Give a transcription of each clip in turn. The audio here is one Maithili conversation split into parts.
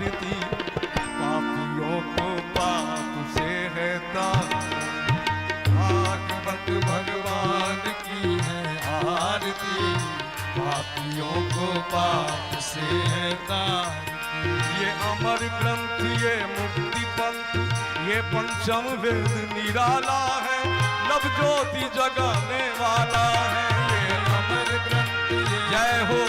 आरती, पापियों को पाप से है तार। भागवत भगवान की है आरती, पापियों को पाप से है तारती। ये अमर ग्रंथ ये मुक्ति पंथ, ये पंचम वेद निराला है, नव ज्योति जगाने वाला है। ये अमर ग्रंथ ये जय हो।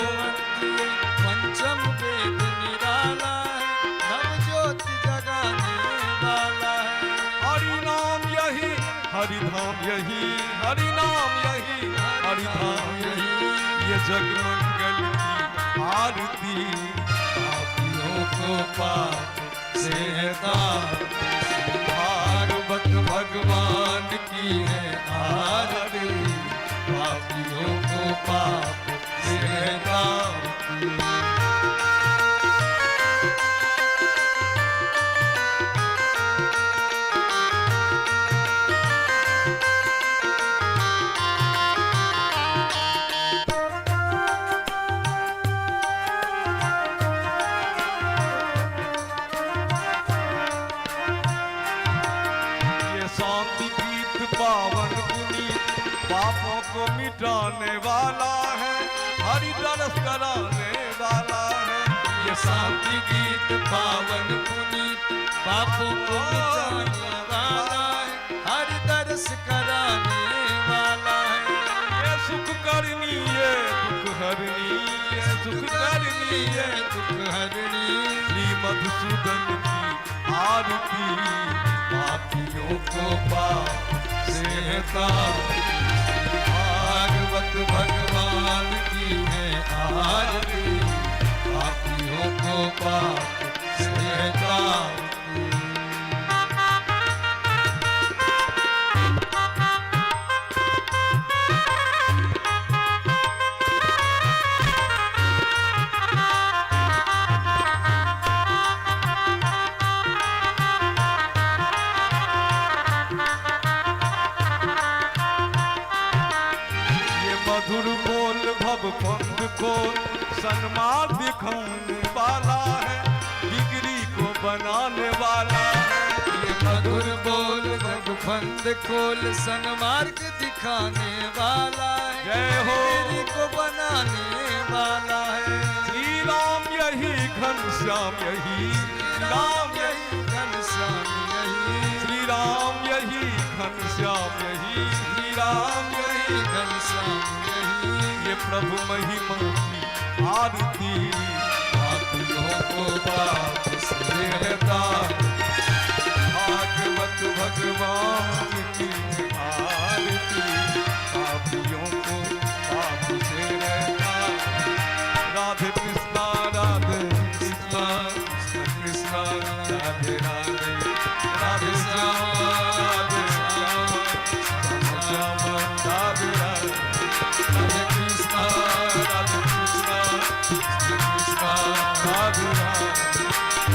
ये पंचम वेद निराला है, नव ज्योति जगाने वाला है। हरि नाम यही हरि धाम यही, हरि नाम यही हरि धाम यही, ये जग मंगल की आरती। पापियों को पाप से है तारती, भागवत भगवान की है आरती, पापियों को पाप से है तारती। ये शांति गीत पावन पुनीत, पापों को मिटाने वाला है, हरि दर्श कराने वाला है। ये शांति गीत पावन पुनीत, पापों को मिटाने वाला है, हरि दर्श कराने वाला है। ये सुख करनी ये दुख हरनी, ये सुख करनी ये दुख हरणी, श्री मधुसूदन की आरती, पापियों को पाप से है तारती। भागवत भगवान की है आरती, पापियों को पाप से है तारती। ये मधुर बोल भव पंथ को सन्मार्ग दिखाने वाला है, बिगड़ी को बनाने वाला है। ये मधुर बोल जग फंद खोल सन्मार्ग दिखाने वाला है, जय हो। बिगड़ी को बनाने वाला है। श्री राम यही घन श्याम यही, श्री राम यही घनश्याम यही, श्री राम यही घन श्याम यही, श्री राम यही घनश्याम यही, ये प्रभु महिमा की आरती, पापियों को पाप से है तारती। भागवत भगवान की आरती, पापियों को पाप से है तारती। राधे कृष्णा राधे कृष्णा कृष्ण कृष्ण राधे राधे, राधे श्याम राधे श्याम श्याम श्याम राधे राधे, राधे कृष्णा राधे कृष्णा कृष्ण कृष्णा राधे राधे,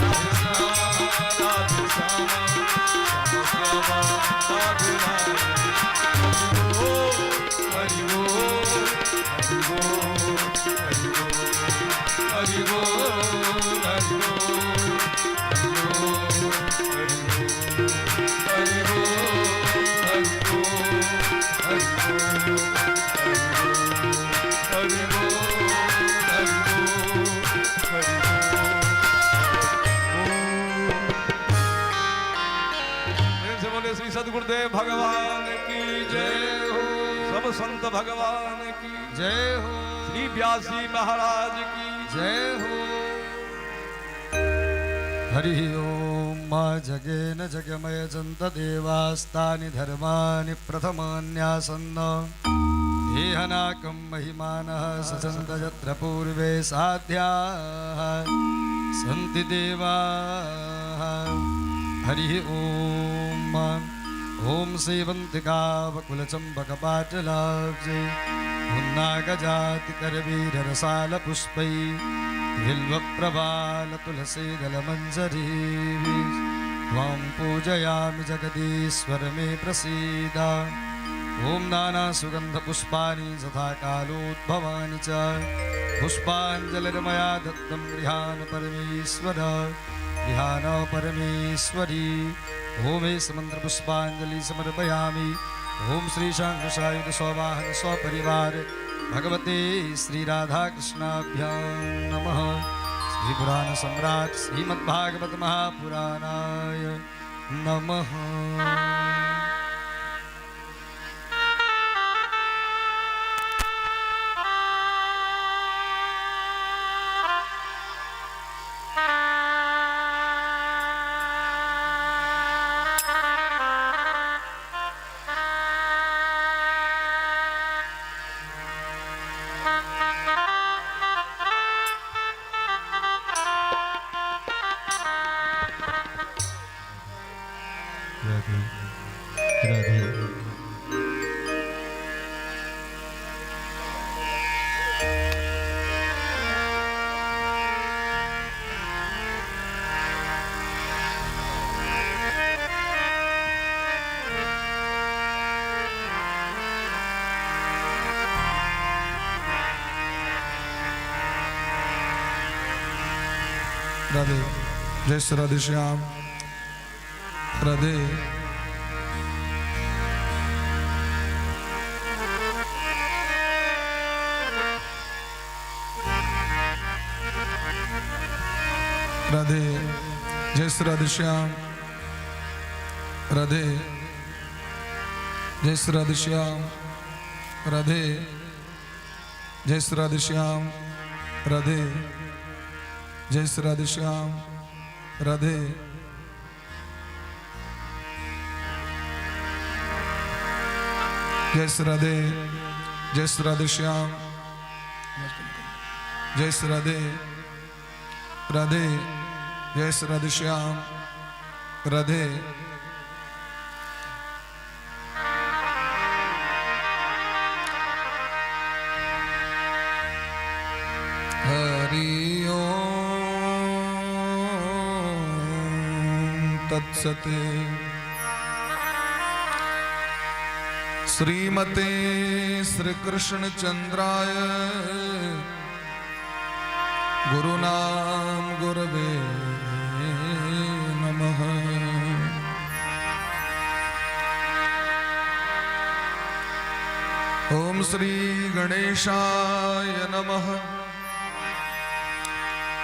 राधे श्याम राधे श्याम श्याम श्याम राधे राधे। हरि बोल हरि बोल हरि बोल हरि बोल हरि बोल हरि बोल हरि बोल हरि बोल हरि बोल हरि बोल हरि बोल। प्रेम से बोले श्री सदगुरुदेव भगवान की जय जय हो। सब संत भगवान की जय हो। श्री व्यासी महाराज की जय हो। हरि ओम। मा जगेन जगमय जन्त देवास्तानि धर्माणि प्रथमान्यासन्न एहनाकं महिमानः सचन्त यत्र पूर्वे साध्याः सन्ति देवाः। हरि ओम। ॐ सेवन्तिकावकुलचम्पकपाटलाब्जे पुन्नागजातिकरवीररसालपुष्पै बिल्वप्रबालतुलसीदलमञ्जरीभिः त्वां पूजयामि जगदीश्वर मे प्रसीद। ॐ नानासुगन्धपुष्पाणि तथा कालोद्भवानि च पुष्पाञ्जलिर्मया दत्तं गृहान् परमेश्वर, गृहान् परमेश्वरी। ॐ एष मन्त्रपुष्पाञ्जलि समर्पयामि। ॐ श्री शङ्खसायुध सवाहन सपरिवार भगवते श्री राधाकृष्णाभ्यां नमः। श्री पुराण सम्राट श्रीमद्भागवत महापुराणाय नमः। राधे राधे। राधे। जय श्री राधे श्याम। राधे। राधे। जय श्री राधे श्याम। राधे। जय श्री राधे श्याम। राधे। जय श्री राधे श्याम। राधे। जय श्री राधे श्याम। राधे। जय श्री राधे। जय श्री राधे श्याम। जय श्री राधे। राधे। जय श्री राधे श्याम। राधे। हरि ओम तत्सत्। श्रीमते श्री कृष्ण चंद्राय गुरुनाम गुरवे नमः। ओम श्री गणेशाय नमः।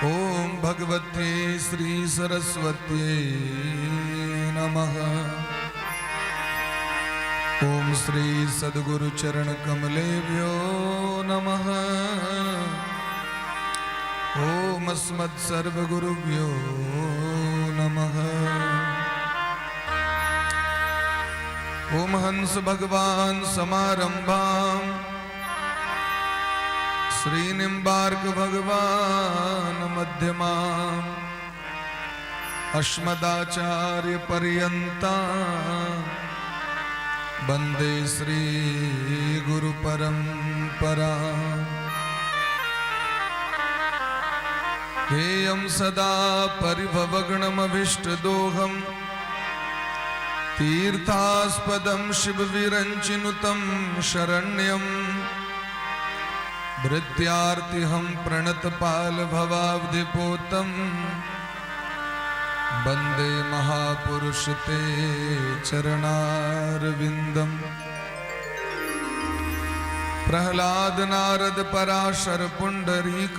ओम भगवते श्री सरस्वत्यै नमः। ओम श्री सद्गुरु चरण कमलेभ्यो नमः। ओम अस्मत् सर्वगुरुभ्यो नमः। ओम हंस भगवान समारंभाम श्री निम्बार्क भगवान मध्यमाम अस्मदाचार्य पर्यंता वंदे श्री गुरु परंपरा। ध्येयं सदा परिभवगणमभीष्टदोहं तीर्थास्पदं शिवविरञ्चिनुतं शरण्यं भृत्यार्तिहं प्रणतपालभवाब्धिपोतं वन्दे महापुरुष ते चरणारविन्दम्। प्रहलाद नारद पराशर पुंडरीक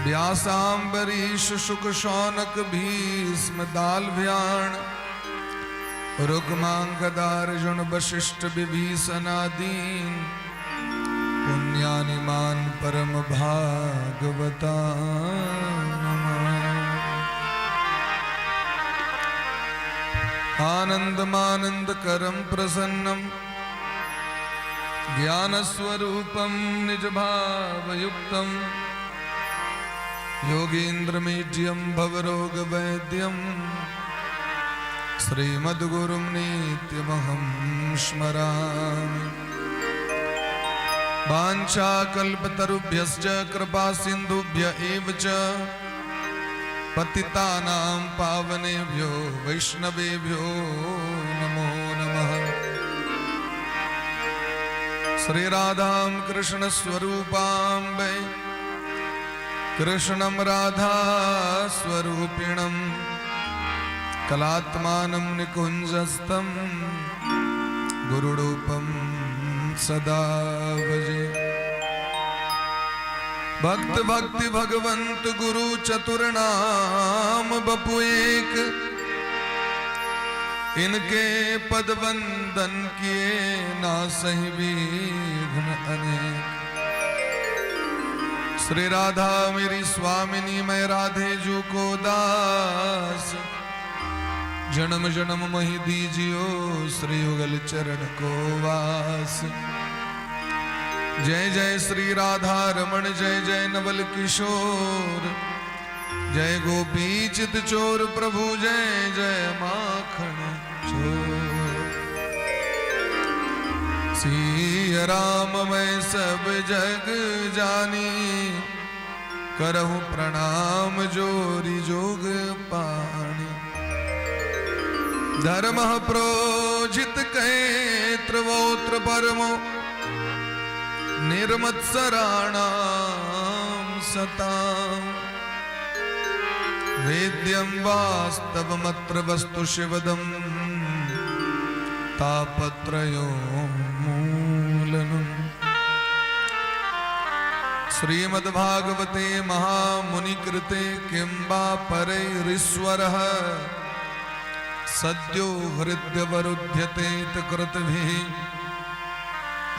व्यासाम्बरीश शुक शौनक भीष्म दालव्याण रुक्मांगदार्जुन वशिष्ठ विभीषणादीन पुण्यानिमान परम भागवता। आनंदमानंद करम प्रसन्नम ज्ञानस्वरूपं निजभावयुक्तं योगीन्द्रमीड्यं भवरोगवैद्यं श्रीमद्गुरुं नित्यमहं स्मरामि। वाञ्छाकल्पतरुभ्यश्च कृपासिन्धुभ्य एव च पतितानां पावनेभ्यो वैष्णवेभ्यो नमो नमः। श्री राधां कृष्ण स्वरूपां वै कृष्णं राधा स्वरूपिणं कलात्मानं निकुञ्जस्थं गुरुरूपं सदा भजे। भक्त भक्ति भगवंत गुरु चतुर नाम बपु एक, इनके पद वंदन किए ना सही विघ्न अनेक। श्री राधा मेरी स्वामिनी, मैं राधे जू को दास। जन्म जन्म मही दीजियो श्री युगल चरण को वास। जय जय श्री राधा रमण, जय जय नवल किशोर, जय गोपी चित चोर प्रभु, जय जय माखन चोर। सिय राम मैं सब जग जानी, करहु प्रणाम जोरी जोग पाणी। धर्म प्रोजित कैत्रवोत्र परमो निर्मत्सराणाम सताम। वेद्यं वास्तवमत्र वस्तु शिवदं तापत्रयोन्मूलनम्। श्रीमद्भागवते महामुनिकृते किं वा परैरीश्वरः, सद्यो हृद्यवरुध्यते कृतभिः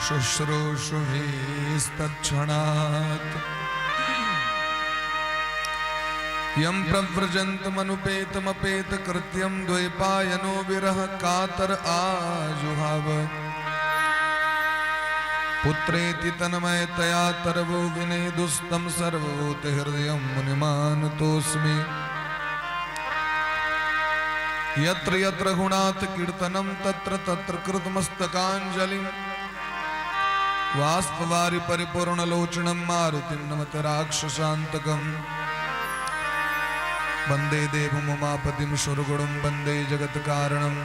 शुश्रूषुभिस्तत्क्षणात्। यं प्रव्रजन्तमनुपेतमपेतकृत्यं द्वैपायनो विरह कातर आजुहाव। पुत्रेति तन्मयतया तरवो विनेदुस्तं सर्वभूतहृदयं मुनिमानतोऽस्मि। यत्र यत्र रघुनाथ कीर्तनं तत्र तत्र कृतमस्तकाञ्जलिं बाष्पवारि परिपूर्णलोचनं मारुतिं नमत राक्षसान्तकम्। वन्दे देवमुमापतिं सुरगुरुं, वन्दे जगत्कारणं,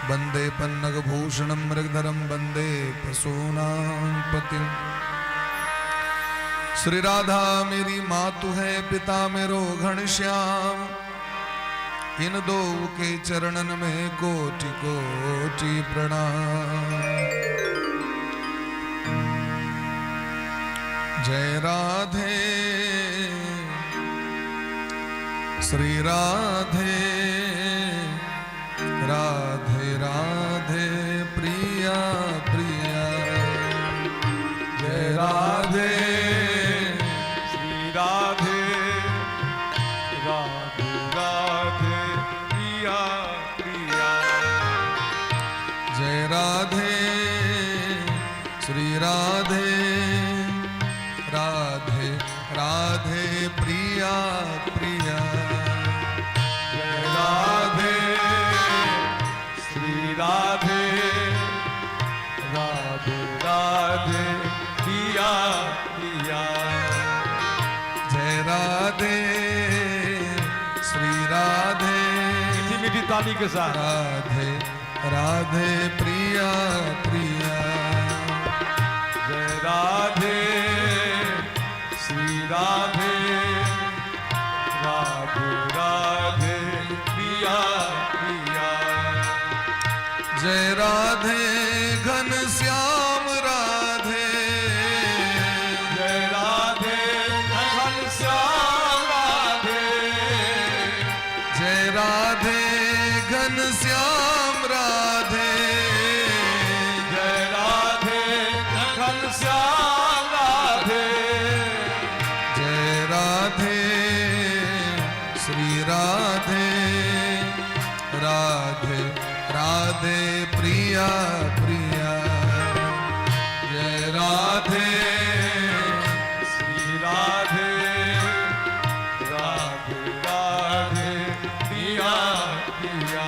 वन्दे पन्नगभूषणं मृगधरं, वन्दे पशूनां पतिम्। श्री राधा मेरी मातु है, पिता मेरो घनश्याम। इन दो के चरणन में कोटि कोटि प्रणाम। जय राधे, श्री राधे, राधे राधे प्रिया प्रिया। जय राधे, श्री राधे, राधे राधे प्रिया प्रिया। जय राधे, श्री राधे, राधे राधे प्रिया प्रिया। जय राधे, श्री राधे, राधे राधे प्रिया प्रिया। जय राधे, श्री राधे, मीठी मीठी ताली के साथ। राधे राधे प्रिया प्रिया। जय राधे, श्री राधे, राधे राधे प्रिया प्रिया। जय राधे घन श्याम राधे। जय राधे घन श्याम राधे। जय राधे घन श्याम राधे। जय राधे घन श्याम राधे। जय राधे, श्री राधे, राधे राधे प्रिया प्रिया। जय राधे, श्री राधे, राधे राधे प्रिया प्रिया।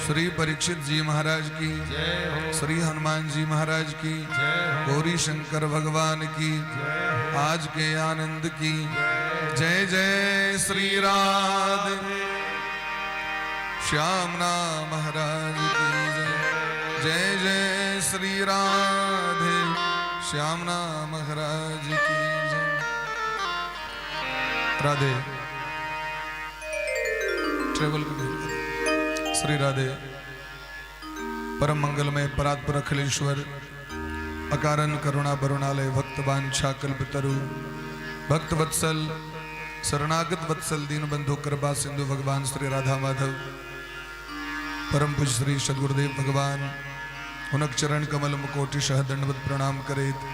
श्री परीक्षित जी महाराज की जय हो। श्री हनुमान जी महाराज की जय हो। गौरी शंकर भगवान की जय हो। आज के आनंद की जय। जय श्री राधे श्याम नाम महाराज की जय। जय जय श्री राधे श्याम नाम महाराज की जय। राधे ट्रेवल। श्री राधे। परम मंगलमय परात्पर अखिलेश्वर अकारण करुणा बरुणालय भक्त वांछा कल्पतरु भक्त वत्सल शरणागत वत्सल दीन बंधु कृपा सिंधु भगवान श्री राधा माधव, परम पूज्य श्री सदगुरुदेव भगवान, हुनक चरण कमल कोटि शह दंडवत प्रणाम करेत,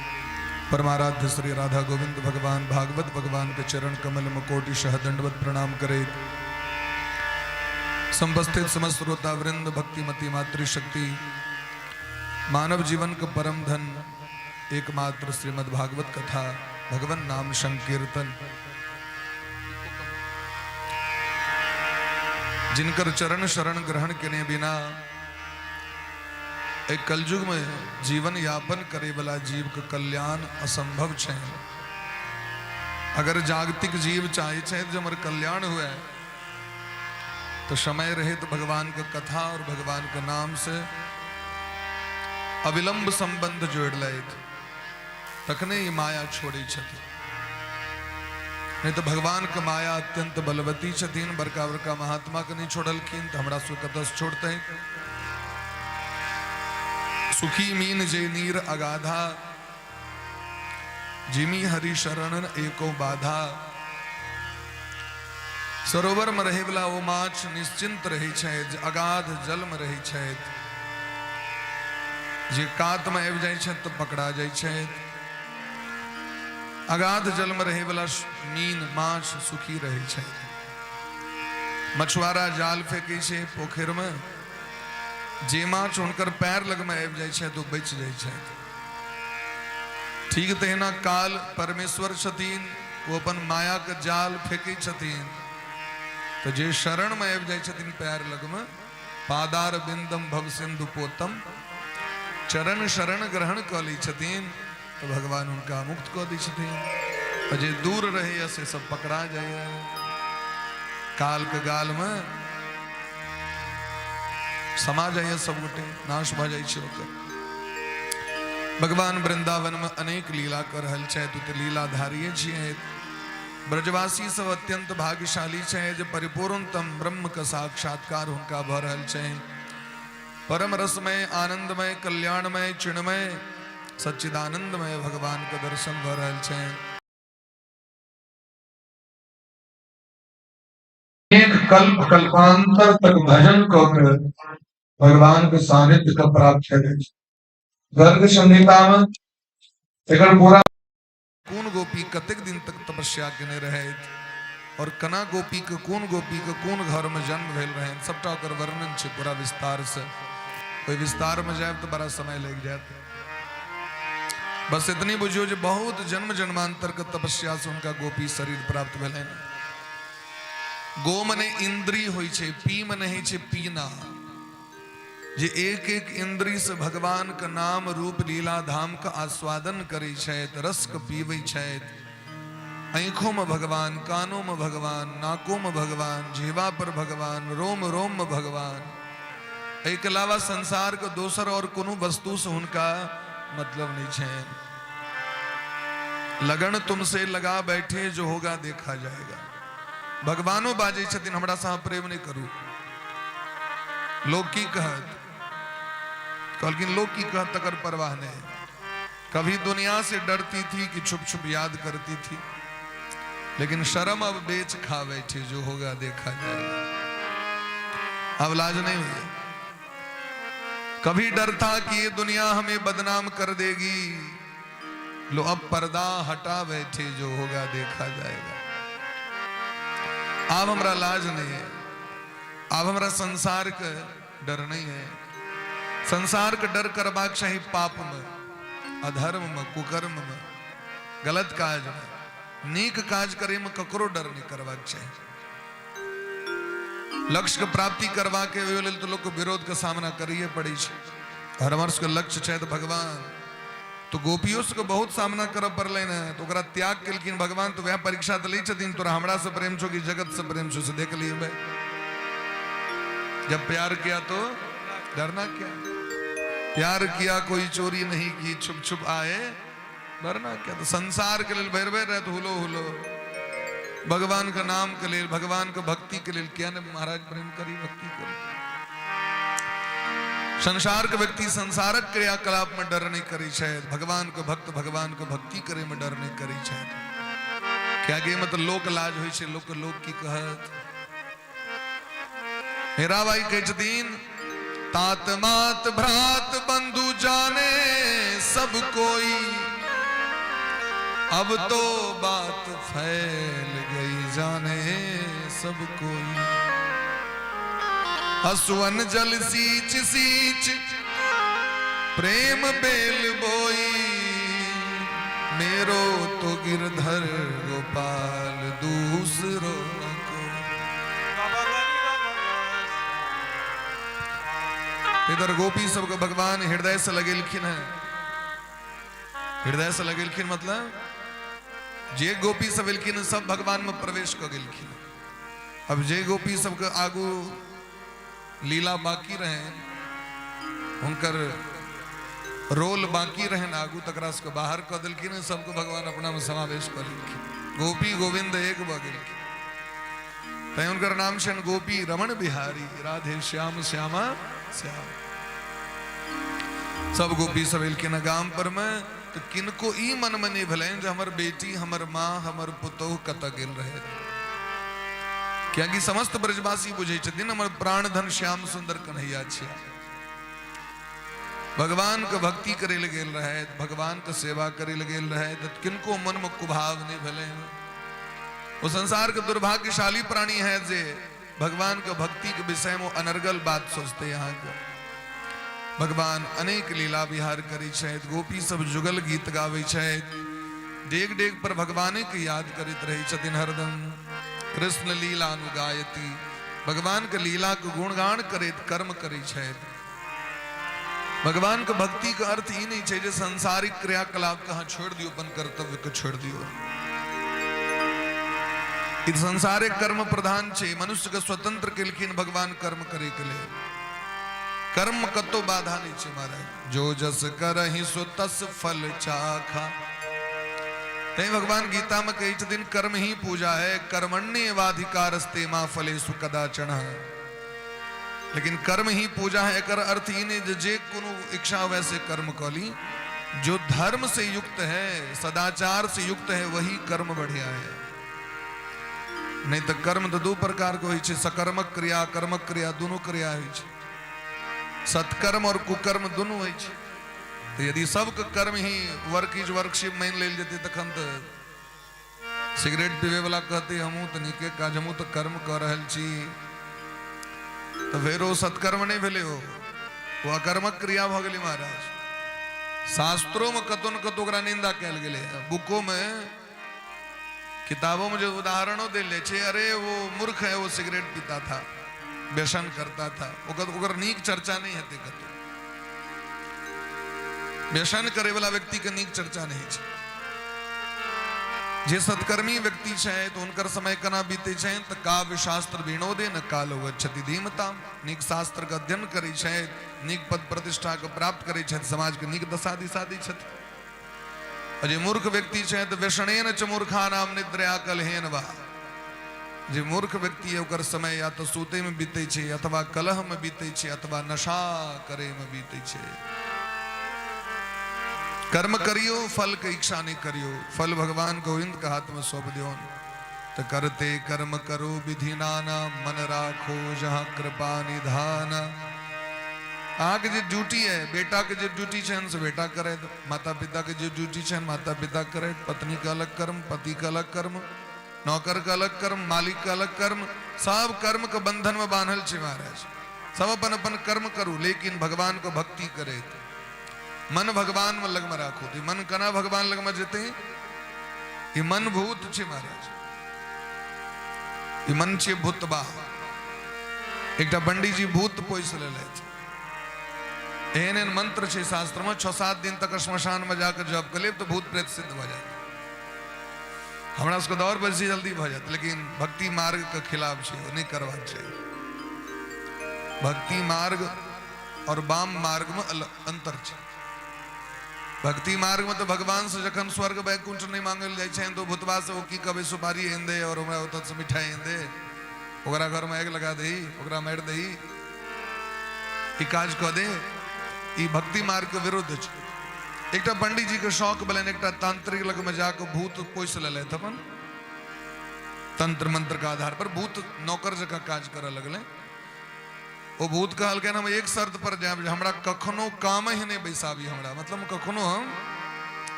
परमाराध्य श्री राधा गोविंद भगवान, भागवत भगवान के चरण कमल कोटि शह दंडवत प्रणाम करेत, समुपस्थित समस्त श्रोता वृंद, भक्तिमती मातृशक्ति, मानव जीवन का परम धन एकमात्र श्रीमद् भागवत कथा, भगवान नाम संकीर्तन, जिनकर चरण शरण ग्रहण केने बिना एक कलयुग में जीवन यापन करे वाला जीव के कल्याण असंभव छै। अगर जागतिक जीव चाहे छै जे हमर कल्याण हुए, तो समय रहे तो भगवान का कथा और भगवान के नाम से अविलंब संबंध जोड़ लैत, तखने ई माया छोड़ै छथिन। नहीं तो भगवान के माया अत्यंत बलवती छथिन। बड़का बड़का महात्मा के नहीं छोड़लखिन तो हमरा सब कतऽ छोड़तै? सुखी मीन जे नीर अगाधा, जिमी हरि शरण एको बाधा। सरोवर में रहै वाला ओ माछ निश्चिंत रहै छै जे अगाध जल में रहै छथि। जे कात में आबि जाइ छथि तऽ पकड़ा जाइ छथि। अगाध जल में रहै वाला मीन माछ सुखी रहै छै। मछुआरा जाल फेंकै छै पोखरि में, जे माछ हुनकर पैर लगमे आबि जाइ छै तऽ ओ बचि जाइ छथि। ठीक तहिना काल परमेश्वर छथिन, ओ अपन मायाके जाल फेंकै छथिन, तऽ जे शरणमे आबि जाइ छथिन पैर लगमे, पादार बिंदम भव सिंधु पोतम, चरण शरण ग्रहण कऽ लै छथिन तऽ भगवान हुनका मुक्त कऽ दै छथिन। आ जे दूर रहैया से सब पकड़ा जाइया, कालके गालमे समा जाइया, सब गोटे नाश भऽ जाइ छै ओकर। भगवान वृंदावन में अनेक लीला कर रहल छथि, ओ तऽ लीलाधारिये छियै। ब्रजवासी सब अत्यंत भाग्यशाली छै जे परिपूर्णतम ब्रह्म के साक्षात्कार हुनका भऽ रहल छै। परम रसमय, आनंदमय, कल्याणमय, चिन्मय, सच्चिदानंदमय भगवान के दर्शन भऽ रहल छै। एक कल्प कल्पांतर तक भजन कऽ के भगवान के सानिध्य के प्राप्त करै छै। गर्ग संहिता में एकर पूरा कोन गोपी कतेक दिन तक तपस्या केने रहैत और कना गोपी के, कोन गोपी के कोन घर में जन्म भेल रहनि, सबटा ओकर वर्णन छै पूरा विस्तार से। ओहि विस्तार में जायब तऽ बड़ा समय लागि जायत। बस इतनी बुझियौ जे बहुत जन्म जन्मांतर के तपस्या से हुनका गोपी शरीर प्राप्त भेलनि। गो मने इंद्री होइ छै, पी मने होइ छै पीना। जे एक एक इंद्री से भगवान के नाम रूप लीला धाम के आस्वादन करै छथि, रस के पीबै छथि। आँखों में भगवान, कानों में भगवान, नाकों में भगवान, जीवा पर भगवान, रोम रोम में भगवान। एहिके अलावा संसार के दोसर और कोनो वस्तु से हुनका मतलब नहीं छै। लगन तुमसे लगा बैठे, जो होगा देखा जाएगा। भगवानो बाजै छथिन, हमरा से अहाँ प्रेम नहीं करू, लोग की कहत? कहलखिन, लोग की कहत तकर परवाह नहीं। कभी दुनिया से डरती थी कि छुप छुप याद करती थी, लेकिन शर्म अब बेच खा बैठे, जो होगा देखा जाएगा। अब लाज नहीं हुई। कभी डर था कि ये दुनिया हमें बदनाम कर देगी, लो अब पर्दा हटा बैठे, जो होगा देखा जाएगा। अब हमरा लाज नहीं है, अब हमरा संसार के डर नहीं है। संसार के डर करबाक चाही पाप में, अधर्म में, कुकर्म में, गलत काज में। नीक काज करे में ककरो डर नहीं करबाक चाही। लक्ष्य के प्राप्ति करबाक लेल तऽ लोकके विरोधके सामना करैए पड़ै छै। और हमर सबके लक्ष्य छथि भगवान, तऽ गोपियो सबके बहुत सामना करऽ पड़लनि हेँ, तऽ ओकरा त्याग केलखिन भगवान। तऽ वएह परीक्षा तऽ लै छथिन, तोरा हमरासँ प्रेम छौ कि जगतसँ प्रेम छौ, से देख लियै भाई। जब प्यार किया तो डरना क्या, प्यार किया कोई चोरी नहीं की, छुप छुप आए डरना क्या। तो संसार के लेल भरि भरि राति हुलो हुलो, भगवान के नाम के लेल, भगवान के भक्ति के लेल किया ने महाराज प्रेम करी, भक्ति करी। संसार के व्यक्ति संसारक क्रियाकलाप में डर नहीं करी छै, भगवान के भक्त भगवान के भक्ति करे में डर नहीं करी छै। क्या कि मतलब लोक लाज होइ छै, लोक लोक की कहत। मीराबाई कहै छथिन, तात मात भ्रात बंधु जाने सब कोई, अब तो बात फैल गई जाने सब कोई। हसुअन जल सींच सींच प्रेम बेल बोई, मेरो तो गिरधर गोपाल दूसरो न कोई। इधर गोपी सबके भगवान हृदय से लगेलखिन है। हृदय से लगेलखिन मतलब जे गोपी सब एलखिन सब भगवान में प्रवेश कऽ गेलखिन। अब जे गोपी सबके आगू लीला बाकी रहे, हुनकर रोल बाकी रहन आगू, तकरा सबके बाहर कऽ देलखिन, सबके भगवान अपना में समावेश कऽ लेलखिन। गोपी गोविंद एक भऽ गेलखिन, तैं हुनकर नाम छनि गोपी रमण बिहारी, राधे श्याम श्यामा श्याम। सब गोपी सब एलखिन गाम पर में, तऽ किनको ई मन में नहि भेलनि जे हमर बेटी, हमर माँ, हमर पुतोहु कतऽ गेल रहे। कियाकि समस्त ब्रजवासी बुझै छथिन हमर प्राणधन श्याम सुंदर कन्हैया छियै। भगवान के भक्ति करे लए गेल रहे, भगवान के सेवा करे लए गेल रहे, तऽ किनको मन में कुभाव नहि भेलै। वो संसार के दुर्भाग्यशाली प्राणी है जे भगवान के भक्ति के विषय में अनर्गल बात सोचते। यहाँ के भगवान अनेक लीला विहार करै छथि, गोपी सब जुगल गीत गाबै छथि, डेग डेग पर भगवाने के याद करैत रहै छथिन हरदम। कृष्ण लीला अनुगायती, भगवान के लीला के गुणगान करैत कर्म करै छथि। भगवान के भक्ति के अर्थ ई नहीं छै जे सांसारिक क्रियाकलाप के अहाँ छोड़ि दियौ, अपन कर्तव्य के छोड़ि दियौ। ई संसारिक कर्म प्रधान छै। मनुष्य के स्वतंत्र केलखिन भगवान कर्म करे के लेल, कर्म कतौ बाधा नहीं छै महाराज। जो जस करहि सो तस फल चाखा। तैं भगवान गीता में कहै छथिन कर्म ही पूजा है, कर्मण्येवाधिकारस्ते मा फलेषु कदाचन। लेकिन कर्म ही पूजा है एकर अर्थ ई नहीं जे जे कोनो इच्छा वैसे कर्म कऽ ली। जो धर्म से युक्त है, सदाचार से युक्त है, वही कर्म बढ़िया है। नहीं तो कर्म तो दू प्रकार के होइ छै, सकर्मक क्रिया, कर्मक क्रिया, दुनू क्रिया होइ छै। सत्कर्म और कुकर्म दुनू होइ छै। तऽ यदि सबके कर्म ही वर्क is worship मानि लेल जेतै, तखन तऽ सिगरेट पीबै वाला कहते हमहूँ तऽ नीके काज, हमहूँ तऽ कर्म कऽ रहल छी, तऽ फेर ओ सत्कर्म नहि भेलै, ओ अकर्मक क्रिया भऽ गेलै महाराज। शास्त्रोमे कतौ ने कतौ ओकरा निंदा कयल गेलै। बुकोमे, किताबों में जो उदाहरणों देल जाइ छै, अरे वो मूर्ख है, वो सिगरेट पीता था, व्यसन करता था, ओकर ओकर नीक चर्चा नहि हेतै कतौ। व्यसन करे वाला व्यक्ति के नीक चर्चा नहीं छै। जे सत्कर्मी व्यक्ति छै तऽ हुनकर समय केना बीतै छनि, तऽ काव्य शास्त्र विनोदे न कालो गच्छति धीमताम। नीक शास्त्र के अध्ययन करै छथि, नीक पद प्रतिष्ठा के प्राप्त करै छथि, समाज के नीक दशा दिशा दै छथि। आ जे मूर्ख व्यक्ति छै तऽ व्यसनेन च मूर्खानाम निद्रया कलहेन वा। जे मूर्ख व्यक्ति है ओकर समय या तऽ सूते में बीतै छै, अथवा कलह में बीतै छै, अथवा नशा करे में बीतै छै। कर्म करियो, फल के इच्छा नहीं करियो, फल भगवान गोविंद के हाथ में सौंप दियो। तो करते कर्म करो विधि नाना, मन राखो जहां कृपा निधान। अहाँके जे ड्यूटी है, बेटा के जे ड्यूटी छनि से बेटा करे, माता पिता के जे ड्यूटी छनि माता पिता करे, पत्नी के अलग कर्म, पति के अलग कर्म, नौकर के अलग कर्म, मालिक के अलग कर्म, सब कर्म के बंधन में बान्हल छै महाराज। सब अपन अपन कर्म करू, लेकिन भगवान के भक्ति करे, मन भगवान में लगमे राखू। तऽ मन केना भगवान लगमे जेतै? ई मन भूत छै महाराज, ई मन छै भूतबा। एकटा पंडीजी भूत पोसि लेलथि। एहन एहन मंत्र छै शास्त्र में, 6-7 दिन तक श्मशान में जाकर जप कर लेब तो भूत प्रेत सिद्ध भऽ जायत। हमरा सबके दौड़ बेसी जल्दी भऽ जायत, लेकिन भक्ति मार्ग के खिलाफ छै, ओ नहि करबाक चाही। भक्ति मार्ग और वाम मार्ग में अंतर छै। भक्ति मार्ग में तो भगवान से जखन स्वर्ग वैकुंठ नहीं मांगल जाइ छै तो भूतबा से ओ की कहबै, सुपारी आनि दे और हमरा ओतऽ से मिठाई आनि दे, ओकरा घर में आगि लगा दही, ओकरा मारि दही, ई काज कऽ दे। ई भक्ति मार्ग के विरुद्ध छै। एकटा पंडित जी के शौक भेलनि, एकटा तांत्रिक लग में जाके भूत पोसि लेलथि अपन तंत्र मंत्र के आधार पर भूत नौकर जकाँ काज करऽ लगलै। ओ भूत कहलकनि हम एक शर्त पर जायब जे हमरा कखनो काम ही नहि बैसाबी, हमरा मतलब कखनो हम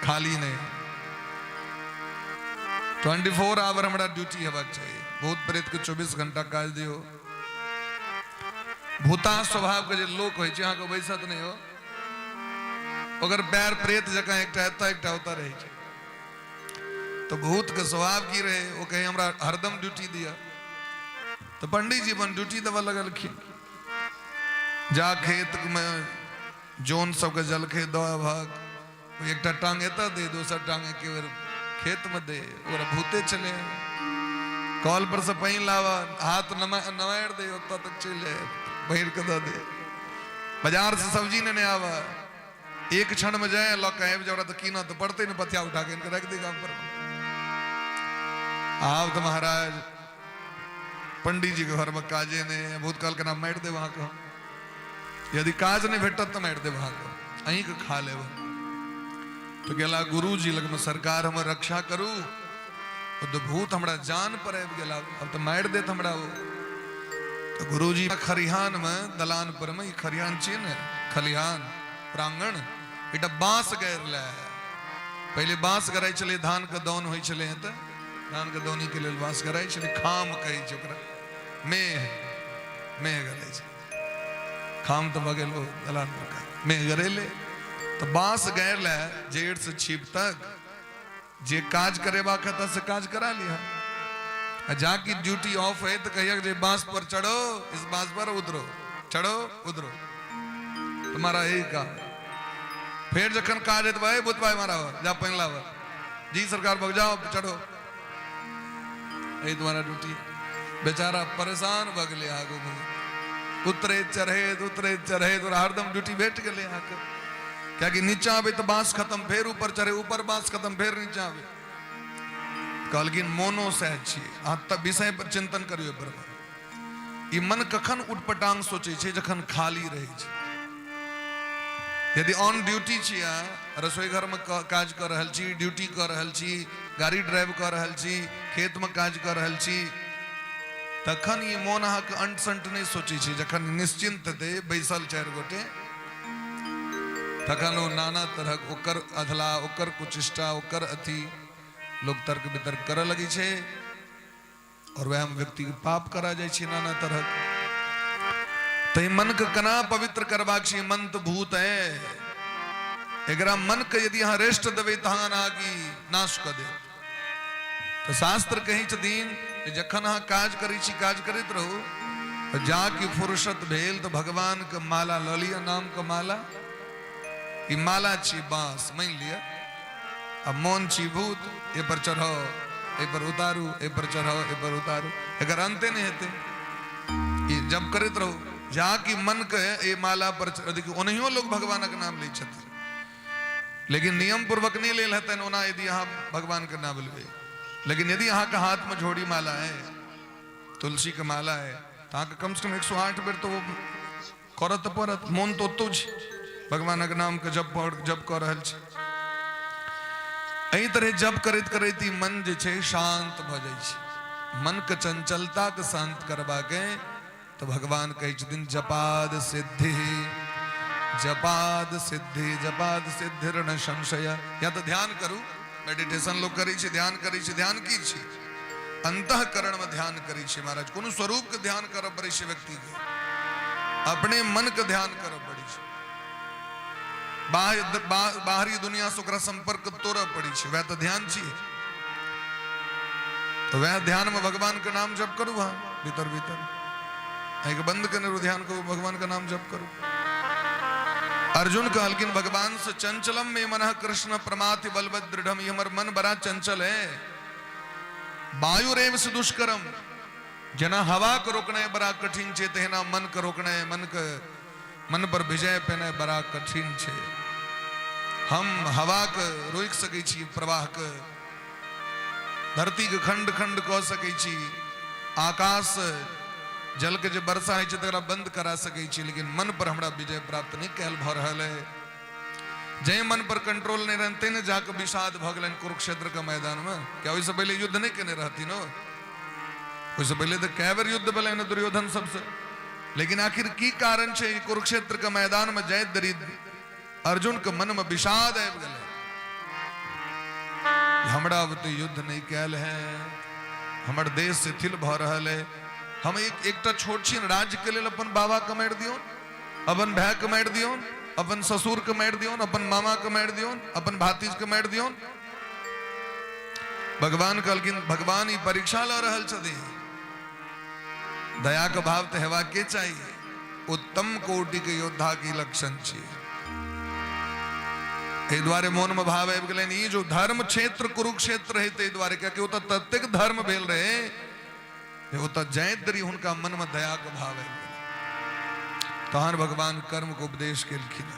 खाली नहि, 24 आवर हमरा ड्यूटी हेबाक चाही। भूत प्रेत के 24 घंटा काज दियौ। भूता स्वभाव के जे लोक होइ छै अहाँके बैसत नहि हो, ओकर पैर प्रेत जकाँ एकटा एतऽ एकटा ओतऽ रहै छै। तो भूत के स्वभाव की रहे, ओ कहे हमरा हरदम ड्यूटी दिया। तो पंडित जी अपन ड्यूटी देबऽ लगलखिन, जा खेत में जोन सबके जलखे दऽ अबहक, एकटा टांग एतऽ दे, दोसर टांग एके बेर खेत में दे, ओकरा भूते चले। कल पर से पानि लाबऽ, हाथ नमारि दे, ओतऽ तक चलि जाय, भरि के दऽ दे। बाजार से सब्जी नेने आबऽ, एक क्षण में जाए लऽ के आबि जाए, ओकरा तऽ कीनऽ तऽ पड़तै ने, पथिया उठा के इनके राखि दे गाम पर। आब तऽ महाराज पंडित जी के घर में काजे नहि, भूत कहलकै ना मारि देब अहाँके हम, यदि काज नहि भेटत तऽ मारि देब अहाँके, अहीँके खा लेब। तऽ गेला गुरुजी लगमे, सरकार हमर रक्षा करू, ओ तऽ भूत हमरा जान पर आबि गेला, आब तऽ मारि देत हमरा ओ। तऽ गुरुजी खरिहान में दलान पर में, ई खरिहान छियै ने, खलिहान प्रांगण, एकटा बांस गाड़ि ले। पहिले बांस गराइ छलै, धान के दौन होइ छलै तऽ धान के दौनी के लेल बांस गराइ छलै, खाम कहै छै ओकरा, मेह मेह गराइ छै, खाम तऽ भऽ गेल ओ दलान पर का मेह गरेले। तऽ बांस गाड़ि ले जेड़ से छिप तक, जे काज करेबाक हेतऽ से काज करा लिह, आ जाकि ड्यूटी ऑफ है तो कहिए जे बांस पर चढ़ो, इस बांस पर उतरो, चढ़ो उतरो, तुम्हारा यही काम। फिर जखन काज हेतै, भाई भूत भाई मारा जा पानि लाब, जी सरकार भग जाओ चढ़ो, यही तुम्हारा ड्यूटी। बेचारा परेशान भऽ गेलै, आगू में उतरे चढ़े उतरे चढ़े, तोरा हरदम ड्यूटी भेट गेलै अहाँके, कियाकि नीचा आबे तऽ बांस खत्म, फेर ऊपर चढ़े, ऊपर बांस खत्म, फेर नीचा आबे। कहलखिन मोनो सह छियै, अहाँ तऽ विषय पर चिंतन करियौ बराबर। ई मन कखन उटपटांग सोचै छै? जखन खाली रहै छै। यदि ऑन ड्यूटी छी अहाँ, रसोई घर में काज कऽ रहल छी, ड्यूटी कऽ रहल छी, गाड़ी ड्राइव कऽ रहल छी, खेत में काज कऽ रहल छी, तखन ई मोन अहाँके अंट संट नहि सोचै छै। जखन निश्चिन्त हेतै बैसल चारि गोटे, तखन ओ नाना तरहक ओकर अधला, ओकर कुचेष्टा, ओकर अथी लोक तर्क वितर्क करऽ लगै छै, और वएह व्यक्ति के पाप करा जाइ छै नाना तरहक। तऽ मन के केना पवित्र करबाक छै? मन तऽ भूत है, एकरा मन के यदि अहाँ रेस्ट देबै तहन अहाँके नाश कऽ देत। तऽ शास्त्र कहै छथिन जे जखन अहाँ काज करै छी, काज करैत रहू, जा कि फुर्सत भेल तऽ भगवान के माला लऽ लिअ, नाम के माला। ई माला छी बांस मानि लिअ, आ मोन छी भूत, एहि पर चढ़ाओ एहि पर उतारू, एहि पर चढ़ाओ एहि पर उतारू, एकर अंते नहि हेतै। ई जब करैत रहू जा कि मन के एहि माला पर देखियौ, ओनाहियो लोग भगवानक नाम लै छथिन, लेकिन नियम पूर्वक नहीं लेल हेतनि। ओना यदि अहाँ भगवान के नाम लेबै, लेकिन यदि अहाँके हाथ में झोड़ी माला है, तुलसी के माला है, तऽ अहाँके कम से कम 108 बेर तऽ ओ करऽ तऽ पड़त। मोन तऽ ओतौ छै, भगवानक नाम के जप जप कऽ रहल छै। एहि तरह जप करैत करैत ई मन जे छै शांत भऽ जाइ छै। मन के चंचलता के शांत करबाके तऽ भगवान कहै छथिन जपाद सिद्धि, जपाद सिद्धि, जपाद सिद्धि न संशय। या तऽ ध्यान करू, मेडिटेशन लोग करै छै, ध्यान करै छै। ध्यान की छै? अंतःकरण में ध्यान करै छै महाराज। कोनो स्वरूप के ध्यान करऽ पड़ै छै व्यक्ति के, अपने मन के ध्यान करऽ पड़ै छै। बाहरी दुनिया से ओकरा संपर्क तोड़ऽ पड़ै छै, वएह तऽ ध्यान छियै। तऽ वएह ध्यान में भगवान के नाम जप करू अहाँ भीतर भीतर। आँखि बंद केने रहू, ध्यान करू, भगवान के नाम जप करू। अर्जुन कहलखिन भगवान से चंचलम में मन कृष्ण प्रमाति बलवत दृढ़म, ये हमर मन बड़ा चंचल है। वायुरेव से दुष्करम, जेना हवा के रोकनाइ बड़ा कठिन छै तहिना मन के रोकनाइ, मन पर विजय पेनाइ बड़ा कठिन छै। हम हवा के रोकि सकै छी, प्रवाह के, धरती के खंड खंड कऽ सकै छी, आकाश जल के जे वर्षा होइ छै तकरा बंद करा सकै छी, लेकिन मन पर हमरा विजय प्राप्त नहि कयल भऽ रहल है। जाहि मन पर कंट्रोल नहि रहनि तै ने जाके विषाद भऽ गेलनि कुरुक्षेत्र के मैदान में। क्या ओहिसँ पहिले युद्ध नहि केने रहथिन? ओ ओहिसँ पहिले तऽ कए बेर युद्ध भेलनि दुर्योधन सबसँ, लेकिन आखिर की कारण छै कुरुक्षेत्र के मैदान में जाइत देरी अर्जुन के मन में विषाद आबि गेलै, हमरा बुते युद्ध नहि कयल है, हमर देश शिथिल भऽ रहल है, हम एक एकटा छोट छिन राज्य के लेल अपन बाबा के मारि दियौन, अपन भाय के मारि दियौन, अपन ससुर के मारि दियौन, अपन मामा के मारि दियौन, अपन भातिज के मारि दियौन। भगवान कहलखिन भगवान ई परीक्षा लऽ रहल छथिन, दया के भाव तऽ हेबाक के चाही, उत्तम कोटि के योद्धा के लक्षण छी। एहि दुआरे मोन में भाव आबि गेलनि ई जो धर्म क्षेत्र कुरुक्षेत्र रहे ताहि दुआरे, कियाकि ओतऽ ततेक धर्म भेल रहे जे ओतऽ जाइत देरी हुनका मन में दया के भाव आबि गेल। तहन भगवान कर्म के उपदेश केलखिन,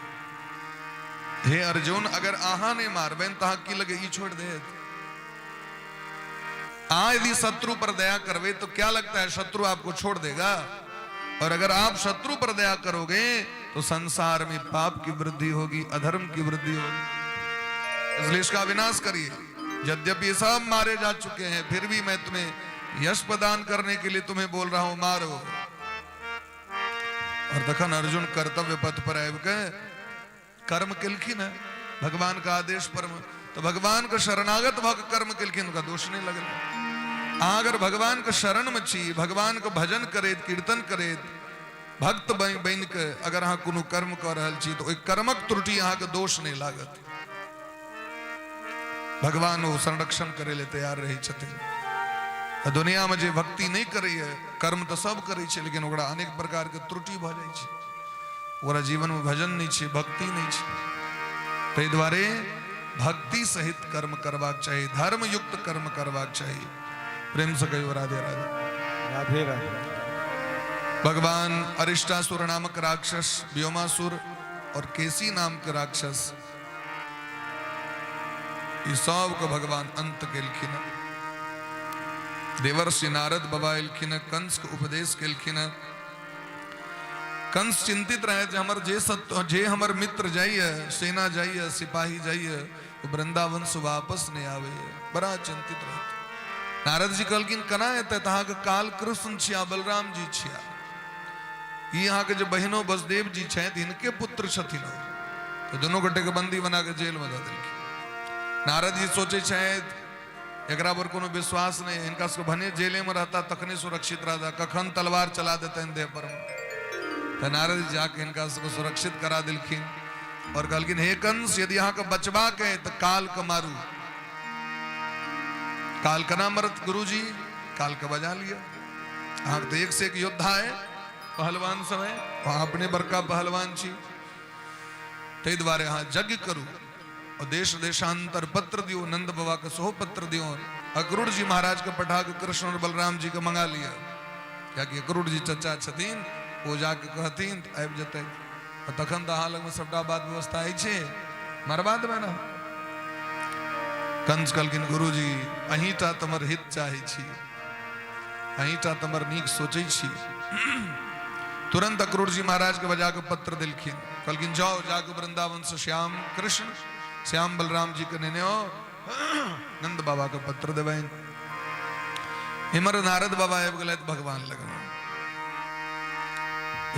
हे अर्जुन अगर अहाँ नहीं मारबनि तऽ अहाँ की लगे ई छोड़ि देत? अहाँ यदि शत्रु पर दया करबे तो क्या लगता है शत्रु आपको छोड़ देगा? और अगर आप शत्रु पर दया करोगे तो संसार में पाप की वृद्धि होगी, अधर्म की वृद्धि होगी, इसलिए इसका विनाश करिए। यद्यपि सब मारे जा चुके हैं फिर भी मैं तुम्हें यश प्रदान करने के लिए तुम्हें बोल रहा हूं, मारो। और तखन अर्जुन कर्तव्य पथ पर आबि के कर्म केलखिन है भगवान का आदेश पर, तो भगवान के शरणागत भऽ के कर्म केलखिन, हुनका दोष नहीं लगल। अहाँ अगर भगवान के शरण में छी, भगवान के भजन करैत कीर्तन करैत भक्त बनि के अगर अहाँ कोनो कर्म कऽ रहल छी तऽ ओहि कर्मक त्रुटि अहाँके दोष नहीं लागत। भगवान ओ संरक्षण करे ले तैयार रहै छथिन। आ दुनिया में जे भक्ति नहीं करैए, कर्म तऽ सब करै छै लेकिन ओकरा अनेक प्रकार के त्रुटि भऽ जाइ छै, ओकरा जीवन में भजन नहीं छै, भक्ति नहीं छै। ताहि दुआरे भक्ति सहित कर्म करबाक चाही, धर्म युक्त कर्म करबाक चाही। प्रेम से कहियो राधे राधे। राधे राधे। भगवान अरिष्टासुर नामक राक्षस, व्योमासुर और केसी नाम के राक्षस, ई सबके भगवान अंत केलखिन। देवर्षि नारद बाबा एलखिन, कंस के उपदेश केलखिन। कंस चिंतित रहे जे हमर जे सत्य, जे हमर मित्र जाइए, सेना जाइए, सिपाही जाइए, वो वृंदावन से वापस नहीं आवे, बड़ा चिंतित रहते। नारद जी कहलखिन केना एतै, तऽ अहाँके काल कृष्ण छिया, बलराम जी छिया, ई अहाँके जे बहिनो बसदेव जी छथि हिनके पुत्र छथिन, तऽ दुनू गोटे के बंदी बना के जेल में दऽ देलखिन। नारद जी सोचै छथि एकरा पर कोनो विश्वास नहीं, हिनका सबके भने जेले में रहता तखने सुरक्षित रहता, कखन तलवार चला देतनि देह पर। तऽ नारद जी जाके हिनका सबके सुरक्षित करा देलखिन और कहलखिन हे कंस, यदि अहाँके बचबाक है तऽ काल के मारू। काल केना मरत गुरुजी? काल के बजा लिअ, अहाँके तऽ एक से एक योद्धा है, पहलवान सब है, अहाँ अपने बड़का पहलवान छी, ताहि दुआरे अहाँ यज्ञ करू और देश देशांतर पत्र दियो, नंद बाबा के सेहो पत्र दियो, अक्रूर जी महाराज के पठा के कृष्ण और बलराम जी के मंगा लिअ, कियाकि अक्रूर जी चचा छथिन, ओ जाके कहथिन तऽ आबि जेतै, आ तखन तऽ अहाँ लगमे सबटा बात व्यवस्था अछि, मरबा देबै ने। कंस कहलखिन गुरुजी अहीं टा तऽ हमर हित चाहै छी, अहीं टा तऽ हमर नीक सोचै छी। तुरंत अक्रूर जी महाराज के बजा के पत्र दिलखिन, कहलखिन जाओ जाके वृंदावन से श्याम कृष्ण श्याम बलराम जी के नेने आओ, नंद बाबा के पत्र देबनि। इमर नारद बाबा आबि गेलथि भगवान लग।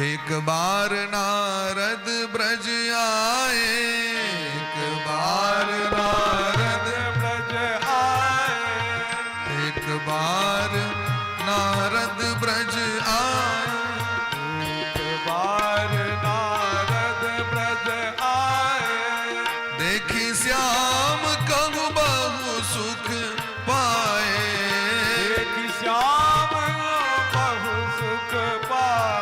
एक बार नारद ब्रज आए, एक बार नारद ब्रज आए, एक बार नारद ब्रज आए, एक बार नारद ब्रज आए, देखी श्याम कहु बहु सुख पाए, देखी श्याम बहु सुख पाए।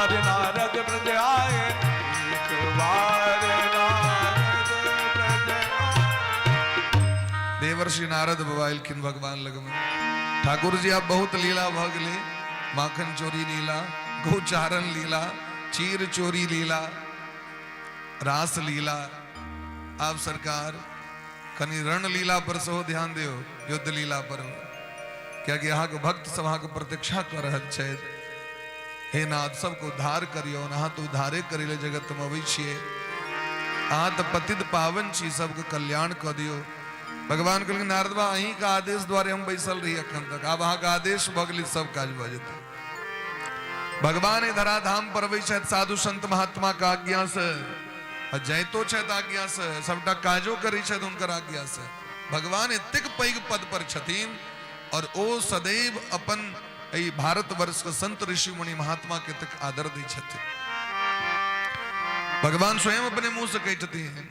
बार नारद ब्रज आए, एक बार नारद ब्रज आए। देवर्षि नारद बाबा एलखिन भगवान लगमे। ठाकुर जी, आब बहुत लीला भऽ गेलै। माखन चोरी लीला, गौचारण लीला, चीर चोरी लीला, रास लीला। आब सरकार कनि रण लीला पर सेहो ध्यान दियौ, युद्ध लीला पर, कियाकि अहाँके भक्त सब अहाँके प्रतीक्षा कऽ रहल छथि। हे नाथ, सबके उद्धार करियौ। अहाँ तऽ उद्धारे करै लए जगतमे अबै छियै। अहाँ तऽ पतित पावन छी, सबके कल्याण कऽ दियौ। भगवान कहलखिन, नारद बा, अहीँके आदेश द्वारे हम बैसल रही अखन तक। आब अहाँके आदेश भऽ गेलै, सब काज भऽ जेतै। भगवान एहि धराधाम पर अबै छथि साधु संत महात्मा के आज्ञा से, आ जाइतो छथि आज्ञा से, सबटा काजो करै छथि हुनकर आज्ञा से। भगवान एतेक पैघ पद पर छथिन और ओ सदैव अपन एहि भारतवर्ष के संत ऋषि मुनि महात्मा के एतेक आदर दै छथिन। भगवान स्वयं अपने मुंह से कहै छथिन,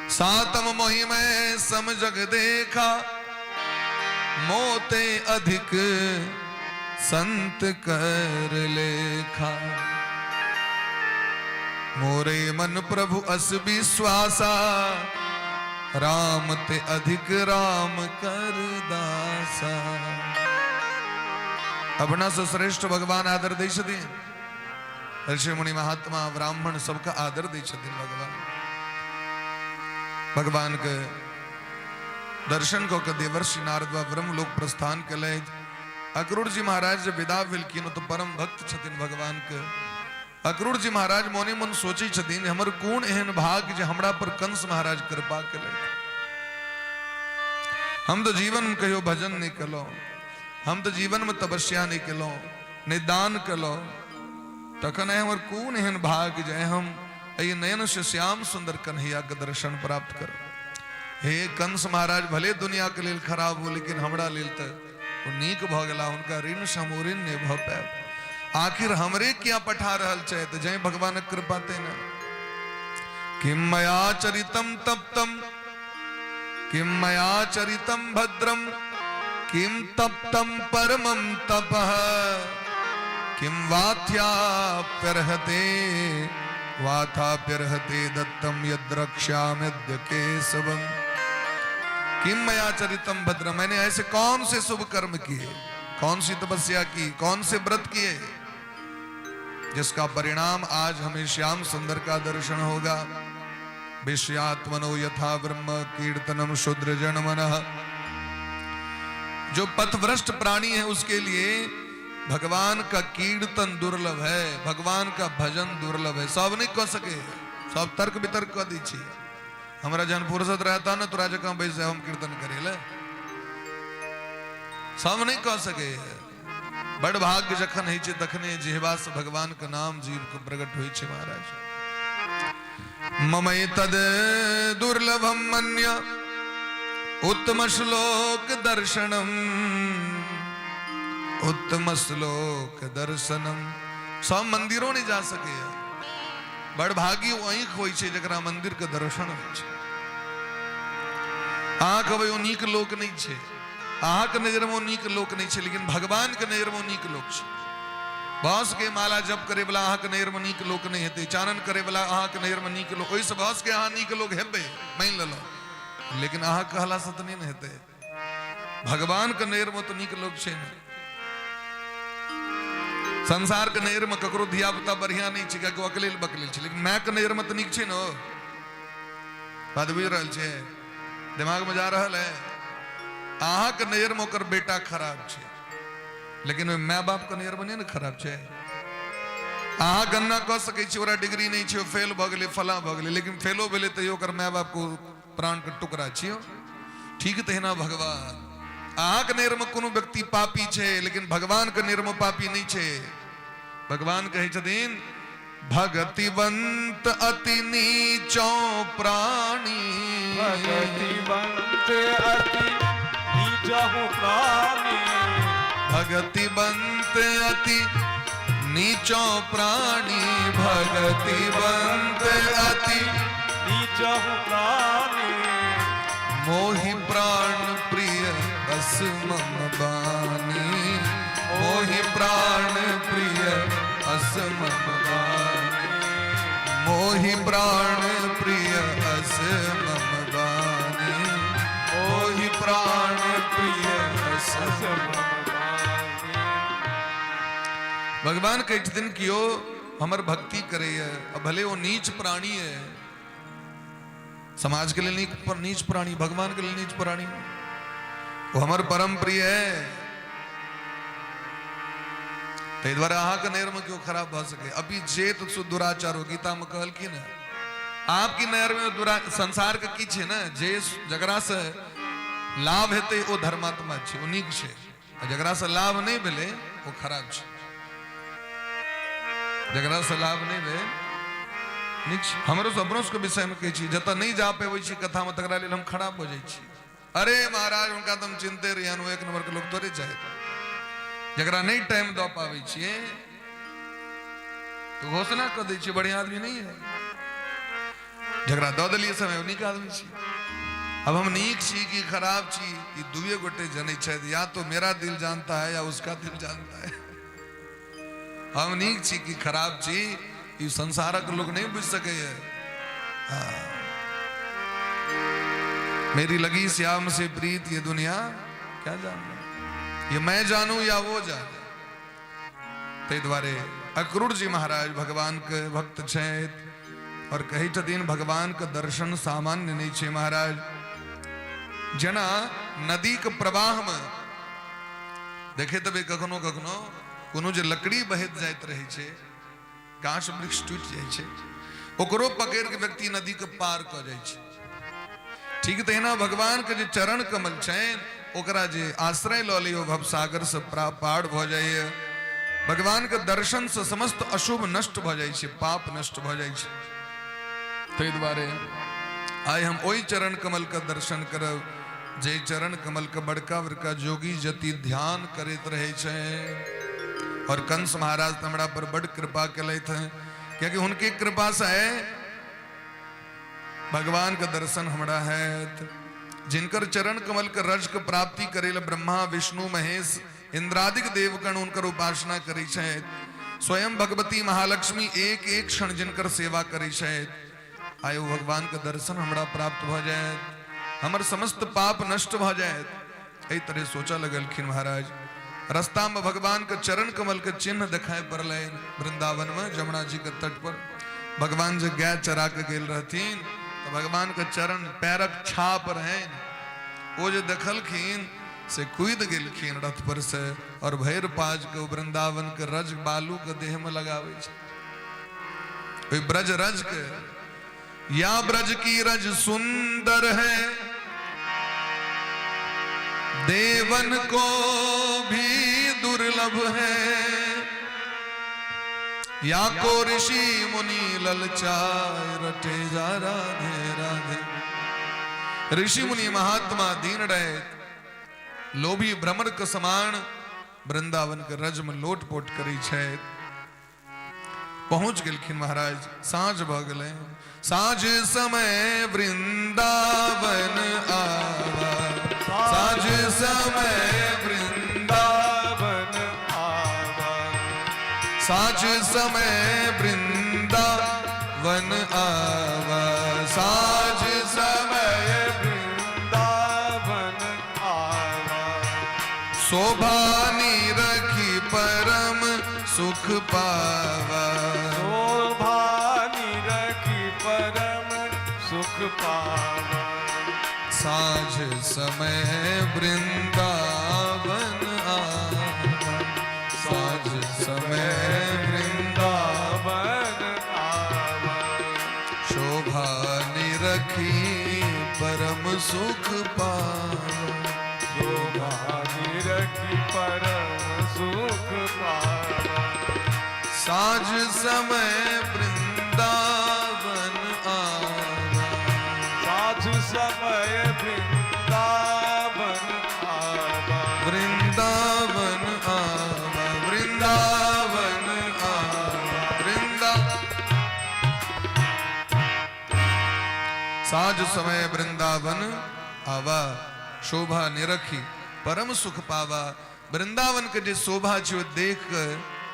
सातम मोहि में सम जग देखा, मोते अधिक संत कर लेखा। मोरे मन प्रभु अस विश्वासा, राम ते अधिक राम कर दासा। अपना से श्रेष्ठ भगवान आदर दै छथिन। ऋषि मुनि महात्मा ब्राह्मण सबके आदर दै छथिन भगवान। भगवान के दर्शन कऽ के देवर्षि नारद बा ब्रह्मलोक प्रस्थान केलथि। अक्रूर जी महाराज जे विदा भेलखिन, ओ तऽ परम भक्त छथिन भगवान के। अक्रूर जी महाराज मोने मन सोचै छथिन, हमर कोन एहन भाग्य जे हमरा पर कंस महाराज कृपा केलथि। हम तऽ जीवन में कहियो भजन नहि केलहुँ, हम तऽ जीवन में तपस्या नहि केलहुँ, नहि दान केलहुँ, तखन आइ हमर कोन एहन भाग्य जे हम एहि नयन से श्याम सुंदर कन्हैया के दर्शन प्राप्त करब। हे कंस महाराज भले दुनिया के लेल खराब हो, लेकिन हमरा लेल तऽ ओ नीक भऽ गेला। हुनका ऋण से हम ऋण नहि भऽ पायब। आखिर हमरे किया पठा रहल छथि? जय भगवानक कृपा ते ने। किम मया चरितम तप्तम, किम मया चरितम भद्रम, किम तप्तम परमम तपः, किम वाथ्याप्यर्हते वाथाप्यर्हते दत्तम यद्रक्ष्याम्यद्य केशवम। किम मया चरितम भद्रम, मैंने ऐसे कौन से शुभ कर्म किए, कौन सी तपस्या की, कौन से व्रत किए, जिसका परिणाम आज हमें श्याम सुंदर का दर्शन होगा। विषयात्मनो यथा ब्रह्म कीर्तनम शूद्र जनमनः। जो पथभ्रष्ट प्राणी है उसके लिए भगवान का कीर्तन दुर्लभ है, भगवान का भजन दुर्लभ है। सब नहीं कह सके, सब तर्क वितर्क कह दी छी। हमरा जहन फुर्सत रहता ना, तोरा जकाँ बैस हम कीर्तन करे ले। सब नहीं कह सके। बड़ भाग्य जखन होइ छै तखने जिहवा से भगवान के नाम जीव के प्रकट होइ छै। महाराज, ममय तद दुर्लभम मन्य उत्तम श्लोक दर्शनम, उत्तम श्लोक दर्शनम। सब मंदिरों नहीं जा सके। बड़ भागी ओ आँखि होइ छै जकरा मंदिर के दर्शन होइ छै। अहाँ कहबै ओ नीक लोक नहि छै, अहाँके नजरमे ओ नीक लोक नहि छै, लेकिन भगवानके नजरमे ओ नीक लोक छै। बाँसके माला जप करे वाला अहाँके नजरमे नीक लोक नहि हेतै, चानन करे वाला अहाँके नजरमे नीक लोक, ओहिसँ भऽ सकै अहाँ नीक लोक हेबै, मानि लेलहुँ, लेकिन अहाँ कहलासँ तऽ नहि ने हेतै। भगवानके नजरमे तऽ नीक लोक छै ने। संसारके नजरमे ककरो धिया पुता बढ़िया नहि छै, कियाकि ओ अकलेल बकलेल छै, लेकिन मायके नजरमे तऽ नीक छै ने। ओ बात बुझि रहल छै? दिमागमे जा रहल है? अहाँके नजरमे ओकर बेटा खराब छै, लेकिन ओहि माय बापके नजरमे नहि ने खराब छै। अहाँ गणना कऽ सकै छी, ओकरा डिग्री नहि छै, ओ फेल भऽ गेलै, फलाँ भऽ गेलै, लेकिन फेलो भेलै तैयो ओकर माय बापके प्राणके टुकड़ा छियौ। ठीक तहिना भगवान, अहाँके नजरमे कोनो व्यक्ति पापी छै, लेकिन भगवानके नजरमे पापी नहि छै। भगवान कहै छथिन, भगतिवंत अति नीचो प्राणी, भगतिवंत अति नीचहु प्राणी, भगतिवंत अति नीचो प्राणी, भगतिवंत अति नीचहु प्राणी, मोहि प्राण प्रिय बस मम बानी, मोहि प्राण प्रिय मोहि प्राण प्रिय अस मम बानी, मोहि प्राण प्रिय अस मम बानी। भगवान कहै छथिन कियो हमर भक्ति करैए, आ भले ओ नीच प्राणी है, समाज के लेल नीक नीच प्राणी, भगवान के लेल नीच प्राणी, ओ हमर परम प्रिय है। ताहि दुआरे अहाँके नैरमे केओ खराब भऽ सकै। अभी जेत सुदुराचारो गीतामे कहलखिन है, आपकी नैरमे दुरा संसार के की छै ने, जे जकरा से लाभ हेतै ओ धर्मात्मा छै, ओ नीक छै, आ जकरा से लाभ नहि भेलै ओ खराब छै। जकरा से लाभ नहि भेल नीक छै। हमरो अपनो सबके विषयमे कहै छी, जतऽ नहि जा पेबै छी कथामे तकरा लेल हम खराब भऽ जाइ छी। अरे महाराज हुनका तऽ हम चिन्हते रहियन, ओ एक नंबर के लोग थोड़े छथि। जकरा नहि टाइम दऽ पाबै छियै तऽ घोषणा कऽ दै छियै बढ़िआँ आदमी नहि है। जकरा दऽ देलियै समय ओ नीक आदमी छी। अब हम नीक छी कि खराब छी ई दुए गोटे जनै छथि, या तो मेरा दिल जानता है या उसका दिल जानता है। हम नीक छी कि खराब छी ई संसारक लोग नहीं बुझ सकैए। हाँ। मेरी लगी श्याम से प्रीत ये दुनिया क्या जाने, ये मैं जानू या वो जाने। ताहि दुआरे अक्रूर जी महाराज भगवान के भक्त छथि और कहै छथिन भगवान के दर्शन सामान्य नहीं छै महाराज। जेना नदी के प्रवाह में देखे तबे कखनो कखनो कोनो जे लकड़ी बहैत जाइत रहै छै, गाछ वृक्ष टूटि जाइ छै, ओकरो पकड़ि के व्यक्ति नदी के पार कऽ जाइ छै। ठीक तहिना भगवान के जे चरण कमल छनि ओकरा जे आश्रय लऽ लियौ भवसागर से पार भऽ जाइए। भगवान के दर्शन से समस्त अशुभ नष्ट भऽ जाइ छै, पाप नष्ट भऽ जाइ छै। ताहि दुआरे आइ हम ओहि चरण कमल के दर्शन करब जे चरण कमल के बड़का बड़का जोगी जति ध्यान करैत रहै छै। और कंस महाराज तऽ हमरा पर बड़ कृपा केलथि हैं, कियाकि हुनके कृपा से भगवान के दर्शन हमरा हैत। जिनकर चरण कमल के रज के प्राप्ति करे ला ब्रह्मा विष्णु महेश इंद्रादिक देवगण उनकर उपासना करै छथि, स्वयं भगवती महालक्ष्मी एक एक क्षण जिनकर सेवा करै छथि, आइ ओ भगवान के दर्शन हमरा प्राप्त भऽ जायत, हमर समस्त पाप नष्ट भऽ जायत। एहि तरह सोचऽ लगलखिन महाराज। रास्ता में भगवान के चरण कमल के चिन्ह देखाय पड़लनि। वृंदावन में जमुना जी के तट पर भगवान जे गाय चरा के गेल रहथिन तऽ भगवान के चरण पैरक छाप रहनि, ओ जे देखलखिन से कूदि गेलखिन रथ पर से और भरि पाज के वृंदावन के रज बालू के देह में लगाबै छै। ओहि ब्रज रज के या ब्रज की रज सुंदर है देवन को भी दुर्लभ है, या को ऋषि मुनि ललचाए रटे जा राधे राधे। ऋषि मुनि महात्मा दीन रहे लोभी भ्रमर के समान वृंदावन के रज में लोटपोट करी छै। पहुंच गेलखिन महाराज, साँझ भऽ गेलै। साँझ समय वृंदावन आवा, साँझ समय वृंदावन आवा, साँझ समय वृंदावन आवा, साँझ समय वृंदावन आवा। शोभा रखी परम सुख पावा, शोभा निरखी परम सुख पावा। साँझ समय वृंदावन आवा, साँझ समय वृंदावन वृंदावन आवा। शोभा निरखी परम सुख पावा, शोभा निरखी परम सुख पावा। साँझ समय वृंदावन आवा, साँझ समय वृंदावन आवा, वृंदावन आवा, वृंदावन आवा, वृंदा। साँझ समय वृंदावन आवा, शोभा निरखी परम सुख पावा। वृंदावन के जे शोभा छै ओ देख के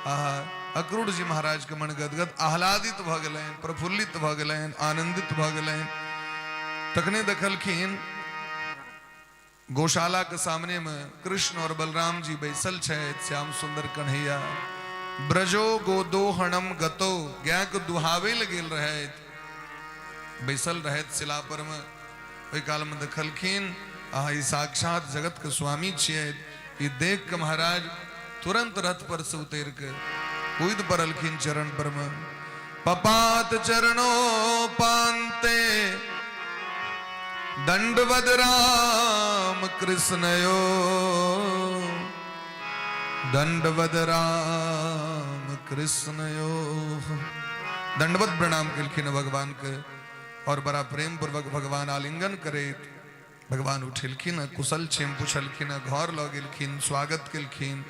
आहा अक्रूर जी महाराज के मन गदगद आह्लादित भऽ गेलनि, प्रफुल्लित भऽ गेलनि, आनंदित भऽ गेलनि। तखने देखलखिन गौशाला के सामने में कृष्ण और बलराम जी बैसल छथि, श्याम सुंदर कन्हैया। ब्रजो गोदोहणम गतो, गाय के दुहावे लए गेल रहथि, बैसल रहथि शिला पर में। ओहि काल में देखलखिन आ ई साक्षात जगत के स्वामी छियै। ई देख के महाराज तुरंत रथ पर से उतर के कूद पड़लखिन चरण पर में। पपात चरणों पांते दंडवद राम कृष्णयो, दंडवद राम कृष्णयो। दंडवत प्रणाम केलखिन भगवान के और बड़ा प्रेम पूर्वक भगवान आलिंगन करैत भगवान उठेलखिन, कुशल क्षेम पुछलखिन, घर लऽ गेलखिन, स्वागत केलखिन,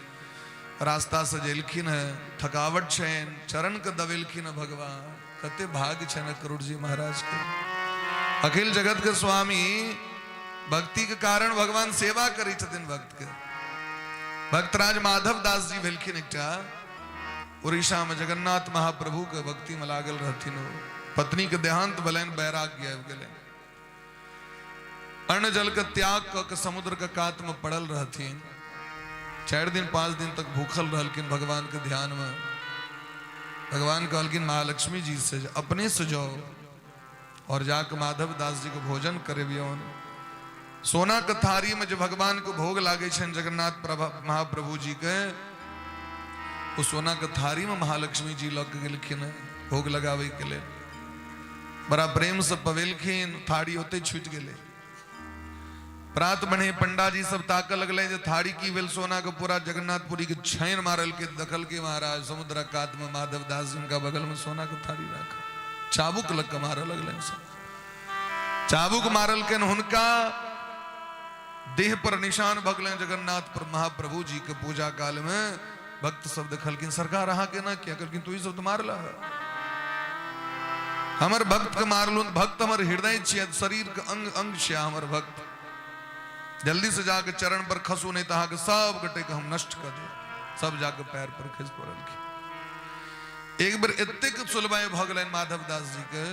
रास्ता सजेलखिन है, थकावट छनि, चरण के दबेलखिन भगवान। कते भाग्य छनि अक्रूर जी महाराज के। अखिल जगत के स्वामी भक्ति के कारण भगवान सेवा करै छथिन भक्त के। भक्तराज माधव दास जी भेलखिन एकटा उड़ीसा में जगन्नाथ महाप्रभु के भक्ति में लागल रहथिन। पत्नी के देहांत भेलनि, वैराग्य आबि गेलनि, अन्न जल के त्याग कऽ के समुद्र के कात में पड़ल रहथिन। 4 दिन 5 दिन तक भूखल रहलखिन भगवान के ध्यान में। भगवान कहलखिन महालक्ष्मी जी से अपने से जाओ और जाके माधव दास जी के भोजन करेबियौन। सोना के थारी में जो भगवान के भोग लागे छनि जगन्नाथ महाप्रभु जी के, वो सोना के थारी में महालक्ष्मी जी लग गेलखिन भोग लगावे के लिए। बड़ा प्रेम से पवेलखिन, थारी ओते छूट गेलै। प्रात बने पंडा जी सब ताक लगले जे थारी की भेल सोना के पूरा जगन्नाथपुरी के छैन मारल के। दखल के महाराज समुद्र कात में माधव दास जी उनका बगल में सोना के थारी राख, चाबुक लग के मारल लगले सब। चाबुक मारलखिन, हुनका देह पर निशान भगल जगन्नाथ पर महाप्रभु जी के पूजा काल में। भक्त सब देखलखिन, सरकार अहाँ के ना किया? कहलखिन तू ई सब तो मारल है, हमर भक्त के मारलू, भक्त हमर हृदय छियै, शरीर के अंग अंग छियै हमर भक्त। जल्दी से जाके चरण पर खसू, नहीं तो अहाँके सब गोटे के हम नष्ट कर देब। सब जाके पैर पर खसि पड़लखिन। एक बेर एतेक सुलभाई भऽ गेलनि माधव दास जी के,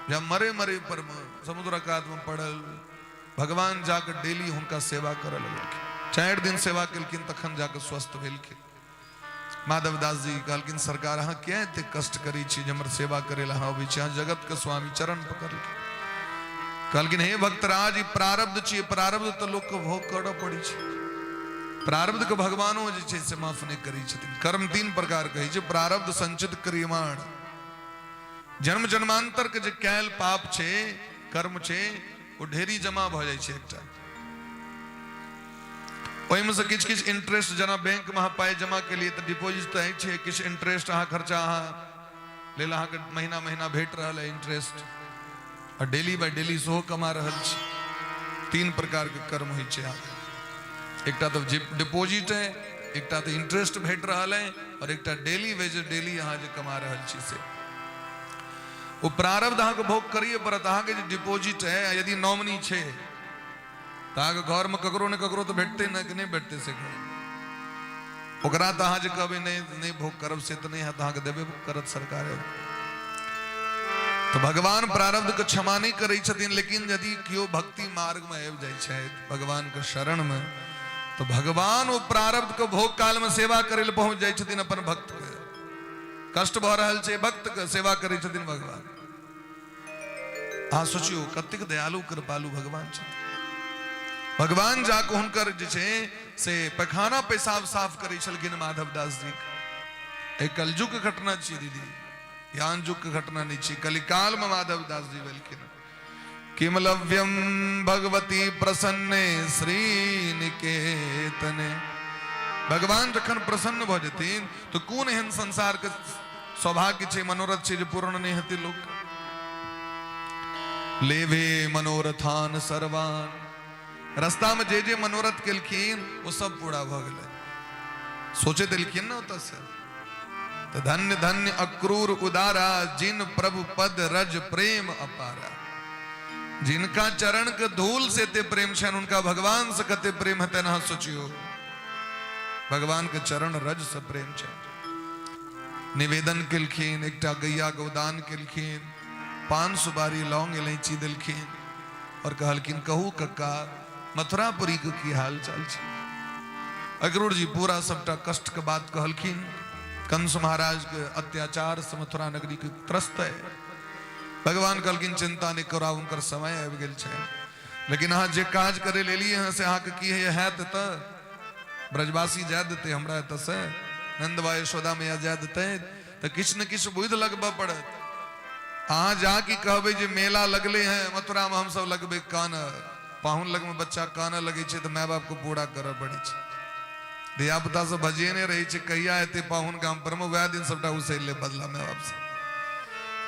जब मरे मरे पर समुद्र कात में पड़ल भगवान जाके डेली हुनका सेवा करऽ लगलखिन। 4 दिन सेवा केलखिन तखन जाके स्वस्थ भेलखिन। माधव दास जी कहलखिन सरकार अहाँ किया एते कष्ट करै छी जे हमर सेवा करै लए अहाँ अबै छी, अहाँ जगत के स्वामी। चरण पकड़लखिन, कहलखिन हे भक्तराज, ई प्रारब्ध छी, प्रारब्ध तऽ लोक के भोग करऽ पड़ै छै, प्रारब्ध के भगवानो जे छै से माफ नहि करै छथिन। कर्म 3 प्रकार के होइ छै, प्रारब्ध, संचित, क्रियमाण। जन्म जन्मांतर के जे कैल पाप छै, कर्म छै, ओ ढेरी जमा भऽ जाइ छै एकटा, ओहिमे से किछु किछु इंटरेस्ट, जेना बैंक में अहाँ पाइ जमा केलियै तऽ डिपोजिट तऽ होइ छै, किछु इंटरेस्ट अहाँ खर्चा अहाँ लेल अहाँके महीना महीना भेट रहल है इंटरेस्ट, आ डेली बाय डेली सेहो कमा रहल छी। 3 प्रकार के कर्म होइ छै अहाँके, एकटा तऽ डिपोजिट है, एकटा तऽ इंटरेस्ट भेट रहल है, और एकटा डेली वेज डेली अहाँ जे कमा रहल छी से ओ प्रारब्ध अहाँके भोग करिए पड़त। अहाँके जे डिपोजिट है, यदि नॉमिनी छै तऽ अहाँके घरमे ककरो ने ककरो तऽ भेटतै ने कि नहि भेटतै से कहू। ओकरा तऽ अहाँ जे कहबै नहि नहि भोग करब से तऽ नहि हैत, अहाँके देबे करत सरकार। तऽ भगवान प्रारब्ध के क्षमा नहि करै छथिन, लेकिन यदि केओ भक्ति मार्ग में आबि जाइ छथि भगवान के शरण में, तऽ भगवान ओ प्रारब्ध के भोग काल में सेवा करै लए पहुँच जाइ छथिन। अपन भक्त के कष्ट भऽ रहल छै, भक्त के सेवा करै छथिन भगवान। अहाँ सोचियौ कतेक दयालु कृपालु भगवान छथिन। भगवान जाके हुनकर जे छै से पैखाना पेशाब साफ करै छलखिन माधव दास जी के। एक कलयुग के घटना छियै दीदी, ज्ञान युग के घटना नहीं छियै। कलिकाल में माधव दास जी भेलखिन। किम लव्यम भगवती प्रसन्ने श्री निकेतने। भगवान जखन प्रसन्न भऽ जेथिन तऽ कोन एहन संसार के सौभाग्य छै, मनोरथ छै जे पूर्ण नहि हेतै लोक। लेवे मनोरथान सर्वान, रास्ता में जे जे मनोरथ केलखिन ओ सब पूरा भऽ गेलै। सोचैत एलखिन ने ओतऽ से, तऽ धन्य धन्य अक्रूर उदारा, जिन प्रभु पद रज प्रेम अपारा। जिनका चरण के धूल से एते प्रेम छनि, उनका भगवान से कते प्रेम हेतनि अहाँ सोचियो। भगवान के चरण रज से प्रेम छनि। निवेदन केलखिन, एकटा गैया गोदान केलखिन, पान सुपारी लौंग इलायची देलखिन और कहलखिन कहू कक्का मथुरापुरी के की हाल चाल छै। अक्रूर जी पूरा सबटा कष्ट के बात कहलखिन। कंस महाराज के अत्याचार से मथुरा नगरी के त्रस्त है। भगवान कहलखिन चिंता नहीं करो, हुनकर समय आबि गेल छै, लेकिन अहाँ जे काज करे लेलिए हैं से अहाँके की है हैत तऽ ब्रजवासी जाय देते हमरा एतऽ से, नंद बा यशोदा मैया जाय देते तऽ किछु ने किछु बुद्धि लगबऽ पड़त। अहाँ जा की कहबै जे मेला लगले हैं मथुरा में, हमसब लगबै कान, पाहुन लग में बच्चा कानऽ लगै छै तऽ माय बाप के पूरा करऽ पड़ै छै। धिया पुता सब भजिए नहि रहै छै, कहिया एतै पाहुन गाम पर में, वएह दिन सबटा उसैल ले बदला माय बाप से।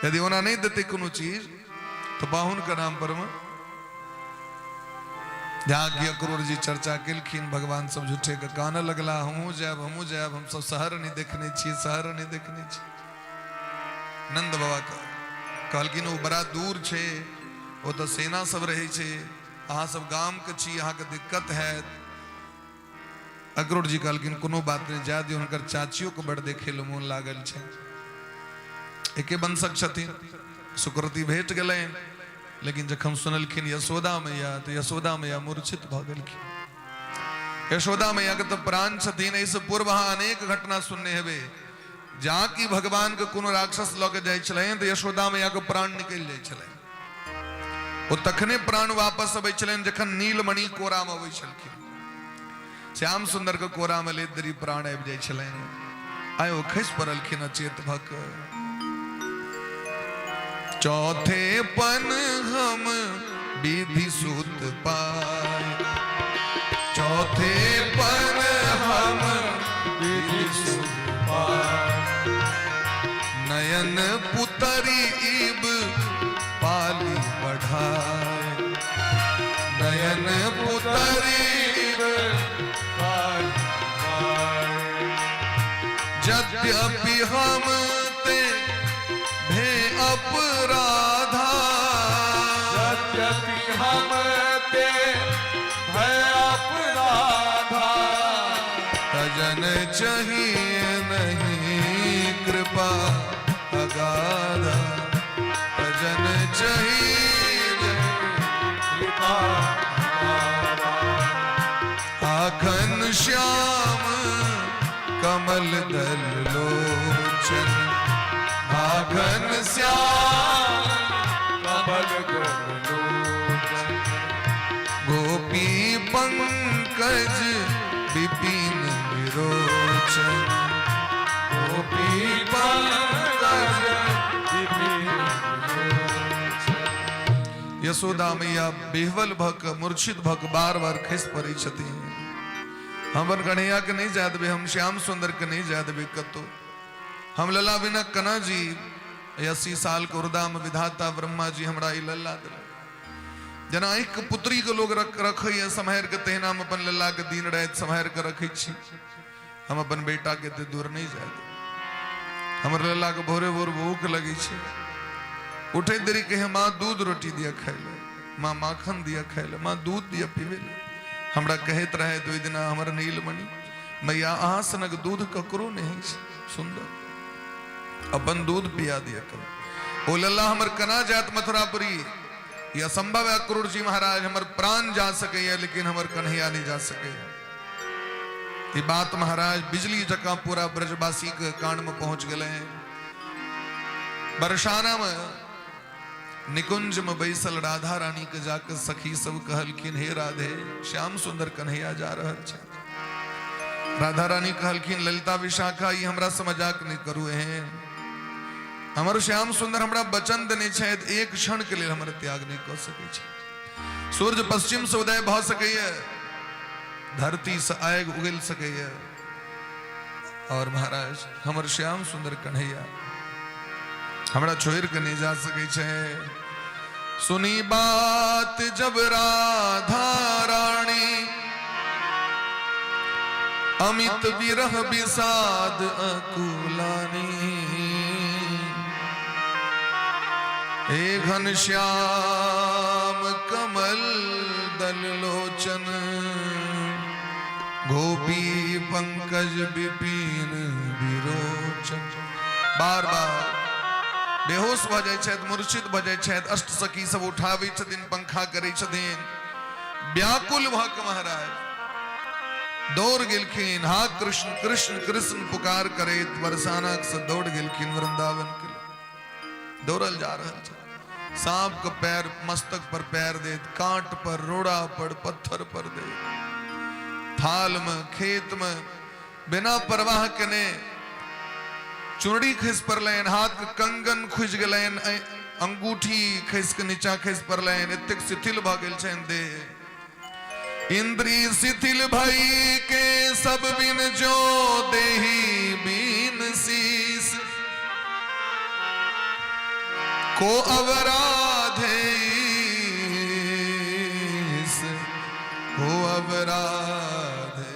यदि ओना नहि देतै कोनो चीज तऽ पाहुन के नाम पर में जहाँ कि अक्रूर जी चर्चा केलखिन, भगवान सब झूठे के कानऽ लगला, हमहूँ जायब हमहूँ जायब, हमसब शहर नहि देखने छी, शहर नहि देखने छी। नंद बाबा कहलखिन ओ बड़ा दूर छै, ओतऽ सेना सब रहै छै, अहाँ सब गाम के छी, अहाँके दिक्कत हैत। अक्रूर जी कहलखिन कोनो बात नहि, जा दियौ, हुनकर चाचियो के बड़ देखे लए मोन लागल छै, एके वंशक छथिन। सुकृति भेट गेलनि, लेकिन जखन सुनलखिन यशोदा मैया तऽ यशोदा मैया मूर्छित भऽ गेलखिन। यशोदा मैया के तऽ प्राण छथिन। एहिसँ पूर्व अहाँ अनेक घटना सुनने हेबै, जा कि भगवान के कोनो राक्षस लऽ के जाइ छलनि तऽ यशोदा मैया के प्राण निकलि जाइ छलनि। ओ तखने प्राण वापस अबै छलनि जखन नीलमणि कोरा मे अबै छलखिन। श्याम सुंदर के कोरा मे लेत देरी प्राण आबि जाइ छलनि। आइ ओ खसि पड़लखिन अचेत भऽ कऽ। चौथे पन हम विधि सुत पाए, चौथे पन हम विधि सुत पाए, नयन पुतरी इब पाली बढ़ाए, नयन पुतरी इब पाली बढ़ाए। यद्यपि हम ते भे अपराधा, यद्यपि हम ते भय अपराधा, तजन चाहिए नहीं कृपा अगाधा, तजन चाहिए कृपा अगाधा। आखन श्याम कमल दल लोचन, आखन श्याम कमल दल लोचन, गोपी पंकज विपिन विरोचन, गोपी पंकज विपिन विरोचन। यशोदा मैया बेहवल भक मूर्छित भक बार बार खसि पड़ै छथिन। हमर कन्हैया के नहीं जा देबै, हम श्याम सुंदर के नहीं जा देबै कतौ, हम लला बिना कना जी। 80 साल के उर्दा में विधाता ब्रह्मा जी हमरा ई लल्ला दिल, जेना आँखि के पुत्री के लोग रखैया सम्हारि के, तहिना हम अपन लल्ला के दिन राति सम्हारि के रखै छी। हम अपन बेटा के एते दूर नहीं जाय देबै। हमर लल्ला के भोरे भोर भूख लगै छै, उठे देरी कहे माँ दूध रोटी दिया खाय ले, माँ माखन दिया खाय ले, माँ दूध दिया पीवे ले। हमरा कहैत रहे ओहि दिना हमर नीलमणि मैया अहाँ सनक दूध ककरो नहीं छै, सुंदर अपन दूध पिया दिया करो। ओ लल्ला हमर कना जात मथुरापुरी, ई असंभव है अक्रूर जी महाराज, हमर प्राण जा सकैया लेकिन हमर कन्हैया नहीं जा सकैया। ई बात महाराज बिजली जकाँ पूरा ब्रजवासी के कान में पहुंच गेलै। बरसाना में निकुंज में बैसल राधा रानी के जाके सखी सब कहलखिन हे राधे श्याम सुंदर कन्हैया जा रहल छै। राधा रानी कहलखिन ललिता विशाखा ई हमरा से मजाक नहीं करू, एहन हमर श्याम सुंदर हमरा वचन देने छथि, एक क्षण के लेल हमर त्याग नहीं कऽ सकै छै। सूर्य पश्चिम से उदय भऽ सकैया, धरती से आगि उगल सकैया, और महाराज हमर श्याम सुंदर कन्हैया हमरा छोड़ के नहीं जा सकै छै। सुनी बात जब राधा रानी, अमित विरह विषाद अकुलानी, हे घनश्याम कमल दल लोचन, गोपी पंकज विपिन विरोचन। बार बार बेहोश भऽ जाइ छथि, मूर्छित भऽ जाइ छथि। अष्ट सखी सब उठाबै छथिन, पंखा करै छथिन। व्याकुल भऽ कऽ महाराज दौड़ गेलखिन, हा कृष्ण कृष्ण कृष्ण पुकार करैत बरसाना से दौड़ गेलखिन वृंदावन के लिए। दौड़ल जा रहल छै, सांप के पैर मस्तक पर पैर देत, कांट पर, रोड़ा पर, पत्थर पर देत, थाल में, खेत में, बिना परवाह केने चुनरी खसि पड़लनि, हाथ के कंगन खुजि गेलनि, अंगूठी खसि के नीचा खसि पड़लनि। एतेक शिथिल भऽ गेल छनि देह। इंद्री शिथिल भई के सब बिन जो देही बिन शीस को अवराधे को अवराधे।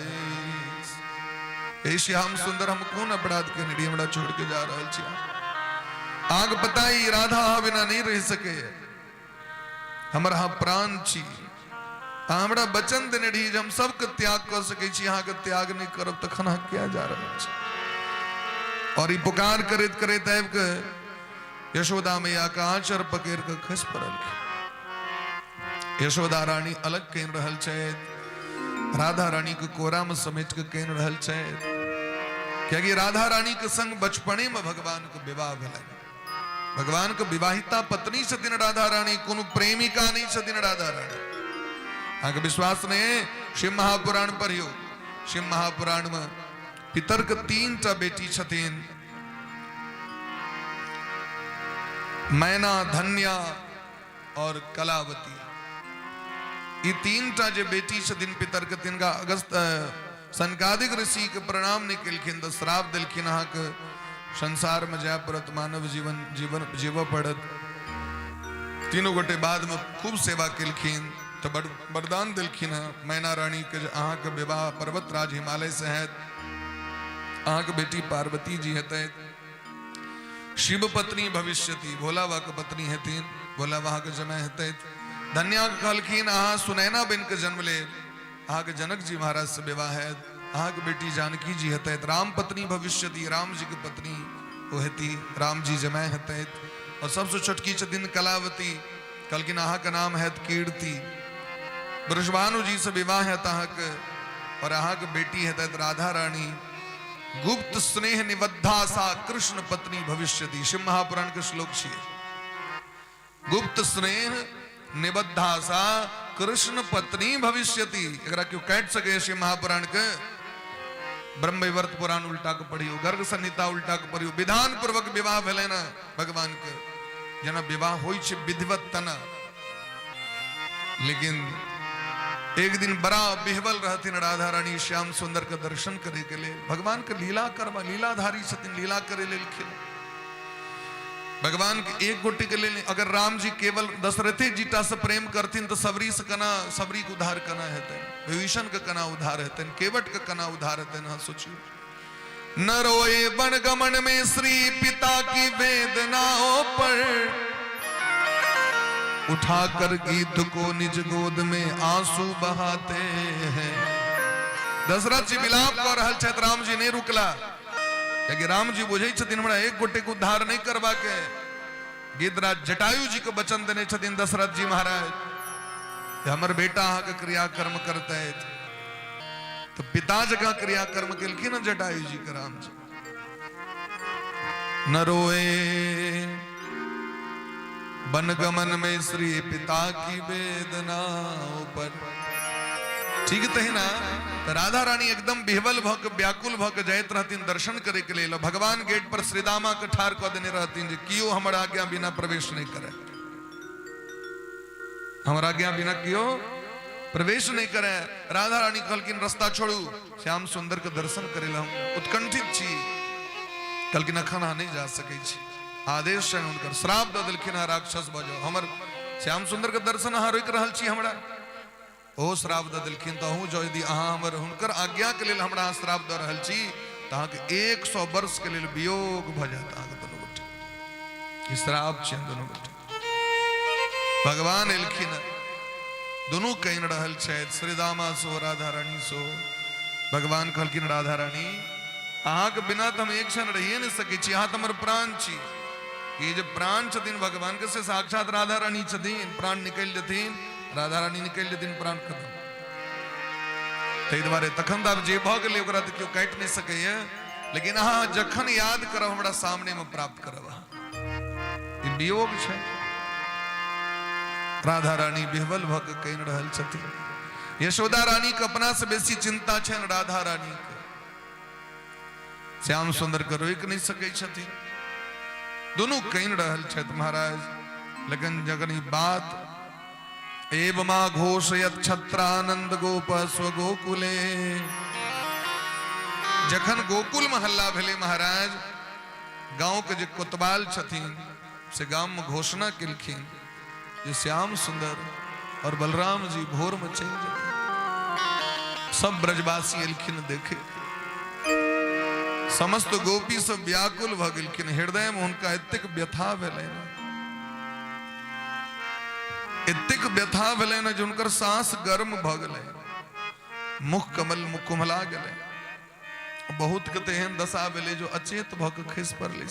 हे श्याम सुंदर, हम कोन अपराध केने रही, हमरा छोड़ के जा रहल छी? आग पता ही राधा अहाँ बिना नहीं रह सके। हमर अहाँ प्राण छी। अहाँ हमरा वचन देने रही जे हम सबके त्याग कऽ सकै छी, अहाँके त्याग नहि करब, तखन अहाँ किया जा रहल छी? और ई पुकार करैत करैत आबि कऽ यशोदा मैया के आंचर पकड़ि कऽ खसि पड़लखिन। यशोदा रानी अलग कहि रहल छथि, राधा रानी के कोरा में समेट के कहि रहल छथि, कियाकि राधा रानी के संग बचपने में भगवान के विवाह भेलनि। भगवान के विवाहिता पत्नी छथिन राधा रानी, कोनो प्रेमिका नहीं छथिन राधा रानी। अहाँके विश्वास नहीं? शिव महापुराण पढ़ियो। शिव महापुराण में पितर के 3 टा बेटी छथिन, मैना, धन्या और कलावती। ई 3 टा जे बेटी छथिन पितर के, तिनका अगस्त सनकादिक ऋषि के प्रणाम नहि केलखिन तऽ श्राप देलखिन, अहाँके संसार में जाय पड़त, मानव जीवन जीवन जीवऽ पड़त। तीनू गोटे बाद में खूब सेवा केलखिन तऽ वरदान देलखिन हँ मैना रानी के जे अहाँके विवाह पर्वतराज हिमालय से हैत, अहाँके बेटी पार्वती जी हेतै, शिव पत्नी भविष्यति, भोला बाबा के पत्नी हेथिन, भोला बाबा के जमाय हेतै। धन्या के कहलखिन, अहाँ सुनैना बनि के जन्म लेब, अहाँके जनक जी महाराज से विवाह हैत, अहाँके बेटी जानकी जी हेतै, राम पत्नी भविष्यति, राम जी के पत्नी ओ हेती, राम जी जमाय हेतै। और सबसे छोटकी छथिन कलावती, कहलखिन अहाँके नाम हैत कीर्ति, वृषभानु जी से विवाह हैत अहाँके और अहाँके बेटी हेतै राधा रानी, गुप्त स्नेह निबद्धा सा कृष्ण पत्नी भविष्यति। शिव महापुराण के श्लोक छियै। गुप्त स्नेह निबद्धा सा कृष्ण पत्नी भविष्यति। एकरा केओ काटि सकै शिव महापुराण के? ब्रह्मवैवर्त पुराण उल्टा के पढ़ियो, गर्ग संहिता उल्टा के पढ़ियो। विधान पूर्वक विवाह भेलै ने भगवान के, जेना विवाह होइ छै विधिवत तना। लेकिन एक दिन बड़ा बिहवल रहथिन राधा रानी श्याम सुंदर के दर्शन करे के लिए। भगवान के लीला करवा, लीलाधारी छथिन, लीला करे लेलखिन भगवान के एक गोटे के लेल। अगर राम जी केवल दशरथे जीटा से प्रेम करथिन तो सबरी से कना, सबरी के उद्धार कना हेतनि, विभीषण के कना उद्धार हेतनि, केवट के कना उद्धार हेतनि? अहाँ सोचियो। न रोए वन गमन में श्री पिता की वेदनाओं पर, उठाकर गीत को निज गोद में आंसू बहाते हैं। दशरथ जी विलाप कऽ रहल छथि, राम जी नहीं रुकला, कियाकि राम जी बुझै छथिन हमरा एक गोटे के उद्धार नहीं करबा के। गिद्धराज जटायु जी के वचन देने छथिन दशरथ जी महाराज, हमर बेटा अहाँके क्रियाकर्म करतै। तो पिता जकाँ क्रियाकर्म केलखिन हँ जटायु जी के राम जी। न रोए बनगमन में श्री पिता की वेदना पर। ठीक तहिना तऽ राधा रानी एकदम विह्वल भऽ के, व्याकुल भऽ के जाइत रहथिन दर्शन करे के लेल। भगवान गेट पर श्रीदामा के ठाढ़ कऽ देने रहथिन जे कियो हमर आज्ञा बिना प्रवेश नहि करे, हमर आज्ञा बिना कियो प्रवेश नहीं करे। राधा रानी कहलखिन, रास्ता छोड़ू, श्याम सुंदर के दर्शन करे हम उत्कंठित छी। कहलखिन, अखन अहाँ नहीं जा सकै छी, आदेश छनि हुनकर। श्राप दऽ देलखिन, अहाँ राक्षस भऽ जाउ, हमर श्याम सुंदर के दर्शन अहाँ रोकि रहल छी हमरा। ओ श्राप दऽ देलखिन, तऽ अहूँ जाउ, यदि अहाँ हमर हुनकर आज्ञा के लेल हमरा अहाँ श्राप दऽ रहल छी तऽ अहाँके 100 वर्ष के लेल वियोग भऽ जायत अहाँके दुनू गोटे। ई श्राप छै दुनू गोटे। भगवान एलखिन, दुनू कहि रहल छथि, श्रीदामा सो राधा रानी सो। भगवान कहलखिन, राधा रानी, अहाँके बिना तऽ हम एक क्षण रहिए नहि सकै छी, अहाँ तऽ हमर प्राण छी। ई जे प्राण छथिन भगवान के, से साक्षात राधा रानी छथिन। प्राण निकलि जेथिन, राधा रानी निकलि जेथिन, प्राण खत्म। ताहि दुआरे तखन तऽ आब जे भऽ गेलै ओकरा तऽ केओ काटि नहि सकैए, लेकिन अहाँ जखन याद करब हमरा सामनेमे प्राप्त करब। अहाँ ई वियोग छै। राधा रानी विह्वल भऽ कऽ कहि रहल छथिन। यशोदा रानी के अपना से बेसी चिंता छनि राधा रानी के। श्याम सुंदर के रोकि नहि सकै छथिन। दुनू कहि रहल छथि महाराज। लेकिन जखन ई बात एव मा घोषयत छत्रानंद गोप स्वगोकुले, जखन गोकुल में हल्ला भेलै महाराज, गांव के जे कोतवाल छथिन से गाम में घोषणा केलखिन जे श्याम सुंदर और बलराम जी भोर में चलि जेथिन। सब ब्रजवासी एलखिन देखे, समस्त गोपी सब व्याकुल भऽ गेलखिन। हृदय में हुनका एतेक व्यथा भेलनि, एतेक व्यथा भेलनि जे हुनकर सांस गर्म भऽ गेलै, मुख कमल कुम्हला गेलै। बहुत के तऽ एहन दशा भेलै जो अचेत भऽ कऽ खसि पड़लै।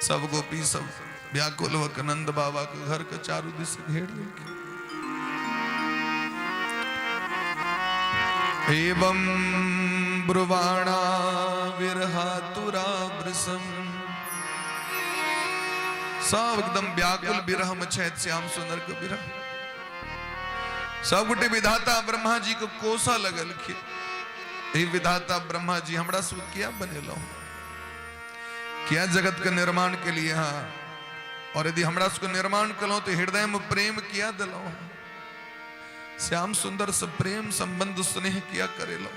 सब गोपी सब व्याकुल भऽ कऽ नंद बाबा के घर के चारू दिस घेर लेलखिन। एवं ब्रुवाणा विरहातुरा वृषम, सब एकदम व्याकुल विरह में छथि श्याम सुंदर के विरह। सब गोटे विधाता ब्रह्मा जी के कोसा लगलखिन, हे विधाता ब्रह्मा जी, हमरा सब किया बनेलहुँ, किया जगत के निर्माण के लिए? हाँ, और यदि हमरा सबके निर्माण कलहुँ तो हृदय में प्रेम किया दिलहुँ, श्याम सुंदर से प्रेम संबंध स्नेह किया करेलहुँ?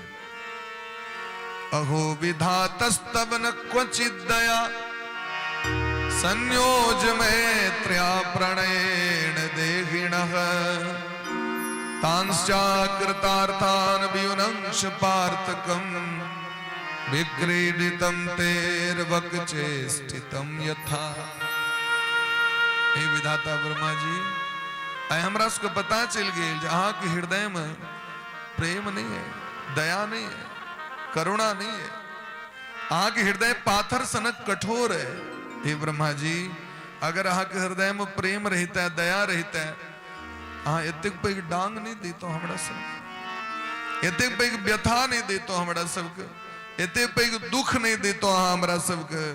अहो विधातस्तव न क्वचित दया संयोज मैत्र्या प्रणयेण देहिणः तांश्चाकृतार्थान वियुनंश पार्थकम विक्रीडितं तेर्वक चेष्टितं यथा। हे विधाता ब्रह्मा जी, आइ हमरा सबके पता चलि गेल जे अहाँके हृदय में प्रेम नहीं है, दया नहीं है, करुणा नहीं है, अहाँके हृदय पाथर सनक कठोर है। हे ब्रह्मा जी, अगर अहाँके हृदय में प्रेम रहिता है, दया रहिता है, अहाँ एतेक पैघ डांग नहीं देतो हमरा सबके, एतेक पैघ व्यथा नहीं देतो हमरा सबके, एतेक पैघ दुख नहीं देतो अहाँ हमरा सबके।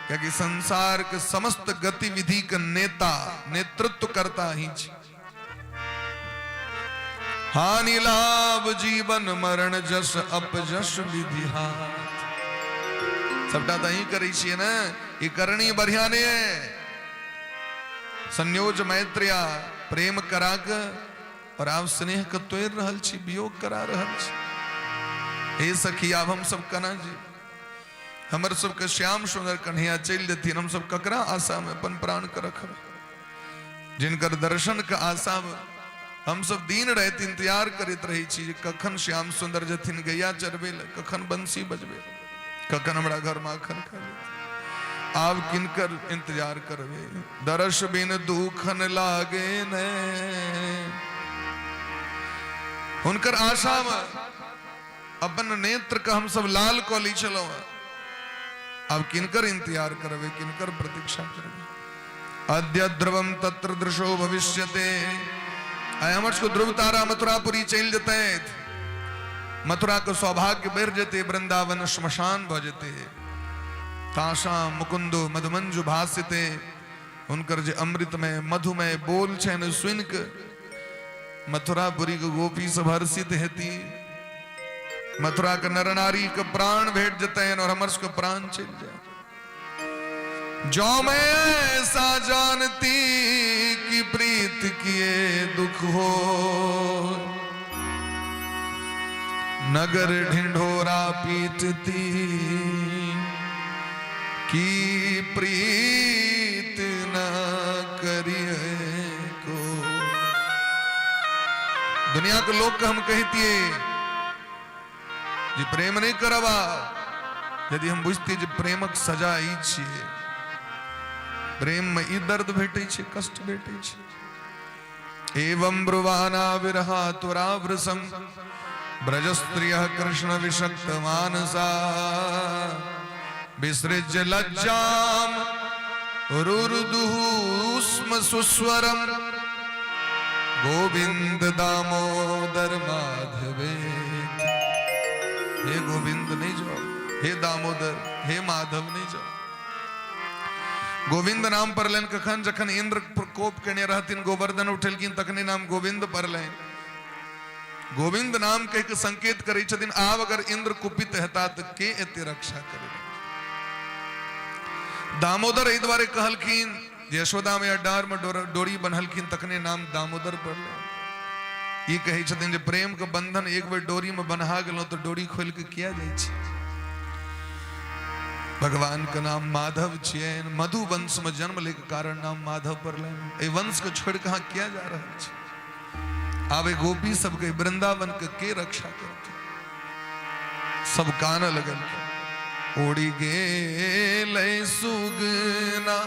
कियाकि संसार के समस्त गतिविधि के नेता, नेतृत्व करता ही छी। हानि लाभ जीवन मरण जस अपजस विधि हाथ, सबटा तऽ अहीं करै छियै ने। ई करनी बढ़िया नहीं है। संयोज मैत्रिया प्रेम करा के और आब स्नेह के तोड़ि रहल छी, वियोग करा रहल छी। हे सखी, आब हम सब केना जी? हमर सबके श्याम सुंदर कन्हैया चलि जेथिन, हम सब ककरा आशा में अपन प्राण के रखब? जिनकर दर्शन के आशा में हम सब दिन राति इंतजार करैत रहै छी जे कखन श्याम सुंदर जेथिन गैया चरबै लए, कखन बंसी बजबै, कखन हमरा घर माखन खा लेथिन। आब किनकर इंतजार करबै? दरस बिन दुखन लागे ने। हुनकर आशा में अपन नेत्र के हम सब लाल कऽ लै छलहुँ। आब किनकर इंतजार करबै, किनकर प्रतीक्षा करबै? अद्य ध्रुवम तत्र दृशो भविष्यते। आइ हमर सबके ध्रुव तारा मथुरापुरी चलि जेतै, मथुरा के सौभाग्य बढ़ि जेतै, वृंदावन श्मशान भऽ जेतै। ताशा मुकुंदो मधुमंजु भाष्यते, हुनकर जे अमृतमय मधुमय बोल छनि सुनि के मथुरापुरी के गोपी सब हर्षित हेती, मथुरा के नर नारी के प्राण भेट जेतनि और हमर सबके प्राण चलि जाए। जो मैं ऐसा जानती कि प्रीत किए दुख हो, नगर ढिंढोरा पीटती की प्रीत न करिए को। दुनिया के लोग के हम कहतिए जे प्रेम नहीं करबा, यदि हम बुझतिए जे प्रेमक सजा ई छियै, प्रेम में ई दर्द भेटै छै, कष्ट भेटै छै। एवं ब्रुवाना विरहा तुरावृसम ब्रजस्त्रिय कृष्ण विषक्त मानसा विसृज्य लज्जाम रुरुदुः स्म सुस्वरम गोविंद दामोदर माधवे। हे गोविंद नहीं जाओ, हे दामोदर, हे माधव नहीं जाओ। गोविंद नाम पड़लनि कखन? जखन इंद्र प्रकोप केने रहथिन, गोवर्धन उठेलखिन, तखने नाम गोविंद पड़लनि। गोविंद नाम कहि के संकेत करै छथिन, आब अगर इंद्र कुपित हेता तऽ के एते रक्षा करे। दामोदर एहि दुआरे कहलखिन, यशोदा मैया डार में डोरी बन्हलखिन तखने नाम दामोदर पड़लै। ई कहै छथिन जे प्रेम के बंधन एक बेर डोरी में बन्हा गेलहुँ तऽ डोरी खोलि के किया जाइ छै। भगवान के नाम माधव छियनि, मधु वंश में जन्म ले के कारण नाम माधव पड़लनि। एहि वंश के छोड़ि कऽ अहाँ किया जा रहल छी? आब एहि गोपी सबके वृंदावन के रक्षा करतै? सब कानऽ लगलखिन। उड़ि गेलै सुगना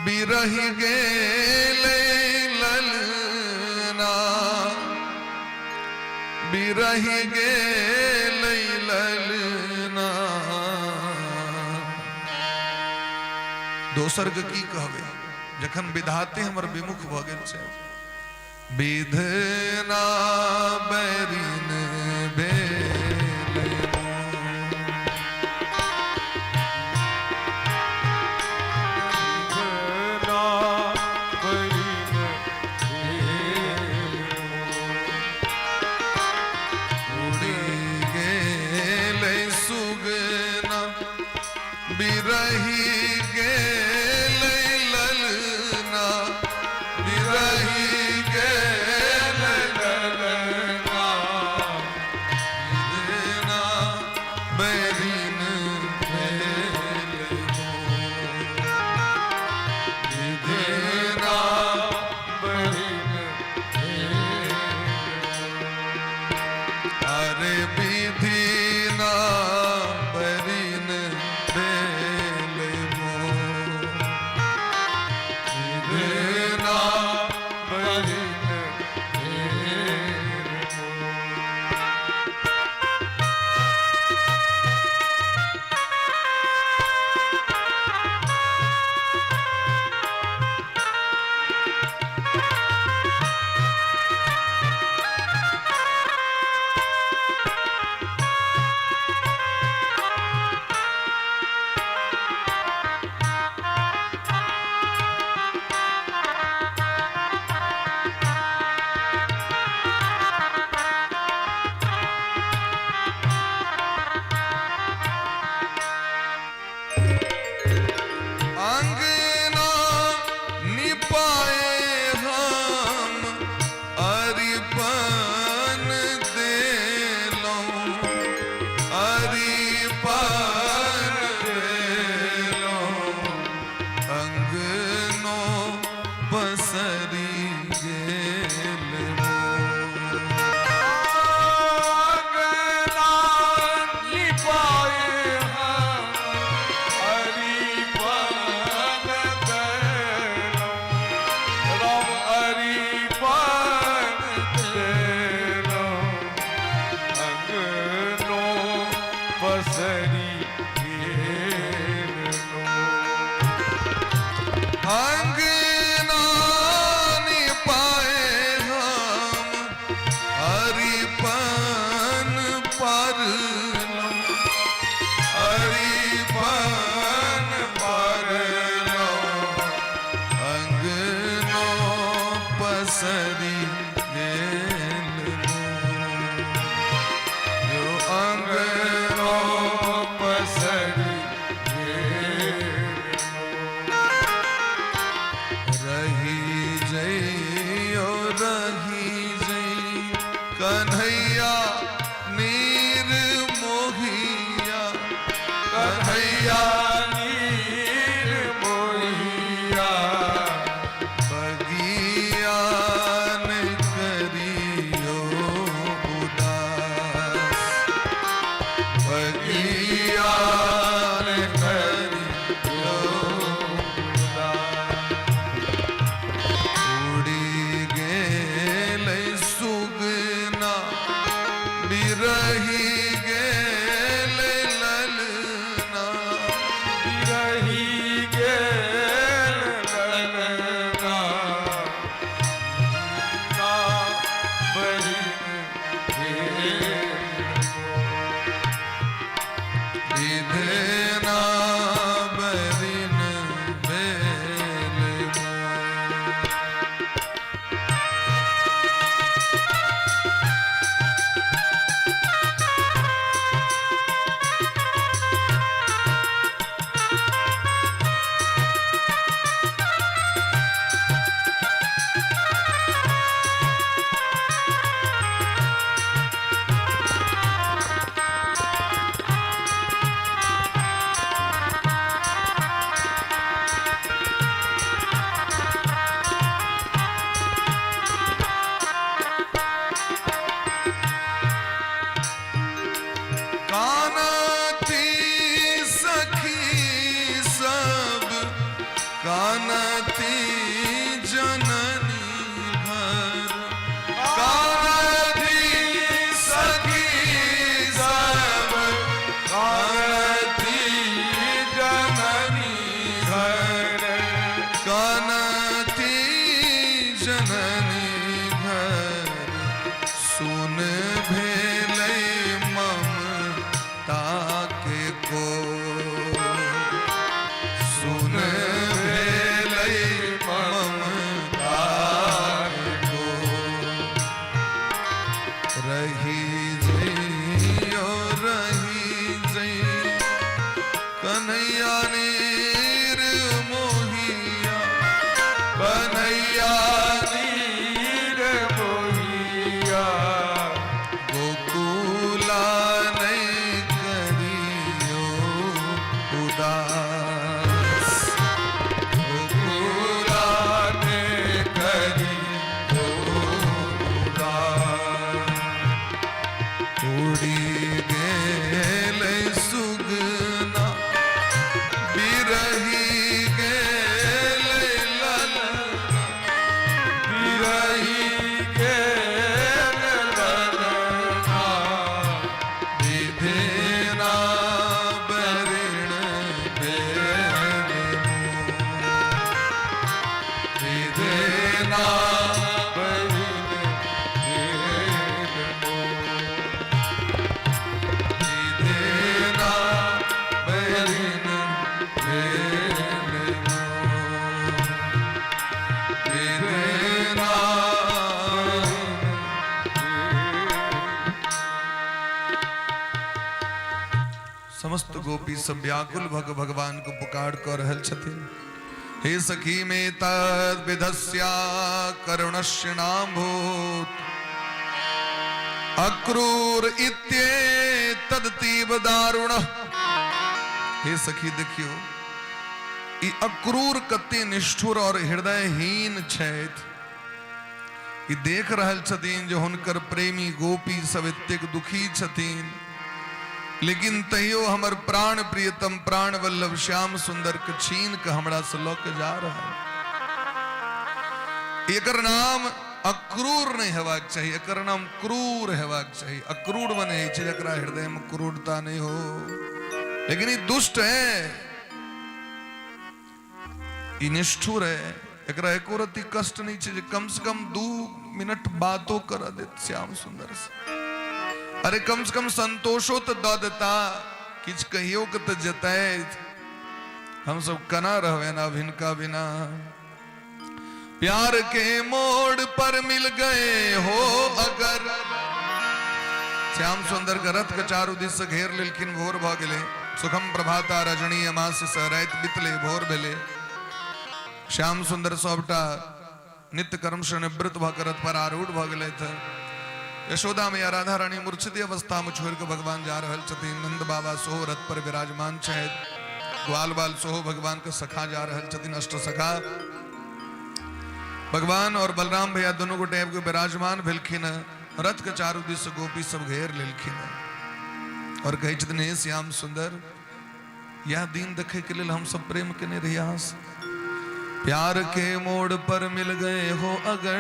बिरहि गेलै ललना, बिरहि गेलै ललना। दोसर के की कहबै जखन विधाते हमर विमुख भऽ गेल छै। विधना बैरिन भेल उड़ि गेलै सुगना बिरहि गेलै ललना, बिरहि गेलै ललना, विधना बैरिन भेल विधना बैरिन। अरे विधिना बैरिन भेल विधना बैरिन। अंगना निपाए हम अरिपन देलौं, अरिपन देलौं, अंगनो पसरि गेल मोर। अंगना निपाए हम अरिपन देलौं, राम अरिपन देलौं, अंगनो पसरि गेलौं। अंगना निपाए हम अरिपन परलौं, अरिपन परलौं, अंगनो पसरि गेल मोर। यो अंगनो पसरि गेलौं। रही जइयो रही जई कन्हैया नीर मोहिया, कन्हैया नीर मोहिया, बगिया न करियो उदास, बगिया न करियो उदास। उड़ि गेलै सुगना समस्त गोपी सब व्याकुल भग भगवान को पुकार कऽ रहल छथिन। हे सखी मे तद विधस्या करुणस्य नाम भूत अक्रूर इत्ये तदतीव दारुण। हे सखी देखियो, ई अक्रूर कते निष्ठुर और हृदयहीन छथि। ई देख रहल छथिन जे हुनकर प्रेमी गोपी सब एतेक दुखी छथिन, लेकिन तैयो हमर प्राण प्रियतम प्राण वल्लभ श्याम सुंदर के छीन के हमरा से लऽ के जा रहल। एकर नाम अक्रूर नहीं हेबाक चाही, एकर नाम क्रूर हेबाक चाही। अक्रूर मने होइ छै जकरा हृदय में क्रूरता नहीं हो, लेकिन ई दुष्ट है, ई निष्ठुर है। एकरा एको रत्ती कष्ट नहीं छै जे कम से कम 2 मिनट बातो कर देत श्याम सुंदर से। अरे कम से कम संतोषो तो दऽ देता, किछु कहियो के तऽ जेतै। हम सब कना रहबै ना अब हिनका बिना। प्यार के मोड़ पर मिल गए हो अगर। श्याम सुंदर के रथ के चारू दिस से घेर लेलखिन। भोर भऽ गेलै। सुखम प्रभाता रजनी अमास से राति बितले, भोर भेलै। श्याम सुंदर सबटा नित्य कर्म से निवृत्त भऽ के रथ पर आरूढ़ भऽ गेलथि। यशोदा मैया राधा रानी मूर्छित अवस्था में छोड़ि के भगवान जा रहल छथिन। नंद बाबा सेहो रथ पर विराजमान छथि। ग्वाल बाल सेहो भगवान के सखा जा रहल छथिन, अष्ट सखा। भगवान और बलराम भैया दुनू गोटे आबि के विराजमान भेलखिन। रथ के चारू दिस से गोपी सब घेर लेलखिन और कहै छथिन, हे श्याम सुंदर, यह दिन देखे के लेल हम सब प्रेम केने रही अहाँ से। प्यार के मोड़ पर मिल गए हो अगर,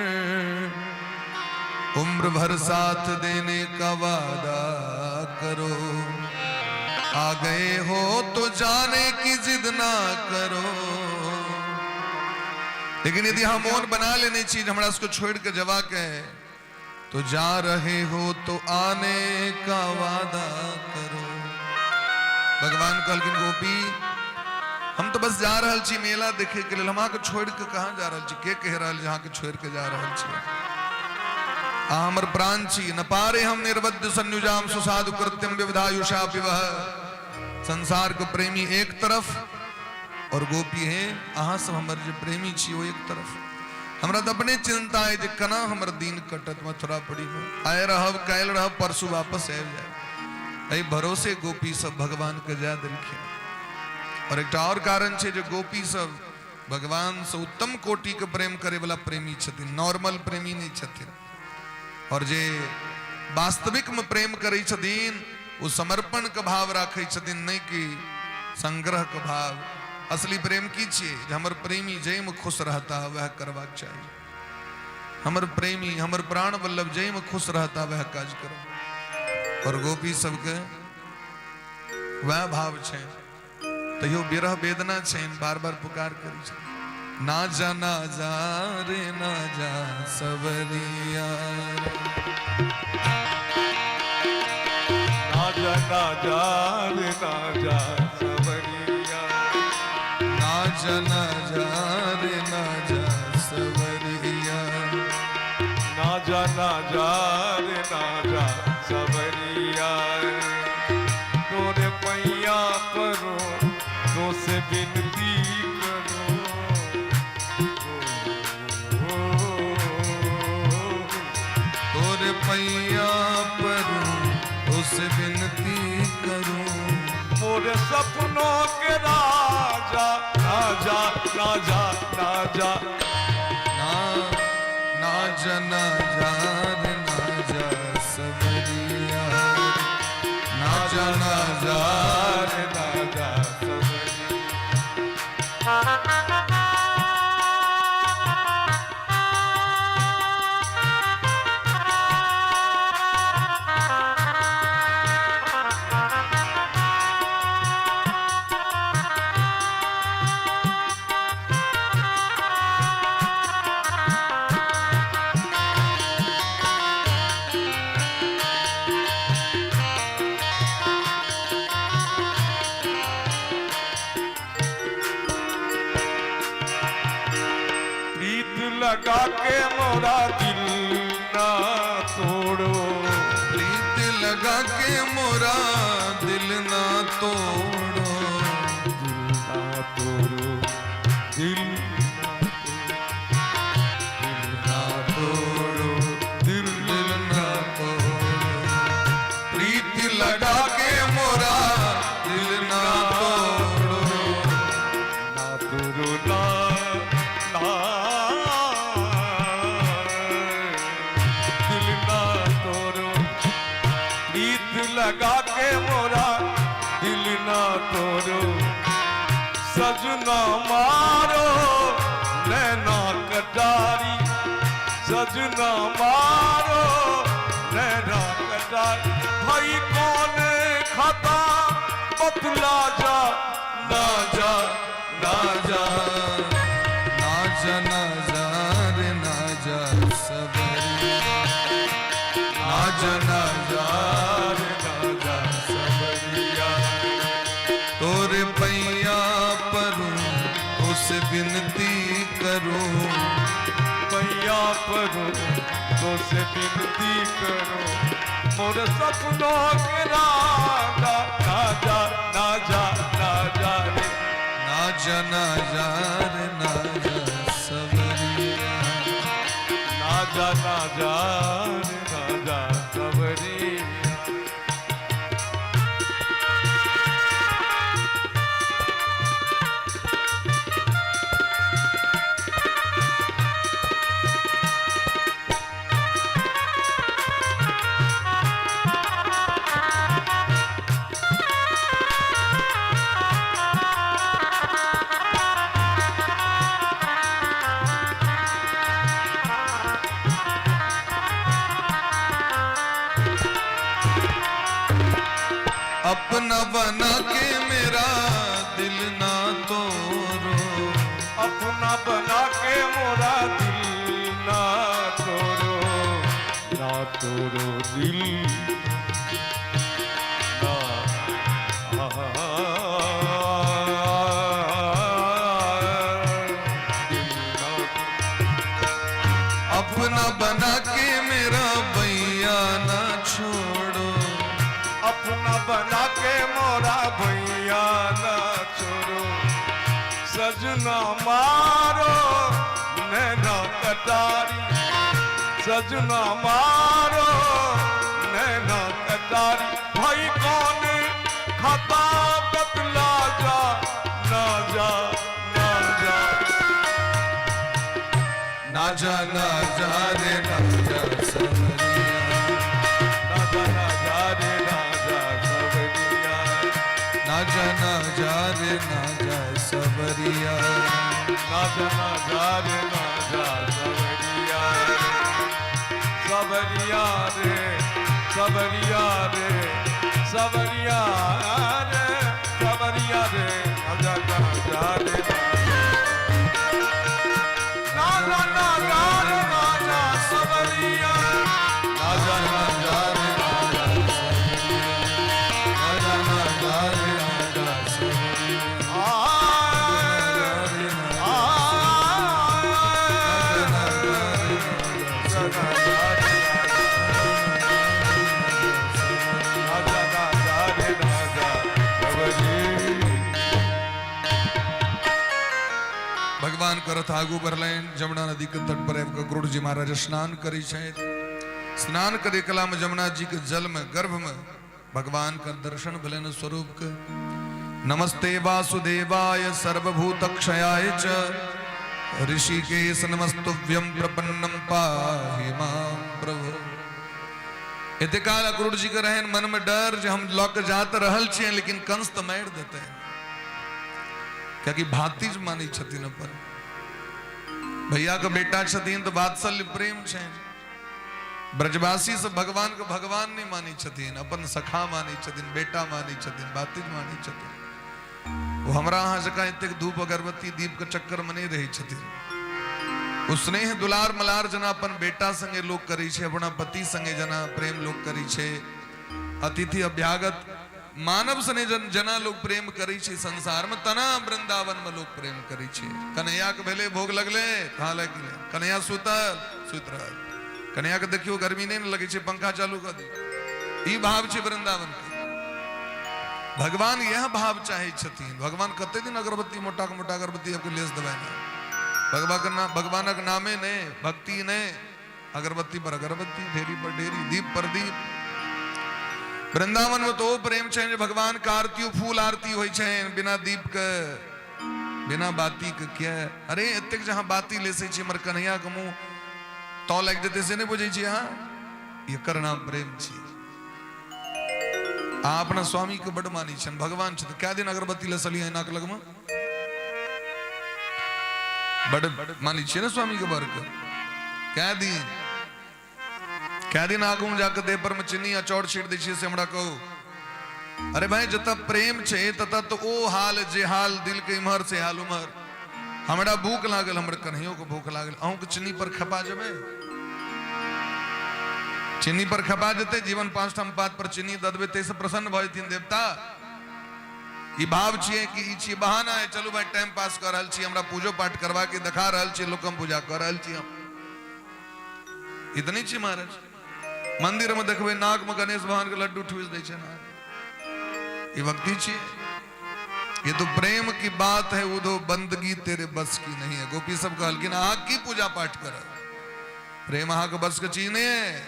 उम्र भर साथ देने का वादा करो। आ गए हो तो जाने की जिद ना करो। लेकिन यदि हम मोन बना लेने छी हमरा सबके छोड़ के जवा के है, तो जा रहे हो तो आने का वादा करो। भगवान कहलखिन, गोपी, हम तो बस जा रहल छी मेला देखे के लेल, हम अहाँके छोड़ के कहाँ जा रहल छी? के कहि रहल जे अहाँके छोड़ के जा रहल छी? अहाँ हमर प्राण छी। न पारे हम निर्बद्ध संयुजाम सुसाधु कृत्यम विविधायुषा विवह। संसार के प्रेमी एक तरफ और गोपी है अहाँ सब हमर जे प्रेमी छी ओ एक तरफ। हमरा तऽ अपने चिंता है जे केना हमर दिन कटत मथुरापुरी में। आए रहब, काल्हि रहब, परसू वापस आबि जायब। एहि भरोसे गोपी सब भगवान के जा देलखिन। और एकटा और कारण छै जे गोपी सब भगवान से उत्तम कोटि के प्रेम करे वाला प्रेमी छथिन, नॉर्मल प्रेमी नहीं छथिन। और जे वास्तविक में प्रेम करै छथिन ओ समर्पण के भाव राखै छथिन, नहीं कि संग्रह के भाव। असली प्रेम की छियै? जे हमर प्रेमी जाहिमे खुश रहता वएह करबाक चाही। हमर प्रेमी, हमर प्राण वल्लभ जाहिमे खुश रहता वएह काज करब। और गोपी सबके वएह भाव छै, तैयो विरह वेदना छै, बार बार पुकार करै छै, ना जा ना जा रे ना जा सवरिया, ना जा ना जा रे ना जा सवरिया, ना जा ना जा रे ना जा सवरिया, ना जा ना जा रे ना जा सवरिया, तोरे पैया परो तो से विनती करो, तोरे पैया परो तो से विनती करो, मोरे सपनों के राजा राजा राजा राजा, ना ना जा ना जा रे ना जा सवरिया, ना जा ना जा रे ना जा सवरिया। प्रीत लगा के मोरा दिल ना तोड़ो, प्रीत लगा के मोरा दिल ना तोड़ो। दिल ना तोड़ो, दिल ना तोड़ो, दिल दिल ना तोड़ो, प्रीति लगा के मोरा दिल ना तोड़ो। ना तोड़ो, ना ना दिल ना तोड़ो, प्रीत लगा के मोरा दिल ना तोड़ो। सजना मारो नैना कटारी, सजना मारो नैना कटारी, भाई कौन खाता बतला जा, ना जा, ना जा, ना जा ना जा रे ना जा सबरिया, ना जा ना जा रे ना जा सबरिया। तोरे पैया परूं उसे विनती करूं, पैया परो तो से विनती करो, मोर सपनों के राजा, ना जा ना जा ना जा रे, ना जा ना जा रे ना जा सबरिया, ना जा ना जा रे ना जा सबरिया। अपना बना के मेरा दिल ना तोड़ो, अपना बना के मोरा दिल ना तोड़ो, ना तोड़ो दिल ना, दिल ना। अपना बना के मेरा भैया ना छोड़ो, अपना बना के मोरा भैया ना छोड़ो, सजना मारो नैना कटारी, सजना मारो नैना कटारी, भाई कौन खाता बतला जा, ना जा ना जा, ना जा ना जा रे ना जा सबरिया, ना जा ना जा रे ना जा सबरिया, ना जा ना जा रे ना जा सबरिया, ना जा ना जा रे ना जा सबरिया, सबरिया रे सबरिया रे सबरिया रे सबरिया रे, ना जा ना जा रे ना जा ना जा रे ना जा सबरिया, ना जा ना जा रे ना जा सबरिया, ना जा ना जा रे ना जा सबरिया, आ रे ना आ जा ना जा रे ना जा। ना जा ना जा रे ना जा सबरिया। भगवान करत आगू बढ़लनि। जमुना नदी के तट पर आबि कऽ क्रूर जी महाराज स्नान करै छथि। स्नान करे कला में जमुना जी के जल में गर्भ में भगवान के दर्शन भेलनि स्वरूप के। नमस्ते वासुदेवाय सर्वभूत क्षयाय च ऋषिकेश नमस्तुभ्यं प्रपन्नम पाहि मां प्रभु। एते काल अक्रूर जी के रहन मन में डर जे हम लऽ के जा तऽ रहल छियै, लेकिन कंस तऽ मारि देतै, कियाकि भातिज मानै छथिन अपन भैया के बेटा छथिन तऽ वात्सल्य प्रेम छनि। ब्रजवासी सब भगवान के भगवान नहीं मानै छथिन, अपन सखा मानै छथिन, बेटा मानै छथिन, भातिज मानै छथिन। ओ हमरा अहाँ जकाँ एतेक धूप अगरबत्ती दीप के चक्कर में नहीं रहै छथिन। ओ स्नेह दुलार मलार जना अपन बेटा संगे लोक करै छै, अपना पति संगे जना प्रेम लोक करै छै, अतिथि अभ्यागत मानव सने जना लोक प्रेम करै छै संसार में, तना वृंदावन में लोक प्रेम करै छै। कन्हैया के भेलै भोग लगलै, खा लागि गेलै। कन्हैया सुतल सुति रहल, कन्हैया के देखियौ गर्मी नहीं ने लगै छै, पंखा चालू कऽ दियौ। ई भाव छै वृंदावन के। भगवान यह भाव चाहे छथिन। भगवान कते दिन अगरबत्ती, मोटा के मोटा अगरबत्ती आपके लेस देबै ने, भगवान ना, भगवानक नामे ने, भक्ति ने, अगरबत्ती पर अगरबत्ती, ढेरी पर ढेरी, दीप पर दीप। वृंदावन में तो ओ प्रेम छै जे भगवान के आरती फूल आरती होइ छै, बिना दीप के, बिना बाती के। किया? अरे एतेक जहाँ बाती लेसै छी, हमर कन्हैया के मुंह तो लागि जेतै, से नहि बुझै छी अहाँ? एकर नाम प्रेम छी। अहाँ अपना स्वामी के बड मानै छनि, भगवान छथि। कए दिन अगरबत्ती लेसलियै एनाक लगमे? बड मानै छियै ने स्वामी के बर के? कए दिन, कए दिन आगू में जाके देह पर में चीनी आ चौड़ छीट दै छियै, से हमरा कहू। अरे भाई, जतऽ प्रेम छै ततऽ तऽ ओ हाल जे हाल दिल के इम्हर से हाल उम्हर। हमरा भूख लागल, हमर कन्हैयो के भूख लागल, अहूँ के चीनी पर खपा जेबै? चीनी पर खपा जेतै जीवन? पांच ठाम पात पर चीनी दऽ देबै, ताहिसँ प्रसन्न भऽ जेथिन देवता? ई भाव छियै कि ई छियै बहाना है? चलू भाई, टाइम पास कऽ रहल छी, हमरा पूजो पाठ करवा के देखा रहल छी लोक, हम पूजा कऽ रहल छी। हम ई तऽ नहि छी महाराज। मंदिर में देखबै, नाक में गणेश भगवान के लड्डू ठूस दै छै ना। ई भक्ति छियै? ये तो प्रेम की बात है उधो, बंदगी तेरे बस की नहीं है। गोपी सब कहलखिन, अहाँ की पूजा पाठ करब? प्रेम अहाँके बस के चीज नहीं है।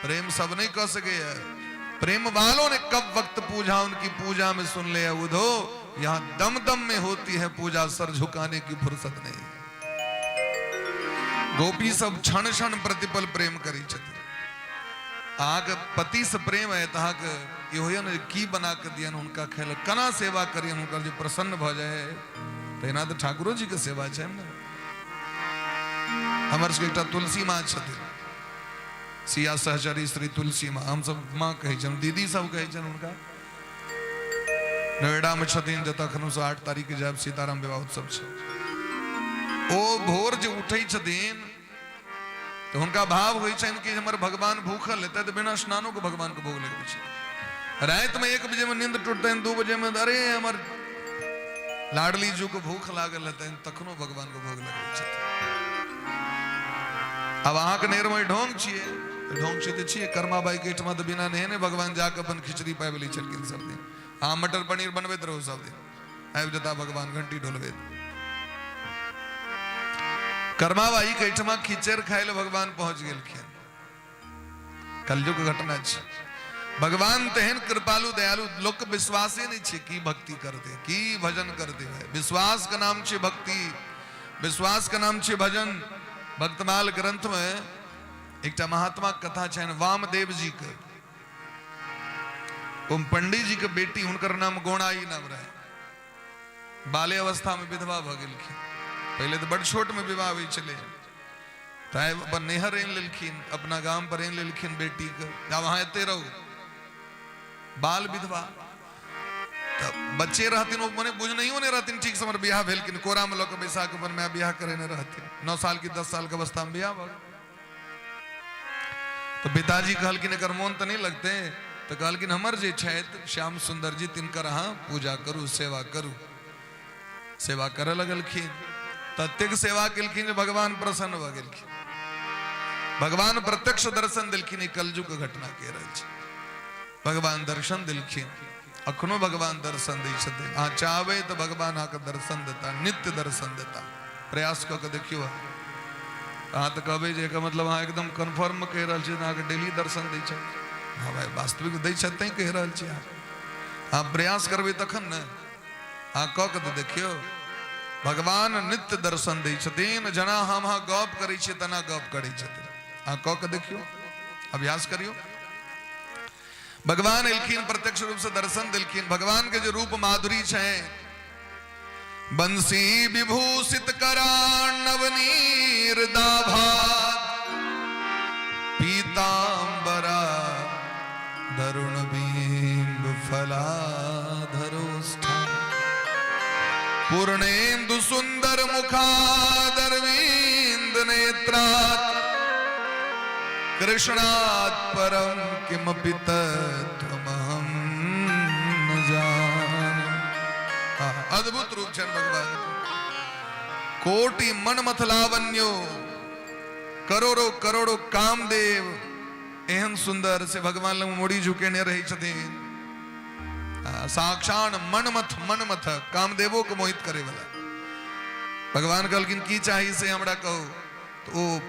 प्रेम सब नहीं कह सके है। प्रेम वालों ने कब वक्त पूजा उनकी पूजा में, सुन ले उधो, यहाँ दम दम में होती है पूजा, सर झुकाने की फुर्सत नहीं। गोपी सब क्षण क्षण प्रतिपल प्रेम करी छथिन। अहाँके पतिसँ प्रेम है तऽ अहाँके ई होइए ने जे की बना कऽ दियनि हुनका खाय लए, केना सेवा करियनि हुनकर जे प्रसन्न भऽ जाय। तहिना तऽ ठाकुरो जीके सेवा छै ने। हमर सबके एकटा तुलसी माँ छथिन, सिया सहचरी श्री तुलसी माँ, हमसब माँ कहै छनि, दीदी सब कहै छनि हुनका। नोएडा में छथिन, जतऽ एखन हमसब 8 तारीख के जायब, सीताराम विवाह उत्सव छै। ओ भोर जे उठै छथिन तऽ हुनका भाव होइ छनि कि हमर भगवान भूखल हेतै, तऽ बिना स्नानो के भगवान के भोग लगबै छै। राति में 1 बजे में नींद टूटतनि, 2 बजे में, अरे हमर लाडली जू के भूख लागल हेतनि, तखनो भगवान के भोग लगबै छथिन। आब अहाँके नैहरमे ढोंग छियै, ढोंग छियै तऽ छियै। कर्माबाई के एहिठमा तऽ बिना नहेने भगवान जाके अपन खिचड़ी पाबि लै छलखिन सब दिन। अहाँ मटर पनीर बनबैत रहू सब दिन, आबि जेता भगवान घंटी ढोलबैत। कर्माबाई के एहिठमा खिचड़ खाय लए भगवान पहुंच गेलखिन। कलयुग घटना छै। भगवान तेहन कृपालु दयालु, लोक के विश्वासे नहीं छै। की भक्ति करते, की भजन करते भाई। विश्वास के नाम छै भक्ति, विश्वास के नाम छै भजन। भक्तमाल ग्रंथ में एकटा महात्मा के कथा छनि, वामदेव जी के। ओ पंडित जी के बेटी, हुनकर नाम गोणाई नाम रहे। बाले अवस्था में विधवा भऽ गेलखिन। पहिले तऽ बड़ छोट में विवाह होइ छलै। तऽ अपन नैहर आनि लेलखिन, अपना गाम पर आनि लेलखिन बेटीके, आब अहाँ एते रहू। बाल विधवा तऽ बच्चे रहथिन, ओ मने बुझनहियो नहि रहथिन ठीक से हमर बियाह भेलखिन। कोरामे लऽ कऽ बैसा कऽ अपन माय बियाह करेने रहथिन। 9 साल की 10 साल के अवस्था में बियाह भऽ गेल। तऽ पिताजी कहलखिन, एकर मोन तऽ नहि लगतै। तऽ कहलखिन, हमर जे छथि श्याम सुन्दर जी, तिनकर अहाँ पूजा करू, सेवा करू। सेवा करऽ लगलखिन। ततेक सेवा केलखिन जे भगवान प्रसन्न भऽ गेलखिन। भगवान प्रत्यक्ष दर्शन देलखिन। ई कलयुग के घटना के रहल छै। भगवान दर्शन देलखिन। अखनो भगवान दर्शन दै छथिन। अहाँ चाहबै तऽ भगवान अहाँके दर्शन देता, नित्य दर्शन देता। प्रयास कऽ के देखियौ। अहाँ तऽ कहबै जे एकर मतलब अहाँ एकदम कन्फर्म कहि रहल छी, अहाँके डेली दर्शन दै छथि। हँ भाई, वास्तविक दै छथि तैं कहि रहल छी। अहाँ अहाँ प्रयास करबै तखन ने। अहाँ कऽ के तऽ देखियौ। भगवान नित्य दर्शन दै छथिन। जेना हम अहाँ गप करै छियै तेना गप करै छथिन। अहाँ कऽ के देखियौ, अभ्यास करियौ। भगवान एलखिन, प्रत्यक्ष रूप से दर्शन देलखिन। भगवान के जे रूप माधुरी छै, बंसी विभूषित करा नवनीर दाभा, पीतांबरा दरुण बिंब फलाधरोष्ठा, पूर्णेन्दु सुंदर मुखादरविंद नेत्रात्, कृष्णात् परम किमपि तत्त्वमहं न जाने। अद्भुत रूप छनि भगवान। कोटि मन मथलावन्यो, करोड़ो करोड़ो कामदेव एहन सुंदर से भगवान लग मुड़ी झुकेने रहै छथिन। साक्षाण मनमथ मनमथ कामदेवो के मोहित करे वाला। भगवान कहलखिन की चाही से हमरा कहू। तो ओ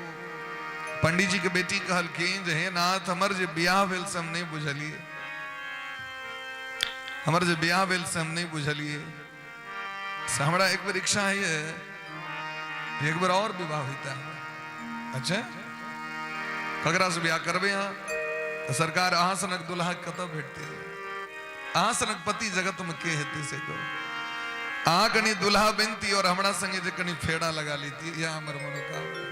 पंडित जी के बेटी कहलखिन जे हे नाथ, हमर जे बियाह भेल से हम नहीं बुझलिए, हमर जे बियाह भेल से हम नहीं बुझलिए, से हमरा एक बेर इच्छा है एक बेर और विवाह होता है। अच्छा ककरा से बियाह करबे अहाँ? तो सरकार अहाँ सनक दुल्हा कतऽ भेटते, अहाँ सनक पति जगत में के हेतै से कहू। अहाँ कनी दुल्हा बनती और हमरा संगे जे कनी फेड़ा लगा लेती, यह हमर मनोकामना।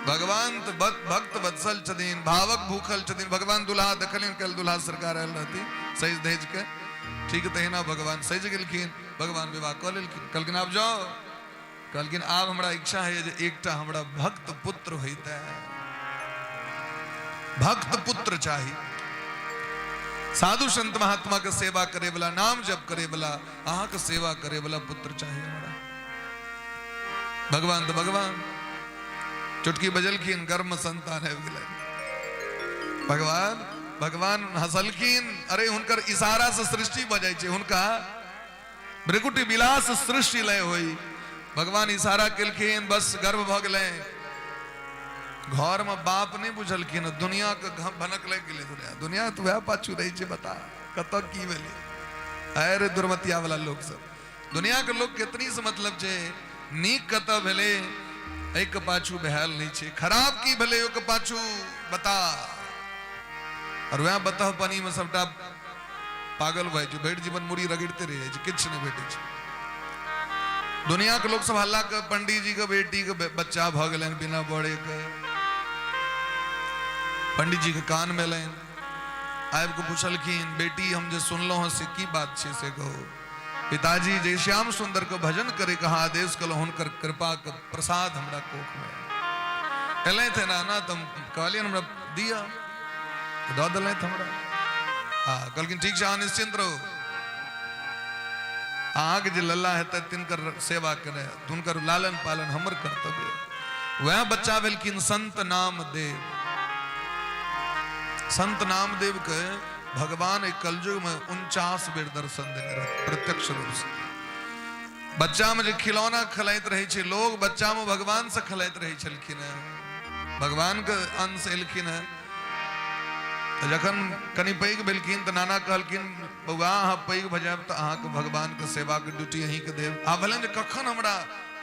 भगवान तो भक्त वत्सल छथिन, भावक भूखल छथिन। भगवान दुल्हा देखलिन, कल दुल्हा सरकार आयल रहती सज धज के, ठीक तहिना भगवान सज गेलखिन, भगवान विवाह कऽ लेलखिन। कहलखिन आब जाओ। कहलखिन आब हमरा इच्छा है जे एकटा हमरा भक्त पुत्र होइते, भक्त पुत्र चाही, साधु संत महात्मा के सेवा करे वाला, नाम जप करे वाला, अहाँ के सेवा करे वाला पुत्र चाहिए हमरा। भगवान तो भगवान चुटकी बजलखिन, गर्भ में संतान आबि गेलै। भगवान भगवान हंसलखिन, अरे हुनकर इशारा से सृष्टि भऽ जाइ छै, हुनका भृकुटी विलास सृष्टि लय होई। भगवान इशारा केलखिन, बस गर्भ भऽ गेलै। घर में बाप नहीं बुझलखिन, दुनिया के भनक लागि गेलै। दुनिया दुनिया तो वएह पाछू रहै छै, बता कतऽ की भेलै। अरे दुर्मतिया वाला लोक सब, दुनिया के लोग केतनी से मतलब छै, नीक कतऽ भेलै एहिके पाछू भेल नहीं छै, खराब की भेलै ओहिके पाछू बता। और वएह बतह पानी में सबटा पागल भऽ जाइ छै, भरि जीवन मुड़ी रगड़िते रहि जाइ छै, किछु नहि भेटै छै। दुनिया के लोग सब हल्ला के पंडित जी के बेटी के बच्चा भऽ गेलनि बिना बड़े के। पंडित जी के कान में एलनि, आबि के पुछलखिन बेटी हम जे सुनलहुँ हँ से की बात छै से कहू। पिताजी जे श्याम सुंदर के भजन करे के अहाँ आदेश केलहुँ, हुनकर कृपा के प्रसाद हमरा कोख में एलथि ना ना, तऽ हम कहलियनि हमरा दिअ, दऽ देलथि हमरा। हाँ कहलखिन ठीक छै अहाँ निश्चिंत रहू, अहाँके जे लल्ला हेतै तिनकर सेवा करे, हुनकर लालन पालन हमर कर्तव्य। वएह बच्चा भेलखिन संत नामदेव। संत नामदेव के भगवान एक कलयुग में 49 बेर दर्शन देने रहे प्रत्यक्ष रूप से। बच्चा में जे खिलौना खेलाइत रहे छै लोग, बच्चा में भगवान से खेलाइत रहे छलखिन हेँ, भगवान के अंश एलखिन हेँ। तऽ जखन कनि पैघ भेलखिन तऽ नाना कहलखिन बौआ अहाँ पैघ भऽ जायब तऽ अहाँके भगवानके सेवाके ड्यूटी अहीँके देब। आब भेलनि जे कखन हमरा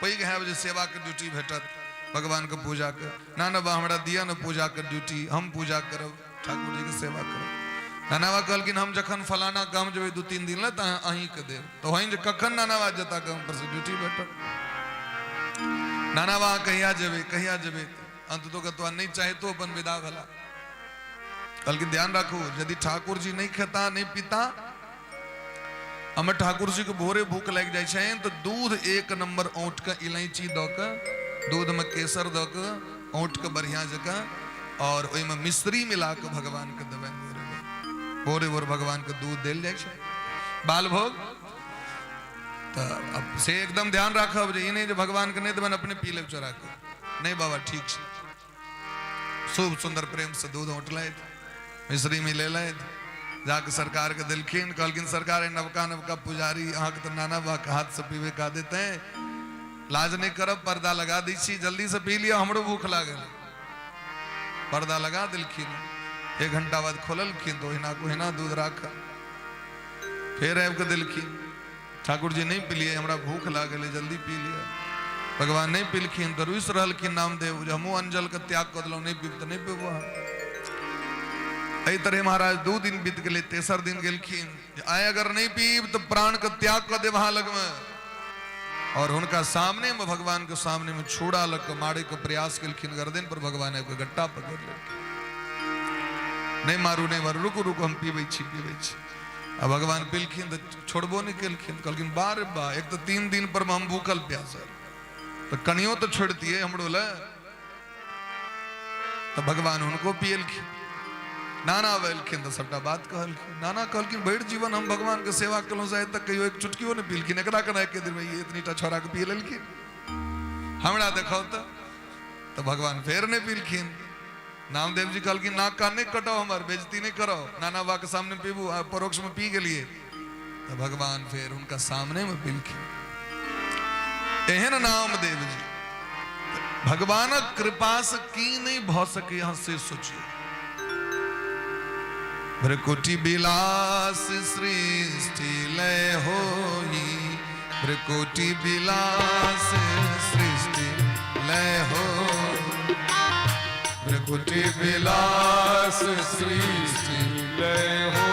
पैघ हैब जे सेवाके ड्यूटी भेटत भगवानके पूजाके। नाना बा हमरा दिअ ने पूजाके ड्यूटी, हम पूजा करब, ठाकुर जीके सेवा करब। नाना बा कहलखिन हम जखन फलाना गाम जेबै 2-3 दिन लए तऽ अहीँके देब। तऽ होइन जे कखन नाना बा जेता गाम पर से ड्यूटी भेटत। नाना बा कहिया जेबै कहिया जेबै, अंततो गत्वा नहीं चाहितो अपन विदा भेला। कहलखिन ध्यान राखू यदि ठाकुर जी नहीं खेता नहीं पीता, हमर ठाकुर जी के भोरे भूख लागि जाइ छनि तऽ दूध 1 नंबर औंट के इलायची दऽ के, दूध में केसर दऽ के औंट के बढ़िया जकाँ और ओहिमे मिश्री मिला के भगवान के देबनि। भोरे भोर भोरे भोर भगवान के दूध देल जाइ छै बाल भोग। तऽ अब से एकदम ध्यान राखब जे ई नहि जे भगवान के नहि देबनि अपने पी लेब चोरा के, नहीं बाबा ठीक छै। खूब सुंदर प्रेम से दूध औंटलथि, मिश्री मिलेलथि, जाके सरकार के देलखिन। कहलखिन सरकार नवका नवका पुजारी अहाँके तऽ नाना बा के हाथ से पीबे का देते, लाज नहीं करब, पर्दा लगा दै छी, जल्दी से पी लिअ, हमरो भूख लागल। पर्दा लगा देलखिन, 1 घंटा बाद खोललखिन तऽ ओहिना के ओहिना दूध राखल। फेर आबि कऽ देलखिन, ठाकुर जी नहीं पिलिए, हमरा भूख लागल है, जल्दी पी लिअ। भगवान नहीं पिलखिन तऽ रुसि रहलखिन नामदेव जे हमहूँ अंजल के त्याग कऽ देलहुँ, नहीं पीब तऽ नहीं पीबो हम। एहि तरह महाराज 2 दिन बीत गेलै, तेसर दिन गेलखिन आइ अगर नहीं पीब तऽ प्राण के त्याग कऽ देब अहाँ लगमे। और हुनका सामने में भगवान के सामने में छुरा लग के मारे के प्रयास केलखिन, गर्दन पर भगवान आबि कऽ गट्टा पकड़ि लेलखिन, नहीं मारू नहीं मारू, रुकू रुकू हम पीबै छी पीबै छी। आ भगवान पीलखिन तऽ छोड़बो नहि केलखिन, कहलखिन बा रे बा, एक तऽ 3 दिन पर हम भूखल प्यासल, तऽ कनियो तऽ छोड़तियै हमरो लए। तऽ भगवान हुनको पियलखिन। नाना एलखिन तऽ सबटा बात कहलखिन। नाना कहलखिन भरि जीवन हम भगवान के सेवा केलहुँ से आइ तक कहियो एक चुटकियो नहि पीलखिन, एकरा केना एके दिन में एतनीटा छोड़ा के पी लेलखिन, हमरा देखाउ तऽ। तऽ भगवान फेर नहि पीलखिन। नामदेव जी कहलखिन नाक कान नहि कटाउ, हमर बेइज्जती नहि कराउ, नाना बा के सामने पीबू, आ परोक्ष में पी गेलियै। तऽ भगवान फेर हुनका सामनेमे पेलखिन। एहन नामदेव जी, भगवानक कृपासँ की नहि भऽ सकैए, अहाँ से सोचियौ। भ्रकुटी विलास सृष्टि लय होई, भ्रकुटी विलास सृष्टि लय हो, भ्रकुटी विलास सृष्टि लय हो,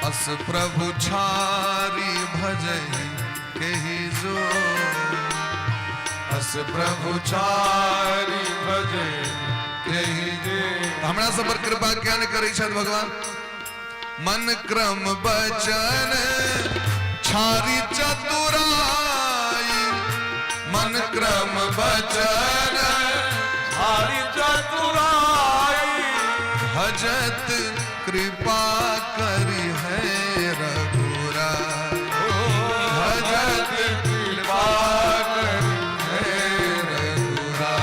अस प्रभु छारी भजहि केहि जो, अस प्रभु छारी भजहि केहि जो। हमरा सब पर कृपा किया नहि करै छथि भगवान? मन क्रम बचन छारी चतुराई, मन क्रम बचन छारी चतुराई, भजत कृपा करी है रघुरा, भजत कृपा करी है रघुरा।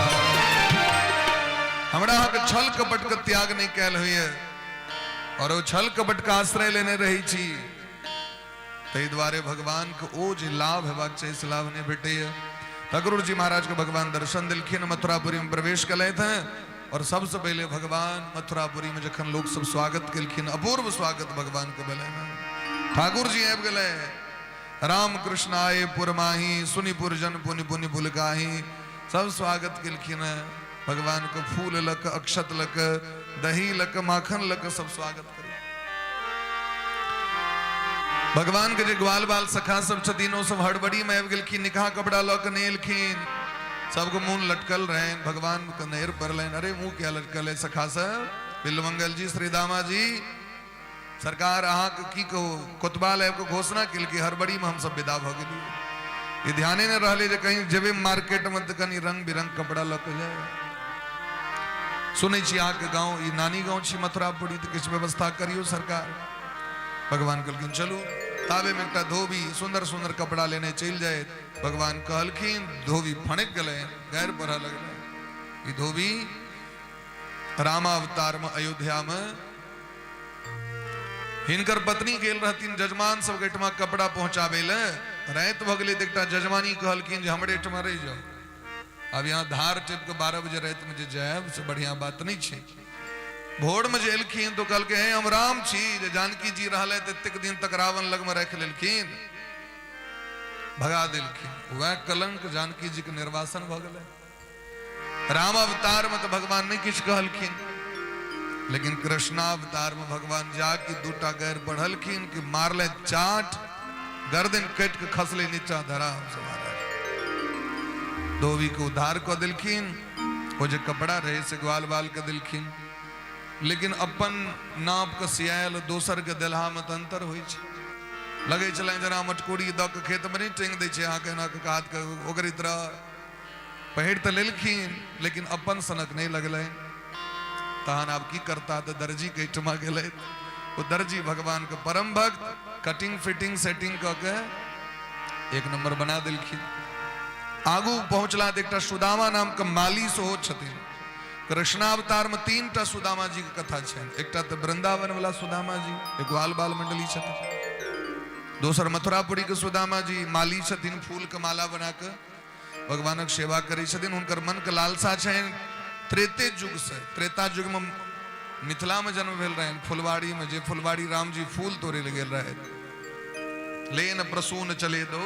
हमरा अहाँके छल कपट के त्याग नहि कयल होइए और ओ छल कपट के आश्रय लेने रहै छी, ताहि दुआरे भगवान के ओ जे लाभ हेबाक चाही से लाभ नहि भेटैए। अक्रूर जी महाराज के भगवान दर्शन देलखिन, मथुरापुरी में प्रवेश केलथि हैं और सबसे पहले भगवान मथुरापुरी में जखन लोक सब स्वागत केलखिन, अपूर्व स्वागत भगवान के भेलनि। ठाकुर जी आबि गेलै। राम कृष्ण आए पुरमाही, सुनि पुरजन पुनि पुनि पुलकाही, सब स्वागत केलखिन हैं। भगवान के फूल लक, अक्षत लक, दही लक, माखन लक सब स्वागत करै। भगवान के जे ग्वाल बाल सखा सब छथिन ओ सब हड़बड़ी में आबि गेलखिन, निकहा कपड़ा लऽ के नहि एलखिन, सबके मुँह लटकल रहनि, भगवान के नहर पड़लनि, अरे मुँह किया लटकल है सखा सब? बिलमंगल जी, श्रीदामा जी, सरकार अहाँके की कहू, कोतवाल आबि कऽ घोषणा केलकै, हड़बड़ी में हमसब विदा भऽ गेलियै। ई ध्याने नहि रहलै जे कहीं जेबै मार्केट में तऽ कनि रंग बिरंग कपड़ा लऽ के जाय। सुनै छी अहाँके गाँव ई नानी गाँव छी मथुरापुरी, तऽ किछु व्यवस्था करियौ सरकार। भगवान कहलखिन चलू। ताबेमे एकटा धोबी सुन्दर सुन्दर कपड़ा लेने चलि जाय। भगवान कहलखिन, धोबी फणकि गेलै, गारि पढ़ऽ लगलै। ई धोबी रामावतारमे अयोध्यामे हिनकर पत्नी गेल रहथिन जजमान सबके एहिठमा कपड़ा पहुंचाबै लए। राति भऽ गेलै तऽ एकटा जजमानी कहलखिन जे हमरे एहिठमा रहि जाउ, आब यहाँ धार टेप के 12 बजे राति में जे जायब से बढ़िया बात नहीं छै। भोर में जे एलखिन तो कहलकै, हे हम राम छी जे जानकी जी रहलै तऽ एतेक दिन तक रावण लग में राखि लेलखिन, भगा देलखिन। वएह कलंक जानकी जी के निर्वासन भऽ गेलै। राम अवतार में तो भगवान नहीं किछु कहलखिन, लेकिन कृष्णावतार में भगवान जाके दूटा गैर बढ़लखिन कि मारले चाट, गर्दन कटि के खसले नीचा धरा। धोबी के उद्धार कऽ देलखिन, ओ जे कपड़ा रहे से ग्वाल बाल के देलखिन, लेकिन अपन नाप के सियायल दोसर के देलहा में तऽ अंतर होइ छै। लगै छलनि जेना मटकूरी दऽ के खेत में नहि टाँगि दै छै अहाँके एना कऽ हाथ के ओगरैत रह। पहिर तऽ लेलखिन लेकिन अपन सनक नहि लगलनि। तहन आब की करता तऽ दर्जी के एहिठमा गेलथि। ओ दर्जी भगवान के परम भक्त, कटिंग फिटिंग सेटिंग कऽ के एक नंबर बना देलखिन। आगू पहुंचला तऽ एकटा सुदामा नाम के माली सेहो छथिन। कृष्णावतार में 3टा सुदामा जी के कथा छनि। एकटा तऽ वृंदावन वाला सुदामा जी, एक ग्वाल बाल मंडली छथिन, दोसर मथुरापुरी के सुदामा जी माली छथिन, फूल के माला बना के भगवानक सेवा करै छथिन। हुनकर मन के लालसा छनि त्रेते युग से, त्रेता युग में मिथिला में जन्म भेल रहनि, फुलवाड़ी में, जे फुलवाड़ी राम जी फूल तोड़े लए गेल रहथि, लेन प्रसून चले दो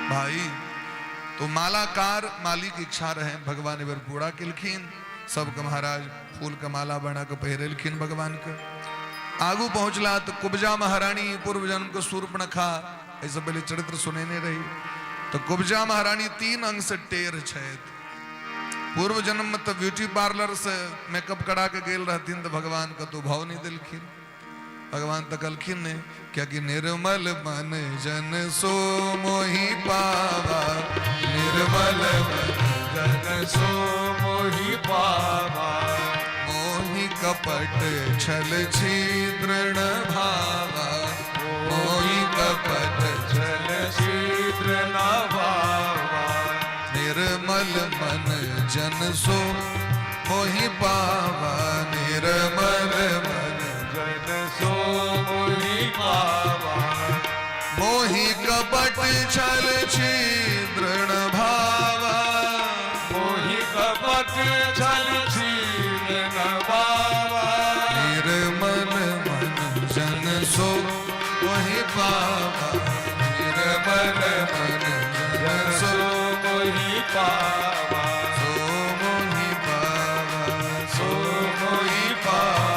भाई। तो मालाकार माली के इच्छा रहे, भगवान एहि बेर पूरा केलखिन, सबके महाराज फूल के माला बना के पहिरेलखिन भगवान के। आगू पहुंचला तो कुब्जा महारानी पूर्व जन्म के शूर्पणखा, एहिसँ पहिले चरित्र सुनेने रही। तो कुब्जा महारानी 3 अंग से टेढ़ छथि। पूर्व जन्म में तो ब्यूटी पार्लर से मेकअप करा के गेल रहथिन तो भगवान कतौ भाव नहीं देलखिन। भगवान तो कहलखिन नहीं, क्योंकि निर्मल मन जन सो मोहि पावा, निर्मल मन जन सो मोहि पावा, मोहि कपट छल छिद्र न भावा, मोहि कपट छल छिद्र न भावा, निर्मल मन जन सो मोहि पावा, निर्मल मन जन सो मोहि पावा। मोहि कपट छल छिद्र न भावा। मोहि कपट छल छिद्र न भावा। निर्मल मन जन सो मोहि पावा। निर्मल मन जन सो मोहि पावा। सो मोहि पावा। सो मोहि पावा।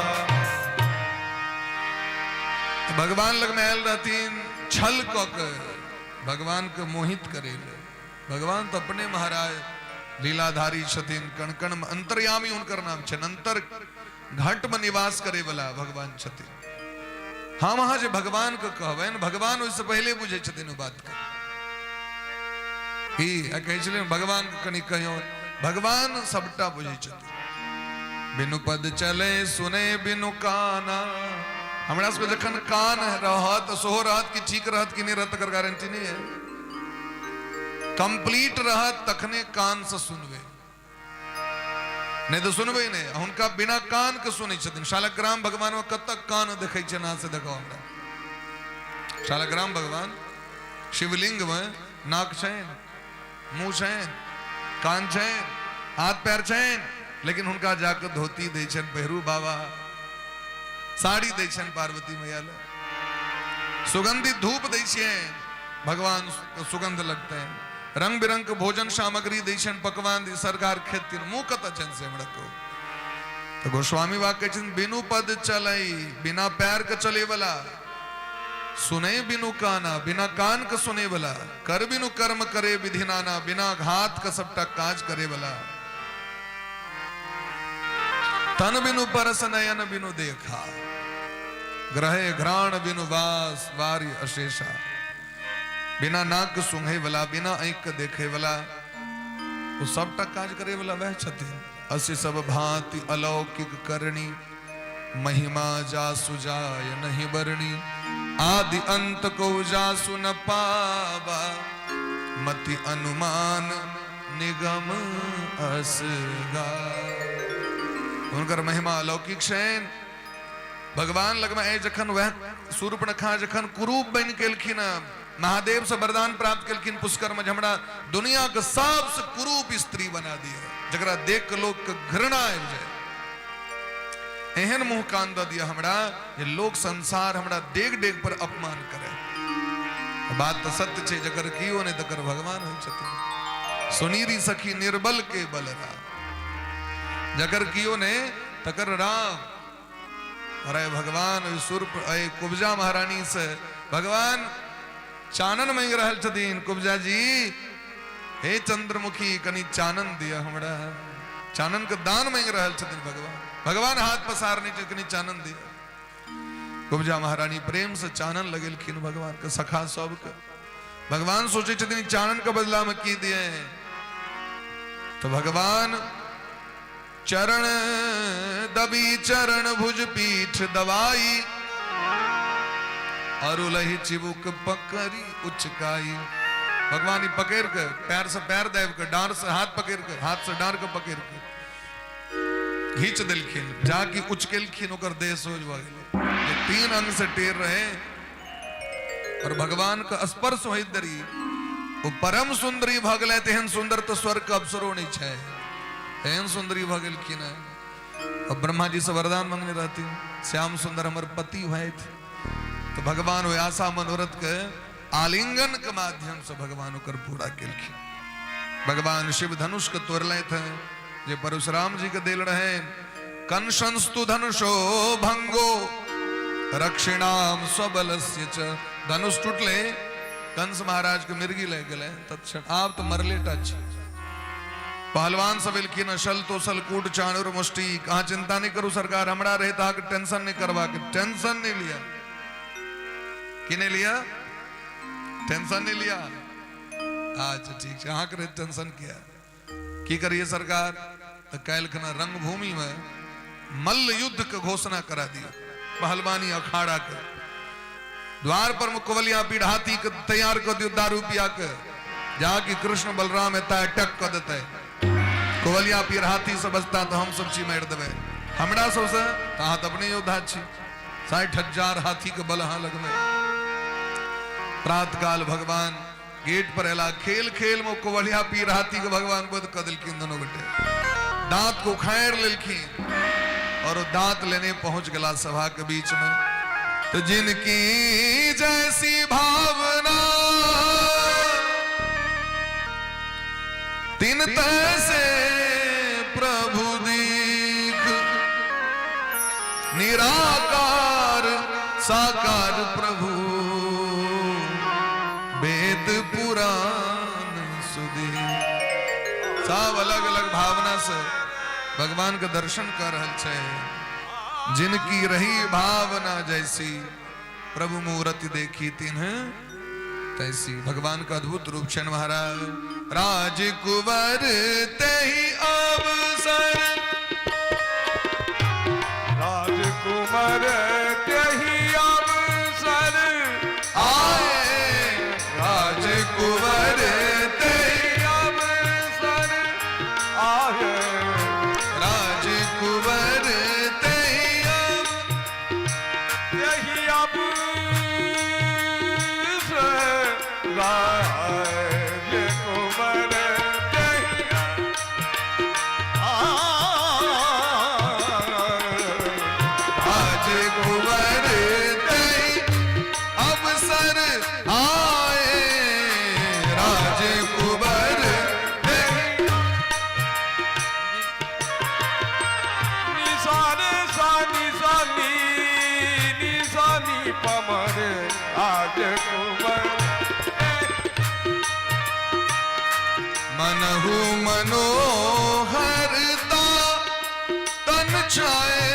भगवान लगमे आयल रहथिन छल कऽ के भगवान के मोहित करे ले। भगवान तऽ अपने महाराज लीलाधारी छथिन, कण कण में अंतर्यामी हुनकर नाम छनि, अंतर घट में निवास करे वाला भगवान छथिन। हम अहाँ जे भगवान के कहबनि, भगवान ओहिसँ पहिले बुझै छथिन ओ बात के। की आ कहै छलियै भगवान के कनि कहियौ, भगवान सबटा बुझै छथिन। बिनु पद चले सुने बिनु काना। हमरा सबके जखन कान रहत सेहो रहत कि ठीक रहत कि नहि रहत तकर गारंटी नहि है। कंप्लीट रहत तखने कान से सुनबै, नहि तऽ सुनबै नहि। हुनका बिना कान के सुनै छथिन। शालग्राम भगवान में कतक कान देखै छनि, अहाँ से देखो हमरा। शालग्राम भगवान शिवलिंग में नाक छनि, मुंह छनि, कान छनि, हाथ पैर छनि, लेकिन हुनका जाके धोती दै छनि पहिरू बाबा, साड़ी दै छनि पार्वती मैया लए, सुगंधित धूप दै छियनि, भगवान सुगंध लगतनि, रंग बिरंग के भोजन सामग्री दै छनि, पकवान दै, सरकार खेथिन, मुंह कतऽ छनि से हमरा कहू। तऽ गोस्वामी बाबा कहै छथिन बिनु पद चलै, बिना पैर के चले वाला, सुने बिनु काना, बिना कान के सुने वाला, कर बिनु कर्म करे विधि नाना, बिना घात के सबटा काज करे वाला, तन बिनु परस नयन बिनु देखा, ग्रहे घ्राण बिनु वास वार्य अशेषा, बिना नाक के सुंघे वाला, बिना आँखि के देखे वाला, वो सबटा काज करे वाला वह छथिन। असी सब भांति अलौकिक करणी, महिमा जासु जाय नहीं बरणी, आदि अंत को जासु न पावा, मति अनुमान निगम अस गा। हुनकर महिमा अलौकिक छनि। भगवान लगमे आइ जखन वएह शूर्पणखा जखन कुरूप बनि के एलखिन, महादेव से वरदान प्राप्त केलखिन पुष्कर में, हमरा दुनिया के सबसे कुरूप स्त्री बना दिया, जकरा देख के लोग के घृणा आबि जाए, एहन मुंह कान दऽ दिया हमरा जे लोक संसार हमरा डेग डेग पर अपमान करे। बात तऽ सत्य छै, जकर कियो नहि तकर भगवान होइ छथिन। सुनीरी सखी निर्बल के बल राम, जकर कियो नहि तकर राम। अरे भगवान ओहि सूर्प एहि कुब्जा महारानी से भगवान चानन मांगि रहल छथिन। कुब्जा जी हे चंद्रमुखी कनि चानन दिया हमरा, चानन के दान मांगि रहल छथिन भगवान। भगवान हाथ पसारने छै, कनि चानन दिया। कुब्जा महारानी प्रेम से चानन लगेलखिन भगवान के, सखा सबके। भगवान सोचै छथिन चानन के बदला में की दिए, तो भगवान चरण दबी चरण भुज पीठ दवाई, अरुलहि चिबुक पकड़ी उचकाई। भगवान ई पकड़ के पैर से पैर दाबि के, डांर से हाथ पकड़ के, हाथ से डांर के पकड़ के घींच देलखिन, जाकि उचकेलखिन ओकर देह सोझ भऽ गेलै। जे तीन अंग से टेर रहे और भगवान के स्पर्श होइत देरी ओ परम सुंदरी भऽ गेलै। तेहन सुंदर तऽ स्वर्ग के अवसरो नहि छै, एहन सुंदरी भऽ गेलखिन हँ। और ब्रह्मा जी से वरदान मंगने रहथिन श्याम सुंदर हमर पति होथि, तो भगवान ओहि आशा मनोरथ के आलिंगन के माध्यम से भगवान ओकर पूरा केलखिन। भगवान शिव धनुष के तोड़लथि हैं जे परशुराम जी के देल रहे। कंसंस्तु धनुषो भंगो रक्षिणाम स्वबलस्य च। धनुष टूटले, कंस महाराज के मिर्गी लग गेलै तत्क्षण, आब तो मरले टा छी। पहलवान सब एलखिन, असल तोसल कूट चाणुर मुष्टि, अहाँ चिंता नहीं करू सरकार, हमरा रहे तऽ अहाँके टेंशन नहीं करबाक, टेंशन नहीं लिया। की नहीं लिया? टेंशन नहीं लिया। अच्छा ठीक छै, अहाँके रहे टेंशन किया, की करिए सरकार? तऽ काल्हि खना रंगभूमि में मल्ल युद्ध के घोषणा करा दिया, पहलवानी अखाड़ा के द्वार पर में कुवलिया पीढ़ हाथी के तैयार कर दियो दारू पिया के, जा कि कृष्ण बलराम एता अटैक कर देते, कुवलिया पीढ़ हाथी से बचता तो हम सब छी मारि देबै हमरा सबसे, तऽ अहाँ तऽ अपने योद्धा छी, 60,000 हाथी के बल अहाँ लगमे। प्रात काल भगवान गेट पर एला, खेल खेल में कुवलिया पीर हाथी के भगवान वध कऽ देलखिन। दोनों गोटे दांत को उखाड़ लेलखिन और वो दांत लेने पहुंच गला सभा के बीच में। तो जिनकी जैसी भावना तिन तैसे प्रभु दीख, निराकार साकार प्रभु वेद पुराण सुदीख। सब अलग अलग भावना से भगवान के दर्शन कर रहल छै। जिनकी रही भावना जैसी, प्रभु मूर्ति देखी तिन्ह तैसी। भगवान का अद्भुत रूप छनि महाराज। राज कुंवर तही अवसर, राजकुमार तही अवसर आए, राज कुंवर तही अवसर आए, राज कुंवर तही यही अवसर राजकुमार तही राज कुंवर तही अवसर आए, राज कुंवर तही निशान सा निशानी निशानी पमर राजकुमार मनहु मनोहरता तन छाए,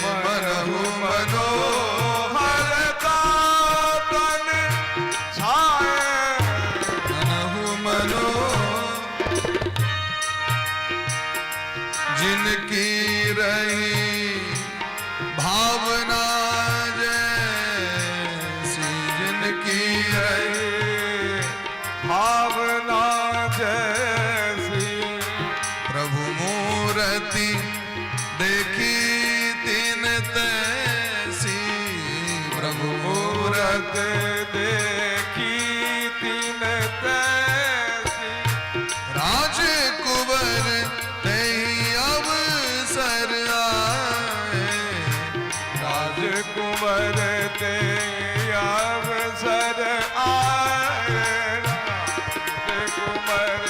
मनहु मनोहरता तन छाए, मनहु मनो जिनकी रही भावना जैसी, जिनकी रही भावना जैसी, प्रभु मूर्ति देखी तिन तैसी, प्रभु मूर्ति मूरत देखी तिन तैसी, राज कुंवर तही अवसर आए, राजकुंवर ते अवसर आए, राजकुंवर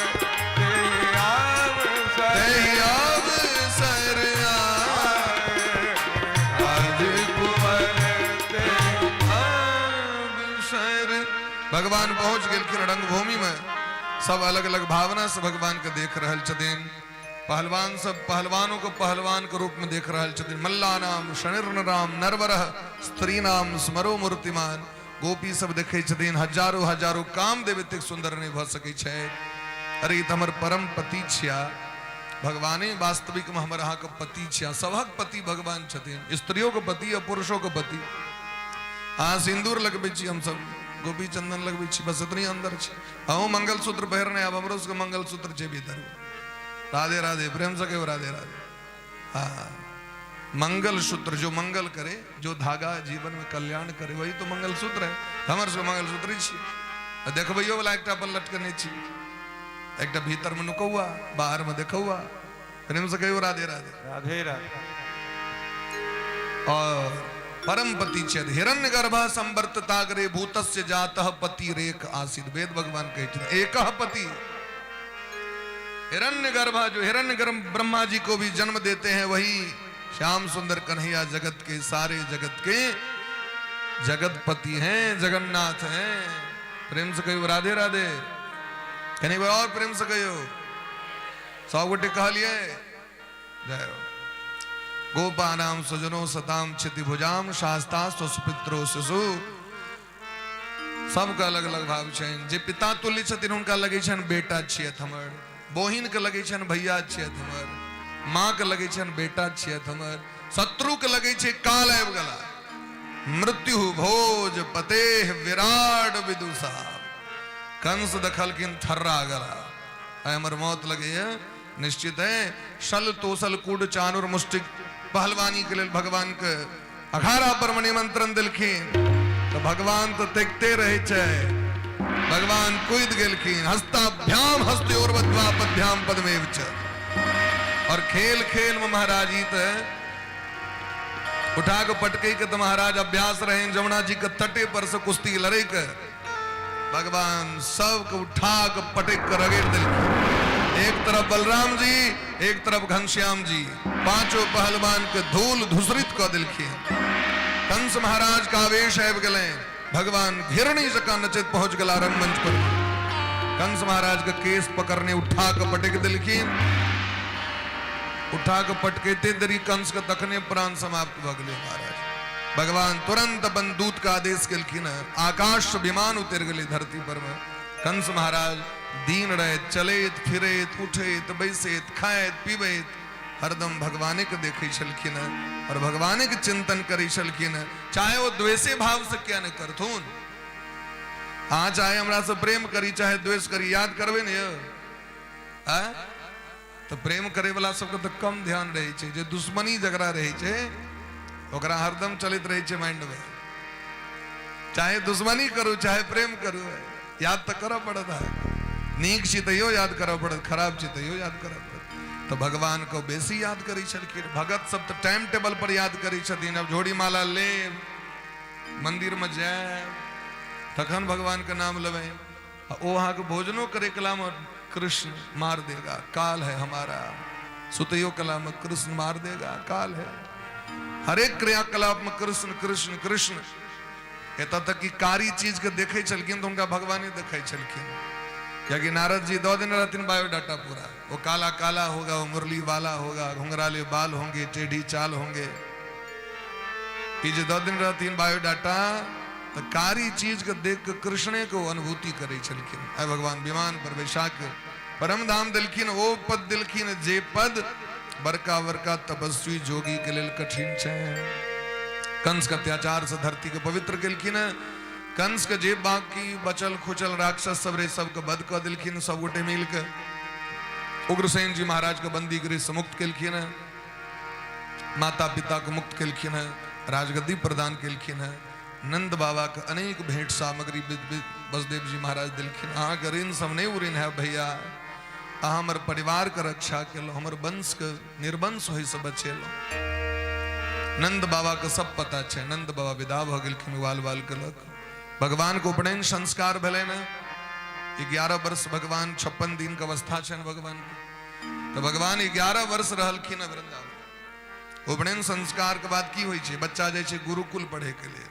ते अवसर तही अवसर आए, राजकुंवर ते अवसर। भगवान पहुंच गेलखिन रंगभूमि में। सब अलग अलग भावना से भगवान के देख रहल छथिन। पहलवान सब पहलवानों को पहलवान के रूप में देख रहल छथिन। मल्ला नाम शनिर्न राम नरवरह स्त्री नाम स्मरो मूर्तिमान। गोपी सब देखै छथिन, हजारों हजारों काम देव एतेक सुंदर नहीं भऽ सकै छै। अरे ई तऽ हमर परम पति छिया भगवाने, वास्तविक में हमर अहाँके पति छिया। सभक पति भगवान छथिन, स्त्रियों के पति आ पुरुषों के पति। अहाँ सिन्दूर लगबै छी, हमसब गोपी चंदन लगबै छी, बस इतनी अंदर छै। अहूँ मंगलसूत्र पहिरने आब, हमरो सबके मंगलसूत्र छै भीतर। राधे राधे, प्रेम से कहियो राधे राधे। हाँ, मंगलसूत्र जो मंगल करे, जो धागा जीवन में कल्याण करे, वही तो मंगलसूत्र है। हमर सबके मंगलसूत्र ही छी। देखबैयो वाला एकटा पर लटकने छी, एकटा भीतर में नुकौआ, बाहर में देखौआ। प्रेम से कहियो राधे राधे। राधे राधे। और परम पति छथि। हिरण्य गर्भ संवर्त तागरे भूतस्य जातः पति रेख आसित। वेद भगवान कहै छथिन एकः पति हिरण्य गर्भ, जो हिरण्य गर्भ ब्रह्मा जी को भी जन्म देते हैं, वही श्याम सुंदर कन्हैया जगत के सारे जगत के जगतपति हैं, जगन्नाथ हैं। प्रेम से कहियो राधे राधे। कहीं बार और प्रेम से कहियो। सब गोटे कहलिए जय हो। गोपानाम सुजनो सताम क्षिति भुजाम शास्ता सुपित्रो शिशु। सबके अलग अलग भाव छनि। जे पिता तुल्य छथिन हुनका लगै छनि बेटा छियथि हमर, बहिन के लगै छनि भैया छियथि हमर, माँ के लगै छनि बेटा छियथि हमर, शत्रु के लगै छै काल आबि गेला। मृत्यु भोज पतेह विराट विदुषा। कंस देखलखिन थर्रा गेला, आइ हमर मौत लगैया निश्चित है। शल तोसल कूड चानुर मुष्टिक पहलवानी के लेल भगवान के अखाड़ा पर में निमंत्रण देलखिन। तऽ भगवान तऽ देखते रहै छै। भगवान कूदि गेलखिन, हस्ताभ्याम हस्तयोर्बद्ध्वा पद्भ्याम पद्मेव च। और खेल खेल में महाराज ई तऽ उठा के पटकै के तऽ महाराज अभ्यास रहे जमुना जी के तटे पर से कुश्ती लड़े के। भगवान सबके उठा के पटक के रगड़ देलखिन। एक तरफ बलराम जी, एक तरफ घनश्याम जी, पांचों पहलवान के धूल धूसरित कऽ देलखिन। कंस महाराज के आवेश आबि गेलनि। भगवान घिरनी जकाँ नचैत पहुंच गेला रंगमंच पर। कंस महाराज के केस पकड़ने उठा के पटक देलखिन। उठा के पटकैते देरी कंस के तखने प्राण समाप्त भऽ गेलै महाराज। भगवान तुरंत अपन दूत के आदेश केलखिन, आकाश से विमान उतरि गेलै धरती पर में। कंस महाराज दिन राति चलैत फिरैत उठैत बैसैत खाइत पीबैत हरदम भगवाने के देखै छलखिन और भगवाने के चिंतन करै छलखिन, चाहे वो द्वेषे भाव से किया नहीं करथुन। अहाँ चाहे हमरा से प्रेम करी चाहे द्वेष करी, याद करबै ने यौ? आँय? तऽ प्रेम करे वाला सबके तऽ कम ध्यान रहै छै, जे दुश्मनी जकरा रहै छै ओकरा हरदम चलैत रहै छै माइंड में, चाहे दुश्मनी करू चाहे प्रेम करू, याद तऽ करऽ पड़त अहाँके। नीक छी तैयो याद करऽ पड़त, खराब छी तैयो याद करऽ पड़त। तऽ भगवान के बेसी याद करै छलखिन। भगत सब तऽ टाइम टेबल पर याद करै छथिन, अब झोड़ी माला लेब, मंदिर में जायब, तखन भगवान के नाम लेबै। आ ओ अहाँके भोजनो करे कला में कृष्ण मार देगा काल है हमारा, सुतैयो कला में कृष्ण मार देगा काल है, हरेक क्रियाकलाप में कृष्ण कृष्ण कृष्ण। एतऽ तक कि कारी चीज के देखै छलखिन तऽ हुनका भगवाने देखै छलखिन, कियाकि नारद जी दऽ देने रहथिन बायोडाटा पूरा, वो काला काला होगा, वो मुरली वाला होगा, घुंघराले बाल होंगे, टेढ़ी चाल होंगे। ई जे दऽ देने रहथिन बायोडाटा, तऽ कारी चीज के देख के कृष्णे के ओ अनुभूति करै छलखिन। आइ भगवान विमान पर बैसा के परम धाम देलखिन, ओ पद देलखिन जे पद बड़का बड़का तपस्वी जोगी के लेल कठिन छै। कंस के अत्याचार से धरती के पवित्र केलखिन। कंस के जे बाकी बचल खुचल राक्षस सब रहे सबके वध कऽ देलखिन सब गोटे मिल के। उग्रसेन जी महाराज के बंदी गृह से मुक्त केलखिन, माता पिता के मुक्त केलखिन, राजगद्दी प्रदान केलखिन। नंद बाबा के अनेक भेंट सामग्री बसदेव जी महाराज दिलखिन। अहाँके ऋण सब नहीं उऋण है भैया, अहाँ हमर परिवार के रक्षा केलहुँ, हमर वंश के निर्वंश होय से बचेलहुँ। नंद बाबा के सब पता छै। नंद बाबा विदा भऽ गेलखिन ग्वाल बाल के लग। भगवान के उपनयन संस्कार भेलै ने 11 वर्ष, भगवान 56 दिन के अवस्था छनि भगवान के, तऽ भगवान 11 वर्ष रहलखिन वृंदावन। उपनयन संस्कार के बाद की होइ छै, बच्चा जाइ छै गुरुकुल पढ़े के लेल।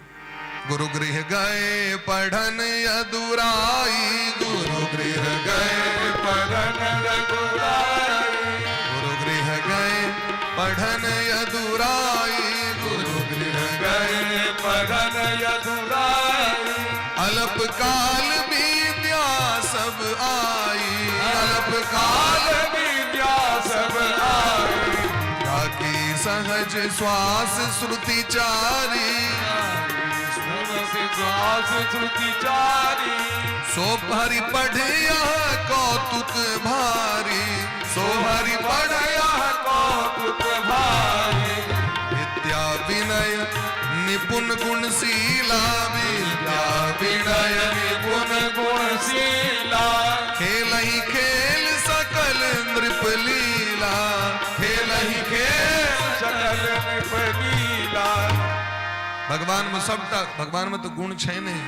गुरु गृह गए पढ़न यदुराई, गुरु गृह गए पढ़न यदुराई, गुरु गृह गए पढ़न यदुराई, गुरु गृह गए पढ़न यदुराई। अल्प काल विद्या सब आई, अल्प काल विद्या सब आई, ताकि सहज श्वास श्रुति चारी, श्वास श्रुति चारी, सो हरि पढ़िया कौतुक भारी, सो हरि पढ़िया कौतुक भारी। विद्या विनय निपुण गुणशीला, विद्या विनय निपुण गुणशीला, खेलही खेल सकल नृप लीला, खेलही खेल सकल नृप लीला। भगवान में सबटा, भगवान में तो गुण छै नहीं,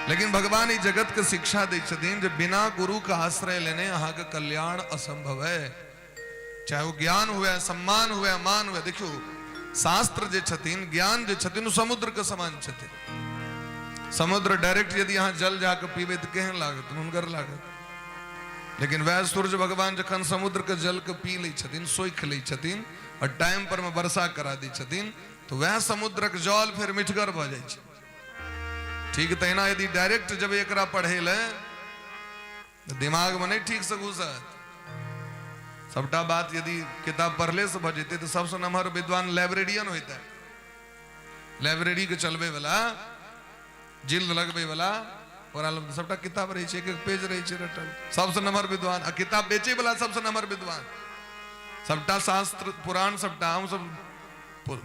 लेकिन भगवान ई जगत के शिक्षा दै छथिन जे बिना गुरु के आश्रय लेने अहाँ के कल्याण असंभव है, चाहे वो ज्ञान हुए, सम्मान हुए, मान हुए। देखियो शास्त्र जे छथिन, ज्ञान जे छथिन, वो समुद्र के समान छथिन। समुद्र डायरेक्ट यदि अहाँ जल जाके पीबै तऽ केहन लागत, नुनगर लागत। लेकिन वएह सूर्य भगवान जखन समुद्र के जल के पी लै छथिन, सोखि लै छथिन और टाइम पर में वर्षा करा दै छथिन, तो वएह समुद्रक जल फेर मिठगर भऽ जाइ छै। ठीक तहिना यदि डायरेक्ट जब एकरा पढ़ै लए तऽ दिमाग में नहीं ठीक से घुसत सबटा बात। यदि किताब पढ़ले से भऽ जेतै तऽ सबसँ नमहर विद्वान लाइब्रेरियन होइतै, लाइब्रेरी के चलबै वाला, जिल्द लगबै वाला, ओकरा लग सबटा किताब रहै छै, एक एक पेज रहै छै रटल। सबसँ नमहर विद्वान आ किताब बेचै वाला सबसँ नमहर विद्वान। सबटा शास्त्र पुराण सबटा हमसब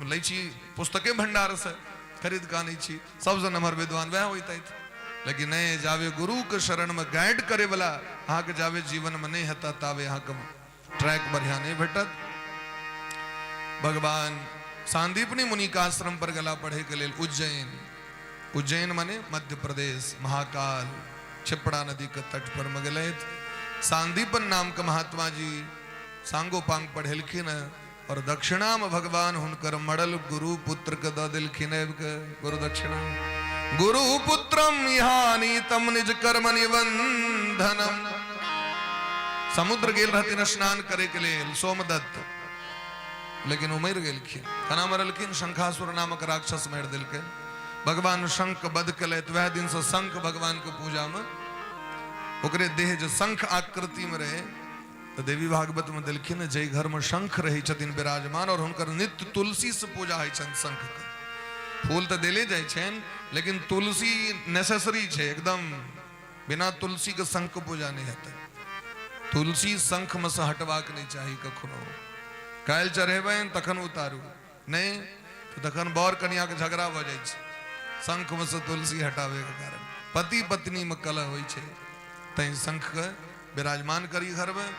लै छी पुस्तके भंडार से। खरीद कऽ आनै छी। सबसँ नमहर विद्वान वएह होइतथि। लेकिन नहि, जावे गुरुके शरणमे गाइड करैवला अहाँके जावे जीवनमे नहि हेता तावे अहाँके ट्रैक बढ़िया नहि भेटत। भगवान सांदीपनी मुनि के आश्रम पर गेला पढ़े के लेल उज्जैन। उज्जैन माने मध्य प्रदेश, महाकाल क्षिप्रा नदी के तट पर में गेलथि। सांदीपन नाम के महात्मा जी सांगोपांग पढ़ेलखिन और दक्षिणा में भगवान हुनकर मरल गुरु पुत्र के द दिलखिन आबि के गुरु दक्षिणा। गुरु पुत्रम इहानीतम निज कर्म निबंधनम। समुद्र गेल रहथिन स्नान करे के लेल सोमदत्त, लेकिन ओ मरि गेलखिन। केना मरलखिन? शंखासुर नामक राक्षस मारि देलकै। भगवान शंख बध केलथि। वएह दिन से शंख भगवान के पूजा में ओकरे देह जे शंख आकृति में रहे, तऽ देवी भागवत में देलखिन जाहि घर में शंख रहै छथिन विराजमान और हुनकर नित्य तुलसी से पूजा होइ छनि, शंख के फूल तऽ देले जाइ छनि लेकिन तुलसी नेसेसरी छै एकदम, बिना तुलसी के शंख के पूजा नहि हेतै। तुलसी शंख में से हटबाक नहि चाही कखनो। काल्हि चढ़ेबनि तखन उतारू, नहि तऽ तखन बर कनिया के झगड़ा भऽ जाइ छै शंख में से तुलसी हटाबे के कारण, पति पत्नी में कलह होइ छै। तैं शंख के विराजमान करी घर में।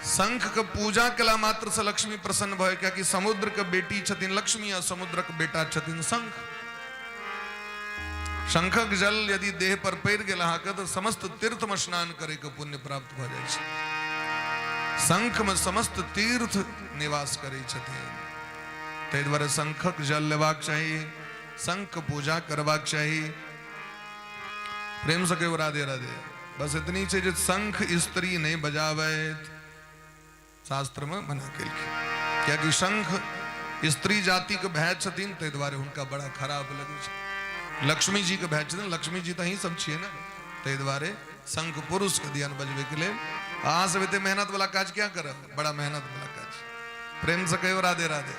शंख के पूजा केला मात्र से लक्ष्मी प्रसन्न भय, कियाकि समुद्र के बेटी छथिन लक्ष्मी आ समुद्र के बेटा छथिन शंख। शंखक जल यदि देह पर पड़ि गेल अहाँके तऽ समस्त तीर्थ में स्नान करे के पुण्य प्राप्त भऽ जाइ छै। शंख में समस्त तीर्थ निवास करै छथिन, ताहि दुआरे शंखक जल लेबाक चाही, शंख पूजा करबाक चाही। प्रेम से कहियो राधे राधे। बस इतनी छै जे शंख स्त्री नहि बजाबैत, शास्त्र में मना केलखिन, कियाकि शंख स्त्री जाति के भय छथिन, ताहि दुआरे हुनका बड़ा खराब लगै छै। लक्ष्मी जी के भय छथिन, लक्ष्मी जी तऽ अहीं सब छियै ने, ताहि दुआरे शंख पुरुष के दियन बजबै के लेल। अहाँ सब एते मेहनत वाला काज क्या करब, बड़ा मेहनत वाला काज। प्रेम से कहियो राधे राधे।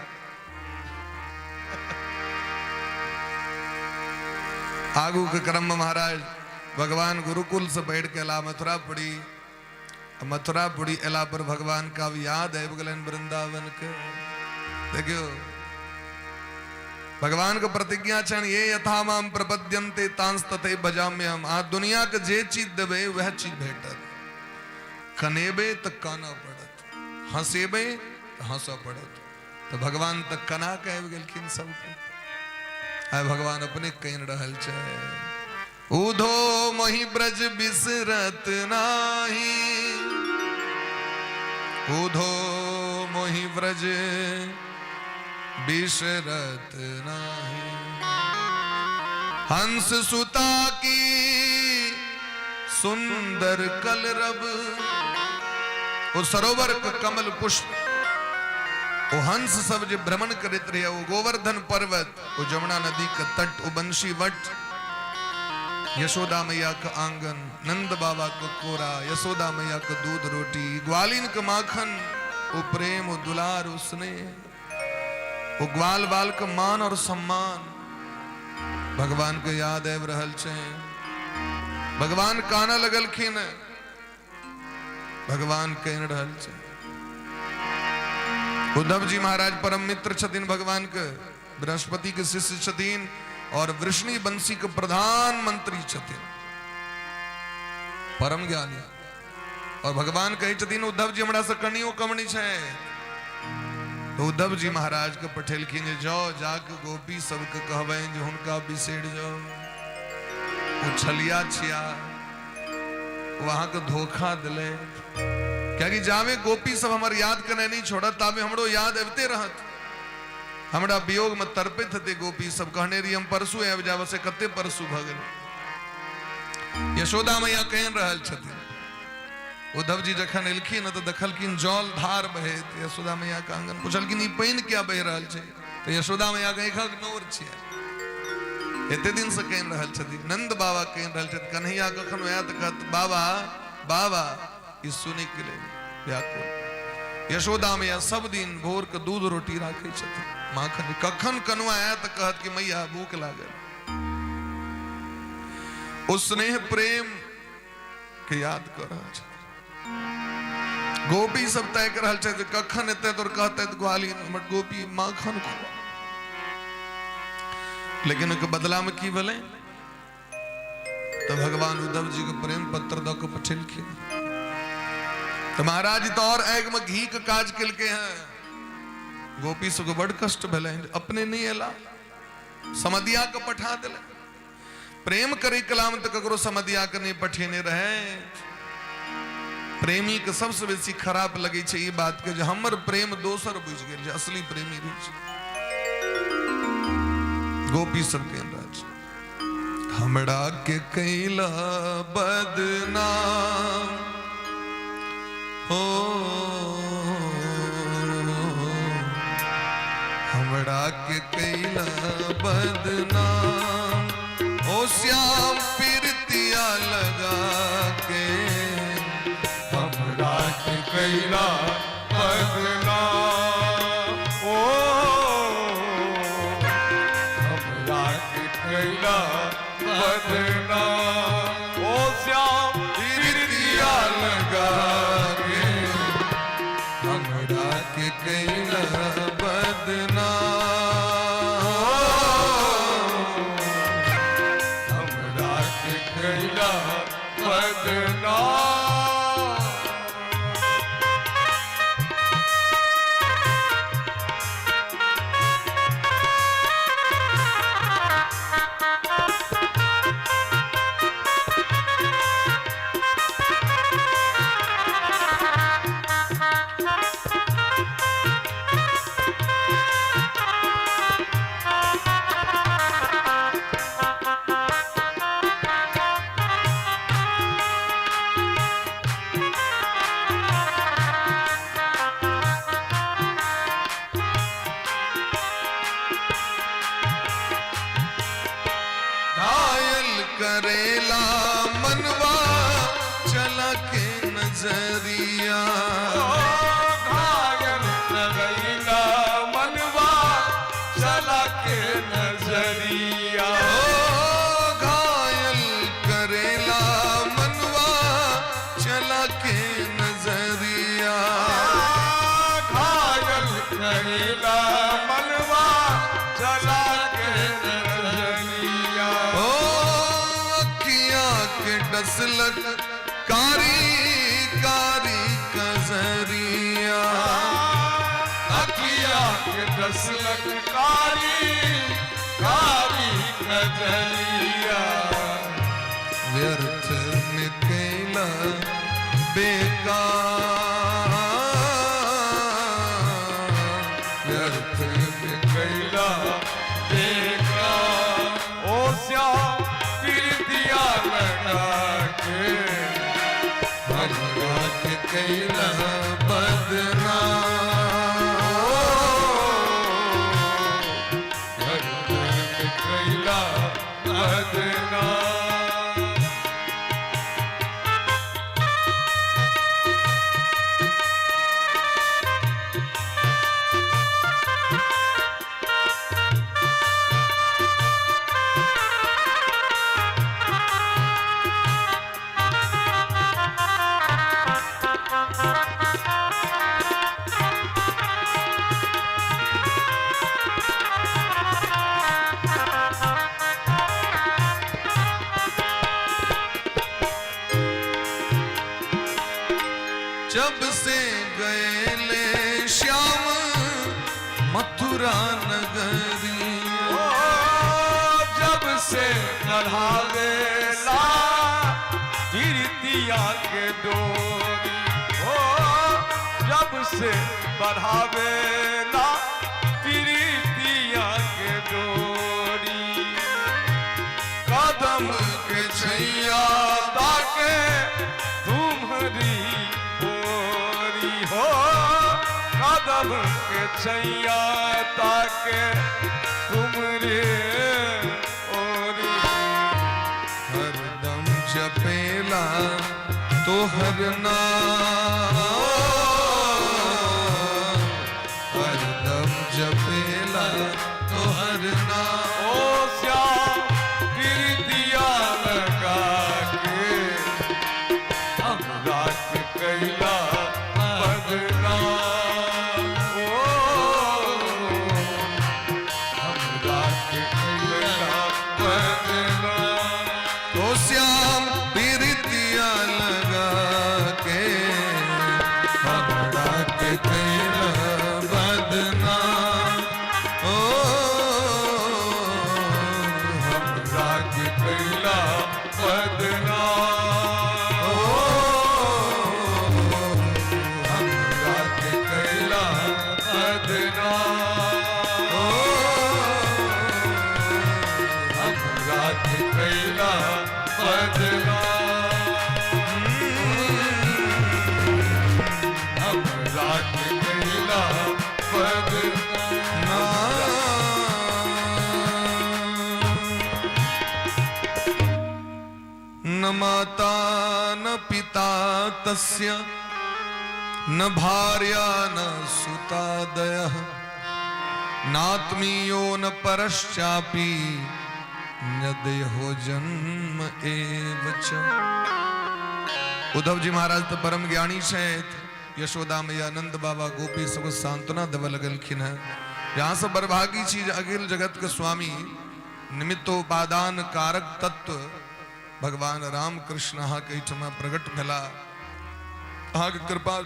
आगू के क्रम में महाराज भगवान गुरुकुल से बैठ के अला मथुरापुरी। मथुरापुरी एला पर भगवान का अब याद आबि गेलनि वृंदावन के। देखियो भगवान के प्रतिज्ञा छनि, ये यथा माम प्रपद्यन्ते तांस तथे भजाम्यहम। आ दुनिया के जे चीज देबै वएह चीज भेटत। कनेबै तऽ कानऽ पड़त, हंसेबै तऽ हंसऽ पड़त। तऽ भगवान तऽ कना के आबि गेलखिन सबके। आइ भगवान अपने कहि रहल छै, उधो मोहि ब्रज बिसरत नाही, उधो मोहि ब्रज बिसरत नाही, हंस सुता की सुंदर कलरब। ओ सरोवर के कमल पुष्प, ओ हंस सब जे भ्रमण करैत रहे, ओ गोवर्धन पर्वत, ओ जमुना नदी के तट, ओ बंशी what, Yashoda मैया के आंगन, नंद बाबा के कोरा, यशोदा मैया के दूध रोटी, ग्वालिन के माखन, ओ प्रेम, ओ दुलार, ओ स्नेह, ओ ग्वाल बाल के मान और सम्मान भगवान के याद आबि रहल छै। भगवान कानऽ लगलखिन, भगवान कहि रहल छै। उद्धव जी महाराज परम मित्र छथिन भगवान के, बृहस्पति के शिष्य छथिन और वृष्णि वंशी के प्रधानमंत्री छथिन, परम ज्ञानी। और भगवान कहै छथिन उद्धव जी हमरा से कनियो कम नहि छै। तो उद्धव जी महाराज के पठेलखिन जे जाओ जाके गोपी सबके कहबनि जे हुनका बिसरि जाओ, ओ छलिया छिया, ओ अहाँके धोखा दिले। कियाकि जावे गोपी सब हमर याद केनाइ नहि छोड़त ताबे हमरो याद अबिते रहत। हमरा वियोग में तड़पैत हेतै गोपी सब, कहने रही हम परसू आबि जायब, से कते परसू भऽ गेल। यशोदा मैया कहि रहल छथिन। उद्धव जी जखन एलखिन तऽ देखलखिन जल धार बहैत यशोदा मैया के आंगन। पुछलखिन ई पानि किया बहि रहल छै? तऽ यशोदा मैया के आँखिक नोर छियै। एते दिन से कहि रहल छथिन, नंद बाबा कहि रहल छथिन, कन्हैया कखनो आयत कहत बाबा बाबा, ई सुनै के लेल व्याकुल। यशोदा मैया सब दिन भोर के दूध रोटी राखै छथिन, माखन। कखन कनुआ आयत कहत कि मैया भूख लागल। ओ स्नेह प्रेम के याद कऽ रहल छथिन। गोपी सब ताकि रहल छै जे कखन एतै तोर कहतै ग्वालिन हमर गोपी माखन खुआ। लेकिन ओहिके बदलामे की भेलै तऽ भगवान उद्धव जी के प्रेम पत्र दऽ कऽ पठेलखिन। तऽ महाराज तऽ आओर आगिमे घी के काज केलकै हैं। गोपी सबके बड़ कष्ट भेलै, अपने नहि एला, समदिया के पठा देले। प्रेम करे कलाम तऽ ककरो समदिया के नहि पठेने रहे। प्रेमी के सबसे बेसी खराब लगे छै ई बात के जे हमर प्रेम दोसर बुझि गेल, जे असली प्रेमी रहै छै। गोपी सबके अंदाज हमरा के कैला बदनाम हो, हमरा के कैला बदनाम ओ श्याम प्रीतिया लगा के, हमरा के कैला बदनाम ओ, हमरा के कैला बदनाम ओ श्याम प्रीतिया लगा के, हमरा के कैला बदनाम, हमरा के कैला बदनाम। घायल करेला मनवा चला के नजरिया, घायल करेला मनवा चला के नजरिया, ओ घायल करेला मनवा चला के नजरिया, घायल करेला मनवा चला के नजरिया, ओ अखियां के डसलक कारी कारी कजरिया, अखिया के डसलक कारी कारी कजरिया, व्यर्थ में कैला बेकार, व्यर्थ में कैला बेकार ओ श्याम प्रीतिया लगा के, हमरा के कैला बदनाम, व्यर्थ में कैला बदनाम। जब से गए ले श्याम मथुरा नगरी, ओ जब से चढ़ावेला प्रीतिया के डोरी, ओ जब से बढ़ावेला प्रीतिया के डोरी, कदम के छैया ताके तुम्हारी ओरी हो, कदम के छैया ताके तुमरे ओरी, हरदम जपेला तोहर नाम, हरदम जपेला तोहर नाम, ओ श्याम प्रीतिया लगा के हमरा के कैला बदनाम, ओ हमरा के कैला ओ श्याम प्रीतिया लगा के हमरा के कैला बदनाम, ओ हमरा के कैला बदनाम, ओ हमरा के कैला बदनाम, ओ हमरा के कैला बदनाम, हमरा के कैला बदनाम। न माता न पिता तस्य न भार्या न सुतादयः नात्मीयो न परश्चापि न देहो जन्म एव च। उद्धव जी महाराज तऽ परम ज्ञानी छथि। यशोदा मैया, नंद बाबा, गोपी सब सांत्वना देबऽ लगलखिन हेँ। यहाँ सब बड़भागी छी जे अखिल जगत के स्वामी निमित्तोपादान कारक तत्व भगवान राम कृष्ण अहाँके एहिठमा प्रकट भेला, अहाँके कृपा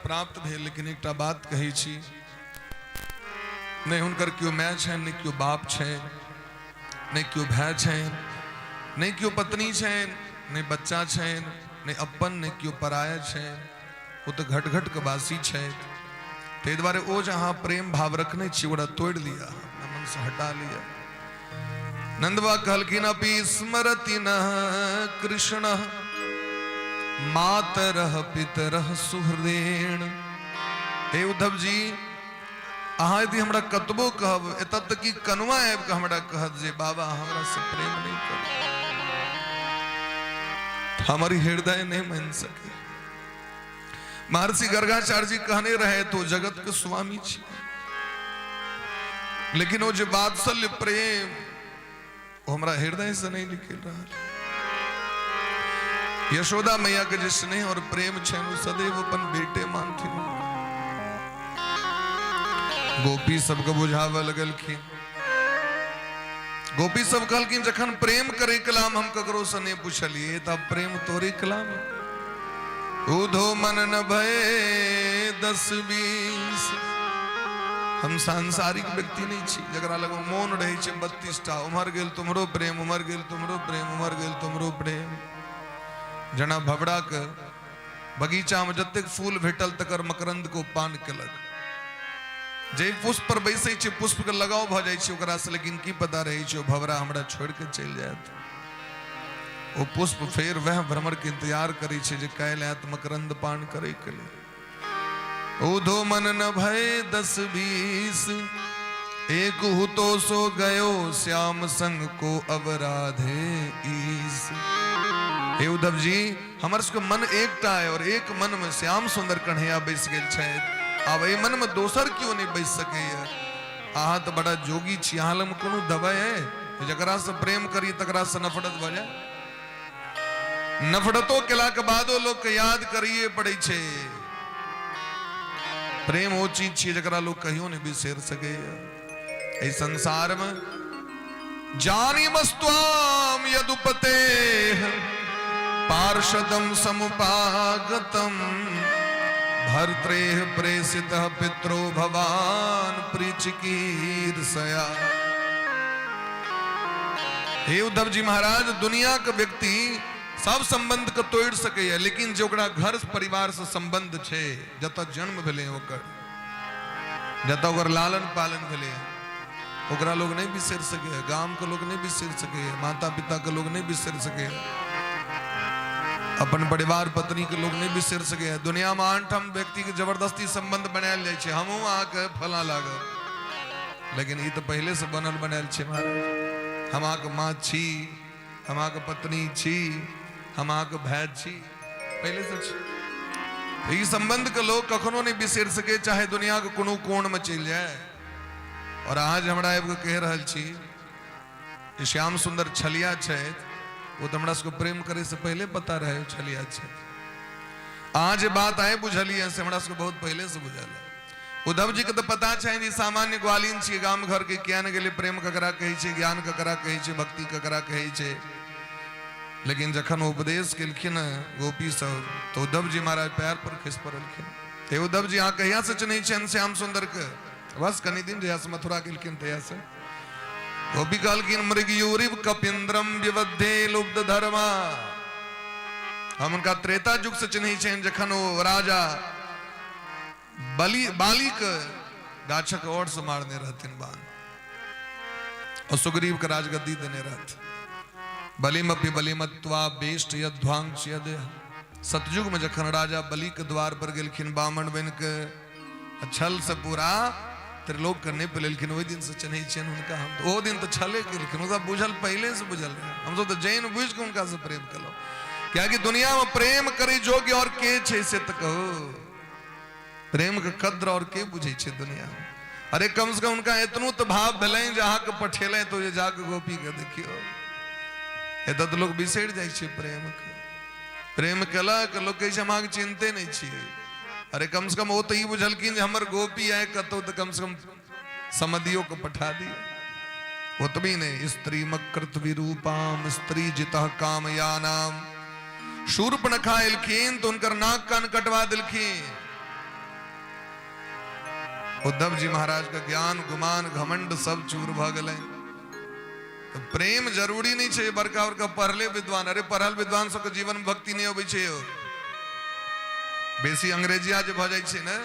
प्राप्त भेल। लेकिन एकटा बात कहै छी, नहि हुनकर केओ माय छनि, नहि केओ बाप छनि, नहि केओ भाय छनि, नहि केओ पत्नी छनि, नहि बच्चा छनि, नहि अपन, नहि केओ पराया छनि। ओ तऽ घट घट के वासी छथि। ताहि दुआरे ओ जे अहाँ प्रेम भाव रखने छी ओकरा तोड़ि लिअ, अपना मनसँ हटा लिअ। नंदबा कहलखिन अपि स्मरति न कृष्ण मातरः पितरः सुहृदेण। हे उद्धव जी, अहाँ यदि हमरा कतबो कहब, एतऽ तक कि कनुआ आबि कऽ हमरा कहत जे बाबा हमरा से प्रेम नहि करू, हमर हृदय नहि मानि सके। महर्षि गर्गाचार्य जी कहने रहे तो जगत के स्वामी छी, लेकिन ओ जे वात्सल्य प्रेम ओ हमरा हृदय से नहीं निकल रहा। यशोदा मैया के जे स्नेह और प्रेम छनि ओ सदैव अपन बेटे मानथिन। गोपी सबके बुझाबऽ लगलखिन। गोपी सब कहलखिन जखन प्रेम करे कलाम हम ककरो से नहीं पूछलिए, तब प्रेम तोरे कलाम। उधो मन न भय 10-20। हम सांसारिक व्यक्ति नहीं छी जकरा लग मोन रहै छै 32 टा, उम्हर गेल तुम्हरो प्रेम, उम्हर गेल तुम्हरो प्रेम, उम्हर गेल तुम्हरो प्रेम। जना भवड़ा के बगीचा में जतेक फूल भेटल तकर मकरंद को पान केलक। जे पुष्प पर बैसै छै पुष्प के लगाव भऽ जाइ छै ओकरा से, लेकिन की पता रहै छै ओ भवरा हमरा छोड़ि के चलि जायत। ओ पुष्प फेर वह भ्रमर के इंतजार करै छै जे काल्हि आयत मकरंद पान करै के लेल। उधो मन न भय 10-20, एक हुतो सो गयो श्याम संग को अब राधे ईस। हे उद्धव जी, हमर सबके मन एकटा है और एक मन में श्याम सुंदर कन्हैया बैस गेल छथि। आब एहि मन में दोसर क्यों नहीं बैस सकैया? अहाँ तऽ बड़ा जोगी छी, अहाँ लग कोनो दवाई है जकरा से प्रेम करी तकरा से नफरत भऽ जाए? नफरतो केला के बादो लोग के याद करिए पड़ै छै। प्रेम ओ चीज छियै जकरा लोग कहियो नहीं बिसरि सकैया एहि संसार में। जानी मस्त्वाम यदुपते पार्षदम समुपागतम भर्त्रेः प्रेषितः पित्रो भवान प्रीचिकीर्षया। हे उद्धव जी महाराज, दुनिया के व्यक्ति सब संबंध के तोड़ सकैया, लेकिन जे ओकरा घर परिवार से संबंध छै, जतऽ जन्म भेलै ओकर, जतऽ ओकर लालन पालन भेलै, ओकरा लोग नहीं बिसरि सकैया, गाम के लोग नहीं बिसरि सकैया, माता पिता के लोग नहीं बिसरि सकैया, अपन परिवार पत्नी के लोग नहीं बिसरि सकैया। दुनिया में आन ठाम व्यक्ति के जबरदस्ती संबंध बनायल जाइ छै, हमहूँ अहाँके फलां लागब, लेकिन ई तऽ पहिले से बनल बनायल छै महाराज। हम अहाँके माँ छी, हम अहाँके पत्नी छी, हम अहाँके भाय छी, पहिले से छी। ई संबंध के लोग कखनो नहीं बिसरि सके, चाहे दुनिया के कोनो कोण में चलि जाए। और आज हमरा आबि कऽ कहि रहल छी जे श्याम सुंदर छलिया छथि, ओ तऽ हमरा सबके प्रेम करे से पहिले पता रहे छलिया छथि। अहाँ जे बात आइ बुझलियै से हमरा सबके बहुत पहिले से बुझल है। उद्धव जी के तऽ पता छनि ई सामान्य ग्वालिन छियै, गाम घर के, किया ने गेलै प्रेम ककरा कहै छै, ज्ञान ककरा कहै छै, भक्ति ककरा कहै छै। लेकिन जखन उपदेश केलखिन गोपी सब तऽ उद्धव जी महाराज पैर पर खसि पड़लखिन। ते उद्धव जी अहाँ कहिया से चिन्है छियनि श्याम सुंदर के? बस कनि दिन, जहिया से मथुरा गेलखिन तहिया से। गोपी कहलखिन मृगयूरिव कपिंद्रम विवद्धे लुब्ध धर्मा। हम हुनका त्रेता युग से चिन्है छियनि, जखन ओ राजा बलि बाली के गाछक ओर से मारने रहथिन बाण और सुग्रीव के राजगद्दी देने रहथिन। बलिमपि बलिमत्वा बेष्ट यध्वांश यद। सतयुग में जखन राजा बलि के द्वार पर गेलखिन बामण बन के, छल से पूरा त्रिलोक के निप लेलखिन, ओहि दिन से चिन्है छियनि हुनका हम। ओ दिन तऽ छले केलखिन, ओ सब बुझल पहिले से बुझल रहे। हमसब तऽ जैन बुझि कऽ हुनका से प्रेम केलहुँ, कियाकि दुनिया में प्रेम करै योग्य और के छै से तऽ कहू। प्रेम के कद्र और के बुझै छै दुनिया में? अरे कम से कम हुनका एतनो तऽ भाव भेलनि जे अहाँके पठेलनि तऽ जे जाके गोपी के देखियौ। एतऽ तऽ लोक बिसरि जाइ छै प्रेम के। प्रेम केलक लोक कहै छै हम अहाँके चिन्हते नहि छियै। अरे कम से कम ओ तऽ ई बुझलखिन जे हमर गोपी आय कतौ तऽ कम से कम समधियो के पठा दियौ। ओतबी नहि, स्त्री मकृत विरूपाम स्त्री जितः काम यानाम। शूर्पणखा एलखिन तऽ हुनकर नाक कान कटवा देलखिन। उद्धव जी महाराज के ज्ञान गुमान घमंड सब चूर भऽ गेलनि। तऽ प्रेम जरूरी नहि छै बड़का बड़का पढ़ले विद्वान। अरे पढ़ल विद्वान सबके जीवन में भक्ति नहि अबै छै यौ। बेसी अंग्रेजिया जे भऽ जाइ छै ने,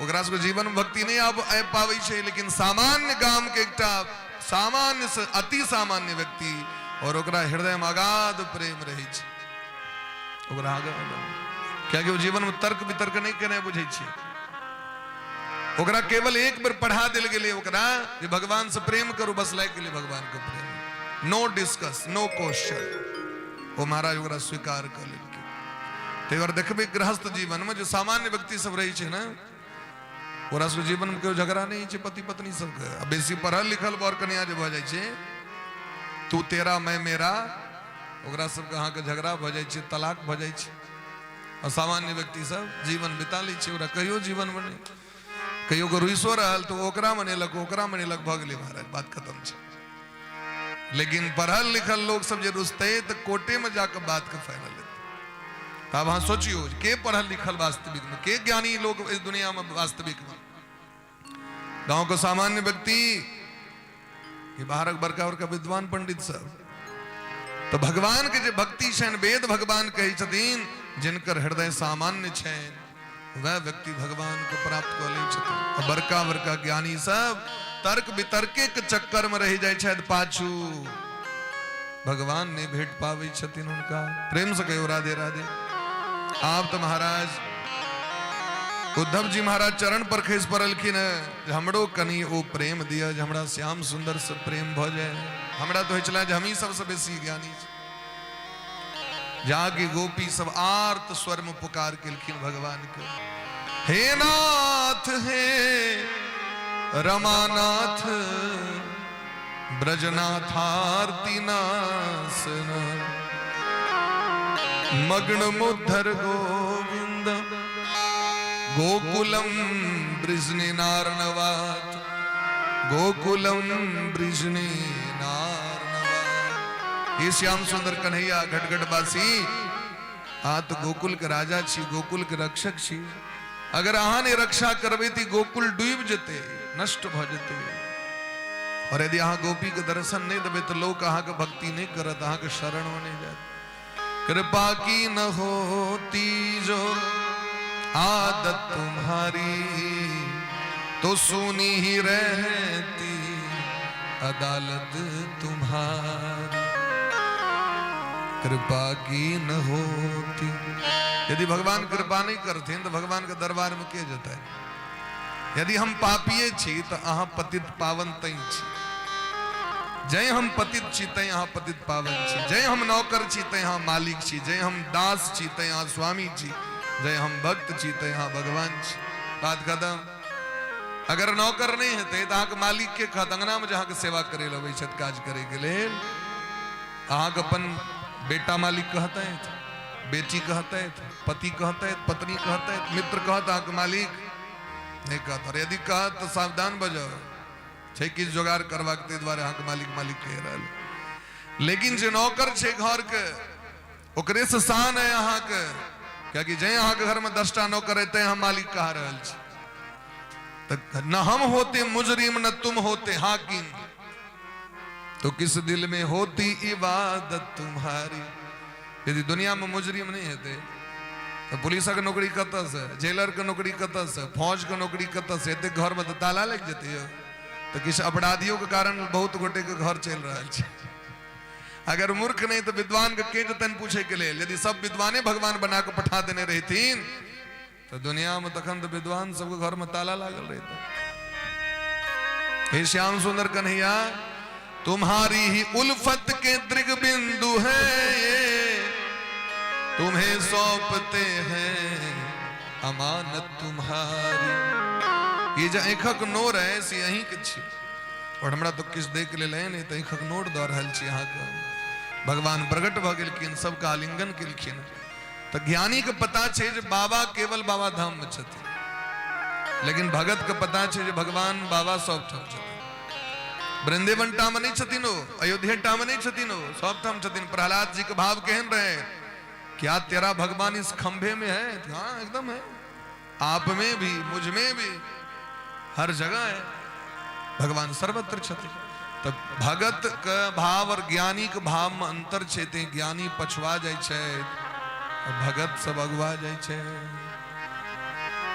ओकरा सबके जीवन में भक्ति नहि आबि पाबै छै। लेकिन सामान्य गाम के एकटा सामान्य से अति सामान्य व्यक्ति और ओकरा हृदय में अगाध प्रेम रहै छै, ओकरा आगाँ कियाकि ओ जीवन में तर्क वितर्क नहि केनाइ बुझै छै। ओकरा केवल एक बेर पढ़ा देल गेलै ओकरा जे भगवान से प्रेम करू, बस लागि गेलै भगवान के प्रेम, नो डिस्कस नो क्वेश्चन। ओ महाराज ओकरा स्वीकार कऽ लेलकै। ताहि दुआरे देखबै गृहस्थ जीवन में जे सामान्य व्यक्ति सब रहै छै ने, ओकरा सबके जीवन में केओ झगड़ा नहि होइ छै पति पत्नी सबके। आ बेसी पढ़ल लिखल बर कनिया जे भऽ जाइ छै, तू तेरा मैं मेरा, ओकरा सबके अहाँके झगड़ा भऽ जाइ छै, तलाक भऽ जाइ छै। आ सामान्य व्यक्ति सब जीवन बिता लै छै, ओकरा कहियो जीवन में नहि कहियो के रुइसो रहल तऽ ओकरा मनेलक ओकरा मनेलक, भऽ गेलै महाराज, बात खत्म छै। लेकिन पढ़ल लिखल लोक सब जे रुसतै तऽ कोर्टे में जाके बात के फाइनल हेतै। तऽ आब अहाँ सोचियौ के पढ़ल लिखल वास्तविक में, के ज्ञानी लोक इस दुनिया में वास्तविक में? गांव के सामान्य व्यक्ति कि बाहरक बड़का बड़का विद्वान पंडित सब? तो भगवान के जे भक्ति छनि, वेद भगवान कहै छथिन जिनकर हृदय सामान्य छनि वह व्यक्ति भगवान के प्राप्त कऽ लै छथिन। आ बड़का बड़का ज्ञानी सब तर्क वितर्के के चक्कर में रहि जाइ छथि, पाछू भगवान नहि भेट पाबै छथिन हुनका। प्रेम से कहियो राधे राधे। आब तऽ महाराज उद्धव जी महाराज चरण पर खसि पड़लखिन हेँ जे हमरो कनि ओ प्रेम दिअ जे हमरा श्याम सुंदर से प्रेम भऽ जाय। हमरा तऽ होइ छलै जे हमही सबसँ बेसी ज्ञानी छी। जाके गोपी सब आर्त स्वर में पुकार केलखिन भगवान के, हे नाथ हे रमानाथ ब्रजनाथारती नासन मग्न मुद्धर गोविंद गोकुलम बृजनी नारनवात गोकुलम बृजनी नारनवात। हे श्याम सुंदर कन्हैया घटघट बासी, अहाँ तो गोकुल के राजा छी, गोकुल के रक्षक छी। अगर अहाँ ने रक्षा करबै तऽ गोकुल डूबि जेतै, नष्ट भऽ जेतै। और यदि अहाँ गोपी के दर्शन नहीं देबै तऽ लोक अहाँके भक्ति नहीं करत, अहाँके शरण में नहीं जायत। कृपा की न होती जो आदत तुम्हारी तो सुनी ही रहती अदालत तुम्हारी। कृपा की न होती, यदि भगवान कृपा नहीं करथिन तो भगवान के दरबार में के जेतै? यदि हम पापिये छी तो अहाँ पतित पावन तै छी। जय हम पतित छी तै अहाँ पतित पावन छी। जय हम नौकर छी तै अहाँ मालिक छी। जय हम दास छी तै अहाँ स्वामी छी। जय हम भक्त छी तै अहाँ भगवान छी। बात खत्म। अगर नौकर नहीं हेतै तऽ अहाँके मालिक के कहत? अंगना में जे अहाँके सेवा करे लए अबै छथि काज करे के लेल, अहाँके अपन बेटा मालिक कहतैथ, बेटी कहतैथ, पति कहतैथ, पत्नी कहतैथ, मित्र कहत? अहाँके मालिक नहि कहत। और यदि कहत तऽ सावधान भऽ जाउ, छै किछु जोगाड़ करबाक, ताहि दुआरे अहाँके मालिक मालिक कहि रहल। लेकिन जे नौकर छै घर के ओकरे से शान है अहाँके, कियाकि जे अहाँके घर में 10टा नौकर है तैं हम मालिक कहा रहल छी। तऽ न हम होते मुजरिम न तुम होते हाकिम, तो किस दिल में होती इबादत तुम्हारी। यदि दुनिया में मुजरिम नहीं हेतै तऽ पुलिसक नौकरी कतऽसँ, जेलर के नौकरी कतऽसँ, फौज के नौकरी कतऽसँ हेतै? घर में तऽ ताला लागि जेतै यौ। तऽ किछु अपराधियों के कारण बहुत गोटे के घर चलि रहल छै। अगर मूर्ख नहीं तऽ विद्वान के के जेतनि पूछे के लेल? यदि सब विद्वाने भगवान बना के पठा देने रहिथिन तऽ दुनिया में तखन तऽ विद्वान सबके घर में ताला लागल रहितै। हे श्याम सुंदर कन्हैया, तुम्हारी ही उल्फत के दृग बिंदु है ये, तुम्हें सौंपते हैं अमानत तुम्हारी। ये जे आँखक नोर है से अहीं के छी, और हमरा तो किछु दै के लेल है नहीं, तऽ आँखक नोर दऽ रहल छी अहाँके। भगवान प्रकट भऽ गेलखिन, सबके आलिंगन केलखिन। तऽ ज्ञानी के पता छै जे बाबा केवल बाबा धाम में छथिन, लेकिन भगत के पता छै जे भगवान बाबा सब ठाम छथिन। वृंदावन टा में नहीं छथिन ओ, अयोध्या टा में नहीं छथिन ओ, सब ठाम छथिन। प्रहलाद जी के भाव केहन रहे? क्या तेरा भगवान इस खंभे में है? हाँ एकदम है, आप में भी मुझ में भी, हर जगह है, भगवान सर्वत्र छथिन। तऽ भगत के भाव और ज्ञानी के भाव में अंतर छै, ते ज्ञानी पछुआ जाइ छै और भगत सब अगुआ जाइ छै।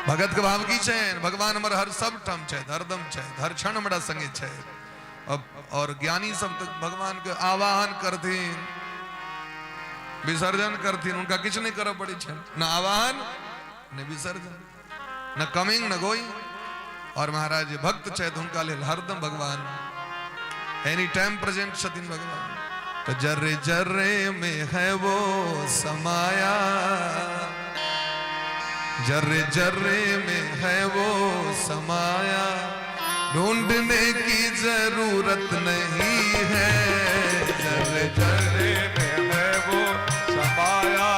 भगत के भाव की छै? भगवान हमर हर सब ठाम छै, हरदम छै, हर क्षण हमरा संगे छै। और ज्ञानी सब तऽ भगवान के आवाहन करथिन, विसर्जन करथिन, उनका किछु नहि करऽ पड़ै छै, न आवाहन न विसर्जन, न कमिंग न गोइंग। और महाराज जे भक्त छथि हुनका लेल हरदम भगवान एनी टाइम प्रेजेंट छथिन भगवान। तो जर्रे जर्रे में है वो समाया, जर्रे जर्रे में है वो समाया, ढूंढने की जरूरत नहीं है। जर्रे जर्रे में है वो समाया,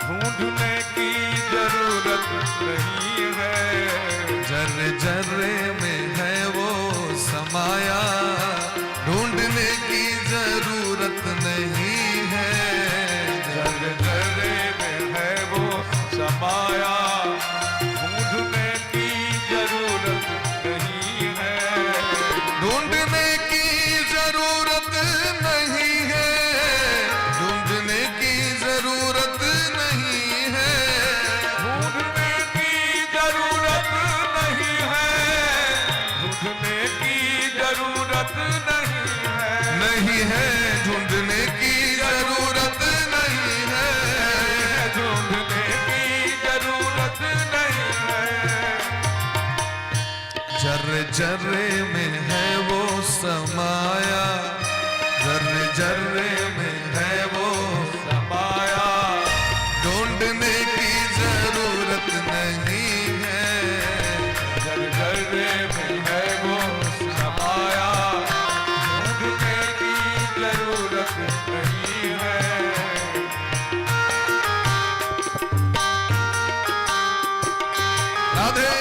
ढूंढने की जरूरत नहीं है। जर्रे जर्रे में है वो समाया, ढूंढने की जरूरत नहीं है। जर्रे जर्रे में है वो समाया, ढूंढने की जरूरत नहीं है। ढूंढने की जरूरत नहीं है, ढूंढने की जरूरत नहीं है, ढूंढने की जरूरत नहीं है, ढूंढने की जरूरत नहीं है, नहीं है, ढूंढने की जरूरत नहीं है, ढूंढने की जरूरत नहीं है। जर्रे जर्रे में है वो समाया, जर्रे जर्रे में है वो समाया, ढूंढने की जरूरत नहीं है। जर्रे जर्रे में है वो समाया, ढूंढने की जरूरत नहीं है। राधे।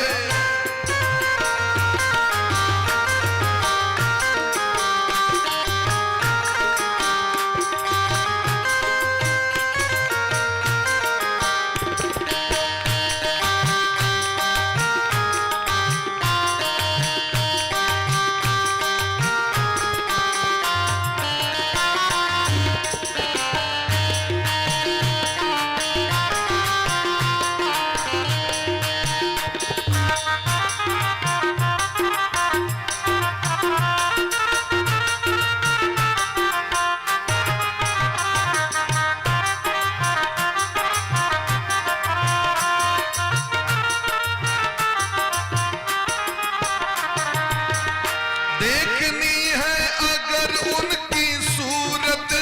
देखनी है अगर उनकी सूरत,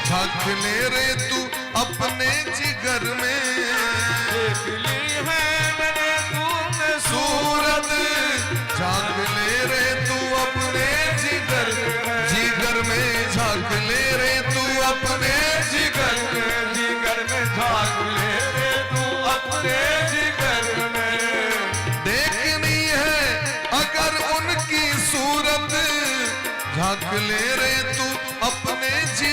झांक ले रे तू अपने जिगर में। देख ली है मैंने तुमने सूरत, झांक ले रे तू अपने जिगर, जिगर में झांक ले रे तू अपने जिगर, जिगर में झांक ले रे तू अपने जिगर में। देखनी है अगर उनकी सूरत, झांक ले रे तू अपने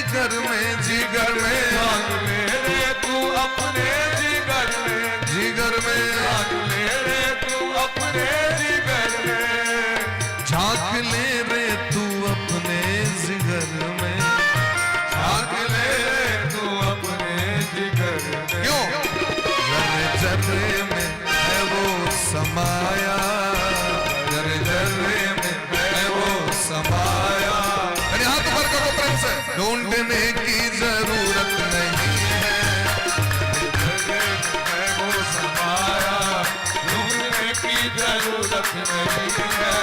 जिगर में, जिगर में। झांक ले रे तू अपने जिगर में, जिगर में। झांक ले रे तू अपने जिगर में, झांक ले रे तू अपने जिगर में, झांक ले रे तू अपने जिगर में। क्यों? जर्रे जर्रे में है वो समाया, जर्रे जर्रे में है वो समाया। अरे हाथ ऊपर करो प्रेम से। ढूंढने की जरूरत नहीं है, जर्रे में है वो समाया, ढूंढने की जरूरत नहीं है,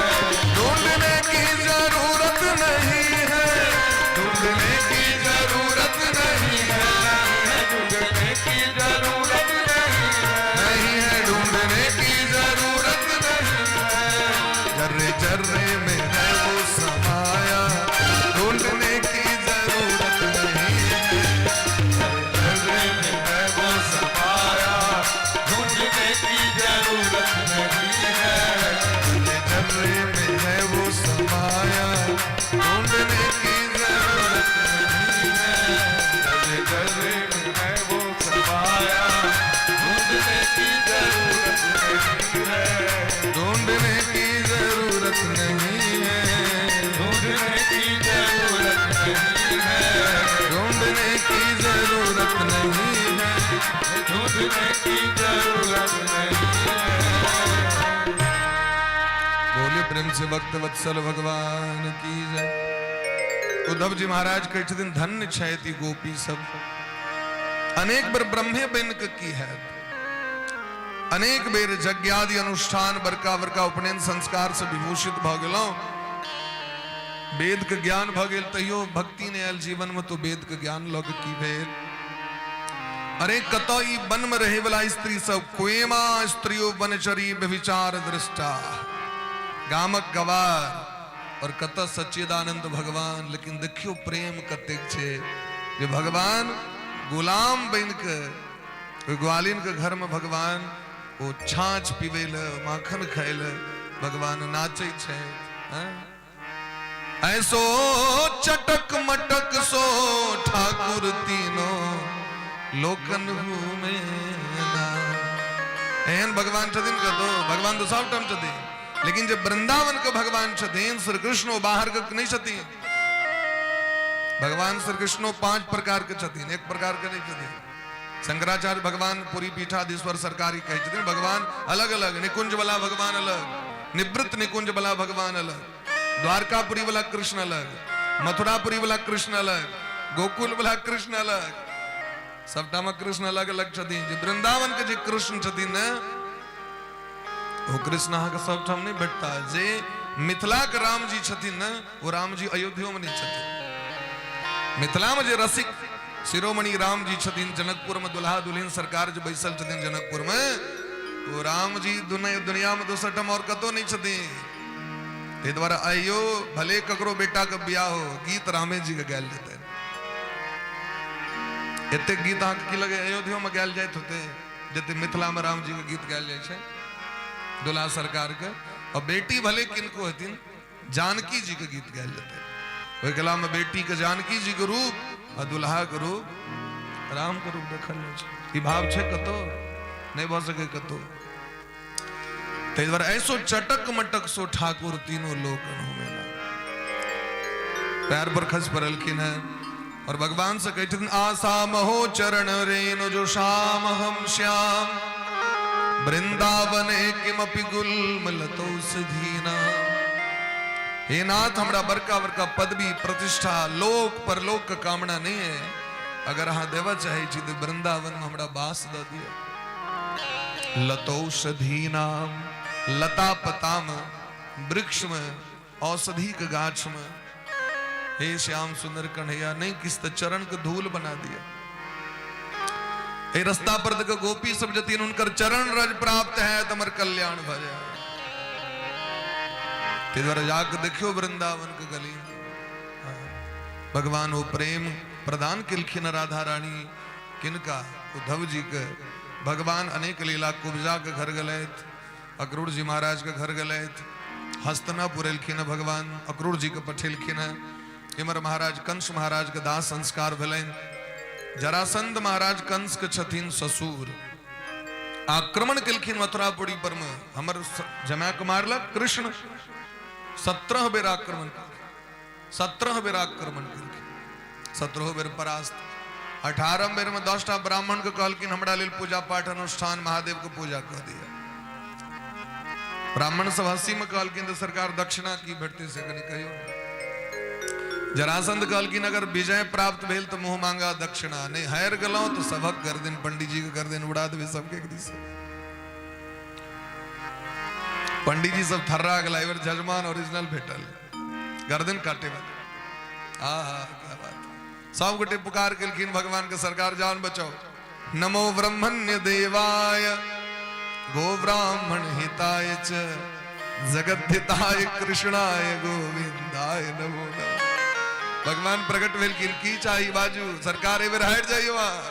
ढूंढने की जरूरत नहीं है, ढूंढने की जरूरत नहीं है, ढूंढने की जरूरत नहीं है, नहीं है, ढूंढने की जरूरत नहीं है। जर्रे जर्रे में है वो समाया, ढूंढने की जरूरत नहीं है, जर्रे में है वो समाया, ढूंढने की जरूरत नहीं है, जर्रे जर्रे में है वो समाया, ढूंढने की जरूरत नहीं है, जर्रे जर्रे में है वो समाया, ढूंढने की जरूरत नहीं है, ढूंढने की जरूरत नहीं है, ढूंढने की जरूरत नहीं है, ढूंढने की जरूरत नहीं है। ढूंढने की जरूरत नहीं है। बोलिए प्रेम से भक्त वत्सल भगवान की जय। उद्धव जी महाराज कहै छथिन धन्य छथि गोपी सब। अनेक बेर ब्रह्मे बनि कऽ की हैत, अनेक बेर यज्ञादि अनुष्ठान बड़का बड़का उपनयन संस्कार से विभूषित भऽ गेलहुँ, वेद के ज्ञान भऽ गेल, तैयो भक्ति नहि आयल जीवन में, तो वेद के ज्ञान लऽ कऽ की भेल? अरे कतऽ ई वन में रहे वाला स्त्री सब, क्वेमा स्त्रियो वनचरी व्यभिचार दृष्टा, गामक गवार, और कतऽ सच्चिदानंद भगवान। लेकिन देखियो प्रेम कतेक छै जे भगवान गुलाम बनि कऽ ओहि ग्वालिन के घर में भगवान ओ छाछ पीबै लए, माखन खाय लए भगवान नाचै छै। हँ? ऐसो चटक मटक सो ठाकुर तीनों लोकन में ना। एहन भगवान छथिन कतौ? भगवान तऽ सबठाम छथिन, लेकिन जे वृंदावन के भगवान छथिन श्री कृष्ण, ओ बाहर के नहि छथिन। भगवान श्री कृष्ण पांच प्रकार के छथिन, एक प्रकार के नहि छथिन। शंकराचार्य भगवान पुरी पीठाधीश्वर सरकारी कहै छथिन भगवान अलग अलग, निकुंज वाला भगवान अलग, निवृत्त निकुंज वाला भगवान अलग, द्वारकापुरी वाला कृष्ण अलग, मथुरापुरी वाला कृष्ण अलग, गोकुल वाला कृष्ण अलग, सबटा में कृष्ण अलग अलग छथिन। जे वृंदावन के जे कृष्ण छथिन ने, ओ कृष्ण अहाँके सबठाम नहि भेटता। जे मिथिला के राम जी छथिन ने, ओ राम जी अयोध्यो में नहि छथिन। मिथिला में जे रसिक शिरोमणि राम जी छथिन, जनकपुर में दुल्हा दुल्हन सरकार जे बैसल छथिन जनकपुर में, ओ राम जी दुनिया में दोसर ठाम और कतौ नहि छथिन। ताहि दुआरे आइयो भले ककरो बेटा के बियाह हो, गीत रामे जी के गायल जेतै। एतेक गीत अहाँके की लगे अयोध्यो में गायल जाइत होते जते मिथिला में राम जी के गीत गायल जाइ छै दुल्हा सरकार के? और बेटी भले किनको हेथिन, जानकी जी के गीत गायल जेतै। ओहि कला में बेटी के जानकी जी के रूप आ दुल्हा के रूप राम के रूप देखल जाइ छै। ई भाव छै कतौ? नहि भऽ सकै कतौ। ताहि दुआरे ऐसो चटक मटक सो ठाकुर तीनों लोक में ना। पैर पर खस पड़लखिन है और भगवान से कहै छथिन आशा महो चरण रेणु जो श्याम हम श्याम वृंदावने किमपि गुल्म लतौषधीना। हे नाथ, हमरा बड़का बड़का पदवी प्रतिष्ठा लोक परलोक के कामना नहीं है। अगर अहाँ देबऽ चाहै छी तऽ वृंदावन में हमरा बास दऽ दिअ। लतौषधीनाम, लता पता में, वृक्ष में, औषधि के गाछ में, हे श्याम सुंदर कन्हैया, नहीं किस तऽ चरण के धूल बना दिया। हे रास्ता पर देख गोपी सब जतिन, उनकर चरण रज प्राप्त है तो हमर कल्याण भऽ जाए। ताहि दुआरे जाके देखियो वृंदावन के गली में। हाँ, भगवान वो प्रेम प्रदान केलखिन राधा रानी किनका? उद्धव जी के। भगवान अनेक लीला, कुब्जा के घर गेलथि, अक्रूर जी महाराज के घर गेलथि, हस्तनापुर एलखिन भगवान, अक्रूर जी के पठेलखिन। इम्हर महाराज कंस महाराज के दाह संस्कार भेलनि। जरासंध महाराज कंस के छथिन ससुर। आक्रमण केलखिन मथुरापुरी पर में, हमर जमाय के मारलक कृष्ण। 17 बेर आक्रमण केलखिन, 17 बेर आक्रमण केलखिन, 17 बेर परास्त। 18 बेर में 10टा ब्राह्मण के कहलखिन हमरा लेल पूजा पाठ अनुष्ठान महादेव के पूजा कऽ दिअ। ब्राह्मण सब हंसी में कहलखिन तऽ सरकार दक्षिणा की भेटतै से कनि कहियौ ने। जरासंध कहलखिन अगर विजय प्राप्त भेल तऽ मुंह मांगा दक्षिणा, नहि हारि गेलहुँ तऽ सभक गर्दन पंडीजी के गर्दन उड़ा देबै सबके एक दिस। पंडीजी सब थर्रा गेला, एहि बेर जजमान ओरिजिनल भेटल, गर्दन काटे वाला। हा हा क्या बात। सब गोटे पुकार केलखिन भगवान के, सरकार जान बचाओ। नमो ब्रह्मण्य देवाय गो ब्राह्मण हिताय च जगद्धिताय कृष्णाय गोविंदाय नमो नमः। भगवान प्रकट भेलखिन, की चाही बाजू सरकार, एहि बेर हारि जाइयो अहाँ।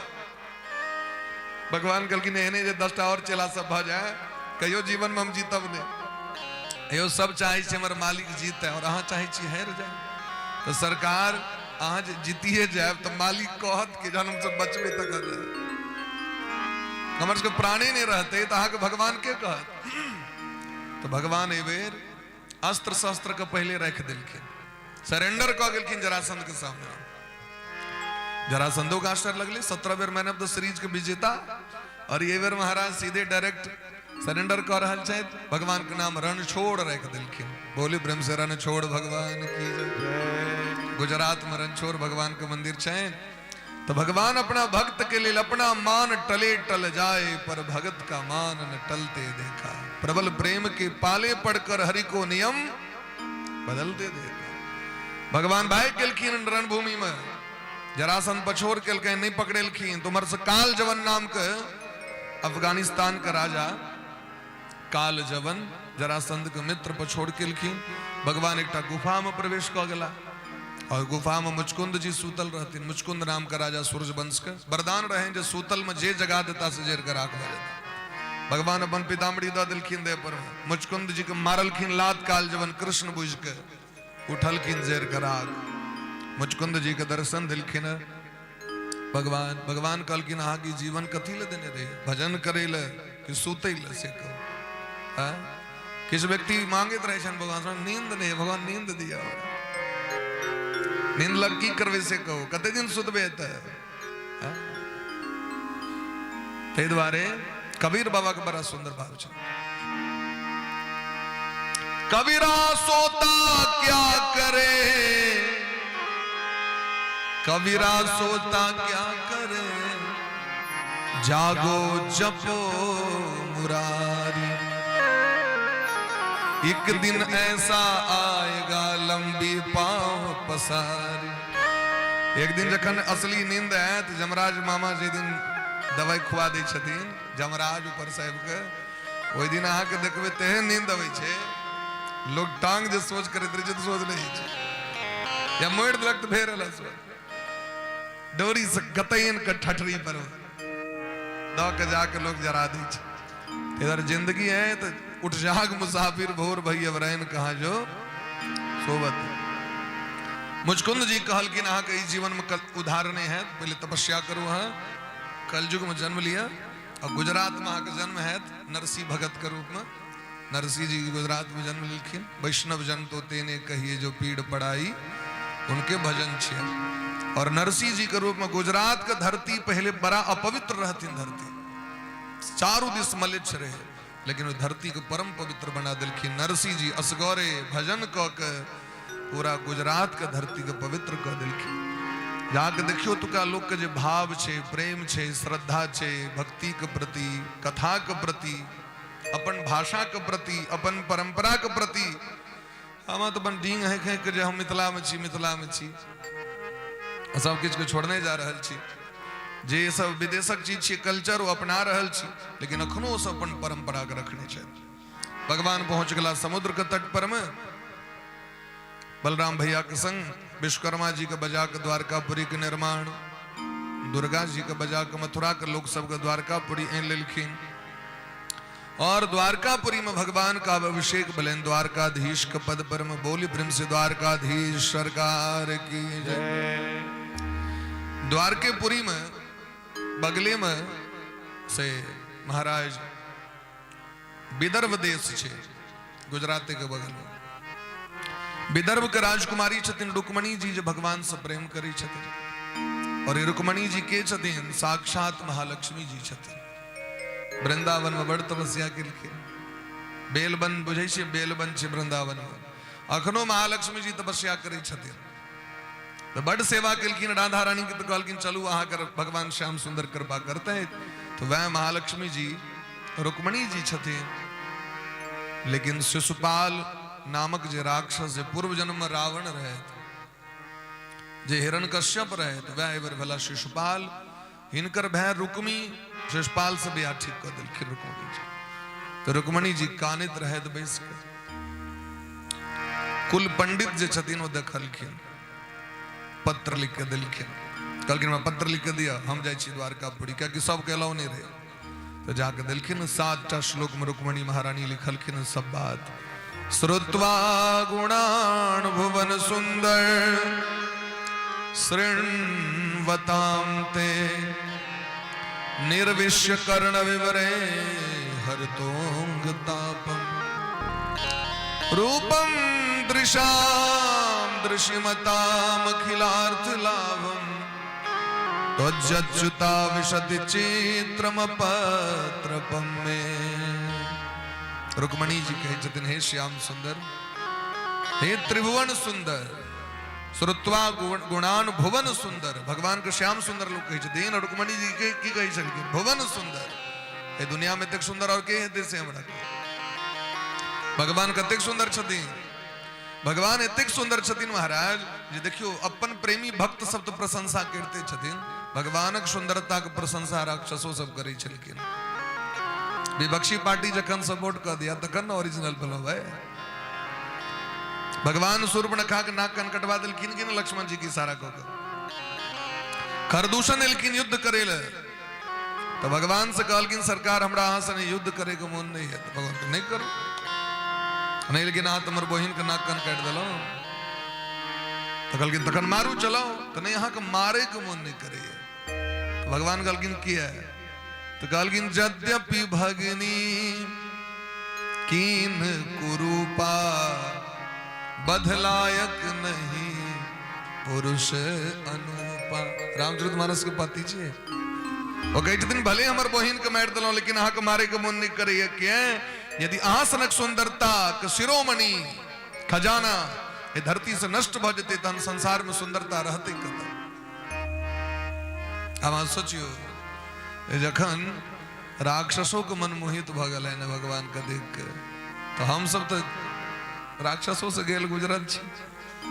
भगवान कहलखिन एहने जे 10टा और चेला सब भऽ जाय, कहियो जीवन में हम जीतब नहि। यो सब चाहै छै हमर मालिक जीते और अहाँ चाहै छी हारि जाय, तऽ सरकार अहाँ जे जीतिए जायब तऽ मालिक कहत कि जहन हमसब बचबै तखन हमर सबके प्राणे नहि रहतै तऽ अहाँके भगवान के कहत? तऽ भगवान एहि बेर अस्त्र शस्त्र के पहिले राखि देलखिन, सरेंडर कऽ गेलखिन जरासंध के सामने। जरासंधो के आश्चर्य लगले, 17 बेर मैन ऑफ the series के विजेता और ये बेर महाराज सीधे डायरेक्ट सरेंडर कऽ रहल छथि। भगवान के नाम रणछोड़ राखि देलखिन। बोली प्रेम से रणछोड़ भगवान की जय। गुजरात में रणछोड़ भगवान के मंदिर छनि। तो भगवान अपना भक्त के लिए अपना मान टले टल जाए, पर भगत का मान न टलते देखा। प्रबल प्रेम के पाले पड़कर हरि को नियम बदलते देखा। भगवान भाई केलखिन रणभूमि में, जरासंध पछोड़ केलखिन, नहीं पकड़ेलखिन। तो उम्हर से काल जवन नाम के अफगानिस्तान के राजा काल जवन जरासंध के मित्र पछोड़ केलखिन। भगवान एकटा गुफा में प्रवेश कऽ गेला और गुफा में मुचकुंद जी सूतल रहथिन। मुचकुंद नाम के राजा सूर्यवंश के वरदान रहे जे सूतल में जे जगा देता से जर के राख भऽ जेता। भगवान अपन पीताम्बरी दऽ देलखिन देह पर, मुचकुंद जी के मारलखिन लात, काल जवन कृष्ण बुझि के उठलखिन जर के राख। मुचकुंद जी के दर्शन देलखिन भगवान। भगवान कहलखिन अहाँके जीवन कथी लए देने रही, भजन करे लए कि सुतै लए से कहू? हाँ? किछु व्यक्ति मांगैत रहै छनि भगवान सँ, नींद नहि, भगवान नींद दिया, नींद लग की करबै से कहू, कते दिन सुतबै एतऽ? हाँ? ताहि दुआरे कबीर बाबा के बड़ा सुंदर भाव छै। कबीरा सोता क्या करे, कबीरा सोता क्या करे, जागो जपो मुरारी, एक दिन ऐसा आएगा लंबी पांव पसारी। एक दिन जखन असली नींद आयत, जमराज मामा जे दिन दवाई खुआ दै छथिन, जमराज ऊपर साहब के, ओहि दिन अहाँके देखबै तेहन नींद अबै छै, लोग टांग जे सोच करैत रहै छै तऽ सोच नहि होइ छै, या मोड़ि देलक तऽ फेर एल सोच, डोरी से गतैन के ठठरी पर दऽ के जाके लोग जरा दै छै। इधर जिंदगी है तो उठ जाग मुसाफिर भोर भई अब रैन कहाँ जो सोबत। मुचकुंद जी कहलखिन अहाँके ई जीवन में उधार नहीं है, पहले तपस्या करू, अहाँ कलयुग में जन्म लिया और गुजरात में अहाँके जन्म हैत नरसिंह भगत के रूप में। नरसिंह जी गुजरात में जन्म लेलखिन। वैष्णव जन तो तेने कहिए जो पीड़ पड़ाई उनके भजन छे। और नरसिंह जी के रूप में गुजरात के धरती पहले बड़ा अपवित्र रहती धरती, चारू दिस मलिच्छ रहे, लेकिन वो धरती के परम पवित्र बना दिलखिन नरसिंह जी। असगौरे भजन क के पूरा गुजरात के धरती के पवित्र क दिलखिन। जाके देखियो तुका लोक के जे भाव छे, प्रेम छे, श्रद्धा छे, भक्ति के प्रति, कथा के प्रति, अपन भाषा के प्रति, अपन परंपरा के प्रति। हम तो अपन डींग है के जे हम मिथिला में छी, मिथिला में छी, सब किछु के छोड़ने जा रहल छी। जे सब विदेशक चीज छियै कल्चर ओ अपना रहल छी, लेकिन अखनो ओ सब अपन परंपरा के रखने छथि। भगवान पहुंच गेला समुद्र के तट पर में बलराम भैया के संग। विश्वकर्मा जी के बजा के द्वारकापुरी के निर्माण, दुर्गा जी के बजा के मथुरा के लोग सबके द्वारकापुरी आनि लेलखिन। और द्वारकापुरी में भगवान का अभिषेक भेलनि द्वारकाधीश के पद पर में। बोली प्रेम से द्वारकाधीश सरकार की जय। द्वारकेपुरी में बगले में से महाराज विदर्भ देश छै, गुजरात के बगल में। विदर्भ के राजकुमारी छथिन रुक्मणी जी, जे भगवान से प्रेम करै छथिन। और ये रुक्मणी जी के छथिन? साक्षात महालक्ष्मी जी छथिन। वृंदावन में बड़ तपस्या केलखिन। बेलबन बुझै छियै? बेलबन छै वृंदावन में, अखनो महालक्ष्मी जी तपस्या करै छथिन। तऽ बड सेवा केलखिन राधा रानी के, तऽ कहलखिन चलू अहाँके भगवान श्याम सुंदर कृपा करते। तऽ वएह महालक्ष्मी जी रुक्मणी जी छथिन। लेकिन शिशुपाल नामक जे राक्षस, जे पूर्व जन्म में रावण रहे, जे हिरण्यकश्यप रहे, तऽ वएह एहि बेर भेला शिशुपाल। हिनकर भाय रुक्मी शिशुपाल से बियाह ठीक कऽ देलखिन रुक्मणी जी। तऽ रुक्मणी जी कानैत रहैत बैस कऽ। कुल पंडित जे छथिन ओ देखलखिन, पत्र लिख के देलखिन, कहलखिन हमरा पत्र लिख के दिअ, हम जाइ छी द्वारकापुरी, कियाकि सबके अलाउ नहि रहै। तऽ जाके देलखिन, 7टा श्लोक में रुक्मणी महारानी लिखलखिन सब बात। श्रुत्वा गुणान भुवन सुंदर शृण्वतां ते निर्विश्य कर्ण विवरे हरतोंग तापम रूपम दृशाम दृशिमताम अखिलार्थ लाभम त्वज्जच्युता विशति चित्रमपत्रपम मे। रुक्मणी जी कहै छथिन, हे श्याम सुंदर, हे त्रिभुवन सुंदर, श्रुत्वा गुणान भुवन सुंदर। भगवान के श्याम सुंदर लोग कहै छथिन, रुक्मणी जी के की कहै छलखिन? भुवन सुंदर। हे दुनिया में एतेक सुंदर और के हेतै से हमरा? भगवान कतेक सुंदर छथिन, भगवान एतेक सुंदर छथिन महाराज जे देखियौ, अपन प्रेमी भक्त सब तऽ प्रशंसा करिते छथिन, भगवानक सुंदरता के प्रशंसा राक्षसो सब करै छलखिन। विपक्षी पार्टी जखन सपोर्ट कऽ दिया तखन ने ओरिजिनल भेलो भाई। भगवान शूर्पणखा के नाक कान कटवा देलखिन कि ने लक्ष्मण जी के इशारा कऽ के? खरदूषण एलखिन युद्ध करे ले, तऽ भगवान से कहलखिन, सरकार, हमरा अहाँ सने युद्ध करे के मोन नहीं है। तऽ भगवान के नहीं करू नहीं, लेकिन अहाँ तऽ हमर बहिन के नाक कान काटि देलहुँ। तऽ कहलखिन, तखन मारू चलाउ। तऽ नहीं, अहाँके मारे के मोन नहीं करैया। तऽ भगवान कहलखिन, किया? तऽ कहलखिन, यद्यपि भगिनी कीन कुरूपा बदलायक नहीं पुरुष अनुपा। रामचरित मानस के पाती छियै। ओ कहै छथिन, भले हमर बहिन के मारि देलहुँ, लेकिन अहाँके मारे के मोन नहि करैया। किया? यदि अहाँ सनक सुंदरता के शिरोमणि खजाना एहि धरती से नष्ट भऽ जेतै, तहन संसार में सुंदरता रहतै कतऽ? आब अहाँ सोचियौ, जखन राक्षसों के मन मोहित भऽ गेलै ने भगवान के देख के, तऽ हमसब तऽ राक्षसों से गेल गुजरल छी,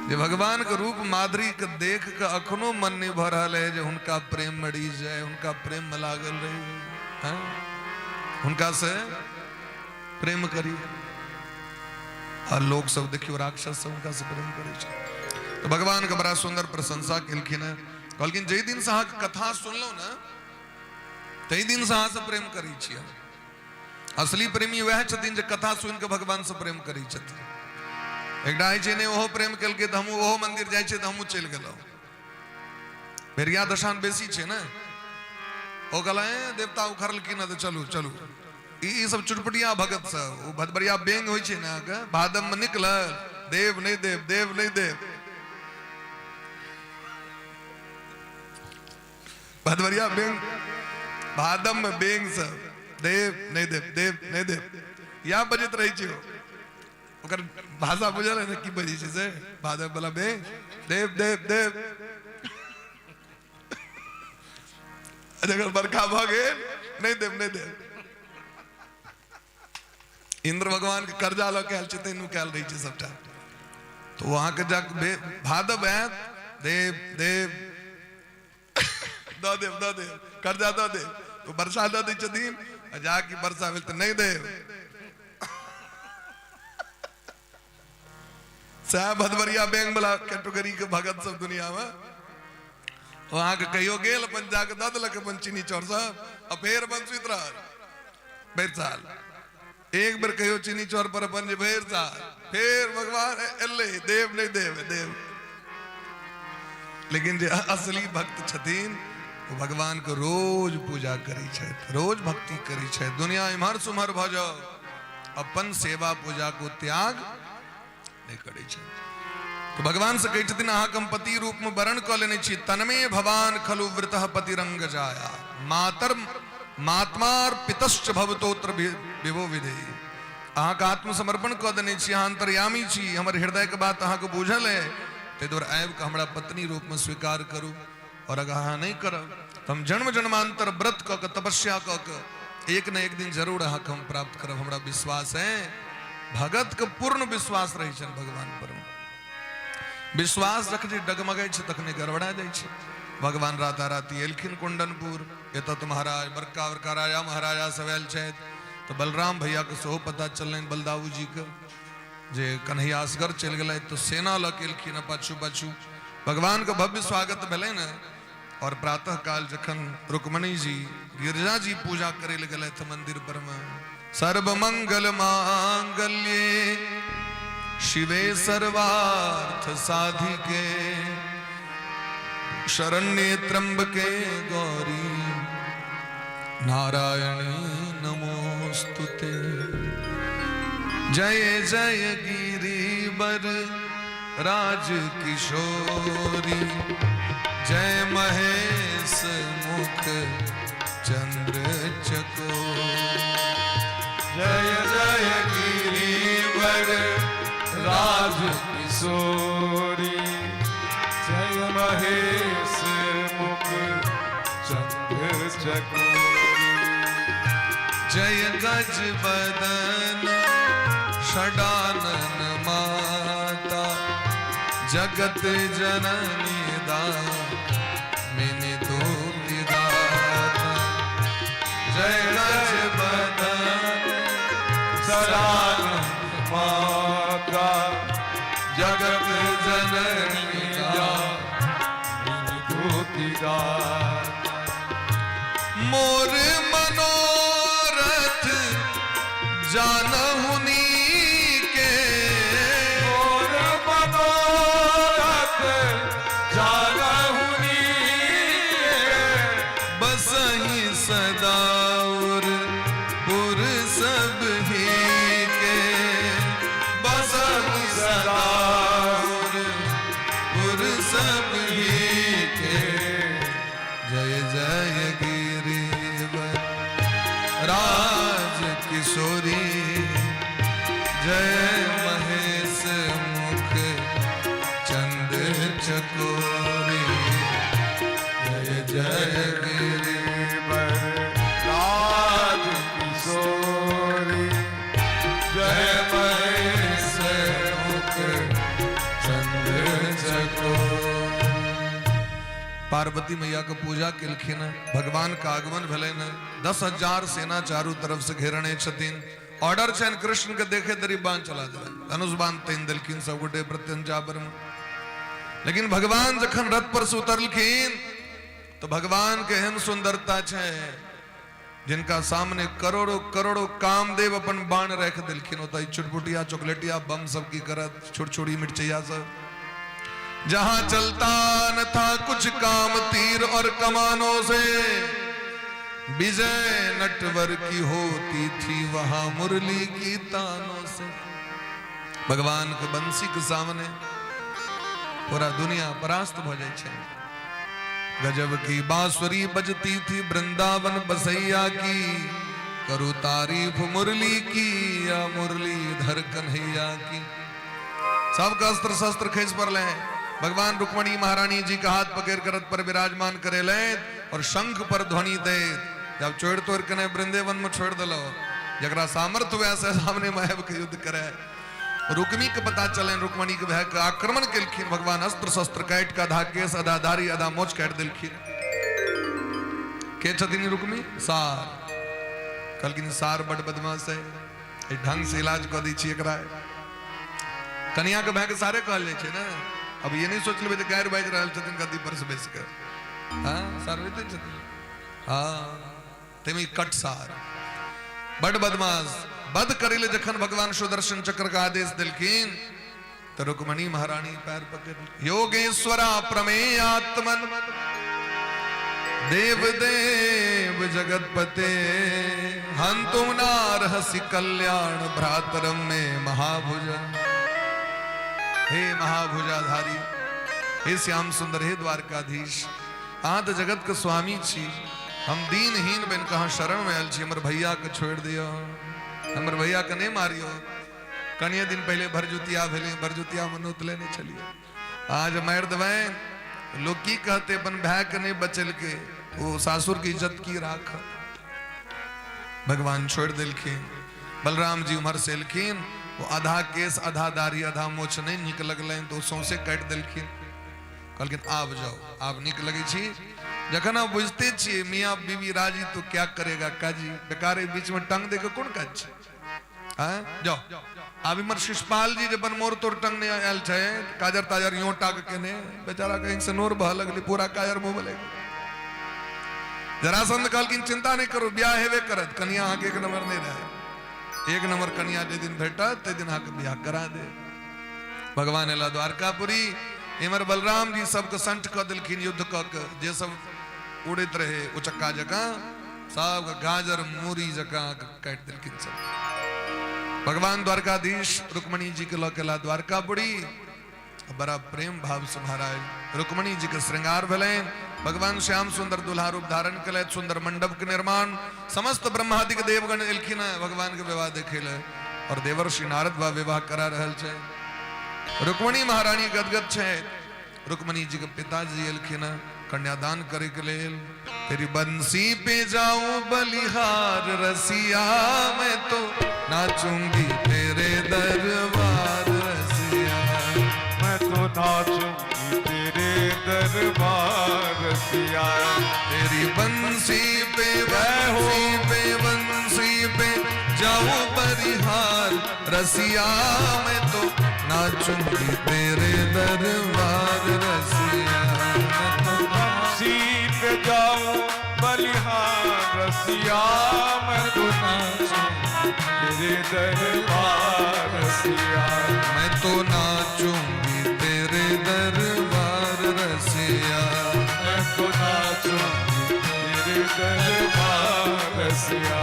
जे भगवान के रूप माधुरी के देख के अखनो मन नहीं भऽ रहल है जे हुनका प्रेम में रीझ जाए, हुनका प्रेम में लागल रही, हैं, हुनका से प्रेम करी। आ लोग सब देखियो, राक्षस सब हुनका से प्रेम करै छै। तऽ भगवान के बड़ा सुंदर प्रशंसा केलखिन है। कहलखिन, जाहि दिन से अहाँके कथा सुनलहुँ ने, ताहि दिन से अहाँ से प्रेम करै छी हम। असली प्रेमी वएह छथिन जे कथा सुनि कऽ भगवान से प्रेम करै छथिन। एकटा होइ छै नहि, ओहो प्रेम केलकै तऽ हमहूँ, ओहो मंदिर जाइ छै तऽ हमहूँ चलि गेलहुँ। भेड़िया दशान बेसी छै ने। ओ कहला, हे देवता उखड़लखिन हँ तऽ चलू चलू। ई सब चुटपुटिया भगत सब, ओ भदबरिया बेंग होइ छै ने अहाँके, भादव में निकलल, देव नहि देव, देव नहि देव। भदबरिया बेंग, भादव में बेंग सब देव नहि देव, देव नहि देव, या बजैत रहै छै। ओकर भाषा बुझल है ने, की बजै छै से? भादव वाला बेंग, देव देव देव। जखन बरखा भऽ गेल, नहि देव, नहि देव। इंद्र भगवान के कर्जा लऽ के आयल छै, तैं नुकायल रहै छै सबटा। तऽ ओ अहाँके जा भादव आयत, देव देव, दऽ देब, दऽ देब, कर्जा दऽ देब। तऽ वर्षा दऽ दै छथिन, आ जा कि वर्षा भेल तऽ नहि देब। सएह भदवरिया बैंक वाला कैटेगरी के भगत सब दुनिया में। ओ अहाँके कहियो गेल, अपन जाके दऽ देलक अपन चीनी चाउर सब, आ फेर अपन सुति रहल भरि साल। एक बेर कहियो चीनी चौर पर अपन जे भरि साल फेर भगवान एलै, देव नहि देव देव। लेकिन जे असली भक्त छथिन ओ भगवान के रोज पूजा करै छथि, रोज भक्ति करै छथि। दुनिया इम्हर सुम्हर भऽ जाओ, अपन सेवा पूजा को त्याग नहि करै छथि। तो भगवान से कहै छथिन अहाँके हम पति रूप में वरण कऽ लेने छी। तन्मे भवान खलु वृतः पतिरंग जाया मातर मात्मार पितश्च भवतोत्र विभो विधेय। अहाँके आत्मसमर्पण कऽ देने छी, अहाँ अंतर्यामी छी, हमर हृदय के बात अहाँके बुझल है, ताहि दुआरे आबि कऽ हमरा पत्नी रूप में स्वीकार करू। और अगर अहाँ नहि करब तऽ हम जन्म जन्मांतर व्रत कऽ के तपस्या कऽ के एक न एक दिन जरूर अहाँके हम प्राप्त करब, हमरा विश्वास है। भगत के पूर्ण विश्वास रहै छनि भगवान पर। विश्वास जखने डगमगाइ छै तखने गड़बड़ा जाइ छै। भगवान राता राति एलखिन कुंडनपुर, एतऽ तऽ महाराज बड़का बड़का राजा महाराजा सब आयल छथि। तऽ बलराम भैयाके सेहो पता चललनि, बलदाऊ जीके, जे कन्हैया असगर चलि गेलथि, तऽ सेना लऽ के एलखिन पाछू पाछू। भगवान के भव्य स्वागत भेलै ने। और प्रातः काल जखन रुक्मणी जी गिरजा जी पूजा करे लए गेलथि मंदिर पर में, सर्वमंगल मांगल्ये शिवे सर्वार्थ साधिके शरण्ये त्र्यंबके गौरी नारायणी नमोस्तुते। जय जय गिरिवर राज किशोरी, जय महेश मुख चंद्र चकोर। जय जय गिरिवर राज किशोरी, जय महेश मुख चंद्र चकोरी। जय गज बदन षडानन माता, जगत जननी दामिनी दूति दाता। जय गज बदन षडानन माता, जगत जननी दामिनी दूति दाता। मोर मनोरथ जानहुनी के, मोर मनोरथ जानहुनी के, बसहि सदाउर पुर सब ही के, बसहि सदाउर पुर सब ही के। जय जय गिरिवर राज किशोरी, जय महेश मुख चंद चकोरी। जय जय गिरिवर राज किशोरी, जय महेश मुख चंद्र चकोरी। पार्वती मैया के पूजा केलखिन, भगवान के आगमन भेलनि। 10,000 सेना चारू तरफ से घेरने छथिन। ऑर्डर छनि कृष्ण के देखे तरी बाण चला देबनि। धनुष बाण तानि देलखिन सब गोटे प्रत्यंचा पर में। लेकिन भगवान जखन रथ पर से उतरलखिन तो भगवान के एहन सुंदरता छै जिनका सामने करोड़ों करोड़ों कामदेव अपन बाण रख देलखिन। ओतऽ चुटपुटिया चॉकलेटिया बम सब की करत, छुड़छुड़ी मिर्चैया सब। जहां चलता न था कुछ काम तीर और कमानों से, विजय नटवर की होती थी वहां मुरली की तानों से। भगवान के बंसी के सामने पूरा दुनिया परास्त भ जाइ छै। गजब की बांसुरी बजती थी वृंदावन बसैया की, करू तारीफ मुरली की या मुरलीधर कन्हैया की। सबके अस्त्र शस्त्र खसि पड़ले हैं। भगवान रुक्मणी महारानी जी के हाथ पकड़ कर रथ पर विराजमान करे ले और शंख पर ध्वनि दे। जब छोड़ तोड़ के नहीं वृंदावन में छोड़ दिलो, जकरा सामर्थ्य हुए से सामने में आबि के युद्ध करे। रुक्मी के पता चले, रुक्मणी के भाई के आक्रमण केलखिन भगवान, अस्त्र शस्त्र काटि के आधा केस आधा दाढ़ी आधा मोछ काटि देलखिन। के छथिन रुक्मी? सार। कहलखिन सार बड बदमाश है, एहि ढंग से इलाज कऽ दै छी एकरा। कनिया के भाई के सारे कहल जाइ छै ने। अब ये नहीं सोच लेबै जे गारि बाजि रहल छथिन गद्दी पर से बैस कऽ। हाँ सार होइते छथिन। हाँ ताहिमे कट सार बड बदमाश। वध करै ले जखन भगवान सुदर्शन चक्र के आदेश देलखिन तऽ रुक्मणी महारानी पैर पकड़ योगेश्वरा प्रमेयात्मन देव देव जगतपते हंतुम नारहसि कल्याण भ्रातरम में महाभुज। हे महाभुजाधारी, हे श्याम सुंदर, हे द्वारकाधीश, अहाँ तऽ जगत के स्वामी छी, हम दीनहीन बनि कऽ अहाँ शरण में आयल छी, हमर भैया के छोड़ि दियौ, हमर भैया के नहि मारियौ। कनिये दिन पहिले भरजुतिया भेलै, भरजुतिया मे नोत लेने छलियै, आज मारि देबनि, लोग की कहते, अपन भाय के नहि बचेलकै, ओ सासुर के इज्जत की राख। भगवान छोड़ि देलखिन। बलराम जी उम्हर से एलखिन, ओ आधा केस आधा दाढ़ी आधा मोछ नहि नीक लगलनि तऽ ओ सौंसे काटि देलखिन। कहलखिन आब जाओ, आब नीक लगै छी। जखन अहाँ बुझते छियै मियाँ बीवी राजी तो क्या करेगा काजी, बेकारे बीच में टंग दे के कोन काज छै? आँय जाओ। आब इम्हर शिशपाल जी जे बनमोर तोर टंगने आयल छै, काजर ताजर यो टाक केने, बेचारा कहीं से नोर बह लगलै, पूरा काजर मुँह में लागि। जरासंध कहलखिन चिंता नहीं करू, ब्याह हेबे करत, कनिया अहाँके एक नंबर नहीं रहे, एक नंबर कनिया जे दिन भेटत ताहि दिन अहाँके ब्याह करा दे। भगवान एला द्वारकापुरी, इम्हर बलराम जी सबके संठ कऽ देलखिन युद्ध कऽ के, जे सब उड़ैत रहे उचक्का जकाँ सबके गाजर मूरी जकाँ काटि देलखिन सब। भगवान द्वारकाधीश रुक्मणी जी के लऽ के एला द्वारकापुरी, बड़ा प्रेम भाव से महाराज रुक्मणी जी के श्रृंगार भेलनि। भगवान श्याम सुंदर दुल्हा रूप धारण केलथि, सुंदर मंडप के निर्माण, समस्त ब्रह्मादिक देवगण एलखिन हँ भगवान के विवाह देखे ले, और देवर्षि नारद बा विवाह करा रहल छै। रुक्मणी महारानी गदगद छै। रुक्मणी जी के पिताजी एलखिन हँ कन्यादान करे के लेल। तेरी बंसी पे जाऊं बलिहार रसिया, मैं तो नाचूंगी तेरे दरबार रसिया, मैं तो नाचूंगी तेरे दरबार रसिया। तेरी बंसी पे बंसी पे बंसी पे जाऊं बलिहार रसिया, मैं तो नाचूंगी तेरे दरबार रसिया। मैं तो बंसी पे जाऊं बलिहार रसिया, मैं तो नाचूंगी तेरे दरबार रसिया। मैं तो नाचूंगी तेरे दरबार रसिया। मैं तो नाचूंगी तेरे दरबार रसिया।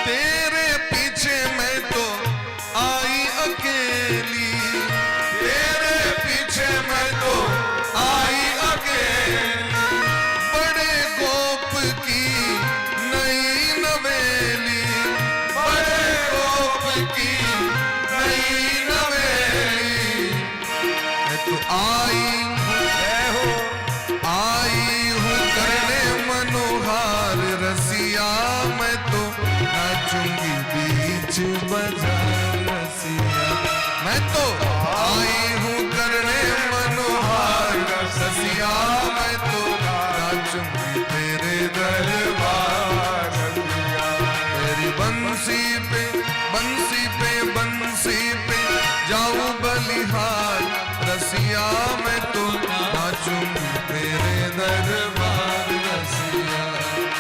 तेरे पीछे मैं तो आई अकेली, तेरे पीछे मैं तो आई अकेली, बड़े गोप की नई नवेली, बड़े गोप की नई नवेली। मैं तो आई हूँ, आई हूँ करने मनोहार रसिया, मैं तो नाचूंगी बीच बाजार रसिया। मैं तो आई हूँ करने मनोहार रसिया, मैं तो नाचूंगी तेरे दरबार रसिया। तेरी बंसी पे बंसी पे बंसी पे जाऊं बलिहार रसिया, मैं तो नाचूंगी तेरे दरबार रसिया।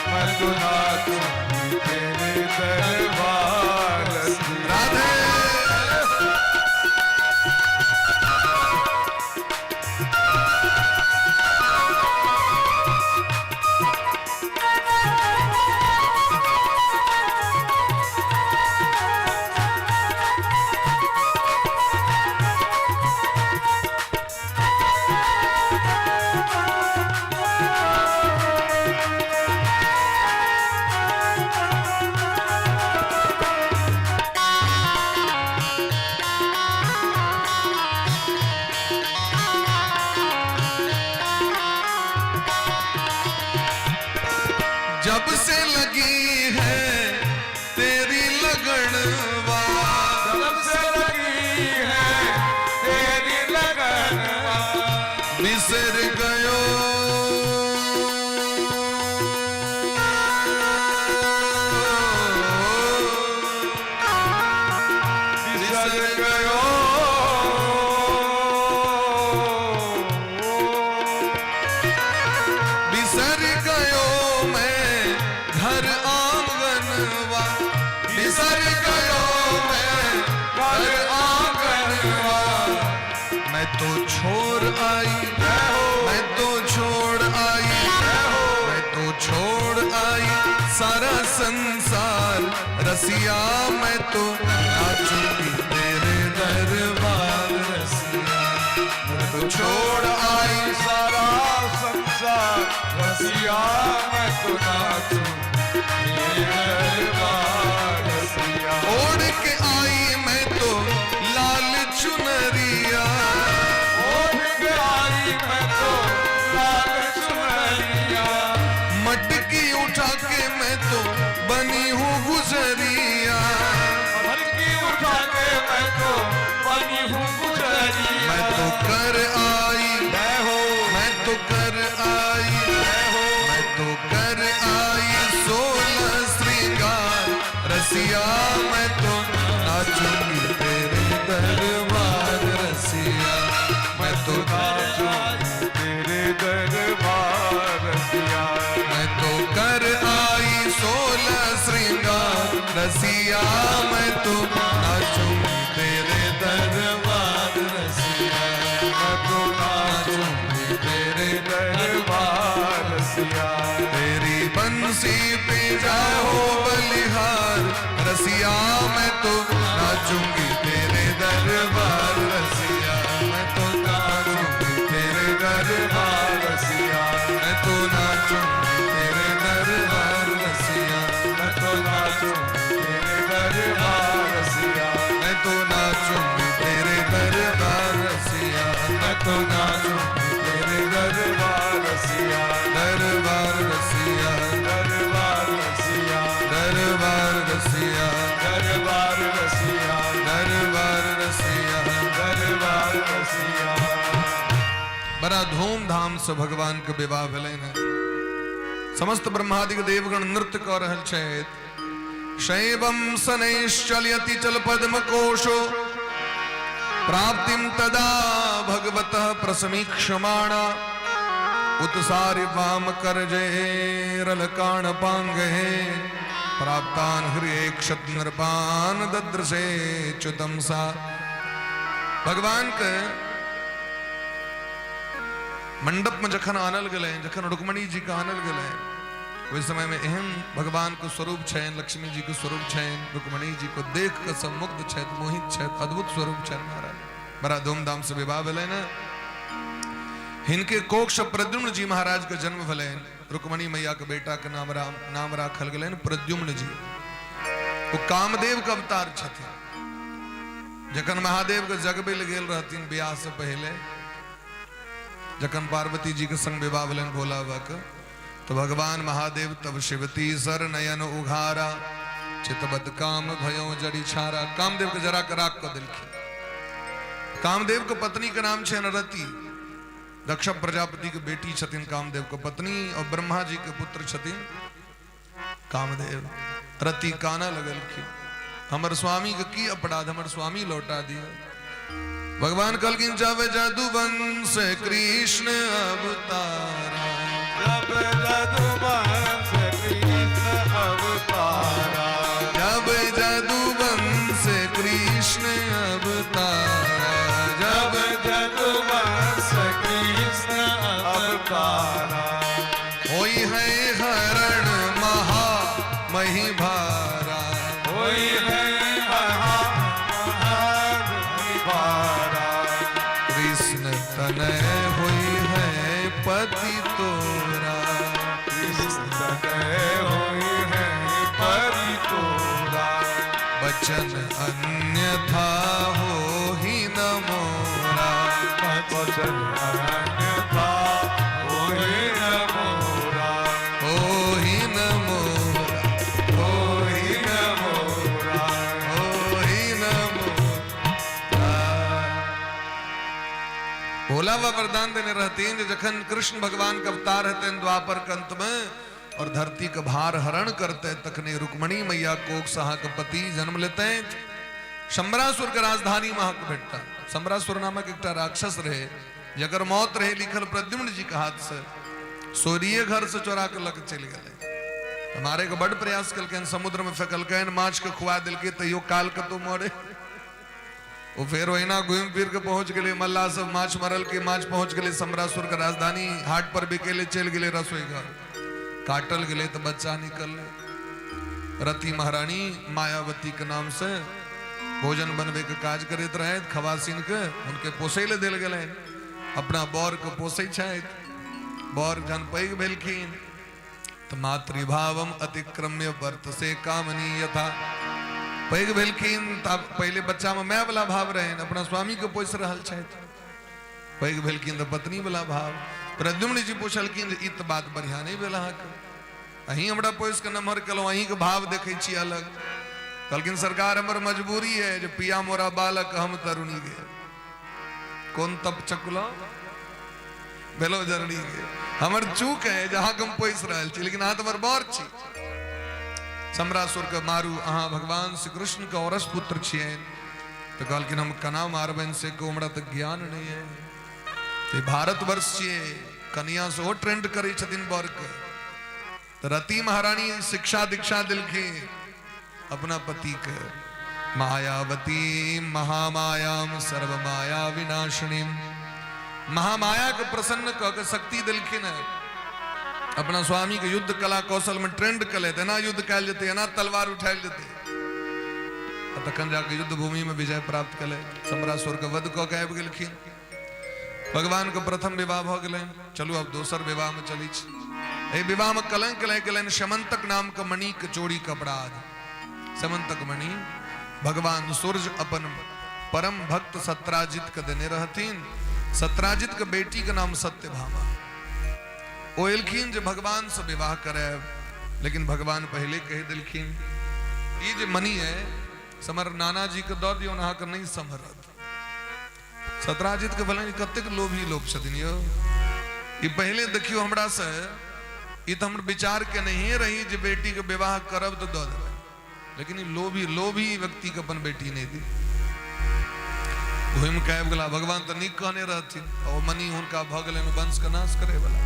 मैं तो नाचूंगी तेरे दरबार रसिया। राधे। जब से लगी है तेरी लगनवा, जब से लगी है तेरी लगनवा, बिसर गयो बिसर गयो, बिसर गयो मैं घर आंगनवा, बिसर गयो मैं घर आंगनवा। मैं तो छोड़ आई, मैं तो छोड़ आई, मैं तो छोड़ आई सारा संसार रसिया, मैं तो नाचूंगी तेरे दरबार रसिया, मैं तो छोड़ आई सारा संसार रसिया, मैं तो नाचूं तेरे दरबार रसिया। ओढ़ के आई मैं तो लाल चुनरिया, ओढ़ के आई मैं तो लाल चुनरिया, मटकी उठा के मैं तो बनी हूँ गुजरिया, मटकी उठा के मैं तो बनी हूँ गुजरिया। मैं तो कर आई, जय हो, मैं तो कर आई, जय हो, मैं तो कर आई 16 श्रृंगार रसिया, मैं तो नाचूंगी तेरे दरबार रसिया, मैं तो नाचूं तेरे दरबार रसिया। मैं तो कर आई 16 श्रृंगार रसिया, मैं तो नाचूंगी तेरे दरबार रसिया, मैं तो नाचूं नाचूंगी तेरे दरबार रसिया। तेरी बंसी पे जाओ बलिहार रसिया, मैं तो नाचूंगी तेरे दरबार रसिया, मैं तो नाचूंगी तेरे दरबार रसिया, मैं तो नाचूंगी तेरे दरबार रसिया, मैं तो नाचूं तेरे दरबार रसिया। मैं तो नाचूंगी तेरे दरबार रसिया, मैं तो नाचूं तेरे दरबार रसिया। दरबार रसिया, दरबार रसिया, दरबार रसिया, दरबार रसिया, दरबार रसिया। दरबार रसिया। बड़ा धूमधाम से भगवान के विवाह भेलनि हैं। समस्त ब्रह्मादिक देवगण नृत्य कऽ रहल छथि। शैवं शनैश्चलयति चल पद्म कोशो प्राप्तिं तदा भगवतः प्रसमीक्षमाणा उत्सारि वाम करजैरलकाण पांगहे प्राप्तान हृयेक्षत नृपान ददृशे च्युतम सा। भगवान के मंडप में जखन आनल गेलै, जखन रुक्मणी जी के आनल गेलै, ओहि समय में एहन भगवान के स्वरूप छनि, लक्ष्मी जी के स्वरूप छनि, रुक्मणी जी को देख के सब मुग्ध छथि, मोहित छथि, अद्भुत स्वरूप छनि महाराज। बड़ा धूमधाम से विवाह भेलनि ने। हिनके कोख से प्रद्युम्न जी महाराज के जन्म भेलनि। रुक्मणी मैया के बेटा के नाम राम नाम राखल गेलनि प्रद्युम्न जी। वो कामदेव के अवतार छथिन। जखन महादेव के जगबै लए गेल रहथिन बियाह से पहले, जखन पार्वती जी के संग विवाह भेलनि भोला बाबा के, तो भगवान महादेव तब शिवती सर नयन उघारा चितबत काम भयो जड़ी छारा। कामदेव के जरा के राख कऽ देलखिन। कामदेव के पत्नी के नाम छै रति। दक्ष प्रजापति के बेटी छथिन कामदेव के पत्नी, और ब्रह्मा जी के पुत्र छथिन कामदेव। रति काना लगलखिन, हमर स्वामी के की अपराध, हमर स्वामी लौटा दिया। भगवान कहलखिन जब जदुवंश कृष्ण अवतारा, जब जदुवंश कृष्ण अवतारा, जब जदुवंश कृष्ण अवतारा, जब जब जदुवंश कृष्ण अवतारा, होई है हरण महा मही भारा, होई है महा भारा, कृष्ण तनय होई है पति तोरा, कृष्ण तनय होई है पति तोरा, बचन अन्यथा हो ही न मोरा, वचन अन्यथा होई न मोरा, हो ही न भोला बाबा वरदान देने रहथिन जे जखन कृष्ण भगवान के अवतार हेतनि द्वापर के अंत में और धरती के भार हरण करते तखने रुक्मणी मैया कोख से अहाँके पति जन्म लेते। शंबरासुर के राजधानी में अहाँके भेटता। शंबरासुर नामक एकटा राक्षस रहे जकर मौत रहे लिखल प्रद्युम्न जी के हाथ से, सोरिये घर से चोरा के लग चलि गेलै। मारे के बड़ प्रयास केलकनि, समुद्र में फेंकलकनि, माछ के खुआ देलकै, तैयो काल कतौ मरे। ओ फेर ओहिना घुमि फिर के पहुंच गेलै, मल्लाह सब माछ मरल के माछ पहुंच गेलै शंबरासुर के राजधानी, हाट पर बिकेले चलि गेलै रसोई घर, काटल गेलै तऽ बच्चा निकललै। रति महारानी मायावती के नाम से भोजन बनबे के काज करैत रहथि, खवासिन के हुनके पोसै लए देल गेलनि। अपना बर के पोसै छथि, बर जहन पैघ भेलखिन तऽ मातृभावम अतिक्रम्य वर्त से कामनी यथा। पैघ भेलखिन तऽ पहिले बच्चा में माय वाला भाव रहनि, अपना स्वामी के पोसि रहल छथि। पैघ भेलखिन तऽ पत्नी वाला भाव। प्रद्युम्न जी पुछलखिन जे ई तऽ बात बढ़िया नहि भेल अहाँके, अहीं हमरा पोसि कऽ नमहर केलहुँ, अहीँके भाव देखै छी अलग। कहलखिन सरकार हमर मजबूरी है जे पिया मोरा बालक हम तरुणी गे, कोन तप चकुलो भेलो जननी गे, हमर चूक है जे अहाँके हम पोसि रहल छी, लेकिन अहाँ तऽ हमर बड़ छी। शंबरासुर के मारू, अहाँ भगवान श्री कृष्ण के औरस पुत्र छियनि। तऽ कहलखिन हम केना मारबनि से कहू, हमरा तऽ ज्ञान नहि है। तऽ भारतवर्ष छियै, कनिया सेहो ट्रेंड करै छथिन बर के। तऽ रति महारानी शिक्षा दीक्षा देलखिन अपना पति के, मायावती महामायाम सर्व माया विनाशिनी। महामाया के प्रसन्न कऽ के शक्ति देलखिन है अपना स्वामी के युद्ध कला कौशल में ट्रेंड कले, एना युद्ध कयल जेतै, एना तलवार उठायल जेतै। आ तखन जाके युद्ध भूमि में विजय प्राप्त कले, शंबरासुर के वध कऽ के आबि गेलखिन। भगवान के प्रथम विवाह भऽ गेलनि। चलू आब दोसर विवाह में चलै छी। एहि विवाह में कलंक लागि गेलनि शमंतक नाम के मणि के चोरी के अपराध। शमंतक मणि भगवान सूर्य अपन परम भक्त सत्राजित के देने रहथिन। सत्राजित के बेटी के नाम सत्यभामा। ओ एलखिन जे भगवान से विवाह करायब, लेकिन भगवान पहले कहि देलखिन ई जे मणि है समर नाना जी के दऽ दियौ, अहाँके नहि सम्हरत। सत्राजित के भेलनि कतेक लोभी लोक छथिन यौ, ई पहले देखियौ हमरा से, ई तऽ हमर विचार के नहिए रही जे बेटी के विवाह करब तऽ दऽ देबै, लेकिन ई लोभी लोभी व्यक्ति के अपन बेटी नहि दी। घुमि के आबि गेला, भगवान तऽ नीक कहने रहथिन, ओ मनी हुनका भऽ गेलनि वंश के नाश करे वाला।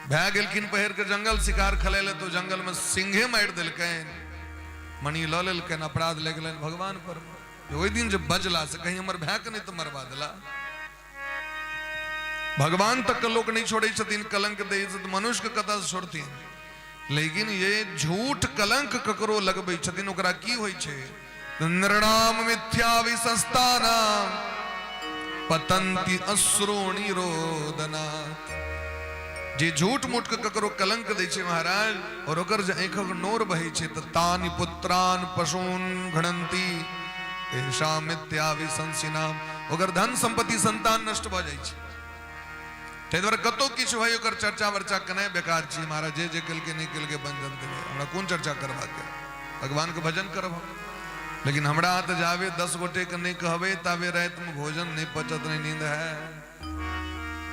भए गेलखिन पहिर के जंगल शिकार खेलै लए, तो जंगल में सिंहे मारि देलकनि, मणि लऽ लेलकनि, अपराध लागि गेलनि भगवान पर। ओहि दिन जे बजला से कहीं हमर भाय के नहीं तो मरवा दिला। भगवान तक के लोग नहीं छोड़े छथिन, कलंक दे तऽ मनुष्य के कतऽ से छोड़थिन। लेकिन ये झूठ कलंक ककरो लगबै छथिन ओकरा की होइ छै, नृणाम मिथ्या विसस्तानाम पतंती अश्रुणि रोदनात्। जे झूठ मूठ के ककरो कलंक दै छै महाराज, और ओकर जे आँखिक नोर बहै छै तऽ तानि पुत्रान पशून घणंती तेषाम मिथ्या विसंसिनाम, ओकर धन संपत्ति संतान नष्ट भऽ जाइ छै। ताहि दुआरे कतौ किछु होइ ओकर चर्चा वर्चा केनाइ बेकार छी महाराज। जे जे केलकै नहि केलकै बंधन देबै, हमरा कोन चर्चा करबाक यऽ, भगवान के भजन करब हम। लेकिन हमरा तऽ जाबे 10 गोटे के नहि कहबै ताबे रातिमे भोजन नहि पचत, नहि नींद है।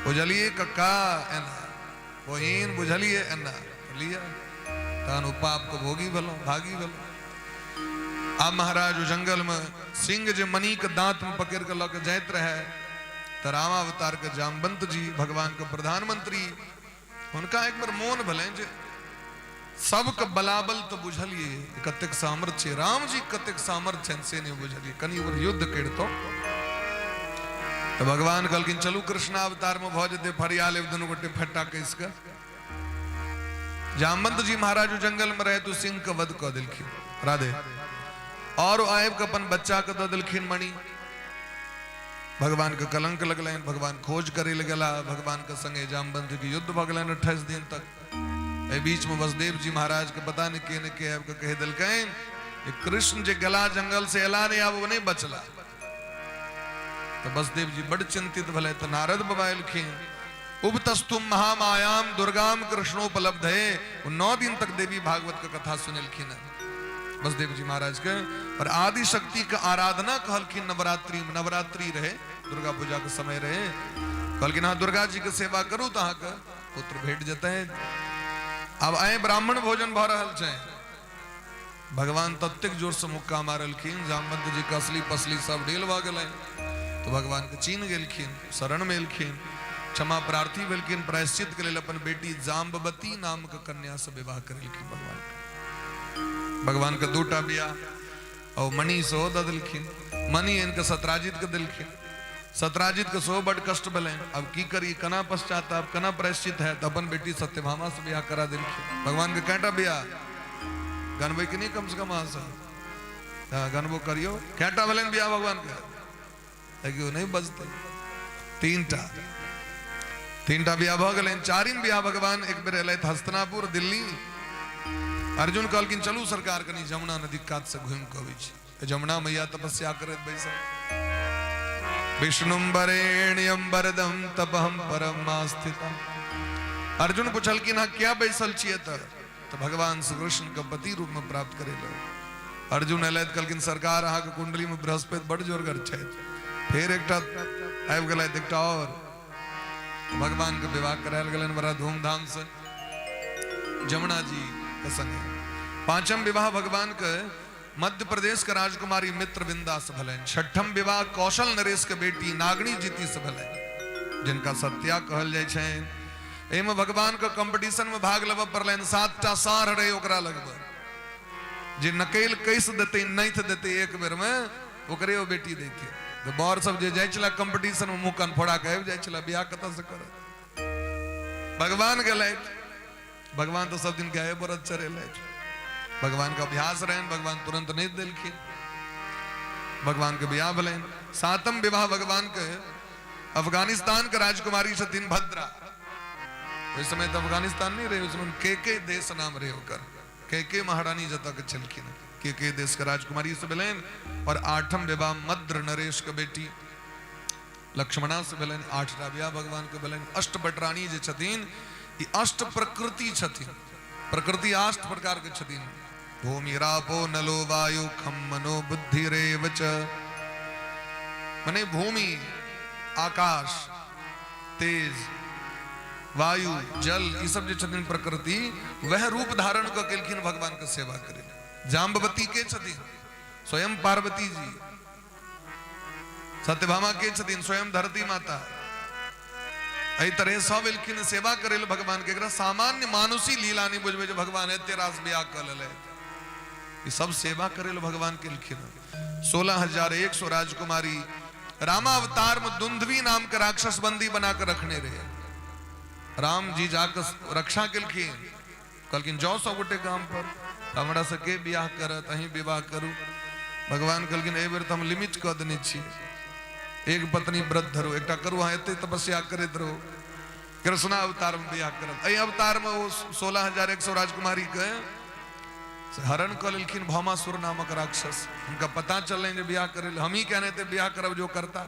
बुझलिए कक्का एना, बहिन बुझलिए एना, लिअ तहन ओ पापके भोगी भेलहुँ, भागी भेलहुँ। आब महाराज ओ जंगलमे सिंह जे मणिके दाँतमे पकड़ि कऽ लऽ कऽ जाइत रहै तऽ रामावतारके जामवंत जी भगवानके प्रधानमंत्री, हुनका एक बेर मोन भेलनि जे सबके बलाबल तऽ बुझलिए कतेक सामर्थ्य छै, राम जी कतेक सामर्थ्य छनि से नहि बुझलिए, कनि ओकर युद्ध करितहुँ। तऽ भगवान कहलखिन चलू कृष्णावतारमे भऽ जेतै, फरिया लेब दुनू गोटे फट्टा कसि कऽ। जामवंत जी महाराज जंगल में रहे तो सिंह के वध कऽ देलखिन राधे, और आबि कऽ अपन बच्चा के दऽ देलखिन मणि। भगवान के कलंक लगलनि, भगवान खोज करे लए गेला, भगवान के संगे जामवंत के युद्ध भऽ गेलनि 28 दिन तक। एहि बीच में वसुदेव जी महाराज के पता नहीं के ने के आबि कऽ कहि देलकनि जे कृष्ण जे गेला जंगल से एला नहीं, आब ओ नहीं बचला। तऽ वसुदेव जी बड़ चिंतित भेलै। तऽ नारद बाबा एलखिन, उबतस्तुम महामायाम दुर्गाम कृष्णोपलब्ध है। वो 9 दिन तक देवी भागवत के कथा सुनेलखिन वसुदेव जी महाराज के, और आदि शक्ति के आराधना कहलखिन। नवरात्रि में नवरात्रि रहे दुर्गा पूजा के समय रहे। कहलखिन अहाँ दुर्गा जी के सेवा करू तऽ अहाँके पुत्र भेट जेतै। आब आइ ब्राह्मण भोजन भऽ रहल छै। भगवान ततेक जोर से मुक्का मारलखिन, जामवंत जी के असली पसली सब ढील भऽ गेलनि। तऽ भगवान के चिन्ह गेलखिन, शरण में एलखिन, क्षमा प्रार्थी भेलखिन। प्रायश्चित के लेल अपन बेटी जाम्बवती नाम के कन्या से विवाह करेलखिन भगवान के। भगवान के दूटा बियाह और मणि सेहो दऽ देलखिन। मणि आनि कऽ सत्राजित के देलखिन। सत्राजित के सेहो बड कष्ट भेलनि। अब की करी, केना पश्चाताप, केना प्रायश्चित है? तऽ अपन बेटी सत्यभामा से बियाह करा देलखिन। भगवान के कएटा बियाह गनबै कि नहि? कम से कम अहाँ सब हँ गनबो करियौ। कएटा भेलनि बियाह भगवान के? देखियौ नहि बजतै। तीनटा, तीनटा बियाह भऽ गेलनि। चारिम बियाह भगवान एक बेर एलथि हस्तिनापुर दिल्ली। अर्जुन कहलखिन चलू सरकार कनि जमुना नदी कात से घुमि कऽ अबै छी। जमुना मैया तपस्या करैत बैसल। विष्णुम वरेण्यम वरदम तपहम परम आस्थितम। अर्जुन पुछलखिन अहाँ किया बैसल छियै? तऽ भगवान श्री कृष्ण के पति रूप में प्राप्त करे ले अर्जुन एलथि। कहलखिन सरकार अहाँके कुंडली में बृहस्पति बड जोरगर छथि। फेर एकटा आबि गेलथि, एकटा और। भगवान के विवाह करायल गेलनि बड़ा धूमधाम से जमुना जी के संगे। पांचम विवाह भगवान के मध्य प्रदेश के राजकुमारी मित्र विंदा से भेलनि। छठम विवाह कौशल नरेश के बेटी नागनी जीती से भेलनि, जिनका सत्या कहल जाइ छनि। एहिमे भगवान के कंपटीशन में भाग लेबऽ पड़लनि। 7टा साँढ़ रहे ओकरा लगबऽ, जे नकेल कसि देतै, नैथ देतै एक बेर में, ओकरे ओ बेटी दैतियै। तऽ बर सब जे जाइ छलै कंपटीशन में, मुँह कान फोड़ा के आबि जाइ छलै, बियाह कतऽ से करत? भगवान गेलथि। भगवान तऽ सब दिन गाय बरद चरेलथि, भगवान के अभ्यास रहनि। भगवान तुरंत नहि देलखिन। भगवान के बियाह भेलनि। सातम विवाह भगवान के अफगानिस्तान के राजकुमारी छथिन भद्रा। ओहि समय तऽ अफगानिस्तान नहि रहै, ओहि समय के के देश नाम रहै ओकर। के के महारानी जतऽ के छलखिन, के के देश के राजकुमारी से भेलनि। और आठम विवाह मद्र नरेश के बेटी लक्ष्मणा से भेलनि। 8टा बियाह भगवान के भेलनि। अष्ट बटरानी जे छथिन, ई अष्ट प्रकृति छथिन। प्रकृति 8 प्रकार के छथिन। भूमि रापो नलो वायु खम मनो बुद्धिरेव च। मने भूमि, आकाश, तेज, वायु, जल, ई सब जे छथिन प्रकृति, वह रूप धारण कऽ केलखिन भगवान के सेवा करे। जाम्बवती के छथिन? स्वयं पार्वती जी। सत्यभामा के छथिन? स्वयं धरती माता। एहि तरह सब एलखिन सेवा करे ले भगवान के। एकरा सामान्य मानुषी लीला नहीं बुझबै जे भगवान एते रास बियाह कऽ लेलथि। ई सब सेवा करे ले भगवान केलखिन। 16,100 राजकुमारी रामावतार में दुंदवी नाम के राक्षस बंदी बना के रखने रहे। राम जी जाके रक्षा केलखिन। कहलखिन जाओ सब गोटे गाम पर, हमरा से के बियाह करत, अहीं विवाह करू। भगवान कहलखिन एहि बेर तऽ हम लिमिट कऽ देने छी, एक पत्नी व्रत धरू, एकटा करू, अहाँ एते तपस्या करैत रहू। कृष्णा अवतार में बियाह करब। एहि अवतार में ओ 16,100 राजकुमारी के से हरण कऽ लेलखिन भौमासुर नामक राक्षस। हुनका पता चललनि जे बियाह करे हमही कहने थे बियाह करब जो करता।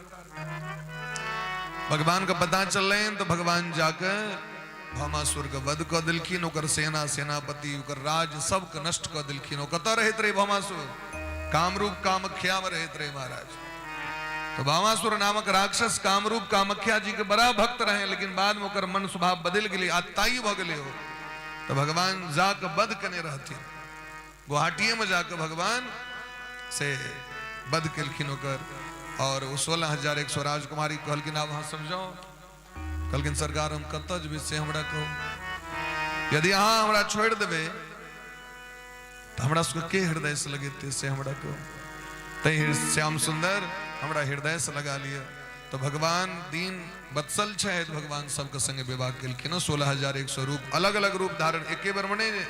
भगवान के पता चललनि तऽ भगवान जाके भौमासुर के वध कऽ देलखिन। ओकर सेना, सेनापति, ओकर राज सबके नष्ट कऽ देलखिन। ओ कतऽ रहैत रहे भौमासुर? कामरूप कामाख्या में रहैत रहे महाराज। तो भौमासुर नामक राक्षस कामरूप कामाख्या जी के बड़ा भक्त रहे, लेकिन बाद में ओकर मन स्वभाव बदलि गेलै, आताई भऽ गेलै ओ। तो भगवान जाके वध केने रहथिन गुवाहाटिये में जाके भगवान से वध केलखिन ओकर। और ओ 16,100 राजकुमारी कहलखिन आब अहाँ सब जाओ। कहलखिन सरकार हम कतऽ जेबै से हमरा कहू। यदि अहाँ हमरा छोड़ि देबै तऽ हमरा सबके के हृदय से लगेतै से हमरा कहू। तैं श्याम सुंदर हमरा हृदय से लगा लिअ। तऽ भगवान दीन वत्सल छथि, भगवान सबके संगे विवाह केलखिन। 16,100 रूप, अलग अलग रूप धारण, एके बेर में नहि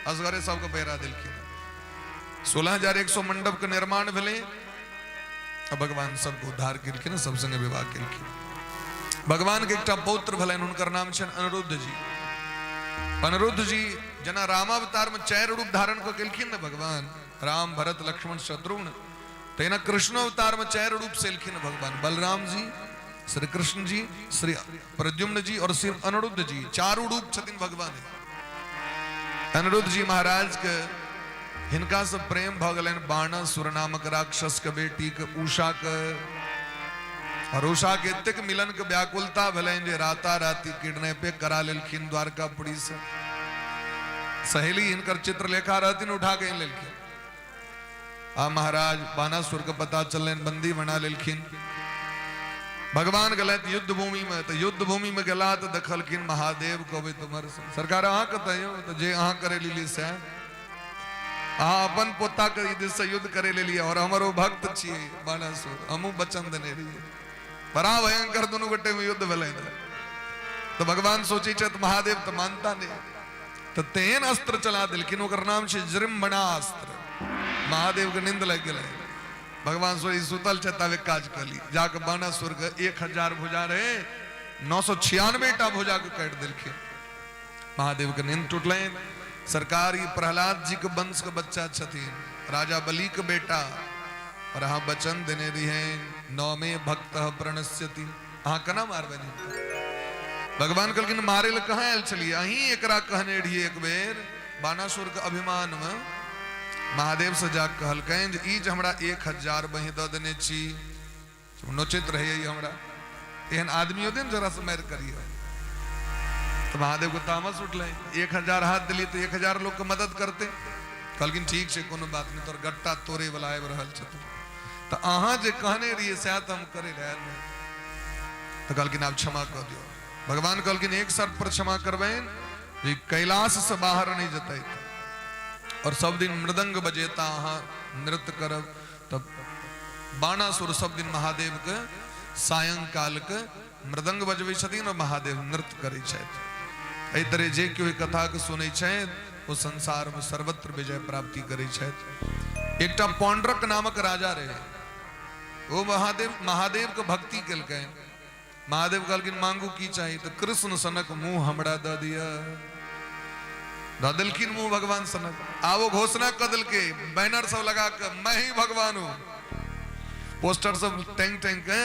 असगरे सबके पहिरा देलखिन। 16,100 मंडप के निर्माण भेलै आ भगवान सबके उद्धार केलखिन, सब संगे विवाह केलखिन। भगवान के एकटा पौत्र भेलनि, हुनकर नाम छनि अनिरुद्ध जी। अनिरुद्ध जी जेना रामावतार में 4 रूप धारण कऽ केलखिन ने भगवान, राम, भरत, लक्ष्मण, शत्रुघ्न, तहिना कृष्ण अवतार में 4 रूप से एलखिन भगवान, बलराम जी, श्री कृष्ण जी, श्री प्रद्युम्न जी और श्री अनिरुद्ध जी। चारू रूप छथिन भगवान। अनिरुद्ध जी महाराज के हिनका से प्रेम भऽ गेलनि बाणासुर नामक राक्षस के बेटी के उषा के। और उषा के एतेक मिलन के व्याकुलता भेलनि जे राता राति किडनैपे करा लेलखिन द्वारकापुरी से। सहेली हिनकर चित्रलेखा रहथिन, उठा के लेलखिन। आ महाराज बाणासुर के पता चलनि, बंदी बना लेलखिन। भगवान गेलथि युद्ध भूमि में, तो युद्ध भूमि में गेला तो देखलखिन महादेव कहबै तुम्हारे सरकार अहाँ कतऽ यौ? तो जे अहाँ करे लेलियै सएह, अहाँ अपन पोता के दिस से युद्ध करे लेलियै और हमर ओ भक्त छियै बाणासुर, हमहूँ वचन देने रहियै। बड़ा भयंकर दुनू गोटे में युद्ध भेलै। तो भगवान सोचै छथि महादेव तऽ मानता नहि, तऽ तेहन अस्त्र चला देलखिन, ओकर नाम छै जृम्भणास्त्र। महादेव के नींद लागि गेलै। भगवान सोचै सुतल छै तब एक काज कली, जाके बाणासुर के 1000 भुजा रहे, 996 टा भुजा के काटि देलखिन। महादेव के नींद टूटलनि। सरकार ई प्रहलाद जी के वंश के बच्चा छथिन, राजा बलि के बेटा, और अहाँ वचन देने रहिए नौमे भक्त प्रणश्यति, अहाँ केना मारबनि हिनका? भगवान कहलखिन मारे लए कहाँ आयल छलियै, अहीं एकरा कहने रहियै एक बेर बाणासुर के अभिमान में महादेव से जा कहलकनि जे ई जे हमरा 1000 बहि दऽ देने छी, नोचैत रहैए ई हमरा, एहन आदमी होते ने जरा से मारि करिए। तो महादेव को तामस उठलै, 1000 हाथ दिली तो 1000 लोग के मदद करते। कहलखिन ठीक छै कोनो बात नहीं, तोर गट्टा तोड़े वाला आबि रहल छथुन, तऽ अहाँ जे कहने रहियै सएह तऽ हम करे लए आयल रही। तऽ कहलखिन आब क्षमा कऽ दियौ। भगवान कहलखिन एक शर्त पर क्षमा करबनि जे कैलाश से बाहर नहीं जेतै और सब दिन मृदंग बजेता, अहाँ नृत्य करब। तब बाणासुर सब दिन महादेव के सायंकाल के मृदंग बजबै छथिन और महादेव नृत्य करै छथि। एहि तरह जे केओ कथा के सुनै छथि ओ संसार में सर्वत्र विजय प्राप्ति करै छथि। एकटा पौंड्रक नामक राजा रहे, ओ महादेव के भक्ति केलकनि। महादेव कहलखिन मांगू की चाही, तो कृष्ण सनक मुंह हमरा दऽ दिअ। दऽ देलखिन मुंह भगवान सनक। आब ओ घोषणा कऽ देलकै बैनर सब लगा के, मैं ही भगवान हूं, पोस्टर सब टैंग टैंग के,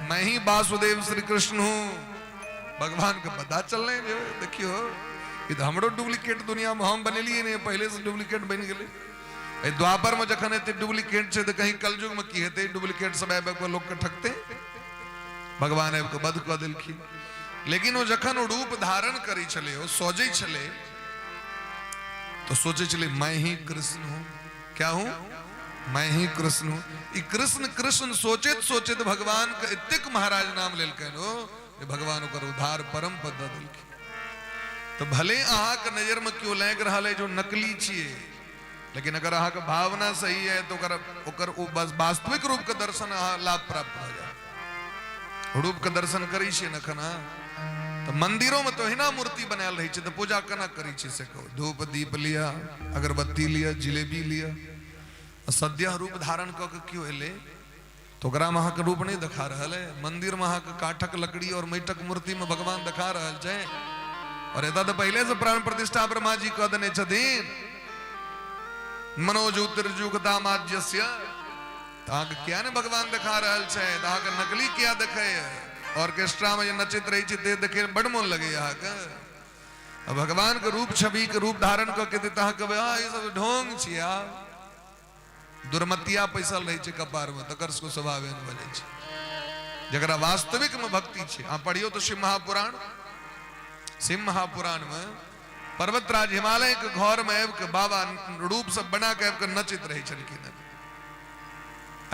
मैं ही वासुदेव श्री कृष्ण हूं। भगवान के पता चललै जे देखियो ई तऽ हमरो डुप्लीकेट दुनिया में हम बनेलियै नहि, पहिले से डुप्लीकेट बनि गेलै। एहि द्वापर में जखन एते डुप्लीकेट छै तऽ कहीं कलयुग में की हेतै, डुप्लीकेट सब आबि आबि कऽ लोक के ठकतै। भगवान आबि कऽ वध कऽ देलखिन। लेकिन ओ जखन ओ रूप धारण करै छलै, ओ सजै छलै, तो सोचै छलै मैं ही कृष्ण हूं, क्या हूं, मैं ही कृष्ण हूं। ई कृष्ण कृष्ण सोचैत सोचैत भगवान के एतेक महाराज नाम लेलकनि ओ जे भगवान ओकर उद्धार परम पद दऽ देलखिन। तो भले अहाँके नजर में केओ लागि रहल है जो नकली छियै, लेकिन अगर अहाँके भावना सही है तो ओकर ओकर ओ बस वास्तविक रूप के दर्शन अहाँ लाभ प्राप्त भऽ जायत। रूप के दर्शन करै छियै ने एखन अहाँ, तऽ मंदिरो में तो ओहिना मूर्ति बनायल रहै छै, तऽ पूजा केना करै छियै से कहू। धूप दीप लिअ, अगरबत्ती लिअ, जिलेबी लिअ, आ सद्यः रूप धारण कऽ के केओ एलै तो ओकरा में अहाँके रूप नहि देखा रहल है। मंदिर में अहाँके काठक लकड़ी और माटिक मूर्ति में भगवान देखा रहल छै। और एतऽ तऽ पहिले से प्राण प्रतिष्ठा ब्रह्मा जी कऽ देने छथिन, मनोज उत्तरजुगतामाज्यस्य। तऽ अहाँके किया ने भगवान देखा रहल छै, तऽ अहाँके नकली किया देखैए? ऑर्केस्ट्रा में जे नचैत रहै छै ते देखै में बड मोन लगैए अहाँके। आ भगवान के रूप छवि के रूप धारण कऽ के तऽ अहाँ कहबै हँ ई सब ढोंग छियै। आ दुर्मतिया पैसल रहै छै कपार में, तकर सबके स्वभाव एहन भऽ जाइ छै। जकरा वास्तविक में भक्ति छै, अहाँ पढ़ियौ तऽ शिव महापुराण, शिव महापुराण में पर्वतराज हिमालय के घर में आबि के बाबा रूप सब बना के आबि के नचैत रहै छलखिन,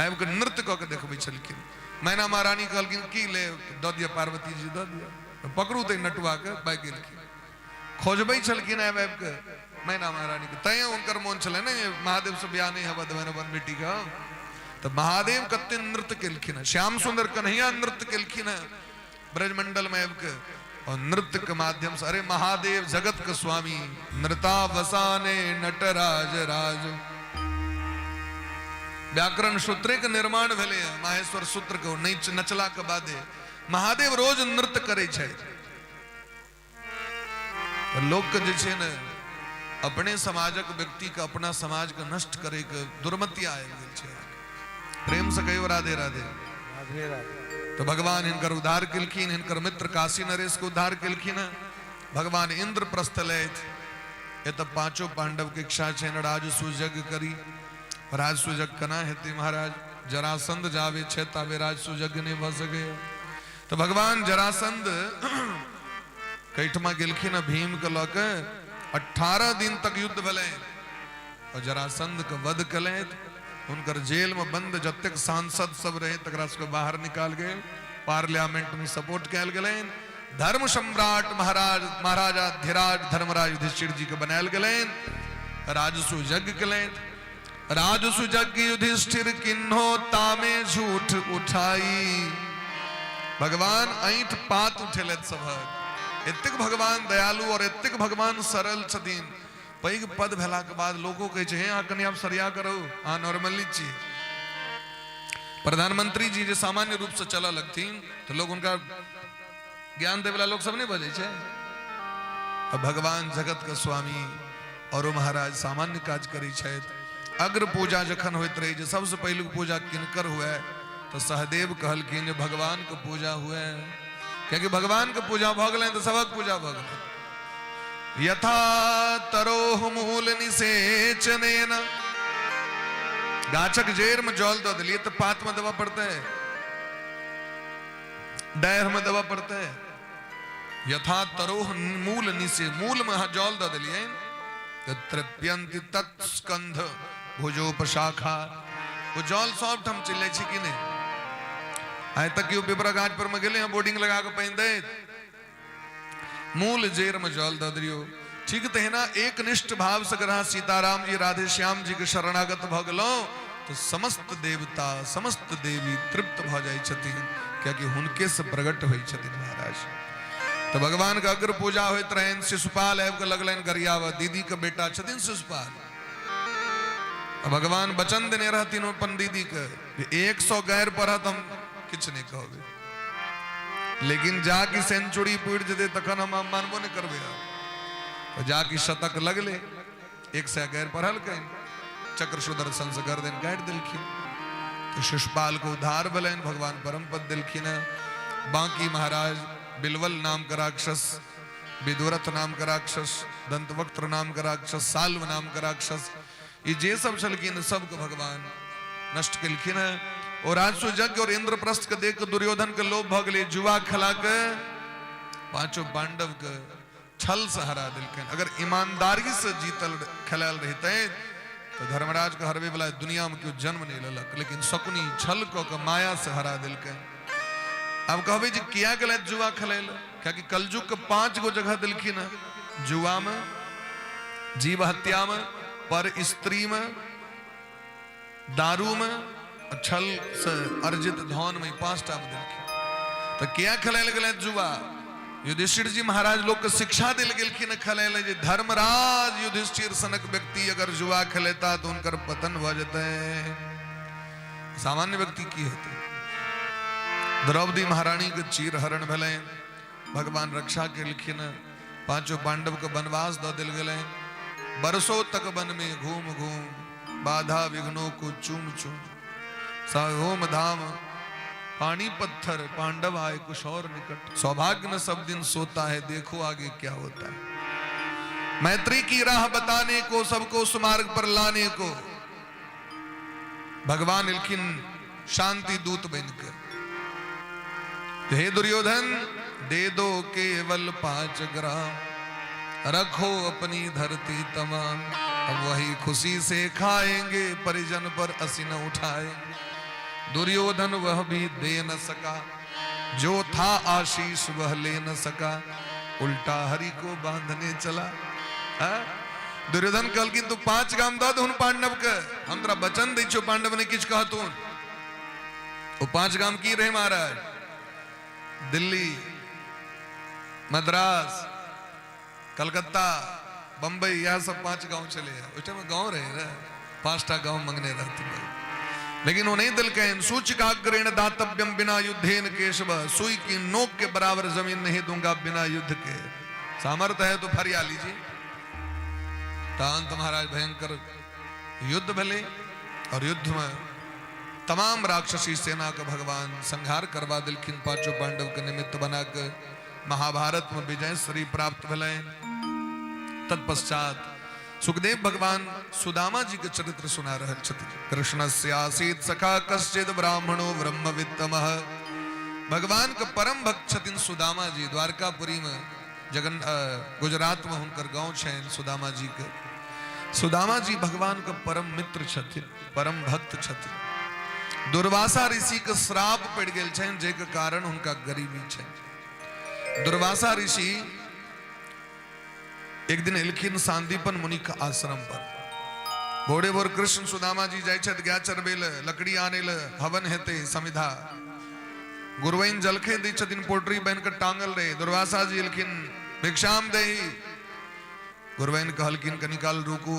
आबि के नृत्य कऽ के देखबै छलखिन। मैना महारानी कहलखिन की ले दऽ दिअ पार्वती जी, दऽ दिअ, पकड़ू तऽ नटुआ के भागि गेलखिन। खोजबै छलखिन आबि आबि के मैना महारानी के, तैं हुनकर मोन छलै ने जे महादेव से बियाह नहि हेबऽ देबनि अपन बेटी के। तऽ महादेव कते नृत्य केलखिन हेँ, श्याम सुंदर कन्हैया नृत्य केलखिन हेँ ब्रजमंडल में आबि के, और नृत्य के माध्यम से अरे महादेव जगत के स्वामी नृतावसाने नटराज राज। व्याकरण सूत्रे के निर्माण भेलै हँ माहेश्वर सूत्र के नचला के बादे महादेव रोज नृत्य करै छथि। तऽ लोकके जे छै ने अपने समाजक व्यक्तिके अपना समाजके नष्ट करैके दुर्मति आबि गेल छै। प्रेम से कहियो राधे राधे। राधे राधे। तऽ भगवान हिनकर उद्धार केलखिन, हिनकर मित्र काशी नरेश के उद्धार केलखिन हँ। भगवान इंद्रप्रस्थ लथि, एतऽ पांचों पांडव के इच्छा छनि राजसूय यज्ञ करी। राजसूय यज्ञ केना हेतै महाराज? जरासंध जावे छै ताबे राजसूय यज्ञ नहि भऽ सकैए। तऽ भगवान जरासंध कैठमा गेलखिन भीम के लऽ के 18 दिन तक युद्ध भेलै और जरासंध के वध केलथि। हुनकर जेल में बंद जतेक सांसद सब रहे तकरा सबके बाहर निकाल गेल, पार्लियामेंट में सपोर्ट कयल गेलनि। धर्म सम्राट महाराज महाराजा धीराज धर्मराज युधिष्ठिर जी के बनायल गेलनि। राजसूय यज्ञ केलथि। राजसूय यज्ञ युधिष्ठिर किन्हो तामे झूठ उठाई। भगवान ऐठ पात उठेलथि सभक। एतेक भगवान दयालु और एतेक भगवान सरल छथिन। पैघ पद भेलाके बाद लोको कहै छै, हे अहाँ कनि आब सरिया करू, अहाँ नॉर्मली छी। प्रधानमंत्री जी जे सामान्य रूप से चलऽ लगथिन तऽ लोग हुनका ज्ञान देवला लोग सब नहि बजै छै। आ भगवान जगत के स्वामी और महाराज सामान्य काज करै छथि। अग्र पूजा जखन होइत रहै जे सबसँ पहिलुक पूजा किनकर हुए, तऽ सहदेव कहलखिन जे भगवान के पूजा हुए, कियाकि भगवान के पूजा भऽ गेलनि तऽ सबक पूजा भऽ गेलै। यथा तरोह मूल निषेचनेन, गाछक जड़ि में जल दऽ देलियै तऽ पात में देबऽ पड़तै, डाढ़ में देबऽ पड़तै। यथा तरोह मूल निषे, मूल में अहाँ जल दऽ देलियै तऽ तृप्यंति तत्स्कंध भुजोपशाखा, ओ जल सब ठाम चलि जाइ छै कि नहि? आइ तक केओ पिपरा गाछ पर में गेलै हँ बोर्डिंग लगा कऽ पानि दैत? मूल जेर में जल दऽ दियौ। ठीक तहिना एकनिष्ठ भाव से अगर अहाँ सीताराम जी राधे श्याम जी के शरणागत भऽ गेलहुँ तऽ समस्त देवता समस्त देवी तृप्त भऽ जाइ छथिन, कियाकि हुनके से प्रकट होइ छथिन महाराज। तऽ भगवान के अग्र पूजा होइत रहनि। शिशुपाल आबि कऽ लगलनि गरियाबऽ, दीदी के बेटा छथिन शिशुपाल। भगवान वचन देने रहथिन अपन दीदी के, 100 गैर पढ़त हम किछु नहि कहबै, लेकिन जाकि सेंचुरी पुरि जेतै तखन हम मानबो नहि करबै। आब जाकि शतक लगलै, 100 गैर पढ़लकै, चक्र सुदर्शन से गर्दन काटि देलखिन। तऽ शिशुपाल के उद्धार भेलनि, भगवान परम पद देलखिन। बाकी महाराज बिलवल नाम के राक्षस, विदुरथ नाम के राक्षस, दंतवक्त्र नाम के राक्षस, साल्व नाम के राक्षस, ई जे सब छलखिन सबके भगवान नष्ट केलखिन हेँ। ओ राजसूय यज्ञ और इंद्रप्रस्थ के देख के दुर्योधन के लोभ भऽ गेलै, जुआ खेला के पांचों पांडव के छल से हरा देलखिन। अगर ईमानदारी से जीतल खेलायल रहितै तऽ धर्मराज के हरबै वाला दुनिया में केओ जन्म नहि लेलक, लेकिन शकुनी छल कऽ के माया से हरा देलकनि। आब कहबै जे किया गेलथि जुआ खेलै लए? कियाकि कलयुग के 5 गो जगह देलखिन हेँ, जुआ में, जीव हत्या में, पर स्त्री में, दारू में, छल से अर्जित धन में, 5टा में देलखिन। तऽ किया खेलाय लए गेलथि जुआ? युधिष्ठिर जी महाराज लोग के शिक्षा देल गेलखिन खेलाय लए जे धर्मराज युधिष्ठिर सनक व्यक्ति अगर जुआ खेलेता तऽ हुनकर पतन भऽ जेतै, सामान्य व्यक्ति की हेतै? द्रौपदी महारानी के चीर हरण भेलनि, भगवान रक्षा केलखिन, पांचों पांडव के वनवास दऽ देल गेलनि। बरसों तक वन में घूम घूम बाधा विघ्नों को चूम चूम होम धाम पानी पत्थर पांडव आए कुछ और निकट। सौभाग्य न सब दिन सोता है, देखो आगे क्या होता है। मैत्री की राह बताने को, सबको सुमार्ग पर लाने को भगवान एलखिन शांति दूत बनकर। हे दुर्योधन, दे दो केवल 5 ग्राम, रखो अपनी धरती तमाम। अब वही खुशी से खाएंगे, परिजन पर असी न उठाएंगे। दुर्योधन वह भी दे न सका, जो था आशीष वह ले न सका, उल्टा हरि को बांधने चला। हा? दुर्योधन कहलखिन तू 5 गाम दऽ दहुन पांडव के, हम तोरा वचन दै छियौ पांडव ने किछु कहतुन। ओ 5 गाम की रहे महाराज? दिल्ली, मद्रास, कलकत्ता, बम्बई, यह सब 5 गांव चले ओहि टाइम गांव रहे रे, 5टा गांव मंगने रहते। लेकिन वो नहीं दिलकैन। सूचिकाग्रेण दातव्यम बिना युद्धेन केशव, सुई की नोक के बराबर जमीन नहीं दूंगा बिना युद्ध के, सामर्थ्य है तो फरिया लीजिए। तो महाराज भयंकर युद्ध भले और युद्ध में तमाम राक्षसी सेना का भगवान संहार करवा दिलखिन, पांचों पांडव के निमित्त बनाकर महाभारत में विजय श्री प्राप्त भले। तत्पश्चात सुखदेव भगवान सुदामा जी के चरित्र सुना रहल छथिन। कृष्णस्यासीत् सखा कश्चित् ब्राह्मणो ब्रह्मवित्तमः। भगवान के परम भक्त छथिन सुदामा जी। द्वारकापुरी में जगन गुजरात में हुनकर गांव छनि सुदामा जी के। सुदामा जी भगवान के परम मित्र छथिन, परम भक्त छथिन। दुर्वासा ऋषि के श्राप पड़ि गेल छनि, जाहिके कारण हुनका गरीबी छनि। दुर्वासा ऋषि एक दिन एलखिन सांदीपन मुनि के आश्रम पर। भोरे भोर कृष्ण सुदामा जी जाइ छथि गाय चरबै लए, लकड़ी आनै लए, हवन हेतै समिधा। गुरुवैन जलखै दै छथिन, पोटरी बान्हि कऽ टांगल रहे। दुर्वासा जी एलखिन, भिक्षाम दही। गुरुवैन कहलखिन कनी काल रुकू,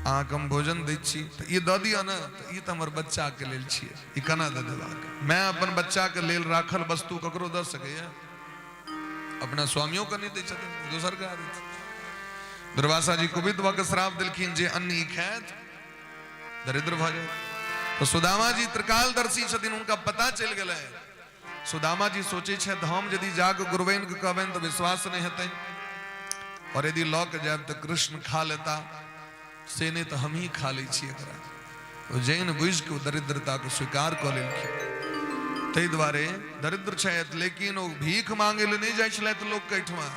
अहाँके हम भोजन दै छी, तऽ ई दऽ दिअ ने, तऽ ई तऽ हमर बच्चाके लेल छियै, ई केना दऽ देबाक? माय अपन बच्चाके लेल राखल वस्तु ककरो दऽ सकैए? अपना स्वामियों के नहि दै छथिन, दोसर के आदत। दुर्वासा जी कुपित भऽ कऽ श्राप देलखिन जे अन्न ई खायत दरिद्र भऽ जायत। तऽ सुदामा जी त्रिकालदर्शी छथिन, हुनका पता चलि गेलै। सुदामा जी सोचै छथि हम यदि जाके गुरुवैन के कहबनि तऽ विश्वास नहि हेतनि, और यदि लऽ के जायब तऽ कृष्ण खा लेता, से नहि तऽ हमही खा लै छी एकरा। ओ जैन बुझि कऽ ओ दरिद्रताके स्वीकार कऽ लेलखिन। ताहि दुआरे दरिद्र छथि, लेकिन ओ भीख मांगे लए नहि जाइ छलथि लोकके एहिठमा।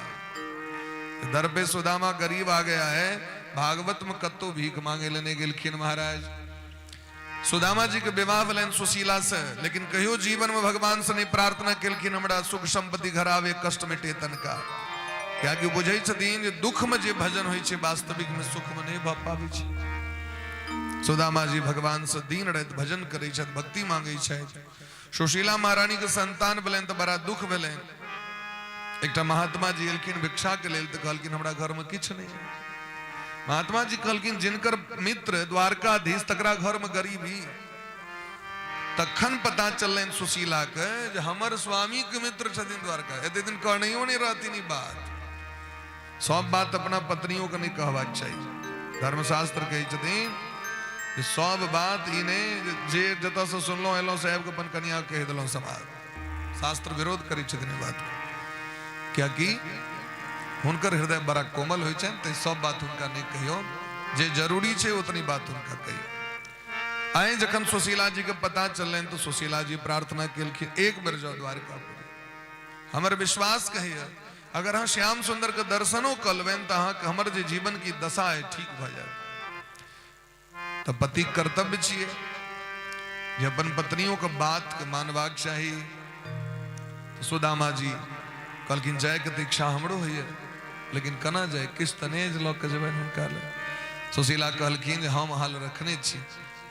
दर पे सुदामा गरीब आ गया है, भागवत में कतौ भीख मांगे लए नहि गेलखिन महाराज। सुदामा जी के विवाह भेलनि सुशीला से, लेकिन कहियो जीवन में भगवान से नहीं प्रार्थना केलखिन हमरा सुख संपत्ति घर आवे कष्ट मिटे तनका। कियाकि बुझै छथिन जे दुख में जे भजन होइ छै वास्तविक में सुख में नहीं भऽ पाबै छै। सुदामा जी भगवान से दिन राति भजन करै छथि, भक्ति मांगै छथि। सुशीला महारानी के संतान भेलनि तऽ बड़ा दुख भेलनि। एकटा महात्मा जी एलखिन भिक्षा के लेल, तऽ कहलखिन हमरा घर में किछु नहीं। महात्मा जी कहलखिन जिनकर मित्र द्वारकाधीश तकरा घर में गरीबी। तखन पता चललनि सुशीला के जे हमर स्वामी के मित्र छथिन द्वारका। एते दिन कहनैयो नहीं रहथिन ई बात। सब बात अपना पत्नियों के नहीं कहबाक चाही। धर्मशास्त्र कहै छथिन जे सब बात ई नहि जे जतऽ से सुनलहुँ एलहुँ साहेब के अपन कनिया कहि देलहुँ समाज। शास्त्र विरोध करै छथिन ई बात के, कियाकि हुनकर हृदय बड़ा कोमल होइ छनि, तैं सब बात हुनका नहि कहियौ, जे जरूरी छै उतनी बात हुनका कहियौ। आइ जखन सुशीला जी के पता चललनि तऽ सुशीला जी प्रार्थना केलखिन एक बेर जाउ द्वारकापुरी, हमर विश्वास कहैए अगर अहाँ श्याम सुंदर के दर्शनो कऽ लेबनि तऽ अहाँके हमर जे जीवन की दशा है ठीक भऽ जायत। तऽ पति कर्तव्य छियै जे अपन पत्नियों के बात के मानबाक चाही। तऽ सुदामा जी कहलखिन जायके तऽ इच्छा हमरो होइए, लेकिन केना जाय, किछु तऽ नहि लऽ कऽ जेबनि हुनका लए। सुशीला कहलखिन जे हम अहाँ लए रखने छी।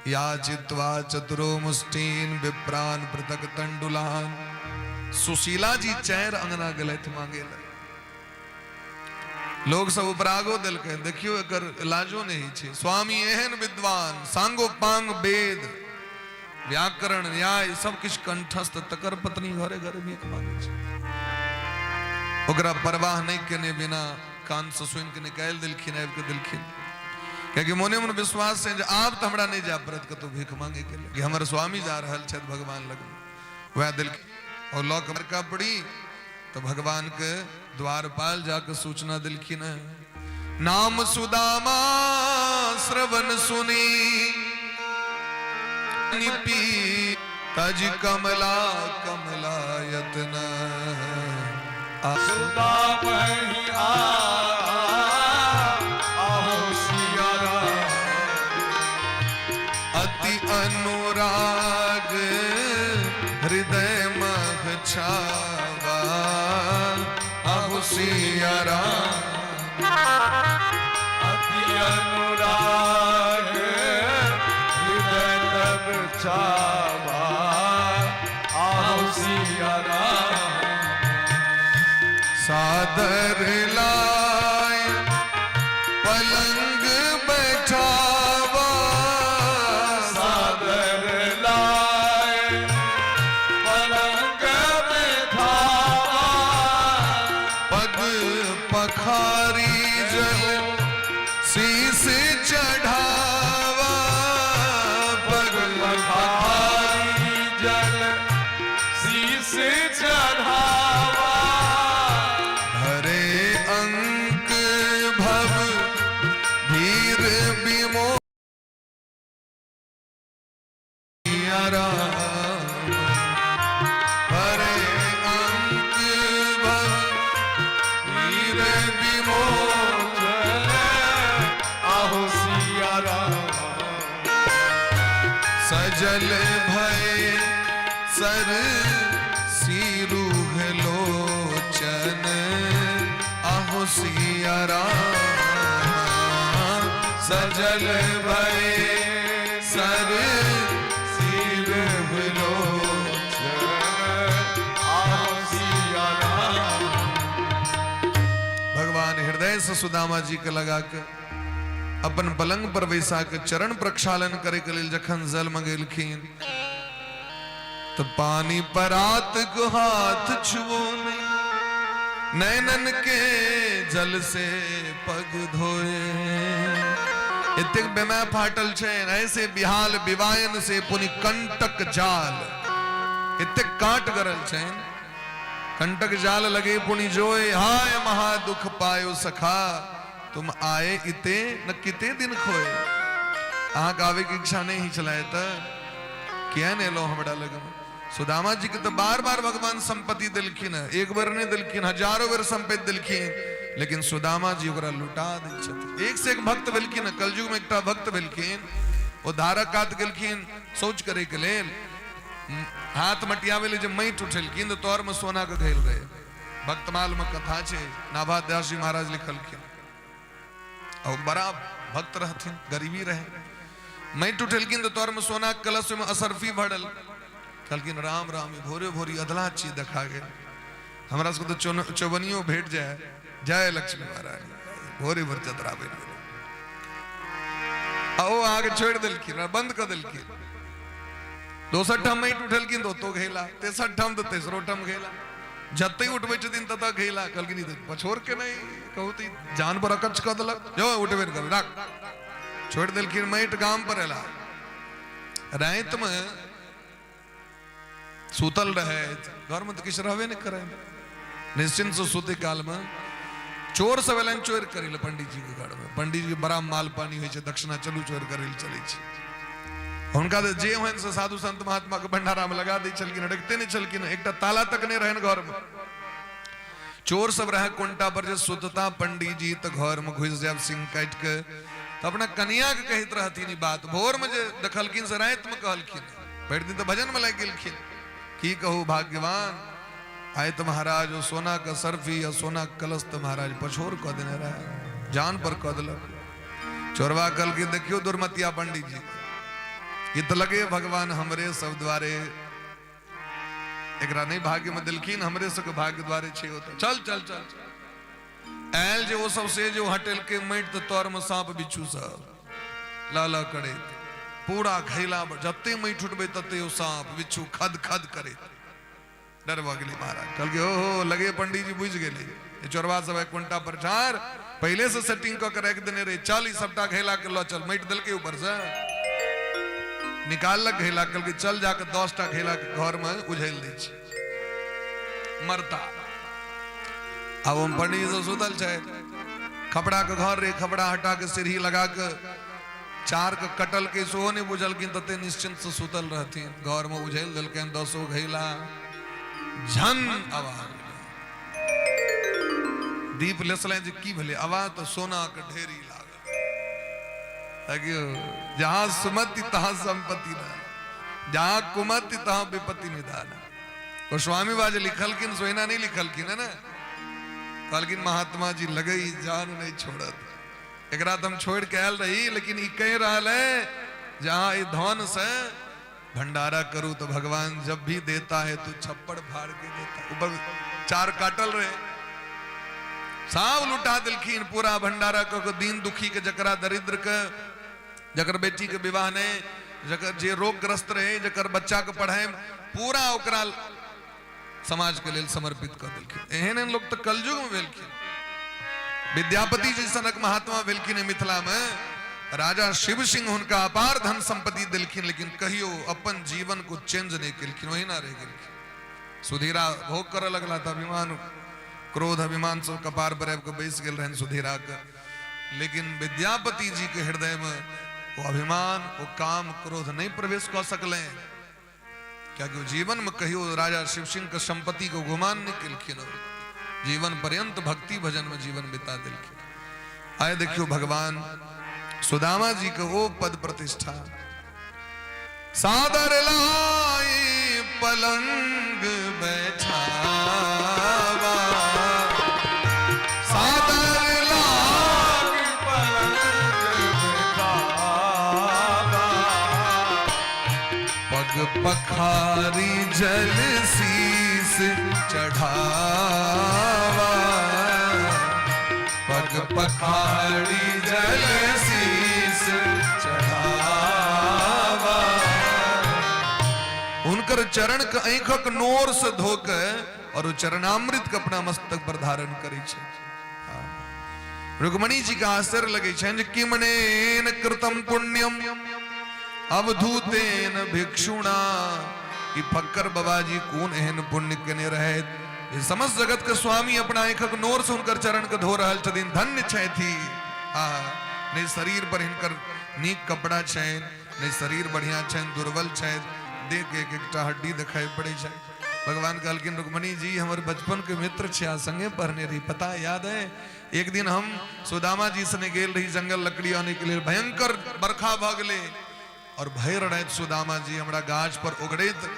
याचित्वा चतुरो मुष्टीन विप्रान पृथक तंडुलान। सुशीला जी चारि अंगना गेलथि मांगे लए। लोग सब उपरागो देलकै, देखियो एकर इलाजो नहीं होइ छै। स्वामी एहन विद्वान, सांगोपांग वेद व्याकरण न्याय सब किछु कंठस्थ, तकर पत्नी घरे घरे भीख मांगे छै। ओकरा परवाह नहीं केने बिना कान से सुनि के निकालि देलखिन, आबि के देलखिन, कियाकि मोने मन विश्वास छै जे आब तऽ हमरा नहि जाय पड़त कतहु भीख मांगे के लेल, कि हमर स्वामी जा रहल छथि भगवान लग। वएह देलखिन और लऽ के बड़का पड़ी तऽ भगवान के द्वारपाल जाके सूचना देलखिन है। नाम सुदामा श्रवण सुनी निपी तज कमला कमला यत्न सुदामा ही आहो सिया राम। अति अनुराग हृदय मह छावा आहो सिया राम। अति अनुराग हृदय तब छावा आहो सिया राम। सादर लाए पलंग बैठावा, सादर लाए पलंग बैठावा, पग पखारी जल शीस चढ़ावा, पग पखारी जल शीस चढ़ावा, हरे अंक भव भी सिया राम। हरे अंक भव वीर विमोचन आहो सिया राम। सजल भय सर सिरुह लोचन आहो सिया राम। सजल भय सर सिरुह लोचन आहो सिया राम। भगवान हृदय से सुदामा जी के लगा के अपन पलंग पर बैसा के चरण प्रक्षालन करे के लेल जखन जल मंगेलखिन तो पानी परात को हाथ छुओ नहीं, नैनन के जल से पग धोए। एतेक बेमाय फाटल छै, ऐसे बिहाल विवायन से पुनि कंटक जाल, एतेक काट गरल छै, कंटक जाल लगे पुनि जोए। हाय महा दुख पायो सखा, तुम आए इते न किते दिन खोए। अहाँके आबे के इच्छा नहीं ही छलै तऽ किया नहि एलहुँ हमरा लगमे। सुदामा जी के तो बार बार भगवान संपत्ति देलखिन, एक बेर नहीं देलखिन, हजारों बेर संपत्ति देलखिन, लेकिन सुदामा जी ओकरा लुटा दै छथिन। एक से एक भक्त भेलखिन। कलयुग में एकटा भक्त भेलखिन, ओ धारक कात गेलखिन शौच करे के लेल, हाथ मटियावे ले जे माटि उठेलखिन तऽ तर में सोना के घैल रहे। भक्तमाल में कथा छै, नाभा दास जी महाराज लिखलखिन। और बड़ा भक्त रहथिन, गरीबी रहे। माटि उठेलखिन तऽ तर में सोना के कलश में असरफी भरल। कहलखिन राम राम, ई भोरे भोरी अधला चीज देखा गेल, हमरा सबके तऽ चौबनियो भेट जाय। जय लक्ष्मी महाराज, भोरे भोर चतरा बनि गेल। आ ओ अहाँके छोड़ि देलखिन, बंद कऽ देलखिन। दोसर ठाम माटि उठेलखिन तऽ ओतौ घैला, तेसर ठाम तऽ तेसरो ठाम घैला, जते उठबै छथिन ततऽ घैला। कहलखिन ई तऽ पछोर के नहि कहू तऽ ई जान पर अकच कऽ देलक, जो उठबे नहि करब, राख। छोड़ि देलखिन माटि, गाम पर एला। रातिमे सुतल रहै, घरमे तऽ किछु रहबे नहि करै, निश्चिंत से सुते कालमे चोर सब एलनि चोरि करै लए पंडीजी के घरमे। पंडीजी के बड़ा माल पानी होइ छै, दक्षिणा चलू चोरि करै लए चलै छै। हुनका तऽ जे होइन से साधु संत महात्मा के भंडारा में लगा दै छलखिन, रखते नहि छलखिन, एकटा ताला तक नहि रहनि घरमे। चोर सब रहे कोनटा पर जे सुतता पंडीजी तऽ घर में घुसि जायब सिंह काटि के। तऽ अपना कनिया के कहैत रहथिन ई बात। भोर में जे देखलखिन से राति में कहलखिन, भरि दिन तऽ भजन में लागि गेलखिन। की कहू भाग्यवान, आइ तऽ महाराज ओ सोना के सरफी आ सोना के कलश तऽ महाराज पछोर कऽ देने रहे, जान पर कऽ देलक। चोरवा कहलखिन देखियौ दुर्मतिया पंडीजी, ई तऽ लगे भगवान हमरे सब द्वारे एकरा नहीं भाग्य में देलखिन, हमरे सबके भाग्य द्वारे छै ओतऽ। चल चल चल। आयल जे ओ सब से जे हटेलकै माटि तऽ तर में साँप बिच्छू सब ल ल करैत पूरा घैला, जते माटि उठबै तते ओ साँप बिच्छू खद खद करैत। डर भऽ गेलै महाराज। कहलकै ओहो लगे पंडीजी बुझि गेलै, ई चोरवा सब एक कोनटा पर ठाढ़ पहिले से सेटिंग कऽ के राखि देने रहे। चल ई सबटा घैला के लऽ चल। माटि देलकै ऊपर से निकाललक घैला, कहलकै चल जाके 10टा घैला के घर में उझैल दै छी, मरता। आब हम पंडीजी सब सुतल छै, खपड़ा के घर रहे, खपड़ा हटा के सीढ़ी लगा के चार के कटल के सेहो नहि बुझलखिन, तते निश्चिंत से सुतल रहथिन। घर में उझैल देलकनि 10 घैला, झन आवाज। दीप लेसलनि जे की भेलै आवाज, तऽ सोना के ढेरी लागल। देखियौ, जहाँ सुमति तहाँ संपत्ति ना, जहाँ कुमति तहाँ विपत्ति निदान। गोस्वामी बाजे लिखलखिन सोहिना नहीं लिखलखिन है ना, कहलखिन महात्मा जी लगे ई जान नहीं छोड़त, एकरा तो हम छोड़ के आयल रही, लेकिन ई कह रहल है जहाँ ई धन से भंडारा करू तो भगवान जब भी देता है तो छप्पड़ फाड़ के देता है। ऊपर चार काटल रहे, सब लुटा दिलखिन पूरा भंडारा क के, दीन दुखी के, जकरा दरिद्र के, जकर बेटी के विवाह नहीं, जकर जे रोगग्रस्त रहे, जकर बच्चा के पढ़ाई, पूरा ओकरा समाज के लेल समर्पित कर दिलखिन। एहन एहन लोग तो कलयुग में भेलखिन। विद्यापति जी सनक महात्मा भेलखिन मिथिला में। राजा शिव सिंह हुनका अपार धन संपत्ति दिलखिन, लेकिन कहियो अपन जीवन को चेंज नहीं केलखिन, वही ना रह गेलखिन। सुधीरा भोग करऽ लगला तऽ अभिमान क्रोध अभिमान सब कपार पर आबि कऽ बैस गेल रहनि सुधीरा के। लेकिन विद्यापति जी के हृदय में वो अभिमान, वो काम क्रोध नहीं प्रवेश कऽ सकले। कियाकि ओ जीवनमे कहियो राजा शिव सिंह के संपत्ति के गुमान नहि केलखिन, जीवन पर्यंत भक्ति भजन में जीवन बिता देलखिन। आइ देखियौ भगवान सुदामा जी के ओ पद प्रतिष्ठा, सादर लाई पलंग बैठावा, सादर लाई पलंग बैठावा, पग पखारी जल शीस चढ़ावा, पग पखारी जल शीस चढ़ावा। हुनकर चरण के आँखक नोर से धो के और ओ चरणामृत के अपना मस्तक पर धारण करै छै। रुक्मणी जी के आश्चर्य लगै छनि जे किमनेन कृतम पुण्यम अवधूतेन भिक्षुणा, ई फक्कर बाबाजी कोन एहन पुण्य केने रहैत जे समस्त जगत के स्वामी अपना आँखक नोर से हुनकर चरण के धो रहल छथिन। धन्य छथि। आ नहि शरीर पर हिनकर नीक कपड़ा छनि, नहि शरीर बढ़िया छनि, दुर्बल छथि, देख के एक एकटा हड्डी देखाइ पड़ै छै। भगवान कहलखिन रुक्मणी जी हमर बचपन के मित्र छै, आ संगे पढ़ने रही, पता याद है एक दिन हम सुदामा जी सने गेल रही जंगल लकड़ी आने के लिए, भयंकर बरखा भऽ गेलै और भरि राति सुदामा जी हमरा गाछ पर ओगरैत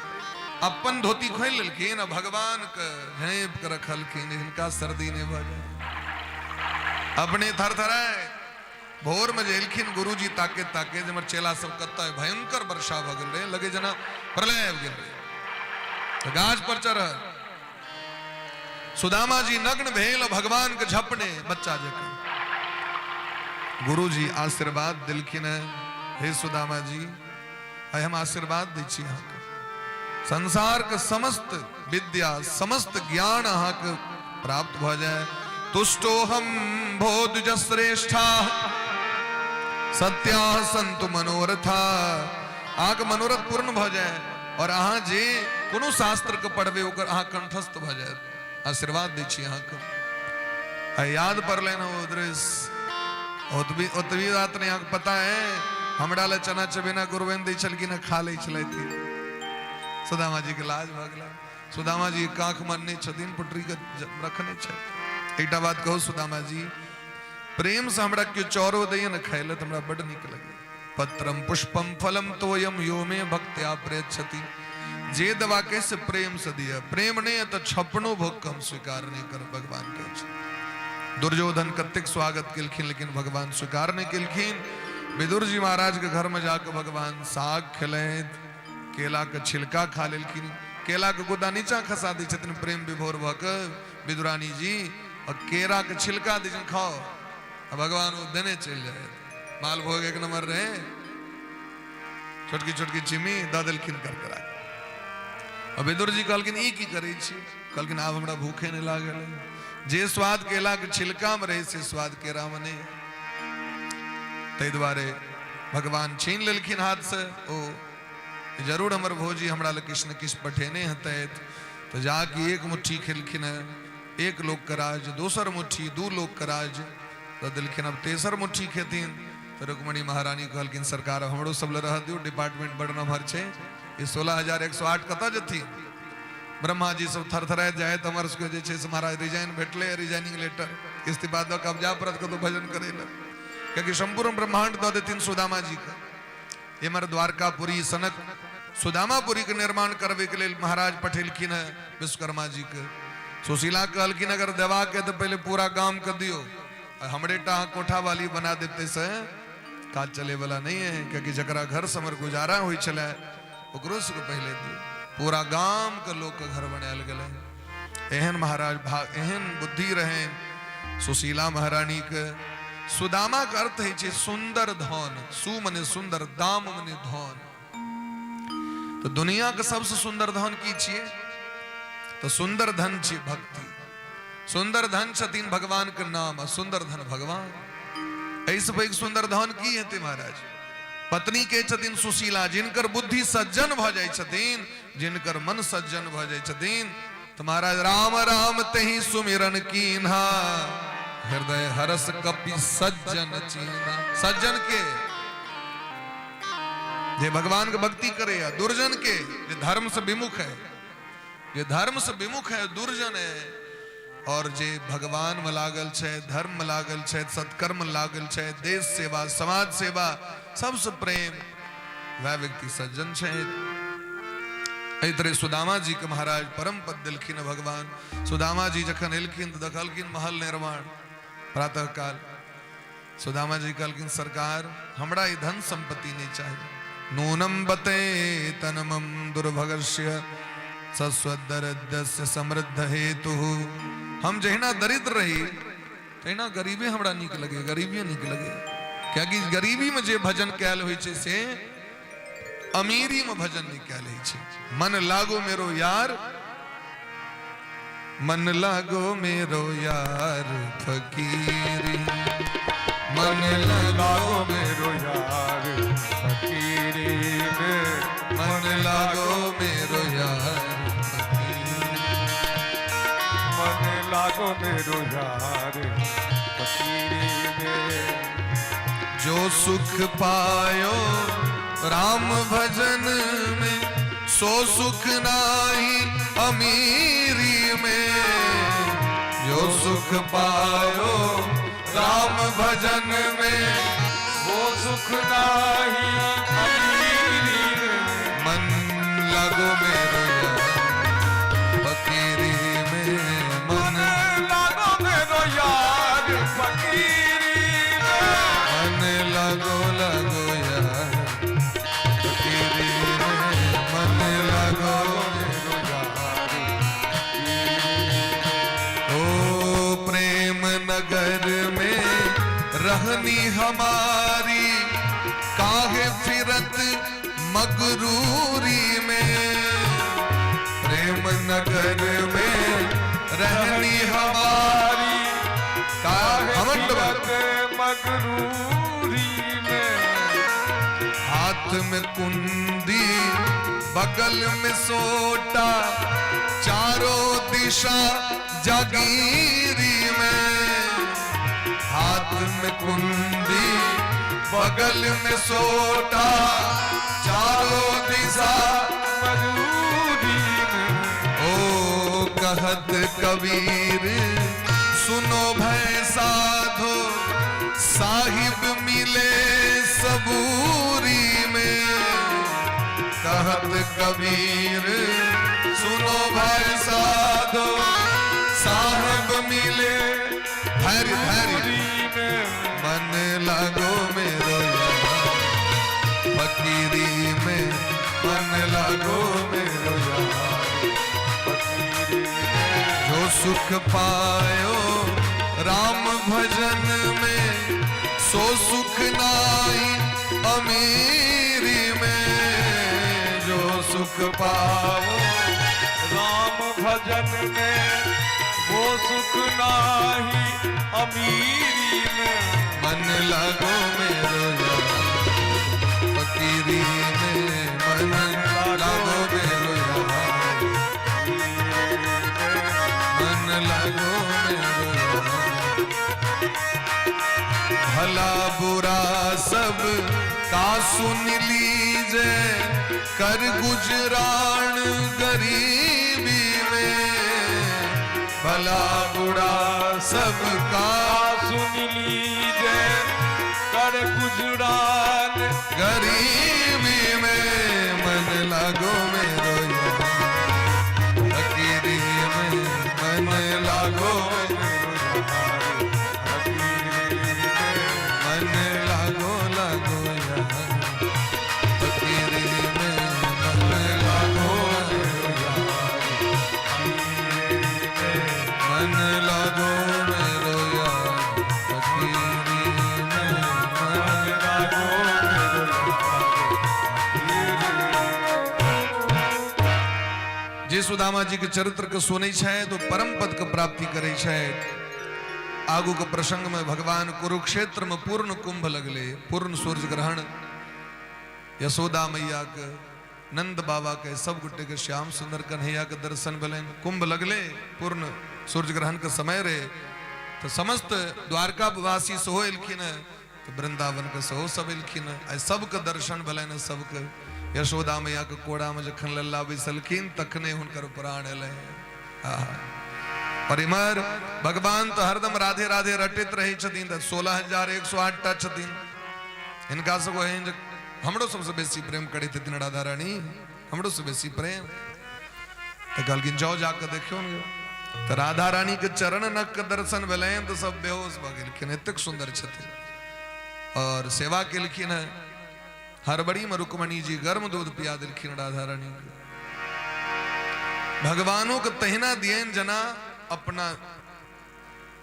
अपन धोती खोलि लेलखिन आ भगवान के झाँपि के रखलखिन, हिनका सर्दी नहि भऽ जाय। अपने थरथराय भोर में जे एलखिन गुरुजी ताके ताके जे हमर चेला सब कतऽ, भयंकर वर्षा भऽ गेल रहै, लगे जेना प्रलय आबि गेल रहै। तऽ गाछ पर चढ़ल सुदामा जी नग्न भेल भगवान के झपने बच्चा जकाँ। गुरुजी आशीर्वाद देलखिन है, हे सुदामा जी आइ हम आशीर्वाद दै छी अहाँके, संसार के समस्त विद्या समस्त ज्ञान अहाँके प्राप्त भऽ जाय। तुष्टोहम भो द्विज श्रेष्ठा सत्या सन्तु मनोरथा, अहाँके मनोरथ पूर्ण भऽ जाय और अहाँ जे कोनो शास्त्र के पढ़बै ओकर अहाँ कंठस्थ भऽ जायत। आशीर्वाद दै छी अहाँके। आ याद पड़लनि ओ दृश्य, ओतबी ओतबी बात नहि अहाँके पता है, हमरा लए चना चबेना गुरुबैन दै छलखिन हँ, खा लै छलथि। सुदामा जी के लाज भऽ गेलनि। सुदामा जी काख मानने छथिन, पुटरी के रखने छथि। एकटा बात कहू सुदामा जी, प्रेम से हमरा केओ चौरो दैया ने खाय लए तऽ हमरा बड्ड नीक लगैए। पत्रम पुष्पम फलम तोयम यो मे भक्त्या प्रयच्छति, जे दवा के से प्रेम से दिया, प्रेम नहीं है तो छपनो भोग कम स्वीकार नहीं कर भगवान कहै छै। दुर्योधन कतेक स्वागत केलखिन लेकिन भगवान स्वीकार नहीं केलखिन। विदुर जी महाराज के घर में जाके भगवान साग खेलैत, केला के छिलका खा लेलखिन, केला के गुद्दा नीचा खसा दै छथिन प्रेम विभोर भऽ के विदुरानी जी, और केरा के छिलका दै छथिन खाओ, आ भगवान ओ देने चलि जाए। मालभोग एक नंबर रहे, छोटकी छोटकी चिमी दऽ देलखिन करकरा के। आ विदुर जी कहलखिन ई की करै छी? कहलखिन आब हमरा भूखे नहि लागल है, जे स्वाद केला के छिलका में रहे से स्वाद केरा में नहीं है। ताहि दुआरे भगवान छीन लेलखिन हाथ से। ओ जरूर हमर भौजी हमरा लग किछु ने किछु पठेने हेतै, तऽ जाके एक मुट्ठी खेलखिन हेँ, एक लोक के राज, दोसर मुट्ठी दू लोक के राज तऽ देलखिन। अब तेसर मुट्ठी खेथिन तऽ रुक्मणी महारानी कहलखिन सरकार हमरो सब लए रह दियौ, डिपार्टमेंट बड़ नमहर छै, ई 16,108 कतऽ जेथिन? ब्रह्मा जी सब थरथराइत जाइत, हमर सबके जे छै से महाराज रिजाइन भेटलै, रिजाइनिंग लेटर, इस्तीफा दऽ कऽ आब जाय पड़त कतहु भजन करै लए, कियाकि सम्पूर्ण ब्रह्मांड दऽ देथिन सुदामा जी के। एमहर द्वारकापुरी सनक सुदामापुरी के निर्माण करबे के लेल महाराज पठेलखिन है विश्वकर्मा जी के। सुशीला कहलखिन अगर देवा के तो पहले पूरा गाम के दियो, हमरे टा कोठा वाली बना देते से काज चले वाला नहीं है, क्योंकि जकरा घर से हमर गुजारा होइ छलै ओकरो सबके पहले दियो। पूरा गाम के लोग के घर बनायल गेलै। एहन महाराज भाग, एहन बुद्धि रहे सुशीला महारानी के। सुदामा के अर्थ है छै सुंदर धन, सु मने सुंदर, दाम मने धन। तो दुनिया के सबसे सुंदर धन की छियै? तो सुंदर धन छियै भक्ति। सुंदर धन छथिन भगवान के नाम, आ सुंदर धन भगवान। एहिसँ पैघ सुंदर धन की हेतै महाराज? पत्नी के छथिन सुशीला, जिनकर बुद्धि सज्जन भऽ जाइ छथिन, जिनकर मन सज्जन भऽ जाइ छथिन, तऽ महाराज राम राम तही सुमिरन कीन्हा, हृदय हरस कपि सज्जन चीन्हा। सज्जन के जे भगवान के भक्ति करे आ दुर्जन के जे धर्म से विमुख है, जे धर्म से विमुख है दुर्जन है, और जे भगवान में लागल छै, धर्म में लागल छै, सत्कर्म में लागल छै, देश सेवा, समाज सेवा, सबसे प्रेम, वह व्यक्ति सज्जन छै। एहि तरह सुदामा जी के महाराज परम पद दिलखिन भगवान। सुदामा जी जखन एलखिन तऽ देखलखिन महल निर्माण। प्रातः काल सुदामा जी कहलखिन, सरकार हमरा ई धन संपत्ति नहीं चाहिए। नूनम बते तनमम दुर्भगस्य सस्वदरिद्रस्य समृद्ध हेतु। हम जहिना दरिद्र रही तहिना गरीबे हमरा नीक लगे, गरीबे नीक लगे, कियाकि गरीबी में जे भजन कयल होइ छै से अमीरी में भजन नहीं कयल होइ छै। मन लागो मेरो यार, मन लागो मेरो यार फकीरी, मन लागो मेरो यार फकीरी में, मन लागो मेरो यार फकीरी, मन लागो मेरो यार फकीरी में। जो सुख पायो राम भजन में, सो सुख नाही अमीरी में। जो सुख पायो राम भजन में, वो सुख नाही अमीरी में। मन लागो मेरो यार फकीरी में, मन मन लागो मेरो यार फकीरी में, मन लागो लागो यार फकीरी में, मन लागो मेरो यार। ओ प्रेम नगर में रहनी हमारी, काहे फिरत मगरूरी में। प्रेम नगर में रहनी हमारी, काहे घमंड फिरत मगरूरी में। हाथ में कुंडी बगल में सोटा, चारों दिशा जागीरी में। हाथ में कुंडी बगल में सोटा, चारों दिशा मगरूरी में। ओ कहत कबीर सुनो भय साधो, साहिब मिले सबूरी में। कहत कबीर सुनो भय साधो, साहिब मिले धैर्य धैर्य मगरूरी में। मन लागो मेरो यार फकीरी में, मन लागो मेरो यार फकीरी में। जो सुख पायो राम भजन में, सो सुख नाई अमीरी में। जो सुख पाओ राम भजन में, वो सुख नाही अमीरी में। मन लागो मेरो यार फकीरी में, मन लागो मेरो यार, मन लागो मेरो यार। भला बुरा सब का सुन लीजे, कर गुजरान गरीबी में। भला बुरा सब का सुन लीजे, कर गुजरान गरीबी में। मन लागो मेरो यार फकीरी में, मन लागो मेरो यार फकीरी में। मन लागो लागो यार फकीरी में, मन लागो मेरो यार फकीरी में। मन लागो मेरो यार फकीरी में, मन लागो मेरो यार फकीरी में। जे सुदामा जी के चरित्र के सुनै छै तो परम पद के प्राप्ति करै छै। आगू के प्रसंग में भगवान कुरुक्षेत्र में पूर्ण कुंभ लगले, पूर्ण सूर्य ग्रहण, यशोदा मैया के, नंद बाबा के, सब गोटे के श्याम सुंदर कन्हैया के दर्शन भेलनि। कुंभ लगले, पूर्ण सूर्य ग्रहण के समय रहे, तो समस्त द्वारका वासी सेहो एलखिन। तऽ वृन्दावनके सेहो सब एलखिन। आइ सबके दर्शन भेलनि सबके। यशोदा मैयाके कोरामे जखन लल्ला बैसलखिन तखने हुनकर प्राण एलै। पर इम्हर भगवान तऽ हरदम राधे राधे रटैत रहै छथिन, तऽ 16,108 टा छथिन। हिनका सबके एहन जे हमरो सबसँ बेसी प्रेम करैत हेथिन राधा रानी, हमरो से बेसी प्रेम। तऽ कहलखिन जाओ जाके देखियौ ने। तऽ राधा रानी के चरण नख के दर्शन भेलनि तऽ सब बेहोश भऽ गेलखिन, एतेक सुन्दर छथिन। और सेवा केलखिन हेँ। हड़बड़ी में रुक्मणी जी गर्म दूध पिया देलखिन राधा रानी के। भगवानों के तहिना दियनि जेना अपना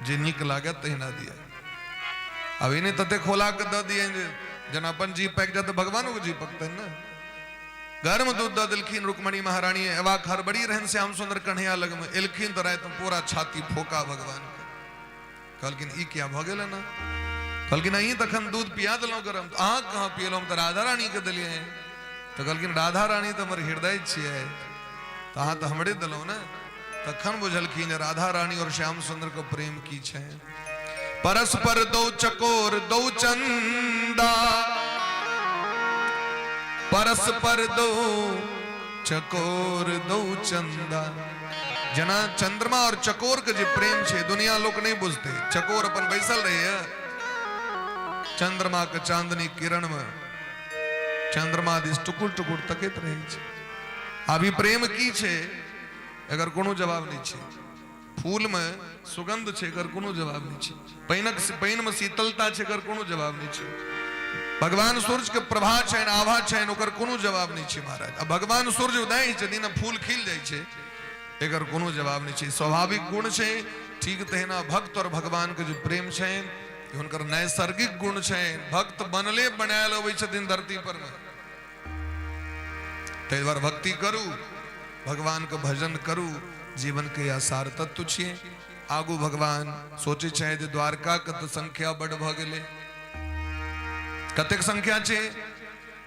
जे नीक लागे तहिना दिया। अब इन्हें तते खोला के दऽ दियनि जे जेना अपन जी पाकि जाय तऽ भगवानों के जी पकतनि ने। गर्म दूध दऽ देलखिन रुक्मणी महारानी। एबाक हड़बड़ी रहनि श्याम सुंदर कन्हैया लगमे। एलखिन तऽ रातिमे पूरा छाती फोका भगवान के। कहलखिन ई किया भऽ गेल ने? कहलखिन अहीं तखन दूध पिया देलहुँ गरम। तऽ अहाँ कहाँ पियलहुँ? हम तऽ राधा रानी के देलियै। तऽ कहलखिन राधा रानी तऽ हमर हृदय छियै, तऽ अहाँ तऽ हमरे देलहुँ ने। तखन बुझलखिन जे राधा रानी और श्याम सुंदर के प्रेम की छै। परस्पर दो चकोर दो चंदा, परस्पर दो चकोर दो चंदा। जेना चंद्रमा और चकोर के जे प्रेम छै दुनिया लोक नहीं बुझते। चकोर अपन बैसल रहे चंद्रमा के चांदनी किरण में, चंद्रमा दिस टुकुर टुकुर तकैत रहे छै। अभी प्रेम की छै एकर कोनो जवाब नहीं छै। फूल में सुगंध छै एकर कोनो जवाब नहीं छै। पानिक पानि में शीतलता छै एकर कोनो जवाब नहीं छै। भगवान सूर्य के प्रभा छनि, आभा छनि, ओकर कोनो जवाब नहीं छै महाराज। आ भगवान सूर्य उदय छथिन आ फूल खिल जाइ छै, एकर कोनो जवाब नहीं छै। स्वाभाविक गुण छै। ठीक तहिना भक्त और भगवान के जे प्रेम छनि हुनकर नैसर्गिक गुण छनि। भक्त बनले बनायल अबै छथिन धरती पर में। ताहि दुआरे भक्ति करू, भगवान के भजन करू, जीवन के यह सार तत्व छियै। आगू भगवान सोचै छै जे द्वारका के तऽ संख्या बड भऽ गेलै। कतेक संख्या छै?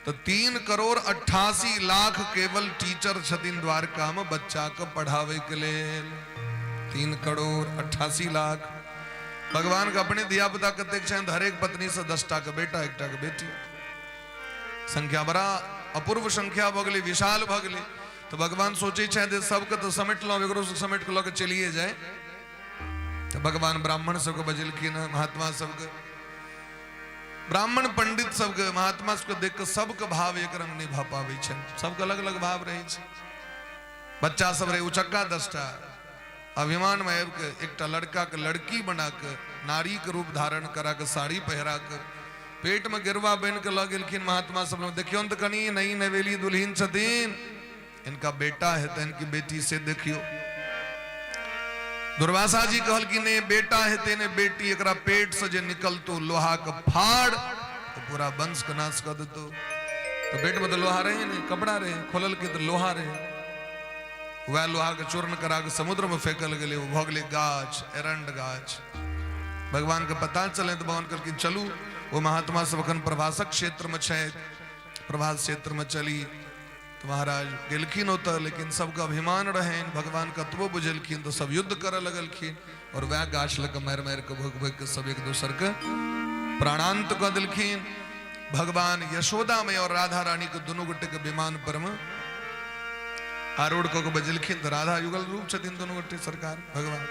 तऽ 3,88,00,000 केवल टीचर छथिन द्वारका में बच्चा के पढ़ावे के लेल। 3,88,00,000। भगवान के अपने धिया पुता कतेक छनि? हरेक पत्नी से 10 टा के बेटा, 1 के बेटी। संख्या बड़ा अपूर्व संख्या भऽ गेलै, विशाल भऽ गेलै। तऽ भगवान सोचै छथि जे सबके तऽ समेटलहुँ, एकरो समेट कऽ लऽ कऽ चलिए जाय। तऽ भगवान ब्राह्मण सबके बजेलखिन हँ, महात्मा सबके, ब्राह्मण पंडित सबके, महात्मा सबके देख कऽ सबके भाव एक रंग नहि भऽ पाबै छनि, सबके अलग अलग भाव रहै छै। बच्चा सब रहै उचक्का 10टा, अभिमान में आबि कऽ एकटा लड़का के लड़की बना कऽ नारी के रूप धारण करा कऽ साड़ी पहिरा कऽ पेट में गेरुआ बनि कऽ लऽ गेलखिन महात्मा सब लग। देखियौ तऽ कनि नई नवेली दुल्हिन छथिन, इनका बेटा हेतनि कि बेटी से देखियौ। दुर्वासा जी कहलखिन ने बेटा हेतै ने बेटी, एकरा पेट से जे निकलतो लोहा के फाड़ तो पूरा वंश के नाश कर देतो। तो पेट में तो लोहा रहे ने, कपड़ा रहे, खोलल के तो लोहा रहे। वह लोहा के चूर्ण करा के समुद्र में फेंकल गेलै, ओ भऽ गेलै गाछ, एरंड गाछ। भगवान के पता चले तो भगवान कहलखिन चलू, वो महात्मा सब अखन प्रभासक क्षेत्र में छथि, प्रभास क्षेत्र में चली। तो महाराज गेलखिन ओतऽ, लेकिन सबके अभिमान रहनि। भगवान कतबो बुझेलखिन तो सब युद्ध करऽ लगलखिन और वएह गाछ लऽ कऽ मारि मारि कऽ भोगि भोगि कऽ सब एक दोसर के प्राणांत कऽ देलखिन। भगवान यशोदा में और राधा रानी के दुनू गोटे के विमान पर में आरूढ़ कऽ के बजेलखिन। तऽ राधा युगल रूप छथिन दुनू गोटे सरकार। भगवान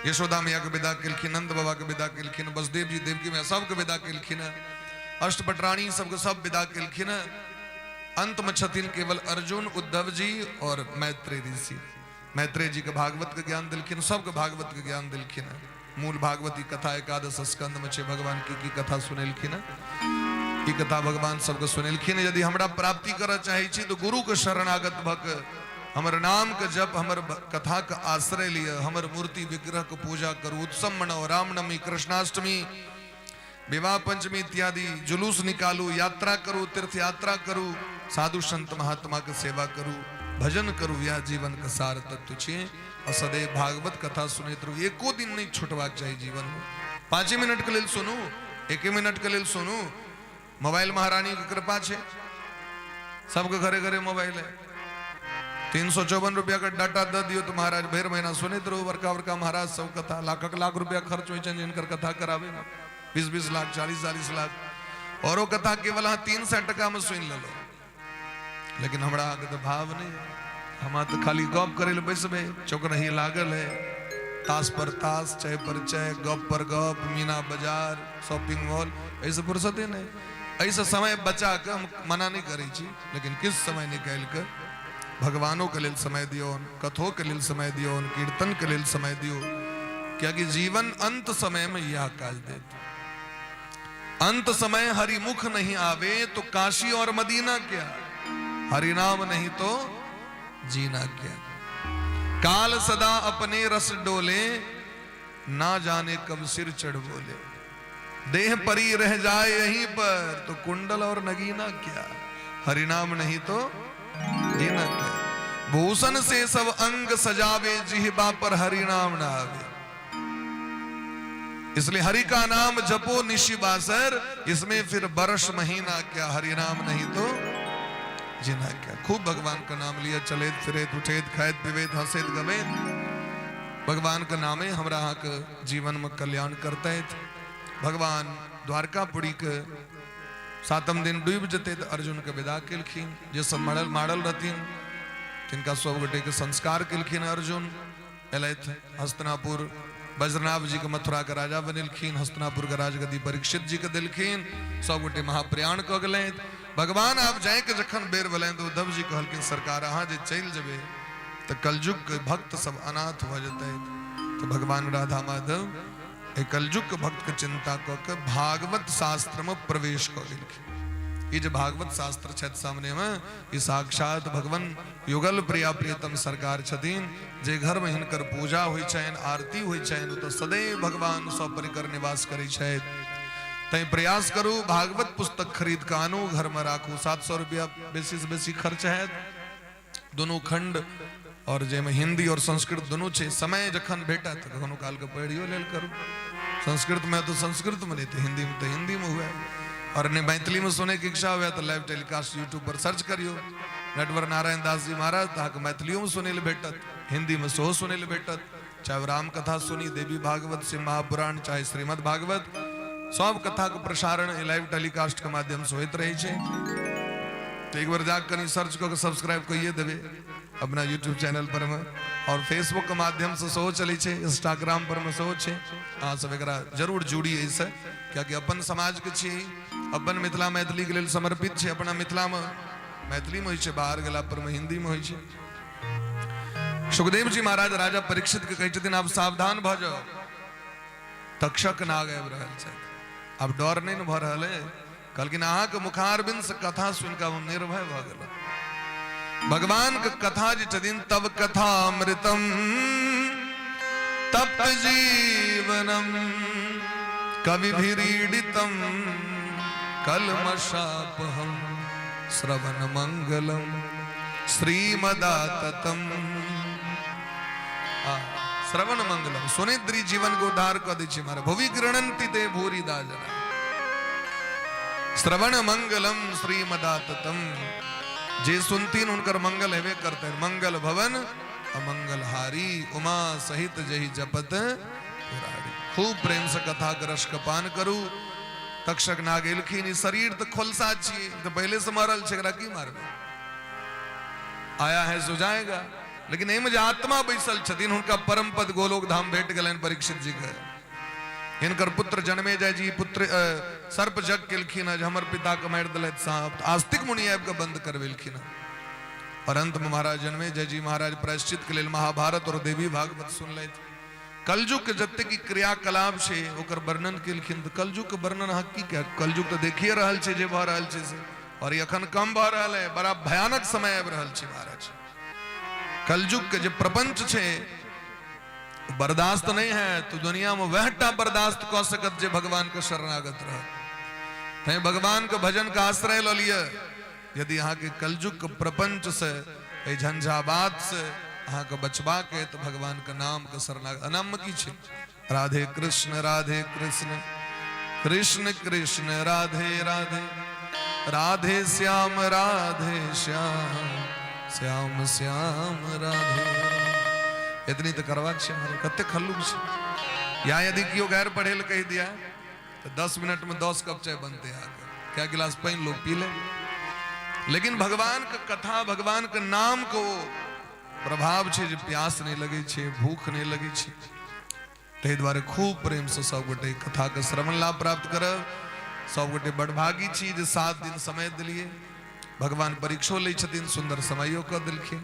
यशोदा मैया के विदा केलखिन, नंद बाबा के विदा केलखिन, वसुदेव जी देवकी मैया सबके विदा केलखिन, अष्टपटरानी सबके सब विदा केलखिन। अंत में छथिन केवल अर्जुन, उद्धव जी और मैत्रेय ऋषि। मैत्रेय जी के भागवत के ज्ञान देलखिन, सबके भागवत के ज्ञान देलखिन। मूल भागवती कथा एकादश स्कंद में छै, भगवान की की कथा सुनेलखिन, ई कथा भगवान सबके सुनेलखिन। यदि हमरा प्राप्ति करऽ चाहै छी तऽ गुरु के शरणागत भऽ के हमर नाम के जप, हमर कथा के आश्रय लिअ, हमर मूर्ति विग्रह के पूजा करू, उत्सव मनाओ, रामनवमी, कृष्णाष्टमी, विवाह पंचमी इत्यादि जुलूस निकालू, यात्रा करू, तीर्थ यात्रा करू, साधु संत महात्मा के सेवा करू, भजन करू। यह जीवन के सार तत्व छियै। और सदैव भागवत कथा सुनैत रहू, एको दिन नहीं छुटबाक चाही जीवन में। 5 मिनट के लेल सुनू, 1 मिनट के लेल सुनू। मोबाइल महारानी के कृपा छै, सबके घरे घरे मोबाइल है। 354 रुपया के डाटा दऽ दियौ तऽ महाराज भरि महीना सुनैत रहू। बड़का बड़का महाराज सब कथा, लाखक लाख रुपया खर्च होइ छनि जिनकर कथा कराबै में, 20-20 लाख, 40-40 लाख। औरो कथा केवल अहाँ 300 टका में सुनि लेलहुँ, लेकिन हमरा अहाँके तऽ भाव नहि। हमरा तऽ खाली गप करै लए बैसबै, चौकरही लागल है, ताश पर ताश, चाय पर चाय, गप पर गप, मीना बाजार, शॉपिंग मॉल, एहिसँ फुर्सते नहि। एहिसँ समय बचा कऽ हम मना नहि करै छी, लेकिन किछु समय निकालि कऽ भगवानोके लेल समय दियौन, कथोके लेल समय दियौन, कीर्तनके लेल समय दियौ, कियाकि जीवन अंत समयमे इएह काज देत। अंत समय हरिमुख नहीं आवे तो काशी और मदीना क्या, हरिनाम नहीं तो जीना क्या। काल सदा अपने रस डोले, ना जाने कब सिर चढ़ बोले। देह परी रह जाए यहीं पर तो कुंडल और नगीना क्या, हरिनाम नहीं तो जीना क्या। भूषण से सब अंग सजावे, जिहबा पर हरिनाम ना आवे। इसलिए हरि का नाम जपो निशिबासर, इसमें फिर बरस महीना क्या, हरि नाम नहीं तो जीना क्या। खूब भगवान का नाम लिया, चलेत फिरेत, उठेत, खाएत पिबेत, हंसेत गवेत, भगवान का नामे हमरा अहाँके जीवन में कल्याण करते। भगवान द्वारकापुरी के सातम दिन डूबि जेतै तऽ अर्जुन के विदा केलखिन। जे सब मरल मारल रहथिन तिनका सब गोटे के संस्कार केलखिन। अर्जुन एलथि हस्तिनापुर, वज्रनाभ जी के मथुरा के राजा बनेलखिन, हस्तिनापुर के राजगद्दी परीक्षित जी के देलखिन। सब गोटे महाप्रयाण कऽ गेलथि। भगवान आब जायके जखन बेर भेलनि तऽ उद्धव जी कहलखिन, सरकार अहाँ जे चलि जेबै तऽ कलयुग के भक्त सब अनाथ भऽ जेतै। तऽ भगवान राधा माधव एहि कलयुग के भक्त के चिंता कऽ के भागवत शास्त्र में प्रवेश कऽ गेलखिन। ई जे भागवत शास्त्र छथि सामने में, ई साक्षात भगवान युगल प्रिया प्रियतम सरकार छथिन। जे घर में हिनकर पूजा होइ छनि, आरती होइ छनि, ओतऽ सदैव भगवान सपरिकर निवास करै छथि। तैं प्रयास करू, भागवत पुस्तक खरीद कऽ आनू, घर में राखू। 700 रुपया बेसी से बेसी खर्च हैत, दुनू खंड, और जाहिमे हिंदी और संस्कृत दुनू छै। समय जखन भेटत तऽ कखनो कालके पढ़ियो लेल करू। संस्कृतमे तऽ संस्कृतमे, नहि तऽ हिन्दीमे तऽ हिन्दीमे हुए, और नहि मैथिलीमे सुनैके इच्छा हुए तऽ लाइव टेलीकास्ट यूट्यूब पर सर्च करियौ नटवर नारायण दास जी महाराज, तऽ अहाँके मैथिलियोमे सुनै लए भेटत, हिन्दीमे सेहो सुनै लए भेटत। चाहे राम कथा सुनी, देवी भागवत, शिव महापुराण, चाहे श्रीमद् भागवत, सब कथाके प्रसारण लाइव टेलीकास्टके माध्यमसँ होइत रहै छै। तऽ एक बेर जाके कनि सर्च कऽ के सब्सक्राइब कइए देबै अपना यूट्यूब चैनल पर मे, और फेसबुक के माध्यम से सेहो चलै छै, इंस्टाग्राम पर मे सेहो छै। अहाँ सब एकरा जरूर जुड़ी एहिसँ, कियाकि अपन समाजके छी, अपन मिथिला मैथिलीके लेल समर्पित छै। अपना मिथिलामे मैथिलीमे होइ छै, बाहर गेला पर मे हिन्दीमे होइ छै। सुखदेव जी महाराज राजा परीक्षित के कहै छथिन, आब सावधान भऽ जाउ, तक्षक नाग आबि रहल छथि। आब डर नहि ने भऽ रहल है? कहलखिन, अहाँके मुखारबिंद से कथा सुनि कऽ हम निर्भय भऽ गेलहुँ। भगवान के कथा जे छथिन, तब कथा अमृतम तप्त जीवनम कविभिरीडितम कलमशापहम श्रवण मंगलम श्रीमदाततम। श्रवण मंगलम सुनिद्री जीवन के उद्धार कऽ दै छै महाराज। भुवि गृणंति ते भूरि दा जना। श्रवण मंगलम श्रीमदाततम, जे सुनतीन हुनकर मंगल हेबे करतनि। मंगल भवन अमंगल हारी, उमा सहित जहि जपत पुरारी। खूब प्रेम से कथा के रस के पान करू। तक्षक नाग एलखिन, ई शरीर तऽ खोलसा छियै, तऽ पहिले से मरल छै, एकरा की मारबै, आया है सो जाएगा। लेकिन एहिमे जे आत्मा बैसल छथिन, हुनका परम पद गोलोक धाम भेट गेलनि परीक्षित जी के। हिनकर पुत्र जन्मे जाय जी पुत्र सर्प जग केलखिन जे हमर पिता के मारि देलथि सांप, आस्तिक मुनि आबि कऽ बंद करवेलखिन। और अंत में महाराज जन्मे जय जी महाराज प्रायश्चित के लेल महाभारत और देवी भागवत सुनलथि। कलयुग के जतेक क्रियाकलाप छै ओकर वर्णन केलखिन। तऽ कलयुग के वर्णन अहाँ की कह, कलयुग तऽ देखिए रहल छै जे भऽ रहल छै से, और एखन कम भऽ रहल है, बड़ा भयानक समय आबि रहल छै महाराज। कलयुग के जे प्रपंच छै बर्दाश्त नहीं है, तो दुनिया में वह टा बर्दाश्त कऽ सकत जे भगवान के शरणागत रहत। तैं भगवान के भजन के आश्रय लऽ लिअ। यदि अहाँके कलयुग के प्रपंच से, एहि झंझावात से अहाँके बचबाक है तऽ भगवान के नाम के शरणागत। नाम में की छै? राधे कृष्ण राधे कृष्ण कृष्ण कृष्ण राधे राधे, राधे श्याम राधे श्याम श्याम श्याम राधे। एतनी तऽ करबाक छै महाराज, कतेक हल्लुक छै। या यदि केओ गैर पढ़े लए कहि दिया तऽ 10 मिनट में 10 कप चाय बनते अहाँके। कए गिलास पानि लोक पी ले। लेकिन भगवान के कथा, भगवान के नाम के ओ प्रभाव छै जे प्यास नहि लगै छै, भूख नहि लगै छै। ताहि दुआरे खूब प्रेमसँ सभगोटे कथाके श्रवण लाभ प्राप्त करब। सभगोटे बडभागी छी जे 7 दिन समय दिलियै। भगवान परीक्षो लै छथिन, सुन्दर समयो कऽ देलखिन।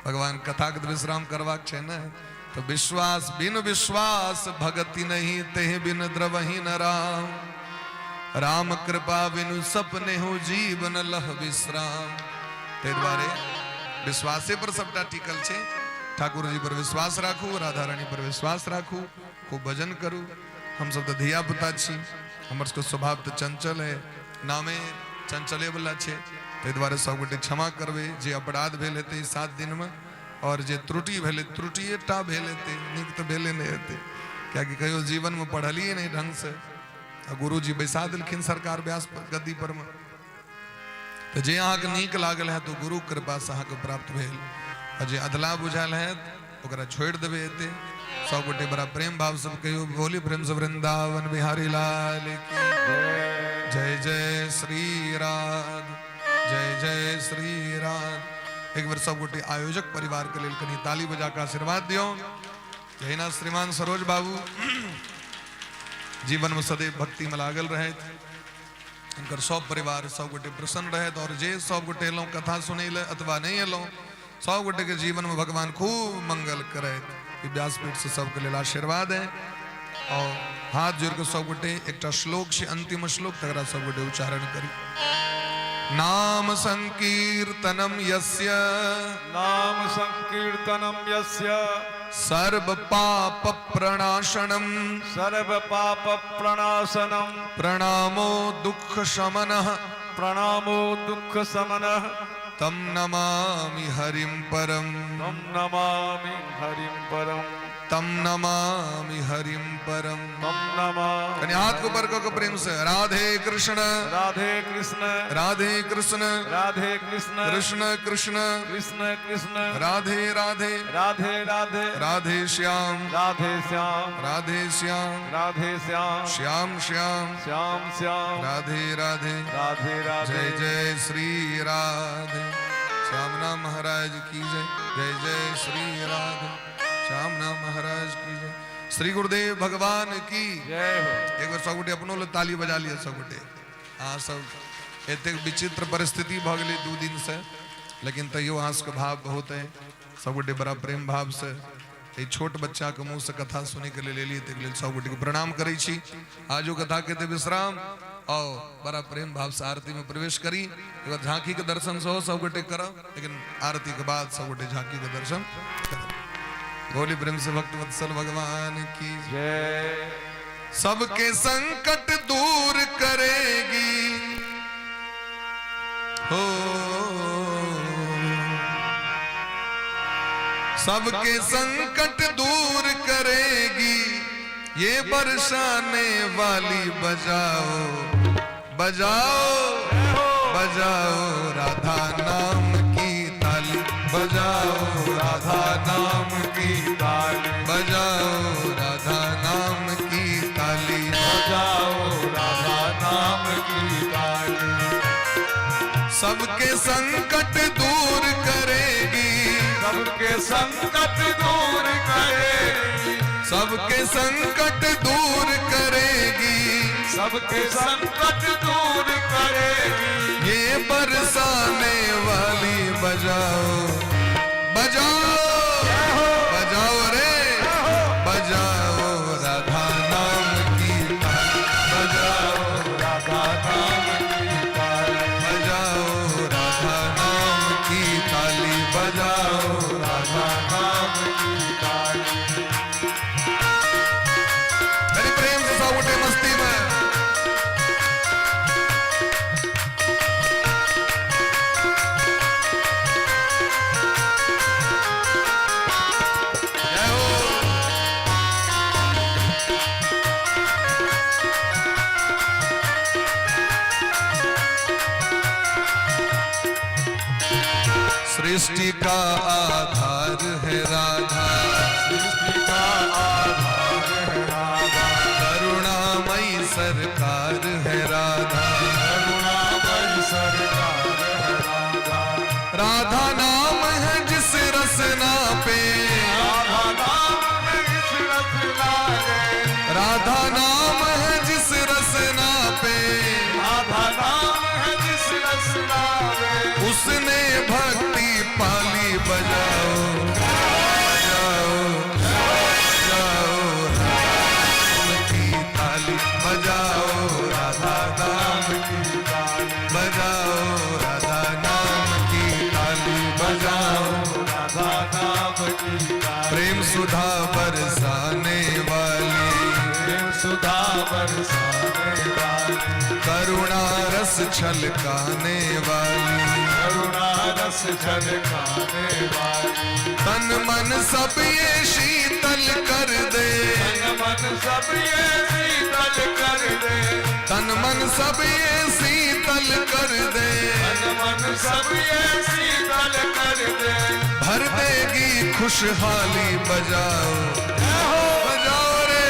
भगवान कथाके विश्राम करबाक छै ने, तऽ विश्वास बिन विश्वास भगति नहीं, तेह बिन द्रवहि न राम। राम कृपा बिनु सपने हो जीवन लह विश्राम। ताहि दुआरे विश्वासे पर सबटा टिकल छै। ठाकुर जी पर विश्वास राखू, राधा रानी पर विश्वास राखू, खूब भजन करू। हम सब तऽ धिया पुता छी, हमर सबके स्वभाव तऽ चंचल है, नामे चंचले वाला छै। ताहि दुआरे सबगोटे क्षमा करबै जे अपराध भेल हेतै 7 दिनमे, और जे त्रुटि भेलै, त्रुटिए टा भेल हेतै, नीक तऽ भेले नहि हेतै, कियाकि कहियो जीवनमे पढ़लियै नहि ढङ्गसँ, आ गुरुजी बैसा देलखिन सरकार व्यास गद्दी पर मे। तऽ जे अहाँके नीक लागल हैत ओ गुरु कृपासँ अहाँके प्राप्त भेल, आ जे अधलाह बुझायल हैत ओकरा छोड़ि देबै एते। सबगोटे बड़ा प्रेम भाव सब कहियो, बोली प्रेम से वृंदावन बिहारी लाल की जय। जय श्री राध, जय जय श्री राध। एक बेर सबगोटे आयोजक परिवार के लेल कनि ताली बजा के आशीर्वाद दियौ। जहिना श्रीमान सरोज बाबू जीवन में सदैव भक्ति में लागल रहथि, हिनकर सब परिवार सब गोटे प्रसन्न रहथि, और जे सब गोटे एलहुँ कथा सुनै लए अथवा नहि एलहुँ, सब गोटे के जीवन में भगवान खूब मंगल करथि। ई व्यासपीठ से सबके लेल आशीर्वाद है। और हाथ जोड़ के सब गोटे एकटा श्लोक छै, अंतिम श्लोक, तकरा सब गोटे उच्चारण करी। नाम संकीर्तनम यस्य, नाम संकीर्तनम यस्य, सर्व पाप प्रणाशनम, सर्व पाप प्रणाशनम, प्रणामो दुख शमनः, प्रणामो दुख शमनः, तम नमामि हरिं परम, तम नमामि हरिं परम, तम नमामि हरिं परम, तम नमामि। कनि हाथ को ऊपर कऽ प्रेम से राधे कृष्ण, राधे कृष्ण, राधे कृष्ण, राधे कृष्ण, कृष्ण कृष्ण, कृष्ण कृष्ण, राधे राधे, राधे राधे, राधे श्याम, राधे श्याम, राधे श्याम, राधे श्याम, श्याम श्याम, श्याम श्याम, राधे राधे, राधे राधे। जय जय श्री राधे। श्याम नाम महाराज की जय। जय जय श्री राधे। श्याम नाम महाराज की जय। श्री गुरुदेव भगवान की जय हो। एक बेर सबगोटे अपनो ले ताली बजा लिअ सबगोटे। अहाँ सब एतेक विचित्र परिस्थिति भऽ गेलै 2 दिन से, लेकिन तैयो अहाँ सबके भाव बहुत है। सबगोटे बड़ा प्रेम भाव से एहि छोट बच्चा के मुँह से कथा सुनै के लेल एलियै, ताहिके लेल सबगोटे के प्रणाम करै छी। आजो कथा के ते विश्राम आओ बड़ा प्रेम भाव से आरती में प्रवेश करी। एक बार झांकी के दर्शन सेहो सबगोटे करब, लेकिन आरती के बाद सबगोटे झांकी के दर्शन करब। बोली प्रेम से भक्त वत्सल भगवान की जय। सबके संकट दूर करेगी हो, सबके संकट दूर करेगी ये बरसाने वाली। बजाओ बजाओ बजाओ राधा नाम की ताली, बजाओ राधा नाम की ताली, बजाओ राधा नाम की ताली, बजाओ राधा नाम की ताली। सबके संकट दूर करेगी, सबके संकट दूर करेगी, सबके संकट दूर करेगी, सबके संकट दूर करेगी ये बरसाने वाली। बजाओ बजाओ बजाओ रे बजाओ राधा नाम की ताली, बजाओ राधा नाम की ताली, बजाओ राधा नाम की ताली, बजाओ राधा नाम की ताली। मेरे प्रेम से सब उठे मस्ती में। जय हो। सृष्टि का आधार है राधा, सृष्टि का आधार है राधा, करुणामयी सरकार है राधा, करुणामयी राधा नाम की ताली। प्रेम सुधा बरसाने वाली, प्रेम सुधा बरसाने वाली, करुणा रस छलकाने वाली, करुणा रस झलकाने वाली, तन मन सब ये शीतल कर दे, तन मन सब ये शीतल कर दे, तन मन सब ये शीतल कर दे, तन मन सब ये शीतल कर दे, भर देगी खुशहाली। बजाओ बजाओ रे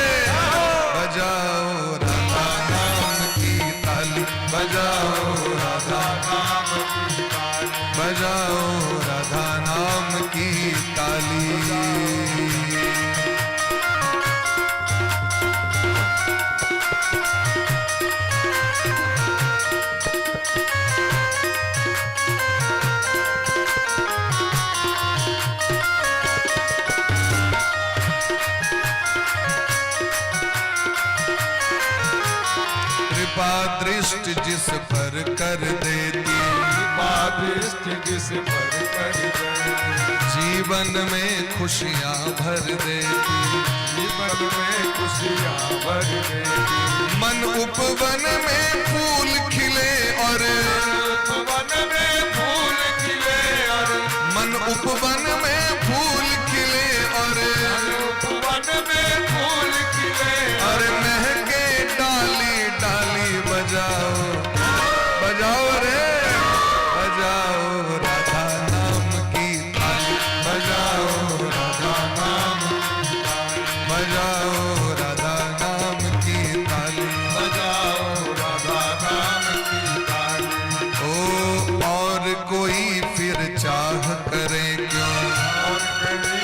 बजाओ राधा नाम की ताली, बजाओ राधा नाम की ताली, बजाओ राधा नाम की ताली। कृपा दृष्टि जिस पर कर देती, कृपा दृष्टि जिस पर कर दे, जीवन में खुशियां भर देती, जीवन में खुशियाँ भर देती, मन उपवन में फूल खिले और, उपवन में फूल खिले और, मन उपवन में फूल खिले और, उपवन में फूल खिले और महके डाली डाली। बजाओ बजाओ रे बजाओ राधा नाम की ताली, बजाओ राधा नाम की ताली, बजाओ राधा नाम की ताली, बजाओ राधा नाम की ताली। ओ और कोई फिर चाह करे क्यों, और कोई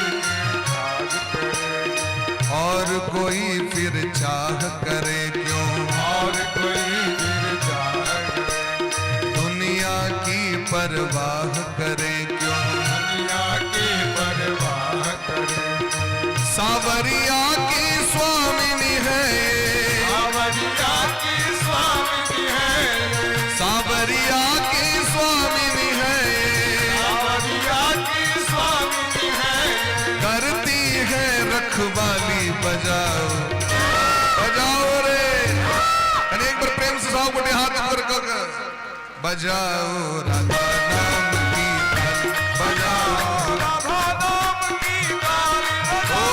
चाह करे, और कोई फिर चाह करे क्यों, और कोई फिर चाह करे, दुनिया की परवाह करे क्यों, दुनिया की परवाह करे। सावरिया की स्वामिनी है ये, सावरिया की स्वामिनी है, सावरिया की स्वामिनी है ये, सावरिया की स्वामिनी है, करती है रखवाली। बजाओ बजाओ रे, अरे एक बार प्रेम से साहब गोटे हाथ ऊपर कर बजाओ राधा नाम की ताली, बजाओ राधा नाम की ताली, ओ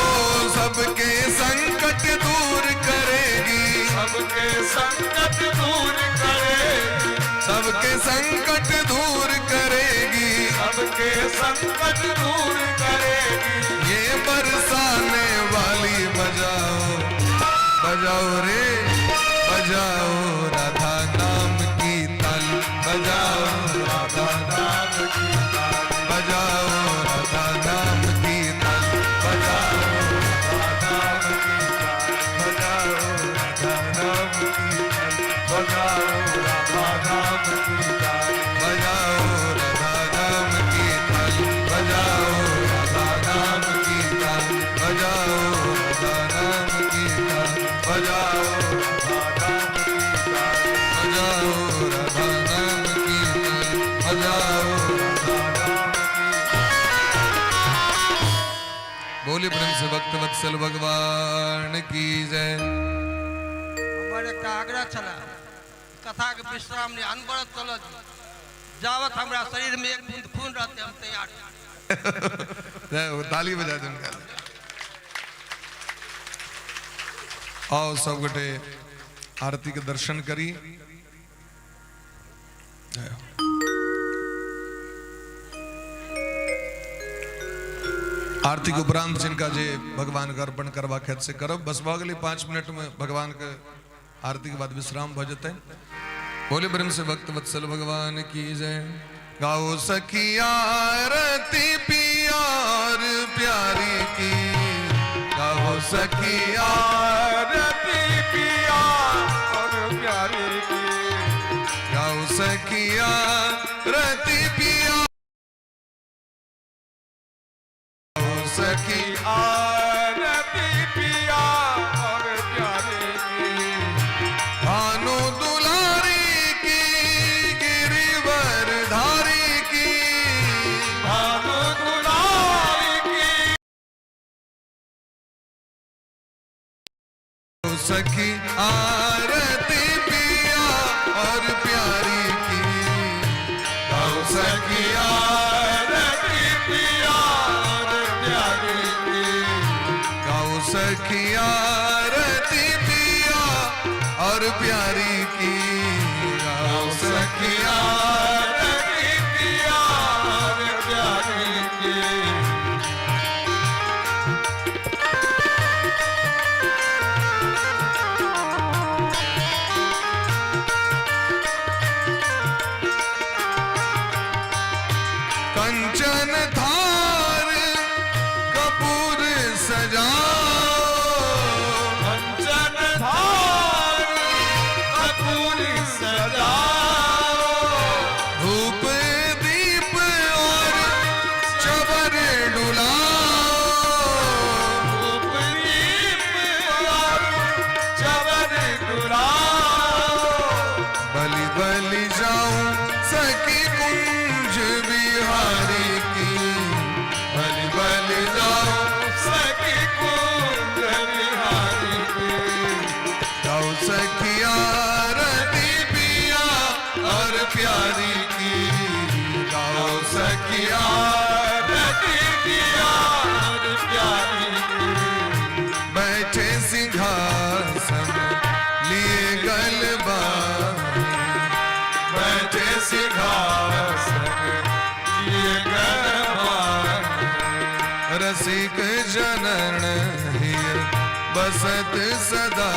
सबके संकट दूर करेगी, सबके संकट दूर करेगी, सबके संकट दूर करेगी, सबके संकट दूर करेगी, ये बरसाने वाली। बजाओ बजाओ रे बजाओ राधा नाम की ताली, बजाओ राधा नाम की ताली, बजाओ राधा नाम की ताली, बजाओ नाम की ताली, बजाओ राधा नाम की ताली, बजाओ राधा नाम की ताली, बजाओ राधा नाम की ताली, बजाओ राधा नाम की ताली, बजाओ राधा नाम की ताली, बजाओ राधा नाम की ताली, बजाओ राधा नाम की ताली, बजाओ राधा नाम की बोले प्रेम से भक्त वत्सल भगवान की जय। हमर एकटा आग्रह छलए, कथाके विश्राम नहि, अनवरत चलत, जावत हमरा शरीरमे एक बूंद खून रहतै हम तैयार छी। जय हो, ताली बजा दे उनका। आओ सब गोटे आरती के दर्शन करी। जय हो। आरती के उपरांत जिनका जे भगवान के अर्पण करवा खेत से करब, बस भऽ गेलै 5 मिनट में भगवान के आरती के बाद विश्राम भऽ जेतै। बोले प्रेम से भक्त वत्सल भगवान की जय। गाओ सखिया रति पियार प्यारी की, गाओ सखिया रति पिया और प्यारी की, गाओ सखिया रति पिया, गाओ सखी आरती पिया और प्यारी की, भानु दुलारी की, गिरिवर धारी की, भानु दुलारी सखी आरती पिया और प्यारी की। गाओ सखी आरती पिया और प्यारी की। गाओ सखी आरती पिया और प्यारी की। गाओ सखी आरती पिया और प्यारी की। कंचन थार कपूर सजाओ। कंचन थार कपूर सजाओ। धूप दीप और चवर डुलाओ। धूप दीप और चवर डुलाओ। बलि बलि जाऊं सखी कुंज बिहारी की। बलि बलि जाऊं सखी कुंज बिहारी की। गाओ सखी आरती पिया और प्यारी की। गाओ सखी आरती पिया और प्यारी की। बैठे सिंहासन लिए गलबा। बैठे सिंहासन लिए गरबानी। रसिक जनन हिय बसत सदा।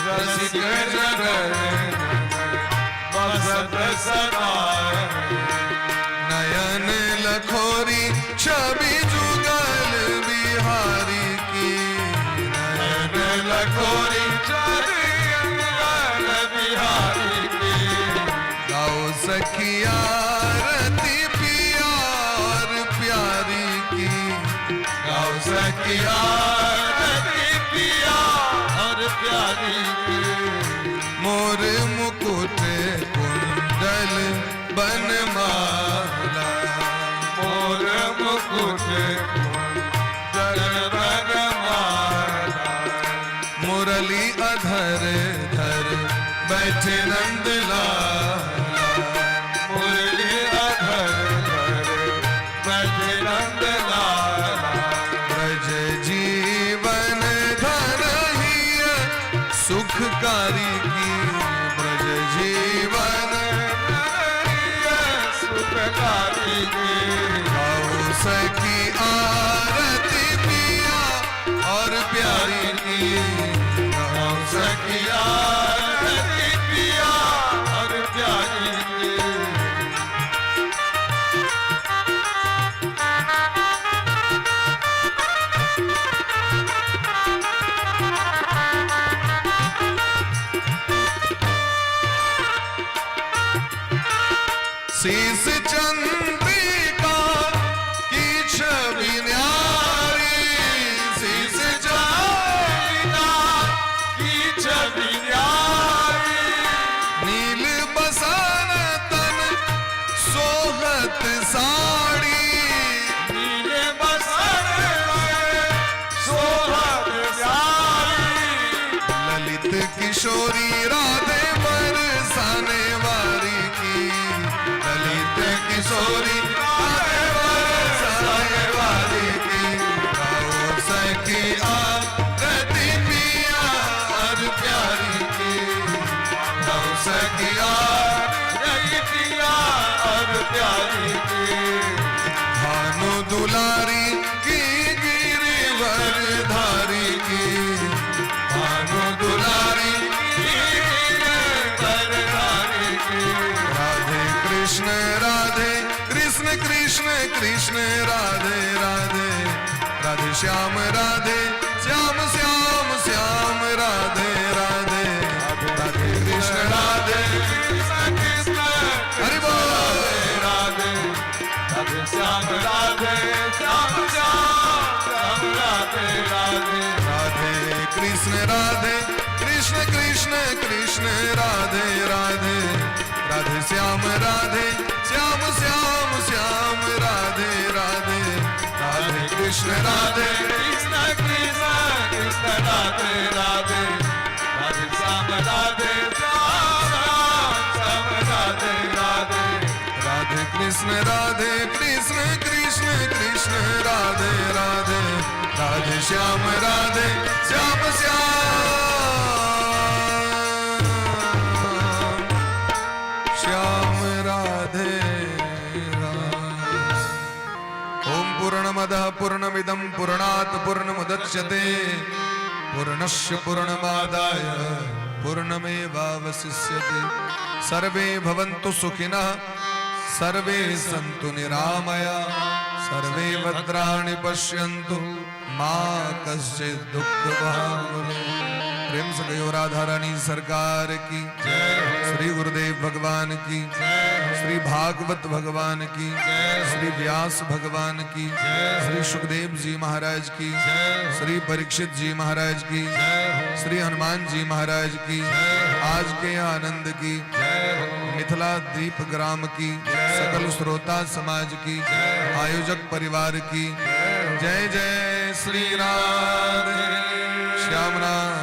रसिक जनन बसत सदा। नयन लखोरी छवि जुगल बिहारी की। नयन लखोरी चरण बिहारी की। गाओ सखिया रति पिया और प्यारी की। गाओ सखिया रति पिया और प्यारी की। मोर मुकुट कुंडल बनमाला। मोर मुकुट कुंडल बनमाला। मुरली अधर धर बैठे नंदलाला। मुरली अधर धर बैठे नंदलाला। ब्रज जीवन धर हिय सुखकारी की। ब्रज जीवन सुखकारी की। गाओ सखी आरती पिया और प्यारी की। गाओ सखी आरती पिया और प्यारी की। शीस चंद्रिका की छवि न्यारी। शीस चंद्रिका की छवि न्यारी। नील बसन तन सोहत साड़ी। नीले बसन सोहत साड़ी। ललित किशोरी राधे बरसाने वाली की। ललित किशोरी राधे बरसाने वाली की। गाओ सखी आरती पिया और प्यारी की। गाओ सखी आरती पिया और प्यारी की। भानु दुलारी की गिरिवर धारी की। भानु दुलारी की गिरिवर धारी की। राधे कृष्ण कृष्ण कृष्ण राधे राधे। राधे श्याम राधे श्याम श्याम श्याम राधे राधे। राधे कृष्ण राधे कृष्ण कृष्ण हरि बोल। राधे राधे श्याम राधे श्याम श्याम श्याम राधे राधे। राधे कृष्ण राधे कृष्ण कृष्ण कृष्ण राधे राधे। राधे श्याम राधे श्याम श्याम श्याम राधे राधे। राधे कृष्ण राधे कृष्ण कृष्ण राधे राधे, राधे श्याम राधे श्याम, श्याम राधे राधे। राधे कृष्ण राधे कृष्ण कृष्ण कृष्ण राधे राधे, राधे श्याम राधे श्याम श्याम श्याम राधे राधे। ॐ पूर्णमदः पूर्णमिदं पूर्णात् पूर्णमुदच्यते, पूर्णस्य पूर्णमादाय पूर्णमेवावशिष्यते। सर्वे भवन्तु सुखिनः, सर्वे सन्तु निरामया, सर्वे भद्राणि पश्यन्तु, मा कश्चित् दुःखभाग् भवेत्। प्रेम से कहो राधा रानी सरकार की जय, श्री गुरुदेव भगवान की जय, श्री भागवत भगवान की जय, श्री व्यास भगवान की जय, श्री सुखदेव जी महाराज की जय, श्री परीक्षित जी महाराज की जय, श्री हनुमान जी महाराज की जय, आज के आनंद की जय, मिथिला द्वीप ग्राम की सकल श्रोता समाज की, आयोजक परिवार की जय। जय श्री राधे श्याम।